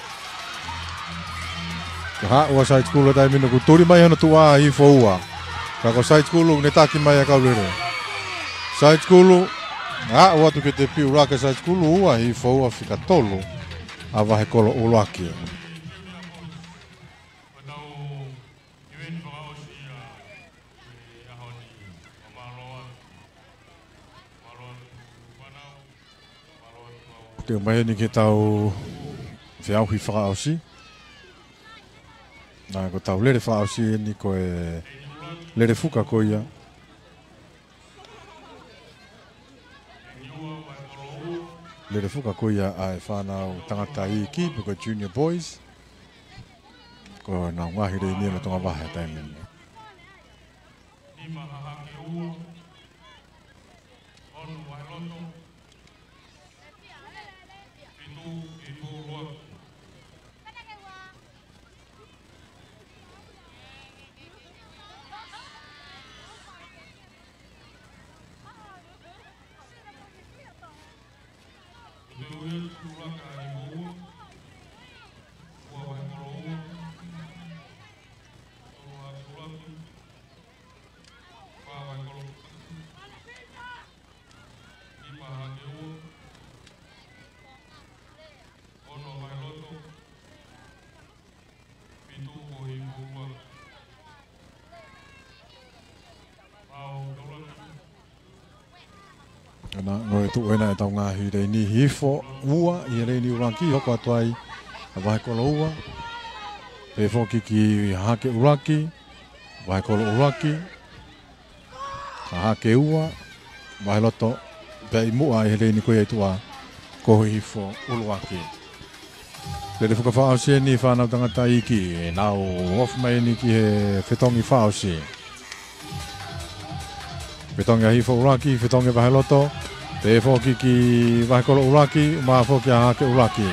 Ka haʻu ʻa Saitikulu he taimi ni kuo tuli mai hono tuʻa ʻa Hihifo ua. Ka ko Saitikulu ne taki mai ʻa e kau lele. Saitikulu. Haʻu atu ki he tepi, ʻuluaki ʻa Saitikulu, ua Hihifo ua, fika tolu ʻa Vahekolo ʻUluaki. Teu mai eni ki heʻetau feʻauhi fakaʻosi. Naʻe ko ʻetau lele fakaʻosi eni ko e lele fuka ko ia. Lele fuka ko ia ʻa e fānau tangata iiki, pe ko e junior boys. Ko ʻenau ngaahi leini ʻo Tonga Vahe he taimi ni. Nima Hahake ua, ono Vaheloto, fitu Hihifo ua. Ana, ngoi tu ena ʻetau ngaahi leini. Hihifo ua ʻi he leini ʻuluaki, hoko atu ai ʻa Vahekolo ua. Pehē foki ki Hahake ʻUluaki, Vahekolo ʻUluaki, Hahake Ua, Vaheloto, pea ʻi muʻa ʻi he leini ko ia ʻi tuʻa ko Hihifo ʻUluaki. Lele fuka fakaʻosi eni fānau tangata iiki, nau ofi mai eni ki he fetongi fakaʻosi. Fetongi ʻa Hihifo ʻUluaki, fetongi ʻa Vaheloto, pehē foki ki Vahekolo ʻUluaki, ʻumaʻā foki ʻa Hahake ʻUluaki.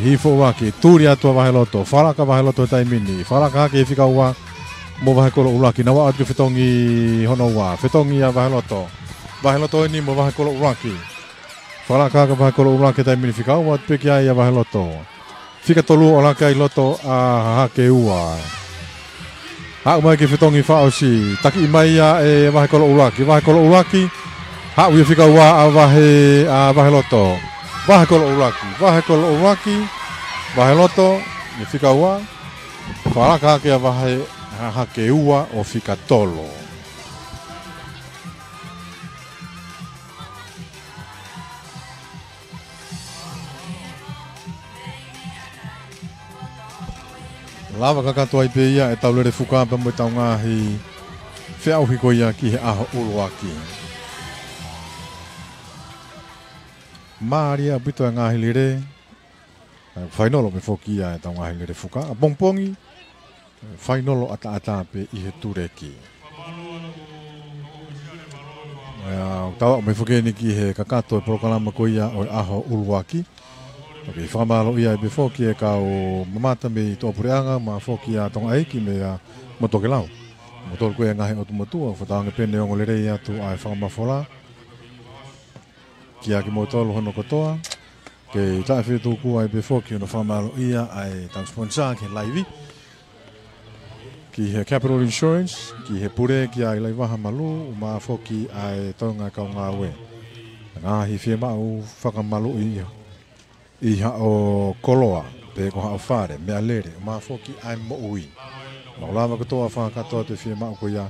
Hihifo ʻUluaki, tuli atu ʻa Vaheloto, fakalaka ʻa Vaheloto he taimi ni, fakalaka hake he fika ua mo Vahekolo ʻUluaki, nau aʻu atu ki he fetongi hono ua, fetongi ʻa Vaheloto. Vaheloto eni mo Vahekolo ʻUluaki. Fakalaka hake ʻa Vahekolo ʻUluaki he taimi ni, fika ua atu pē ki ai ʻa Vaheloto. Fika tolu ʻo laka ai loto ʻa Hahake Ua. Haʻu mai ki he fetongi fakaʻosi, takiʻi mai ia ʻe Vahekolo ʻUluaki. Vahekolo ʻUluaki, haʻu ia fika ua ʻa Vahe, ʻa Vaheloto. Vahekolo ʻUluaki, Vahekolo ʻUluaki, Vaheloto, ʻi he fika ua. Fakalaka hake ʻa Vahe, Hahake Ua ʻo fika tolu. Lava kakato ai pē ia ʻetau lele fuka pea mo ʻetau ngaahi feʻauhi ko ia ki he ʻaho ʻuluaki. Mālie ʻaupito e ngaahi lele, fainolo pē foki ia ʻetau ngaahi lele fuka. ʻApongipongi, fainolo ʻataʻatā pē ʻi he tuleki. ʻIo, tau aʻu mai foki eni ki he kakato e polokalama ko ia ʻo e ʻaho ʻuluaki. Toki fakamālōʻia ai pē foki e kau mamata mei tuʻapuleʻanga, ʻumaʻā foki ʻa Tongaʻeiki mo e, ʻa, mo Tokelau. Mo tolu ko ia e ngaahi ʻotu motuʻa, fakatauange pē ʻe ongo lelei atu ʻa e fakamafola kiate kimoutolu hono kotoa. Kei taʻefetuku ai pē foki hono fakamālōʻia ʻa ʻetau sponsor ki he laivi. Ki he Capital Insurance, ki he pule kia ʻIlaivaha Malū, ʻumaʻā foki ʻa e toenga kau ngāue. Ngaahi fiemaʻu fakamaluʻi ʻi haʻo koloa, pe ko haʻo fale, meʻalele, ʻumaʻā foki ʻa e moʻui. Mau lava kotoa fakakakato atu e fiemaʻu ko ia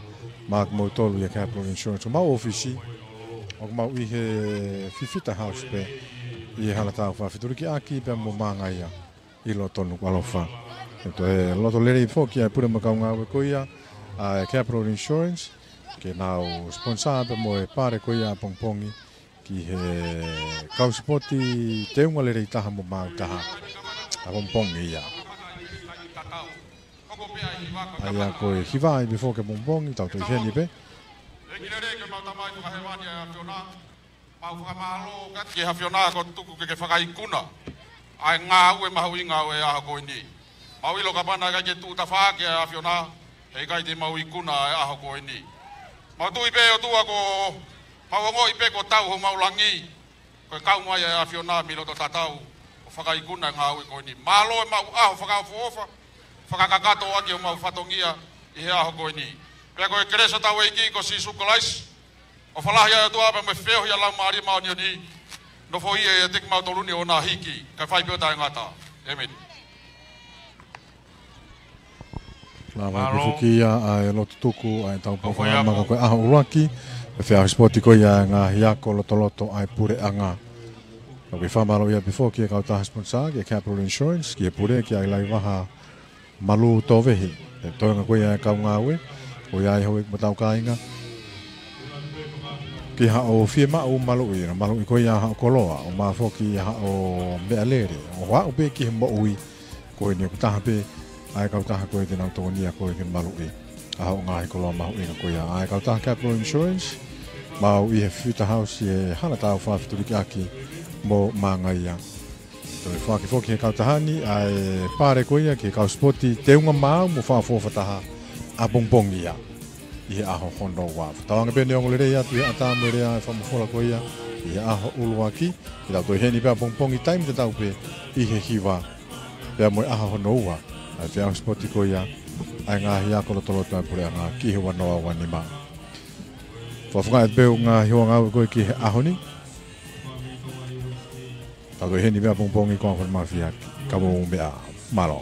maʻa kimoutolu ʻi he Capital Insurance. Ko homau ʻōfisi, ʻoku mau ʻi he Fifita House pē, ʻi he Hala Tau Fafituliki ʻaki pea mo Mangaia ʻi loto Nukuʻalofa. ʻE toe loto lelei foki ʻa e pule mo e kau ngāue ko ia ʻa e Capital Insurance, ke nau sponsor pea mo e pale ko ia ʻapongipongi ki he kau sipoti teunga lelei taha mo maau taha ʻapongipongi ia. ʻA ia ko e hiva ai pē foki ʻapongipongi, tau toe ʻi heni pē. ʻEiki lelei, ko homau Tamai fakahēvani ʻa e ʻAfiona. Mau fakamālō atu ki he ʻAfiona kuo tuku ke ke fakaikuna ʻa e ngāue mahuʻinga ʻo e ʻaho ko eni. Mau ʻilo kapau naʻe ʻikai ke tuʻu tafaʻaki ʻa e ʻAfiona, heʻikai te mau ikuna ʻa e ʻaho ko eni. Mau tui pē ʻOtua ko homau ongoʻi pē kuo tau homau langi, ko e kau mai ʻa e ʻAfiona mei loto tatau ʻo fakaikuna e ngāue ko eni. Mālō e mau ʻaho fakaʻofoʻofa, fakakakato ʻaki homau fatongia ʻi he ʻaho ko eni. Pea ko e kelesi ʻa hotau ʻEiki ko Sīsū Kalaisi, ʻofa lahi ʻa e ʻOtua pea mo e feohi ʻa e Laumālie Māʻoniʻoni, nofoʻia ʻiate kimautolu ni ʻo na hiki, kae fai pē ʻo taʻengata. ʻĒmeni. Lava pē foki ia ʻa e lotu tuku ʻa ʻetau polokalama ko e ʻaho ʻuluaki, e feʻauhi sipoti ko ia e ngaahi ako lotoloto ʻa e puleʻanga. Toki fakamālōʻia pē foki e kautaha sponsor, ki he Capital Insurance, ki he pule, kia ʻIlaivaha Malū Tovehi, e toenga ko ia e kau ngāue, ko ia ʻi he houʻeiki mo hotau kāinga. Ki haʻo fiemaʻu maluʻi, maluʻi ko ia haʻo koloa, ʻumaʻā foki haʻo meʻalele, ʻo aʻu pē ki he moʻui, ko eni ʻoku taha pē ʻa e kautaha ko ē te nau tokonia koe ke maluʻi ʻa hoʻo ngaahi koloa mahuʻinga ko ia. ʻA e kautaha Capital Insurance, mau ʻi he Fifita House ʻi he Hala Tau Fafituliki ʻaki mo Mangaia. Toe foaki foki he kautaha ni ʻa e pale ko ia ki he kau sipoti teunga maau mo fakaʻofoʻofa taha ʻapongipongi ia ʻi he ʻaho hono ua. Fakatauange pē ʻe ongo lelei atu ʻi he ʻatā mo e lea e fakamafola ko ia ʻi he ʻaho ʻuluaki. Ke tau toe ʻi heni pē ʻapongipongi taimi tatau pē ʻi he hiva pea mo e ʻaho hono ua ʻa e feʻauhi sipoti ko ia ʻa e ngaahi ako lotoloto ʻa e puleʻanga ki he ua noa ua nima. Fakafofongaʻi atu pē ʻa e ngaahi hoa ngāue ko ē ki he ʻaho ni. Tau toe ʻi heni pē ʻapongipongi ko e ʻaho ni, mafia ka mou meʻa. Mālō.